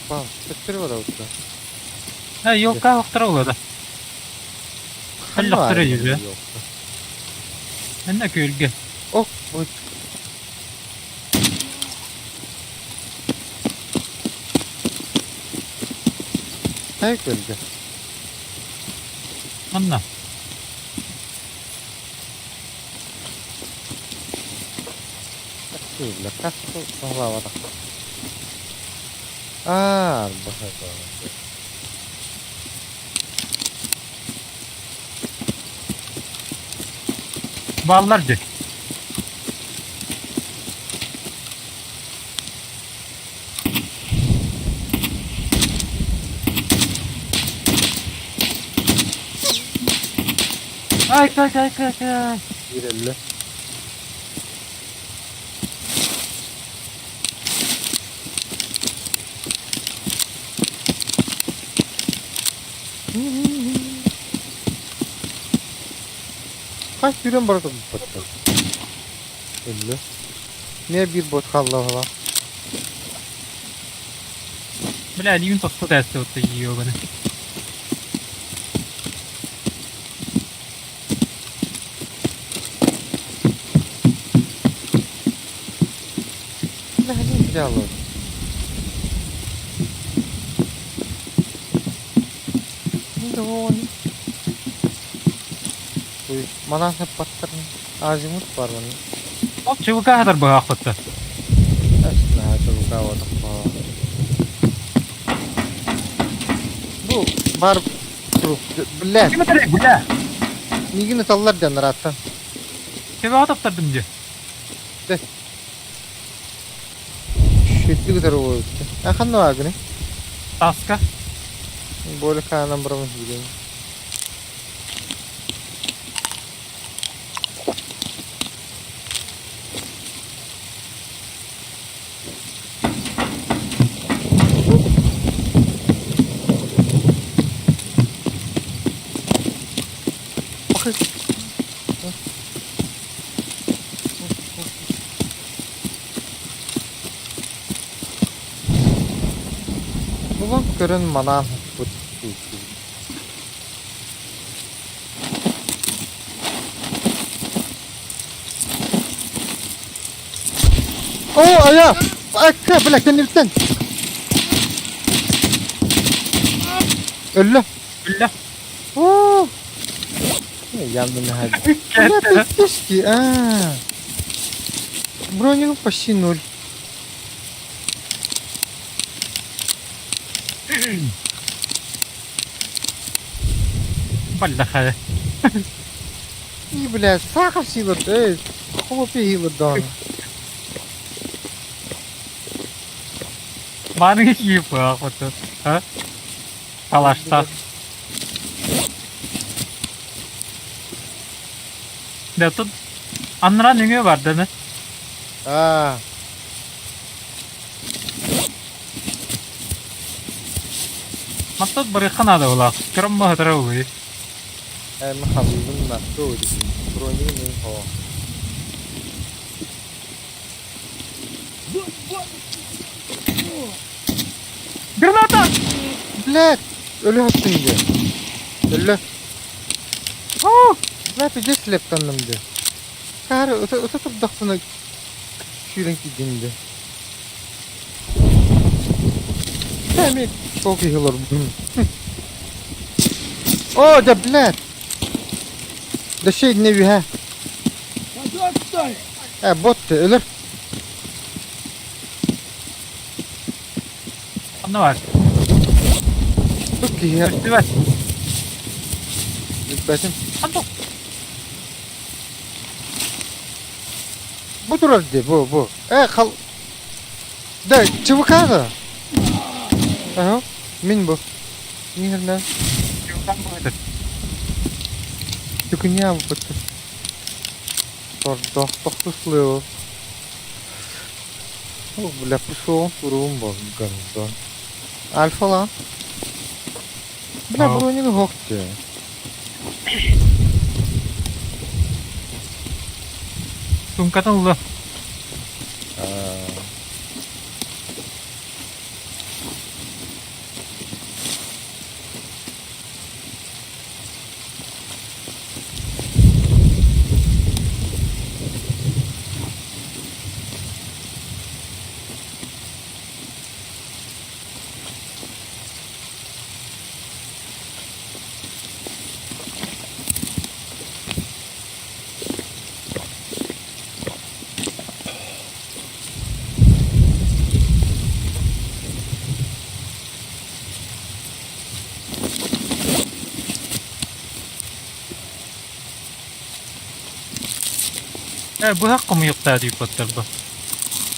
Бал, төттөрү барабыт да. Э, елка охторо да. Ханна жүзү. Энне күөлгэ. Ох, бу Хайа күөлгэ? Манна. Күөллэ. Хас баҕалаабатах. Аа, баһа. Бааллар дии. Ай, ай, ай, ай, ай. Киирэллэ. Хас сүүрэн бара турбуттар. Өллө. Эмиэ биир бот хаалла баҕалаах. Бля, илиибин тосту тээстэ ёбаны. Бля, не взяла. Манан хаппаттарын азимут бар маны. Ол чыбыка хатар быһаахпытта. Наһаа чыбыка Бу бар труп. Бля. Ким этэрэй, бля? Мигин ыталлар диэн ырааттан. Төбөҕө таптардым дии. Шүттүк ытар уолутта. А ханна баагыный? Таска. Боле хаанан барамын билем. Булан көрөн манаан хоппут О, айа! Акка, бля, кэннибиттэн! Өллө. Өллө. Оо! Яннын Бля, подписки, а. Броник почти ноль. Баллахая. И, бля, сахар сила, эй, хлопья хила дон. Маны киіп вот А? Калашта. Да тут аннараа нөҥүө барданы. Аа. Маттат барыахха наада булаах. Көрөн баһытара улуй. Ээ мин халыыбын нахту бронигын мин хоо. Граната! Блядь! Өлө аттым диye. Өлө. Оо! Блядь, иде слептанным диye. Кары ыта ыта турдахпына сүүрэн киирдим диye. Эми çok iyi olur. О, да блядь! Да şey ne ha? Назад стой! Э, бот өлөр. Анна бар. Тут киһи Көстүбэт. билбэтим. Антон. Бу турар дии, бу, бу. Э, хал... Да, ЧВК да. Ага, мин бу. Нихерне. Түкүнья бу. Тордох, тохтуслы. О, бля, пушел, турум бу, гандон. Альфа ла. Бля, Ау. броник хокте. Сумкатын ылла. Э, быһах хомуйуктаа диир бу.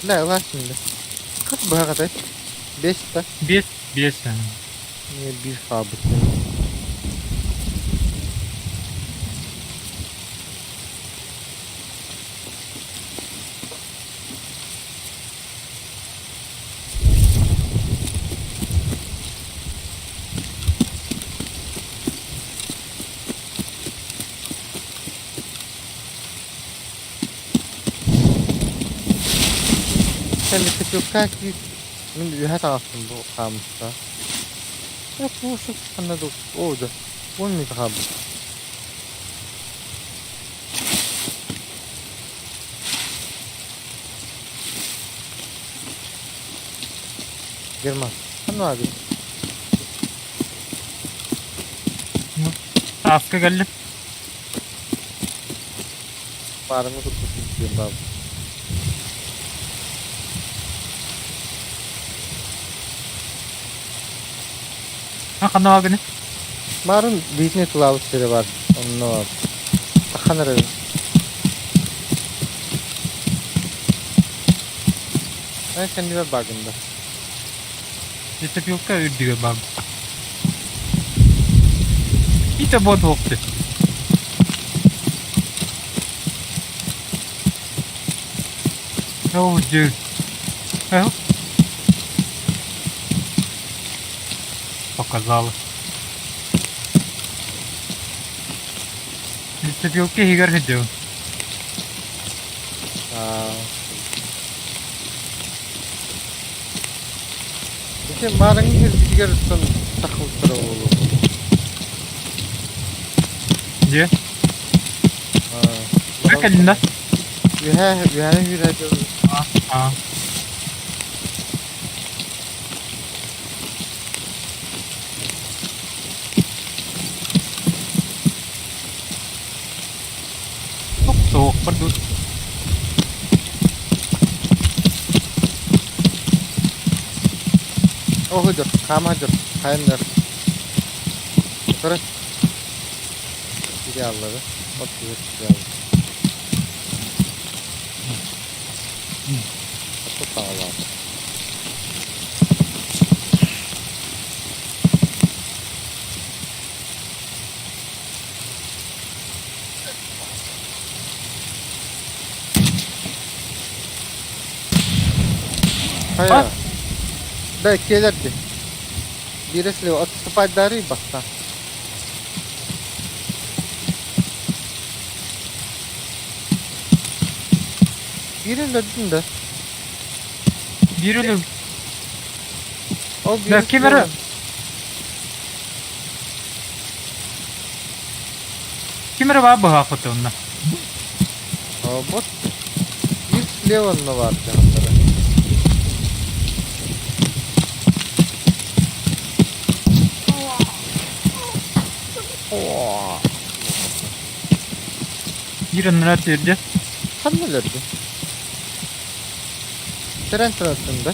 Бля, ылаа şimdi. Хас быһаҕатай? Бес та. Биэс, биэс. Не биир хаалбыт. Sen bir Мин үһэ таҕыстым бу хаамыста. Э, куушук ханна да оуда. Он мин хаалбыт. Герман, ханна аби? Ааска кэллим. Баарыңы туппутун диэн баабыт. А ханна баагыны? Баарын биитини тулаабыт сирэ бар. Онно бар. Тахан эрэ. Эн кэннибэр баагында. Лесопилка үрдүгэр баар. Ите бот буолуохтун. Оо, дьэ. Э? Показалось. Лесопилка иһигэр сылдьабын. Аа. Ити маарыҥҥы сирбитигэр оттон таххыбыттара буолуо. Дьэ. Аа. Бу кэллин да? Үһээ, үһээни үүрээдэ. Аа. Суох дуу. Оо сылдьар, хаама сылдьар, хайаннар. Көрө. Кири аллары. От киһи кири аллары. Отто таалаата. Хайа. Да, келерди. Биирэ слева. Отступать баста. Биир өлөрдүн да. Биир өлөр. Ол Да, биир ким эрэ ким эрэ баар быһаахпыт онно. Вот. Биир слева онно баар дьаһаллара. Биир оннура тиэрдэ. Ханна өлөрдү? Терен тураттын да?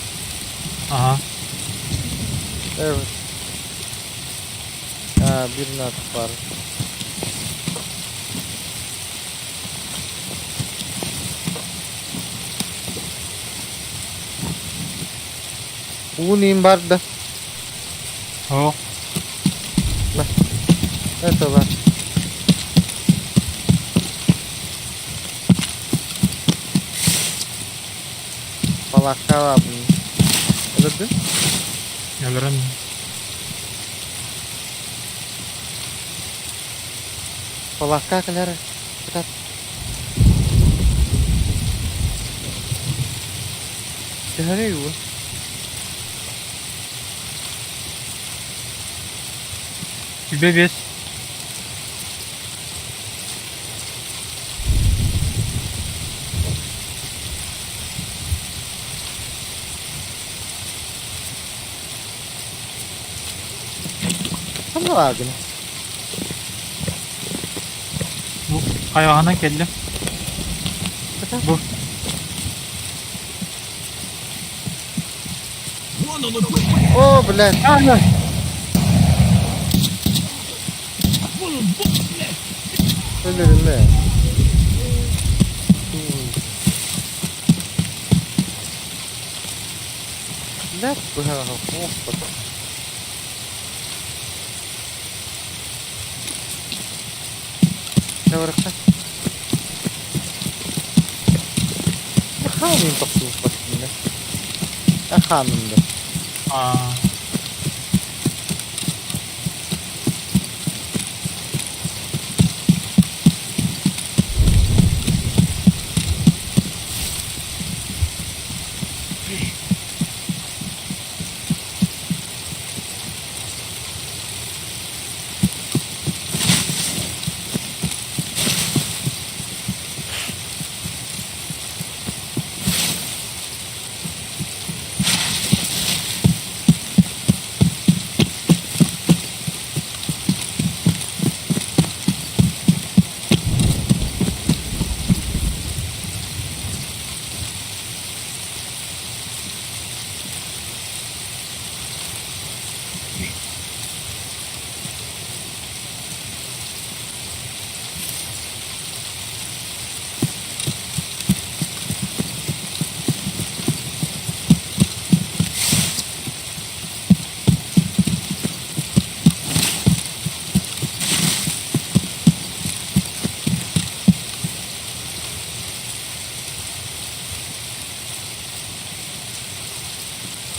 Ага. Evet. Ha, birini atıp var. Уунин бар да. О. Это бар. Балакка бун. Өлөрдү? Өлөрөн. Балакка кэлэр. Кытат. Төһөнү уун? Үбэ бес. Ханна баагын? Бу хайаҕынан кэллим. Бу. Вон он, блядь! О, блядь. А, да. Вон он, блядь! Өлөрүмэ. Блядь, быһаҕа господи. Чабырыкка. Хаанын тохтууппаттын да. Хаанын да. А.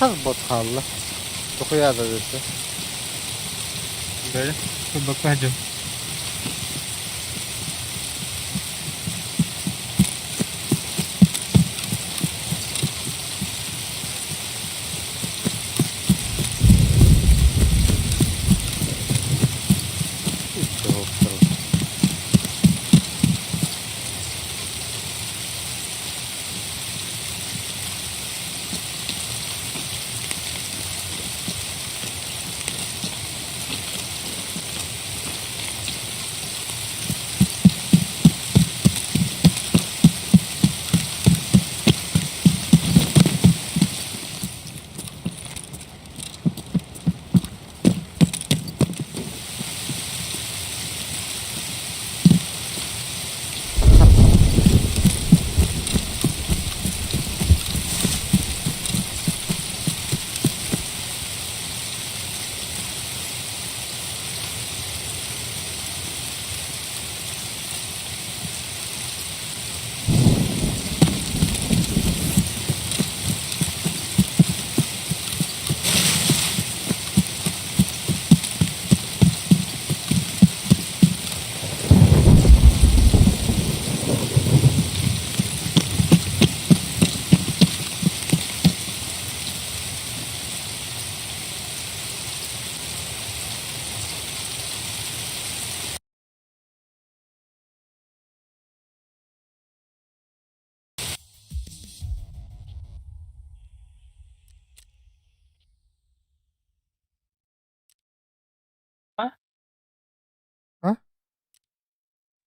Хас бот хаалла. Тохуяда десе. Böyle. Dur bakacağım. İşte hoplar.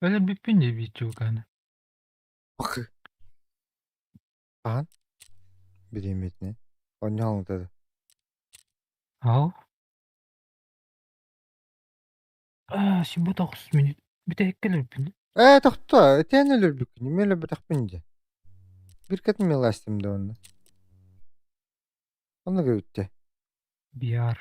Өлөрбүппүн дии биир чуукааны. Хаһан? Бириэмэтинэн. Онньоһон да. Ау. Аа, 79 минут. Бүтэһиккэ өлөрбүн. Ээ, тохтоо, итиэн өлөрбүккүн, мин өлөрбөтөхпүн дии. Биркэтин миластым да онно. Онно көбүттэ. Биар.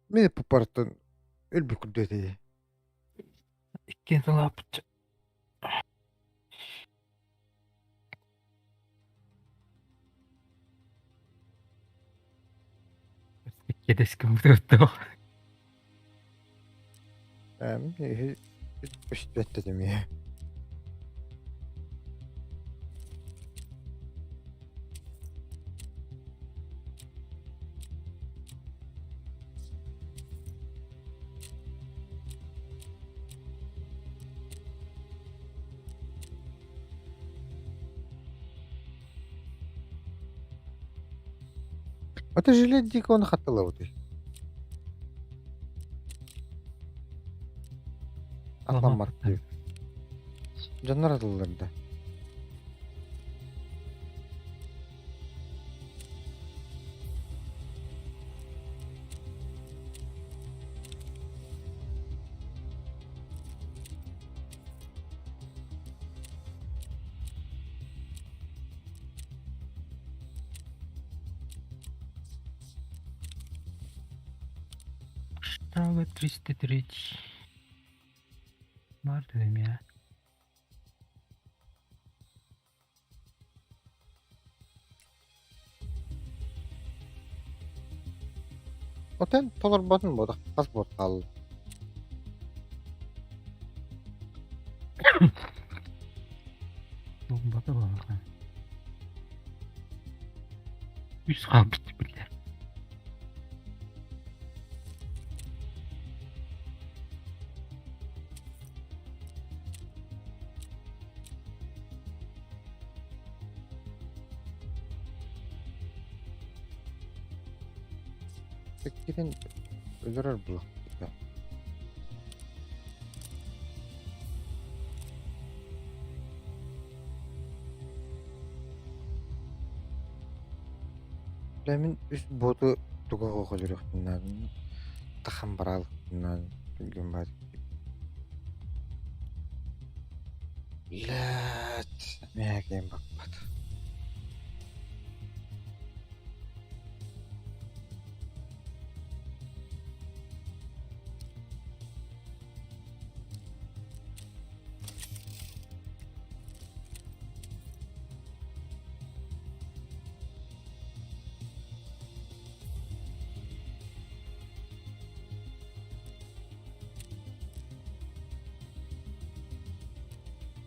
Мин пупартан өлбүт курдук этэ. Иккиэн салааппыт. Иккиэдэс кыммытыттох. Эм, көстүбэт эмиэ. Это жилет дико он хатталабыт. Атламмат диир. Дьоннор атыллар да. Штага 303. Марта меня. Отен толорботун буолбатах хас буор хаалла. Бата балахан. Үс хаалбыт биллэр. Иккитин өлөрөр буолуох. Мин үс буоту туга өлөрүөхпүн тахан бараалыкпынан түргэн баар. Блядь, мээкэм баппат.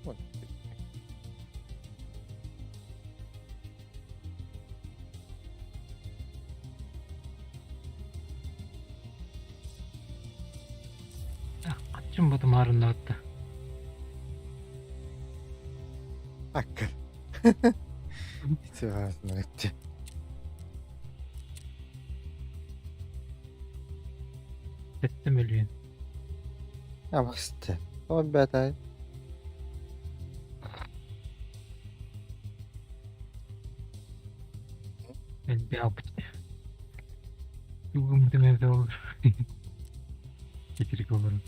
Вот. Хаччым батымаарыннаатта. Аккар. Ити Сэттэ мөлүйүөн. Абасты. Ол бэтэй. Элбэҕи Тугум эмэ ол. Итирик олорон.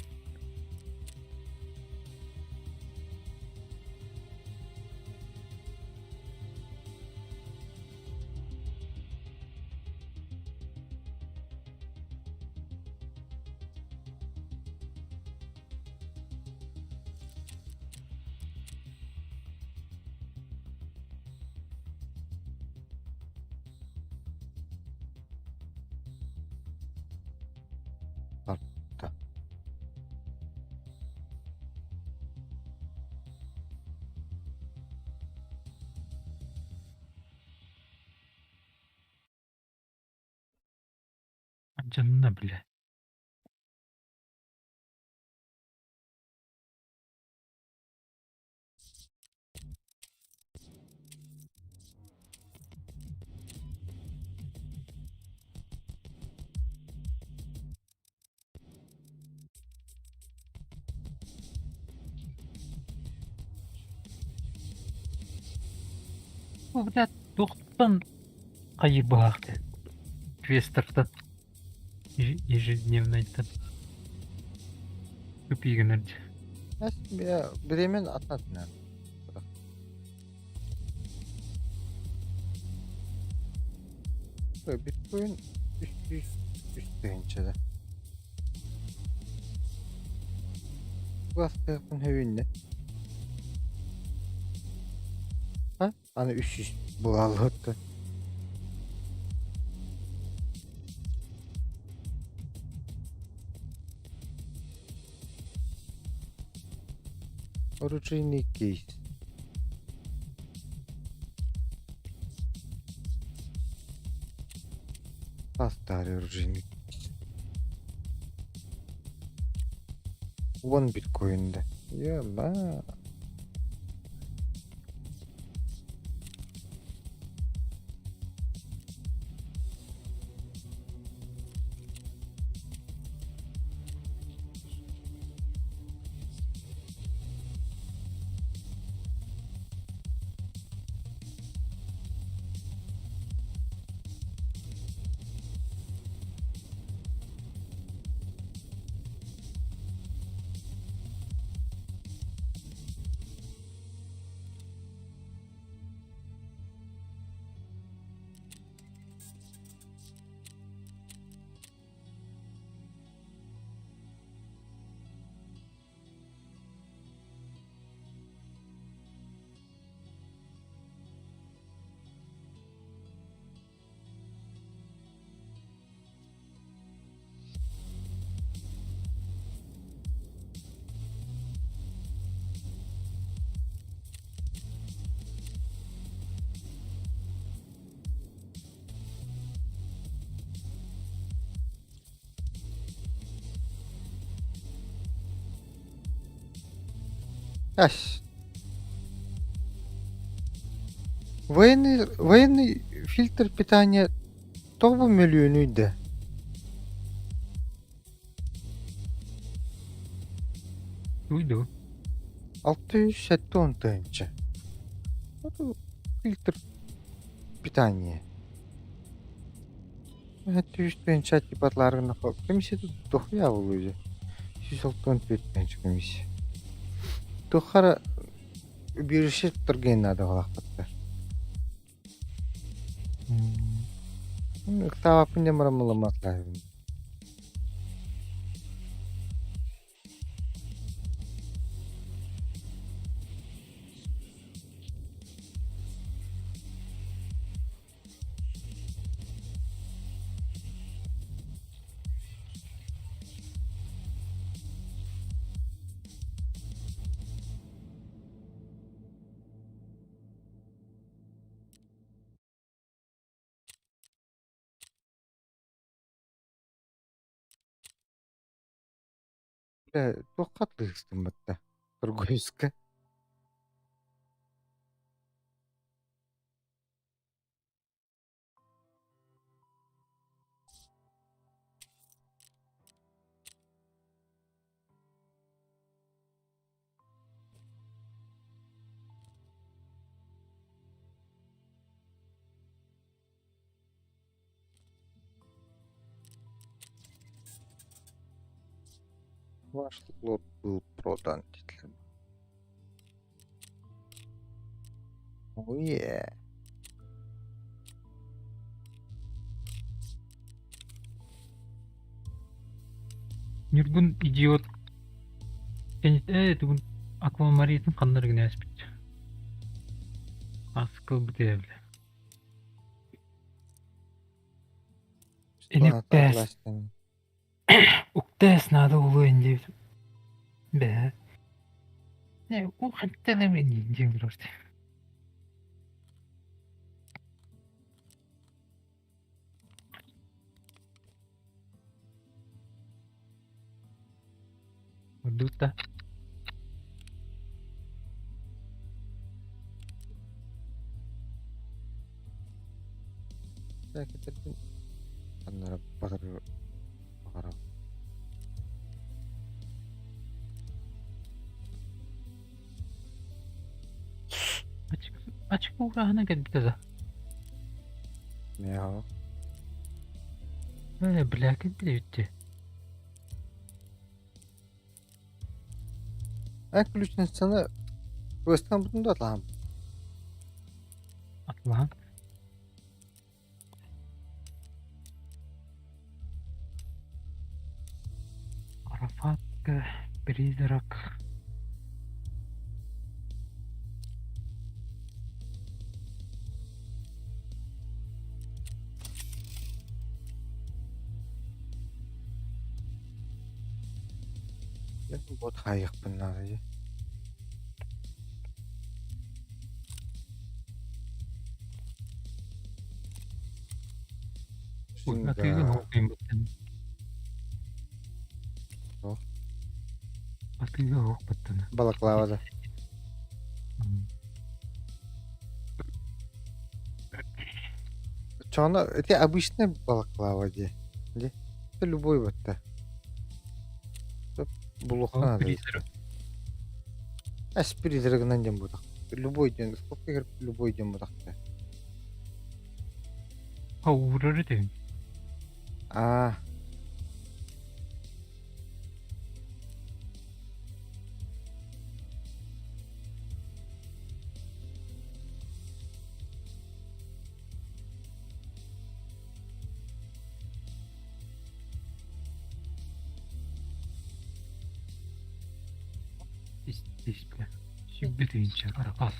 Арта. Дьонно бile. Бу блядь, туохтан хайыы быһаахтыы квестартан ежедневнойтан купигынар дии. Бириэмэн атын Биткоин 303 тыһыынчада. Кылаастыахпын сөбүннэ. Аны 300 буолаллыттан. Оружейный кейс. А старый оружейный кейс. Вон биткоин да. Яба. Ас. Военный, военный фильтр питания тоҕо бу мөлүйүөнүй да? Уйду. 670 тыһыынча. Фильтр питания. 700 тыһыынча типа комиссия тут дохуя булуйда. 164 тыһыынча комиссия. Тухара убежище торгейн надо балахпаттар. Ыктаабаппын диэн баран мыламматлаабын. Э, туохха атыыһыстыммытта? Торговецка. Ваш лот был продан диэтилэр. Oh yeah. Ньургун идиот ээ тугун аквамаритын ханна эрэ гына ааспыт. Аскыл бытыа бile. Энэктээс уктээс наада буолуо диэбит бээ. Не уу хантан эмэ диэн турар Ордук да. Аннара батыр баҕарабын. Ачка уураһына кэлбитэ да. Мяу. Ээ, бля, кэлбит эбит Эн ключницаны квестан бутун да атлаһам. Атлаһан. Арафатка, призрак. Бот хайыахпын наада дии. Атыыга оһох Туох? Атыыга оһох баттана. Балаклава да. Чоно, это обычная балаклава дии. Дии. Это любой батта. Булуохха наада. Эс призрагынан диэн буолуох. Любой диэн, сколько любой диэн буолуохта. Уурар этим. Аа. Ис бля. Сүүрбэ тыһыынча арахас.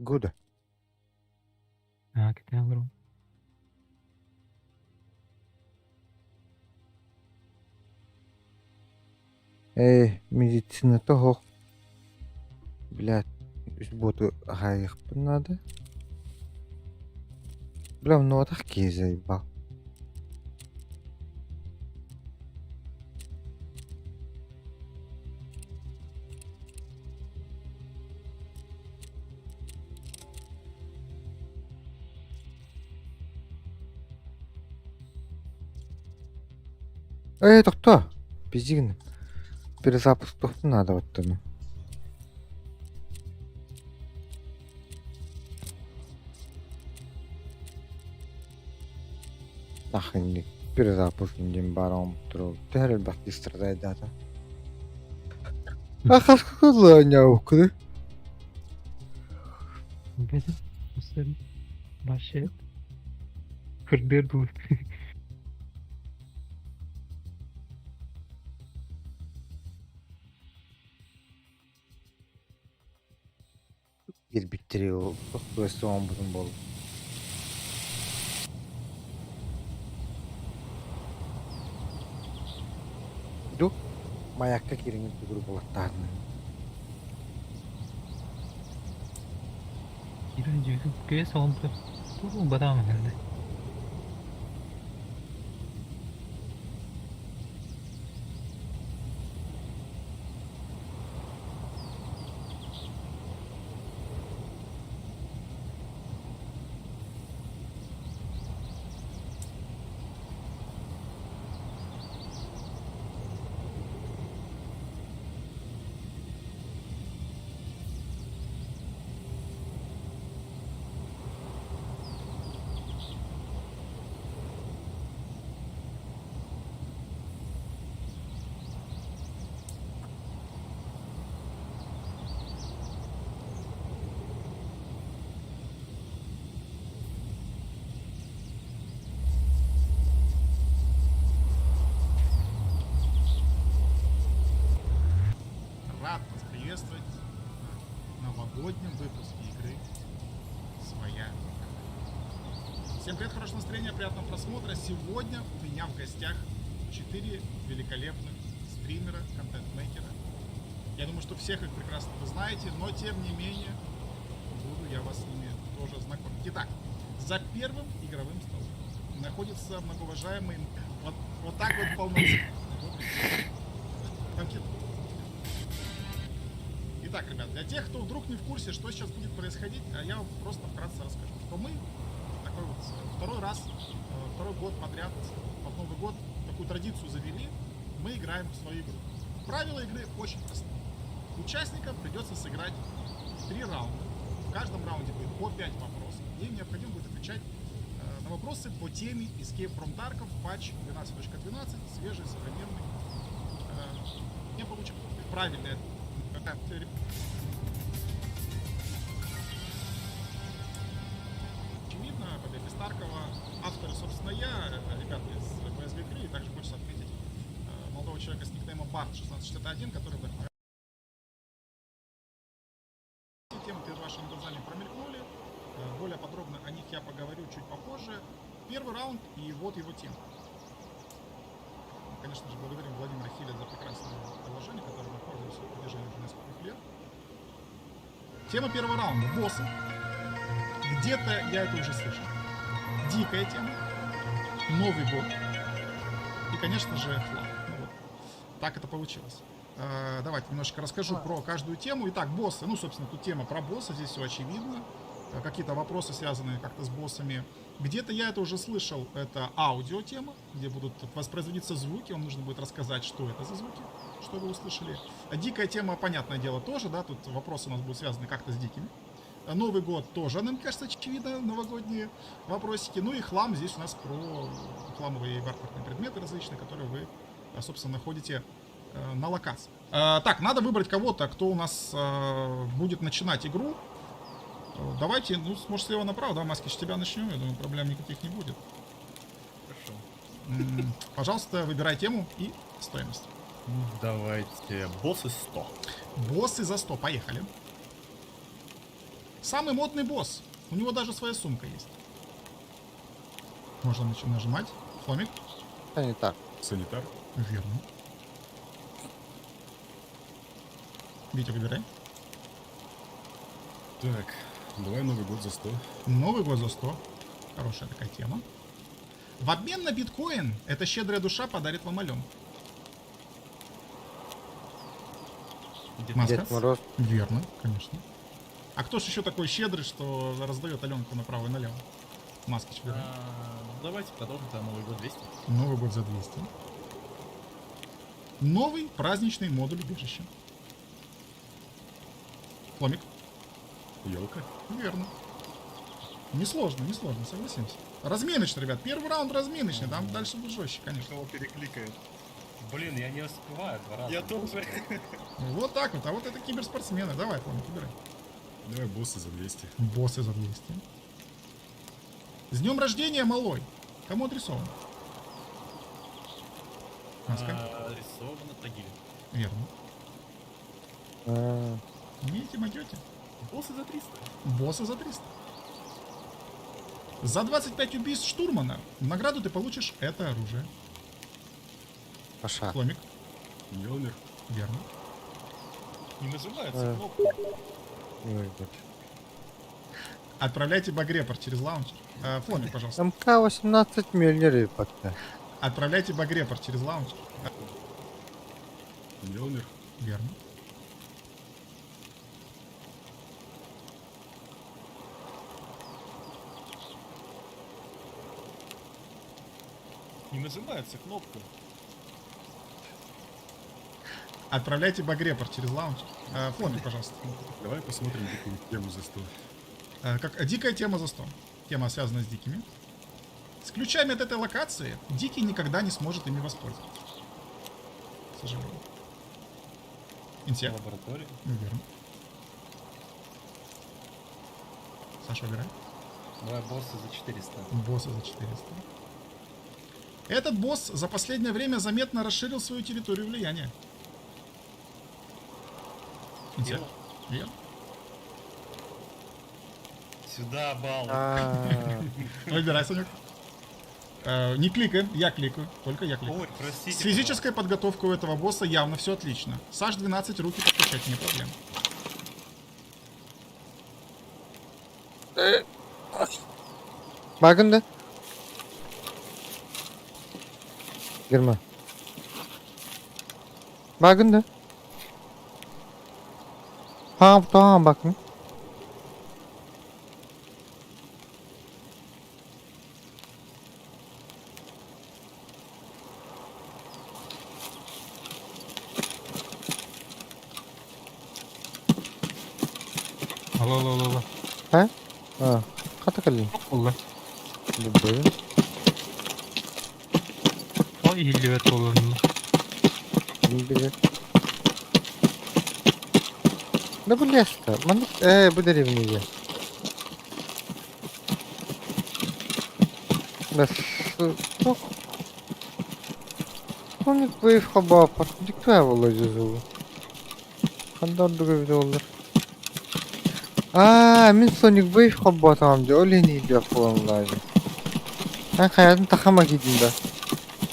Good. Аа, кэтээн олоробун. Ээ, медицината оһох. Блядь, үс буоту аһайыахпын наада. Бля, оннуотах киһи заебал. Ээ, тохтоо! Пиздигин. Перезапуск тохтун наада оттону. Нахрен перезапуск диэн баар оҥорбуттар төһө элбэх киһи страдайдаата. А хаскылаанньаабыккыный? Вообще. Кырдыр дуу. Киирбиттэрий ол квест оҥорбутум буолла. Ду маякка киириҥин тугур булаттаатыҥ. Киирэн дьүһүн квест оҥорбутум. Тугу батаамын кэллэ. Рад вас приветствовать на новогоднем выпуске игры «Своя Всем привет, хорошего настроения, приятного просмотра. Сегодня у меня в гостях 4 великолепных стримера. стримера, контент-мейкера. Я думаю, что всех их прекрасно вы знаете, но тем не менее буду я вас с ними тоже знакомить. Итак, за первым игровым столом находится многоуважаемый вот, вот так вот полноценно. Итак, ребят, для тех, кто вдруг не в курсе, что сейчас будет происходить, а я вам просто вкратце расскажу, что мы такой вот второй раз, второй год подряд, под Новый год такую традицию завели, мы играем в свою игру. Правила игры очень просты. Участникам придется сыграть три раунда. В каждом раунде будет по 5 вопросов. Им необходимо будет отвечать на вопросы по теме Escape from Tarkov, патч 12.12, свежий, современный. Не получим правильный ответ. Очевидно, победа Старкова. Авторы, собственно, я, ребята из BSG Crew, и также хочется отметить молодого человека с никнеймом Bart1661, который вдохновлял. Все темы перед вашими глазами промелькнули. Более подробно о них я поговорю чуть попозже. Первый раунд и вот его тема. Конечно же, благодарим Владимира Хиля за прекрасное приложение, которым мы пользуемся в протяжении уже нескольких лет. Тема первого раунда. Боссы. Где-то я это уже слышал. Дикая тема. Новый год. И, конечно же, хлам. Ну вот. Так это получилось. Давайте немножко расскажу про каждую тему. Итак, боссы. Ну, собственно, тут тема про босса. Здесь все очевидно. Какие-то вопросы, связанные как-то с боссами. Где-то я это уже слышал. Это аудиотема, где будут воспроизводиться звуки. Вам нужно будет рассказать, что это за звуки, что вы услышали. Дикая тема, понятное дело, тоже, да, тут вопросы у нас будут связаны как-то с дикими. Новый год тоже, нам кажется, очевидно, новогодние вопросики. Ну и хлам здесь у нас про хламовые и бартерные предметы различные, которые вы, собственно, находите на локации. Так, надо выбрать кого-то, кто у нас будет начинать игру. Давайте, ну, может, слева направо, да, Маски, с тебя начнем, я думаю, проблем никаких не будет. Хорошо. Пожалуйста, выбирай тему и стоимость. Давайте боссы 100. Боссы за 100, поехали. Самый модный босс. У него даже своя сумка есть. Можно нажимать. Фломик. Санитар. Санитар. Верно. Витя, выбирай. Так, давай Новый год за 100. Новый год за 100. Хорошая такая тема. В обмен на биткоин эта щедрая душа подарит вам Алену. Маска? Дед Мороз. Верно, конечно. А кто ж еще такой щедрый, что раздает Аленку направо и налево? Маски выбирай. Давайте продолжим тогда Новый год 200. Новый год за 200. Новый праздничный модуль убежища. Фломик. Елка. Верно. Несложно, несложно, согласимся. Разминочный, ребят. Первый раунд разминочный, там дальше будет жестче, конечно. Кого перекликает. Блин, я не успеваю два раза. Я тоже. Вот так вот. А вот это киберспортсмены. Давай, Фломик, выбирай. Давай боссы за 200. Боссы за 200. С днем рождения, малой! Кому адресовано? Маска. Адресовано Тагиле. Верно. Умеете, могете. Боссы за 300. Боссы за 300. За 25 убийств штурмана в награду ты получишь это оружие. Паша. Фломик. Мьёльнир. Верно. Не нажимается кнопка. Отправляйте багрепорт через лаунчер. Фломик, пожалуйста. МК-18 Мьёльнир пока. Отправляйте багрепорт через лаунчер. Мьёльнир. Верно. Не нажимается кнопка. Отправляйте багрепорт через лаунчер. Фломик, пожалуйста. Давай посмотрим дикую тему за 100. Как, дикая тема за 100. Тема связана с дикими. С ключами от этой локации дикий никогда не сможет ими воспользоваться. К сожалению. Инсект. Лаборатория. Верно. Саша, выбирай. Давай боссы за 400. Боссы за 400. Этот босс за последнее время заметно расширил свою территорию влияния. Инсект. Верно. Сюда балл. Выбирай, Санек. Не кликаем, я кликаю, только я кликаю. Ой, простите, С физической подготовкой у этого босса явно все отлично. Саш 12 руки подкачать не проблема. Багын да? Герман. Багын да? Tamam tamam bakın. Алло, алло, алло, алло. А? А, хата кэллиҥ? Буолла. Билбэйим. Ол иһиллибэт буоллун. Билбэт. Да бу леста. Маннык бу деревня. Да с- Соник Wave хабааппат. Диктуя буолла дьэ Ханна ордук эбитэ буоллар. Аа, мин Sonic Wave хобботаҕым дьэ, ол иһин иһиллиэх буолан ыллаабын. Эн хайатын тахама киирдин да?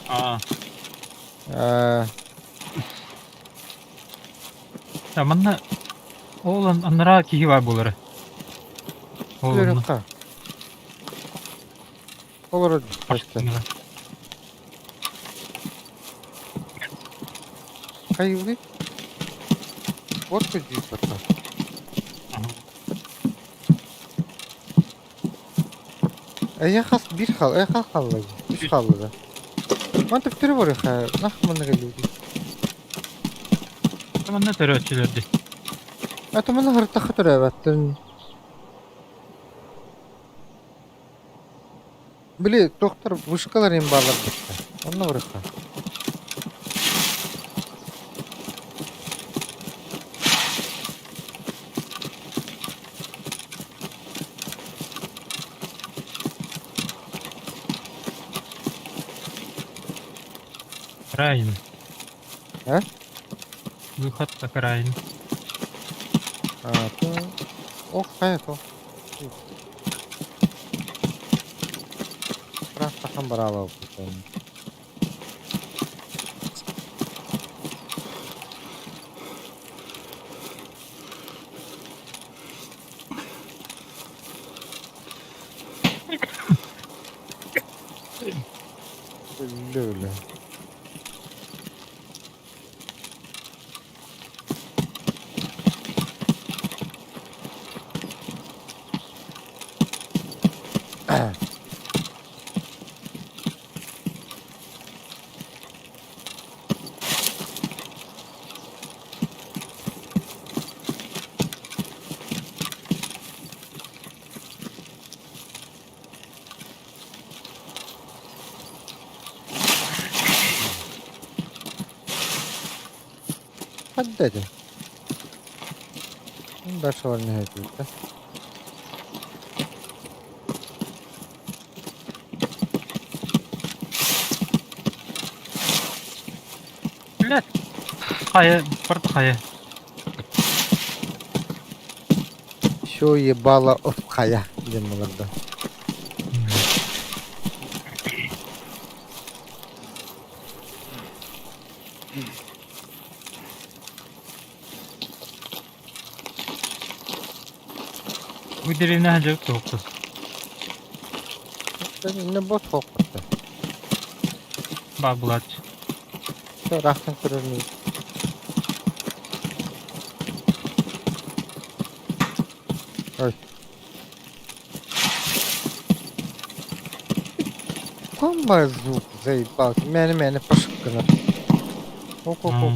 Аа. Аа, А манна ол анараа киһи баар буолара. Ол онно. Үөрөххө. Олорор көстө. Хайылый? Вот көдьүүс барда. Эйэ хас биир хал, эйэ хас хаалла дии, үс хаалла да. Ман төптөрү барыха, нах манна кэллибит. Манна төрөөччүлэр дии. А то манна харытахха төрөөбөттөрүн. Били тохтор вышкалар им баалар битта. Онно барыха. Райн. А? Выход так Райн. А, то... Ох, хайа то. Растахан бараала бутан. Өллө Хадда этэ. Дальше бар не да? Блядь. Хайа, барда хайа. Всё ебало от хая диэн буолар да. Бу деревня хадьабыт туохпут. Не бот хоққутта. Баар булааччы. Рахтан көрөрнү. Ой. Комба звук заебался. Мяне мяне пошукана. Ок-ок-ок.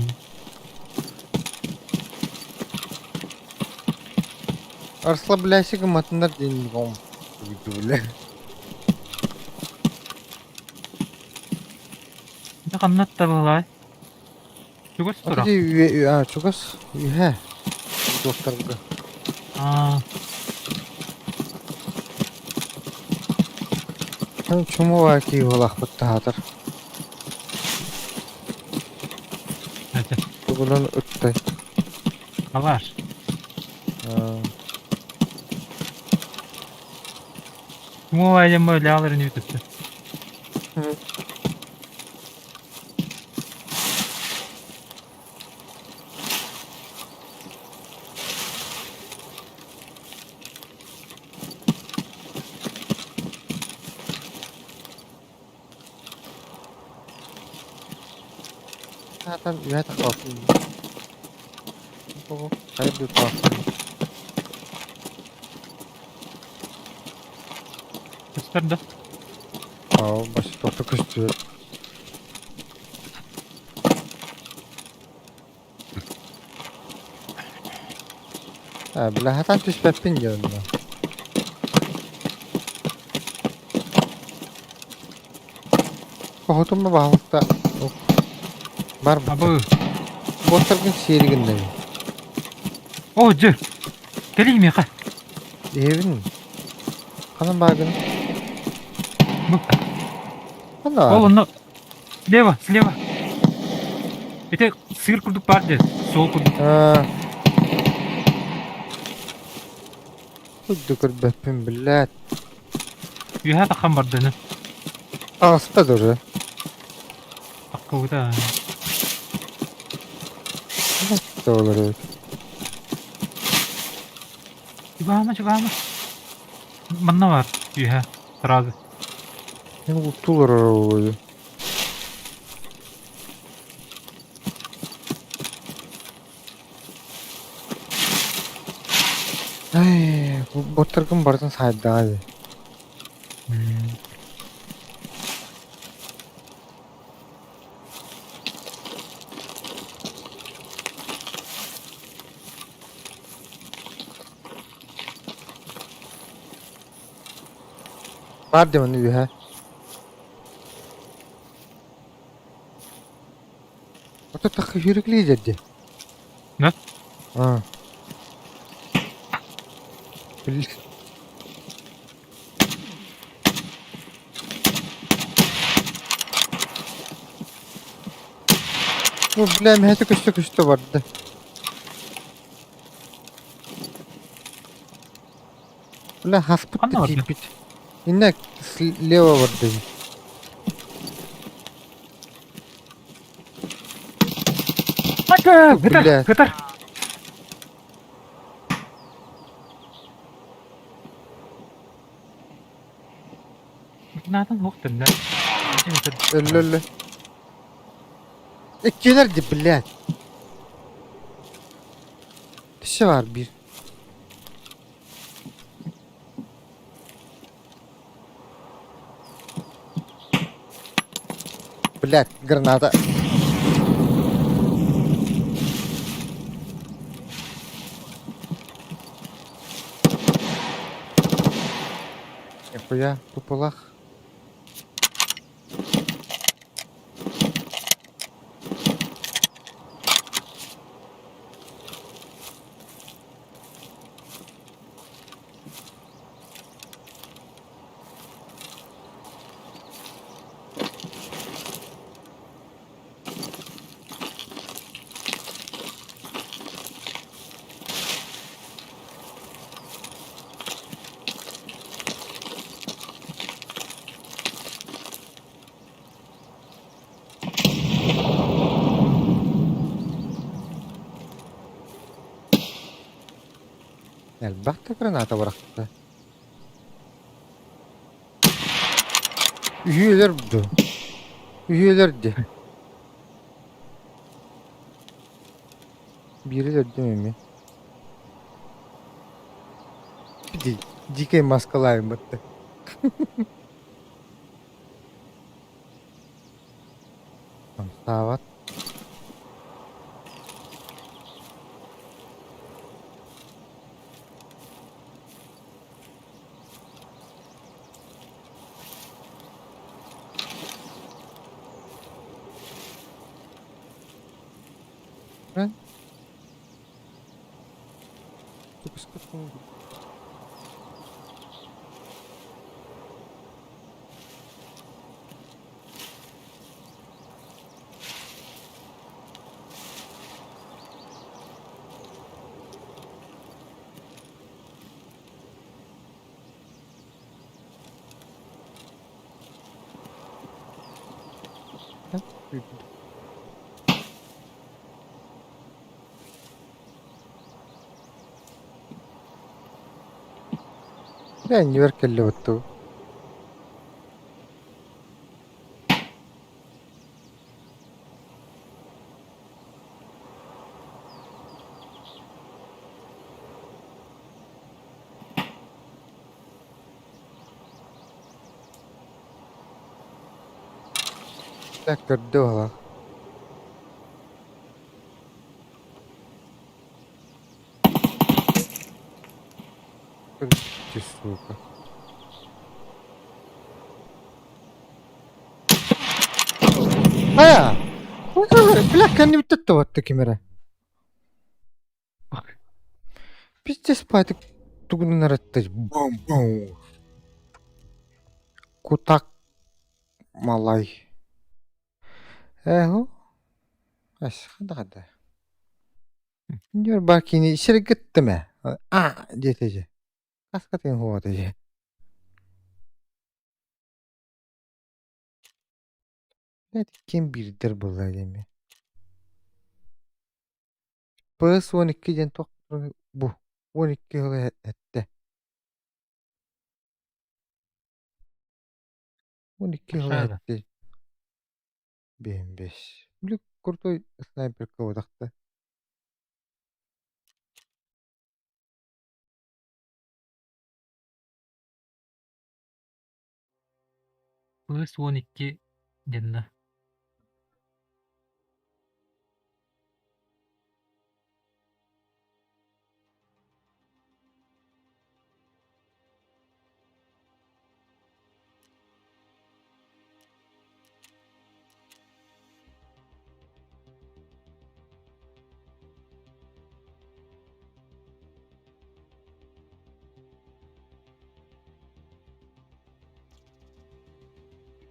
Расслабляйся, гаматындар день гом. Бля. Ханна табылай. Чугас тура. А, чугас. Үһэ. Докторга. Аа. Чумуа киһи таһаатар. Это. Тугунан ыттай. Алаш. Чумуа дем ляларын үтүттү. Саатан үөһэ тахсыбаппын. Хайа быыппааппын. Көстөр да? Аа, бас тохто көстүбэт. Аа, бля, хатан түспэппин диэн онно. Хоһутумма баһылыкта бар Абы. Боттаргын сиэри гыннабын. О, дьэ. Кэлиий миэхэ. Иһэбин. Ханан баагын? Бу. Ханна Ол онно слева, слева. Ити сыыр курдук баар дии, суол курдук. Аа. Курдук көрбөппүн, блядь. Үөһэ таххан бардыны. Таҕыста дуру. Таххыбыта. Олору. Чугаһаама, чугаһаама. Манна бар, үөһэ, сразу. Мен уттулар олору. Ай, боттаргын барытын саайдаҕа дии. Баар дии манна үөһэ. Ото тахха сүүрэкэлии дии. Да? Аа. Бил- Бу бля мэһэтэ көстө-көстө барда. Бля хаспыт Ханна да барда? тиийбит. Иннэ слева барда. Ата, кытар, Бля. кытар. Натан ох төннө. Өллө өллө. Иккилэр ди, блядь. Өссө баар биир. Блядь, граната. Нихуя, туполах. Элбэх да граната бырахта. Үһүөлэр дуу? Үһүөлэр дии. Биири өлөрдүм эмиэ. Ди дикэй маскалаайым батта. Хамсаабат. Дьэ иннибэр кэллибит дуу Так көрдө буолар Ты сука. Хайа! Бля, кэннибиттэн табатта ким эрэ. Пиздец патик тугунан аратта бум-бум. Кутак малай. Эһу. Ас хада-хада. Ньурба кини сиргиттимэ. А диэтэ дьэ. Хаскатын хуота дьэ. Ким биирдэр буолла диэми. PS 12 диэн туох бу 12 сыл эттэ. 12 сыл эттэ. Биэн бес. Били крутой снайперка утахта. Плюс 12 денна.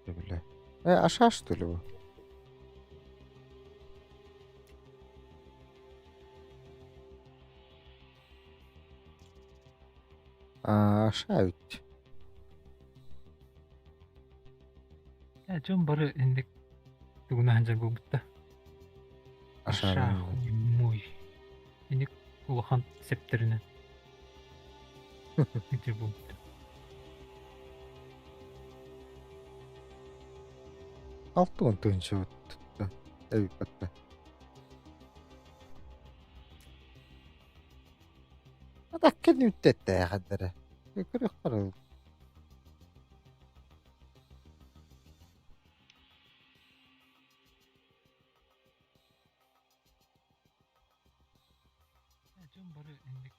Бля. Э, аша что ли? А, аша ведь. Э, дьон бары инник тугунаһан дьэ буолбута. Аша мой. Инник улахан септэринэн. Ити буолбута. 60 тыһыынча эбиппэтте. Атакка нүттэттээх эрэ. Көрүөххэ эрэ. Дьон бары инник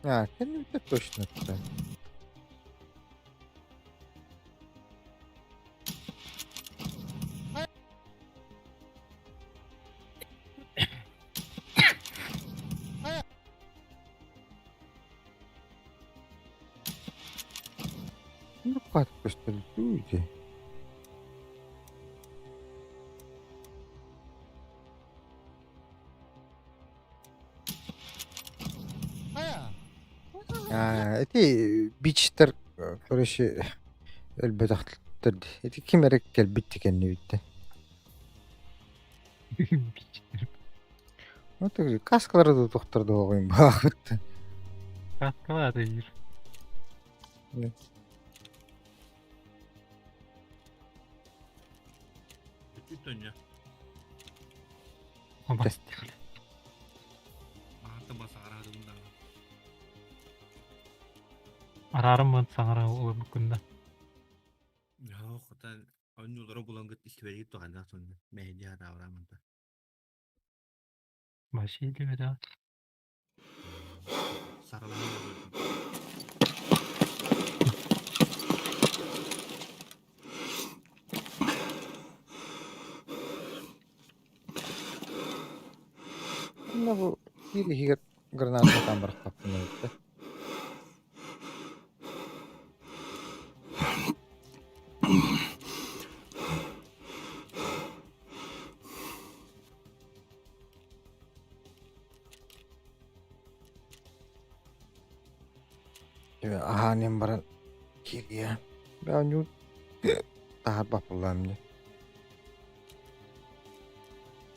А, кэннибиттэн точно да. Ну, как люди. Аа, ити бичтэр, короче, өлбөтөхтөр дии. Ити ким эрэ кэлбит кэннибиттэн. Бичтэр. Вот каскалары да тохтор дуоҕуйум баахыт. Каскалар диир. Араарым саҥара олорбуккун да. Василий да. Онно бу биир иһигэр граната тамбарахтаппын эбит. Аһаан баран киириэ. Бэҕэнньүү таһаарбаппыллаам дии.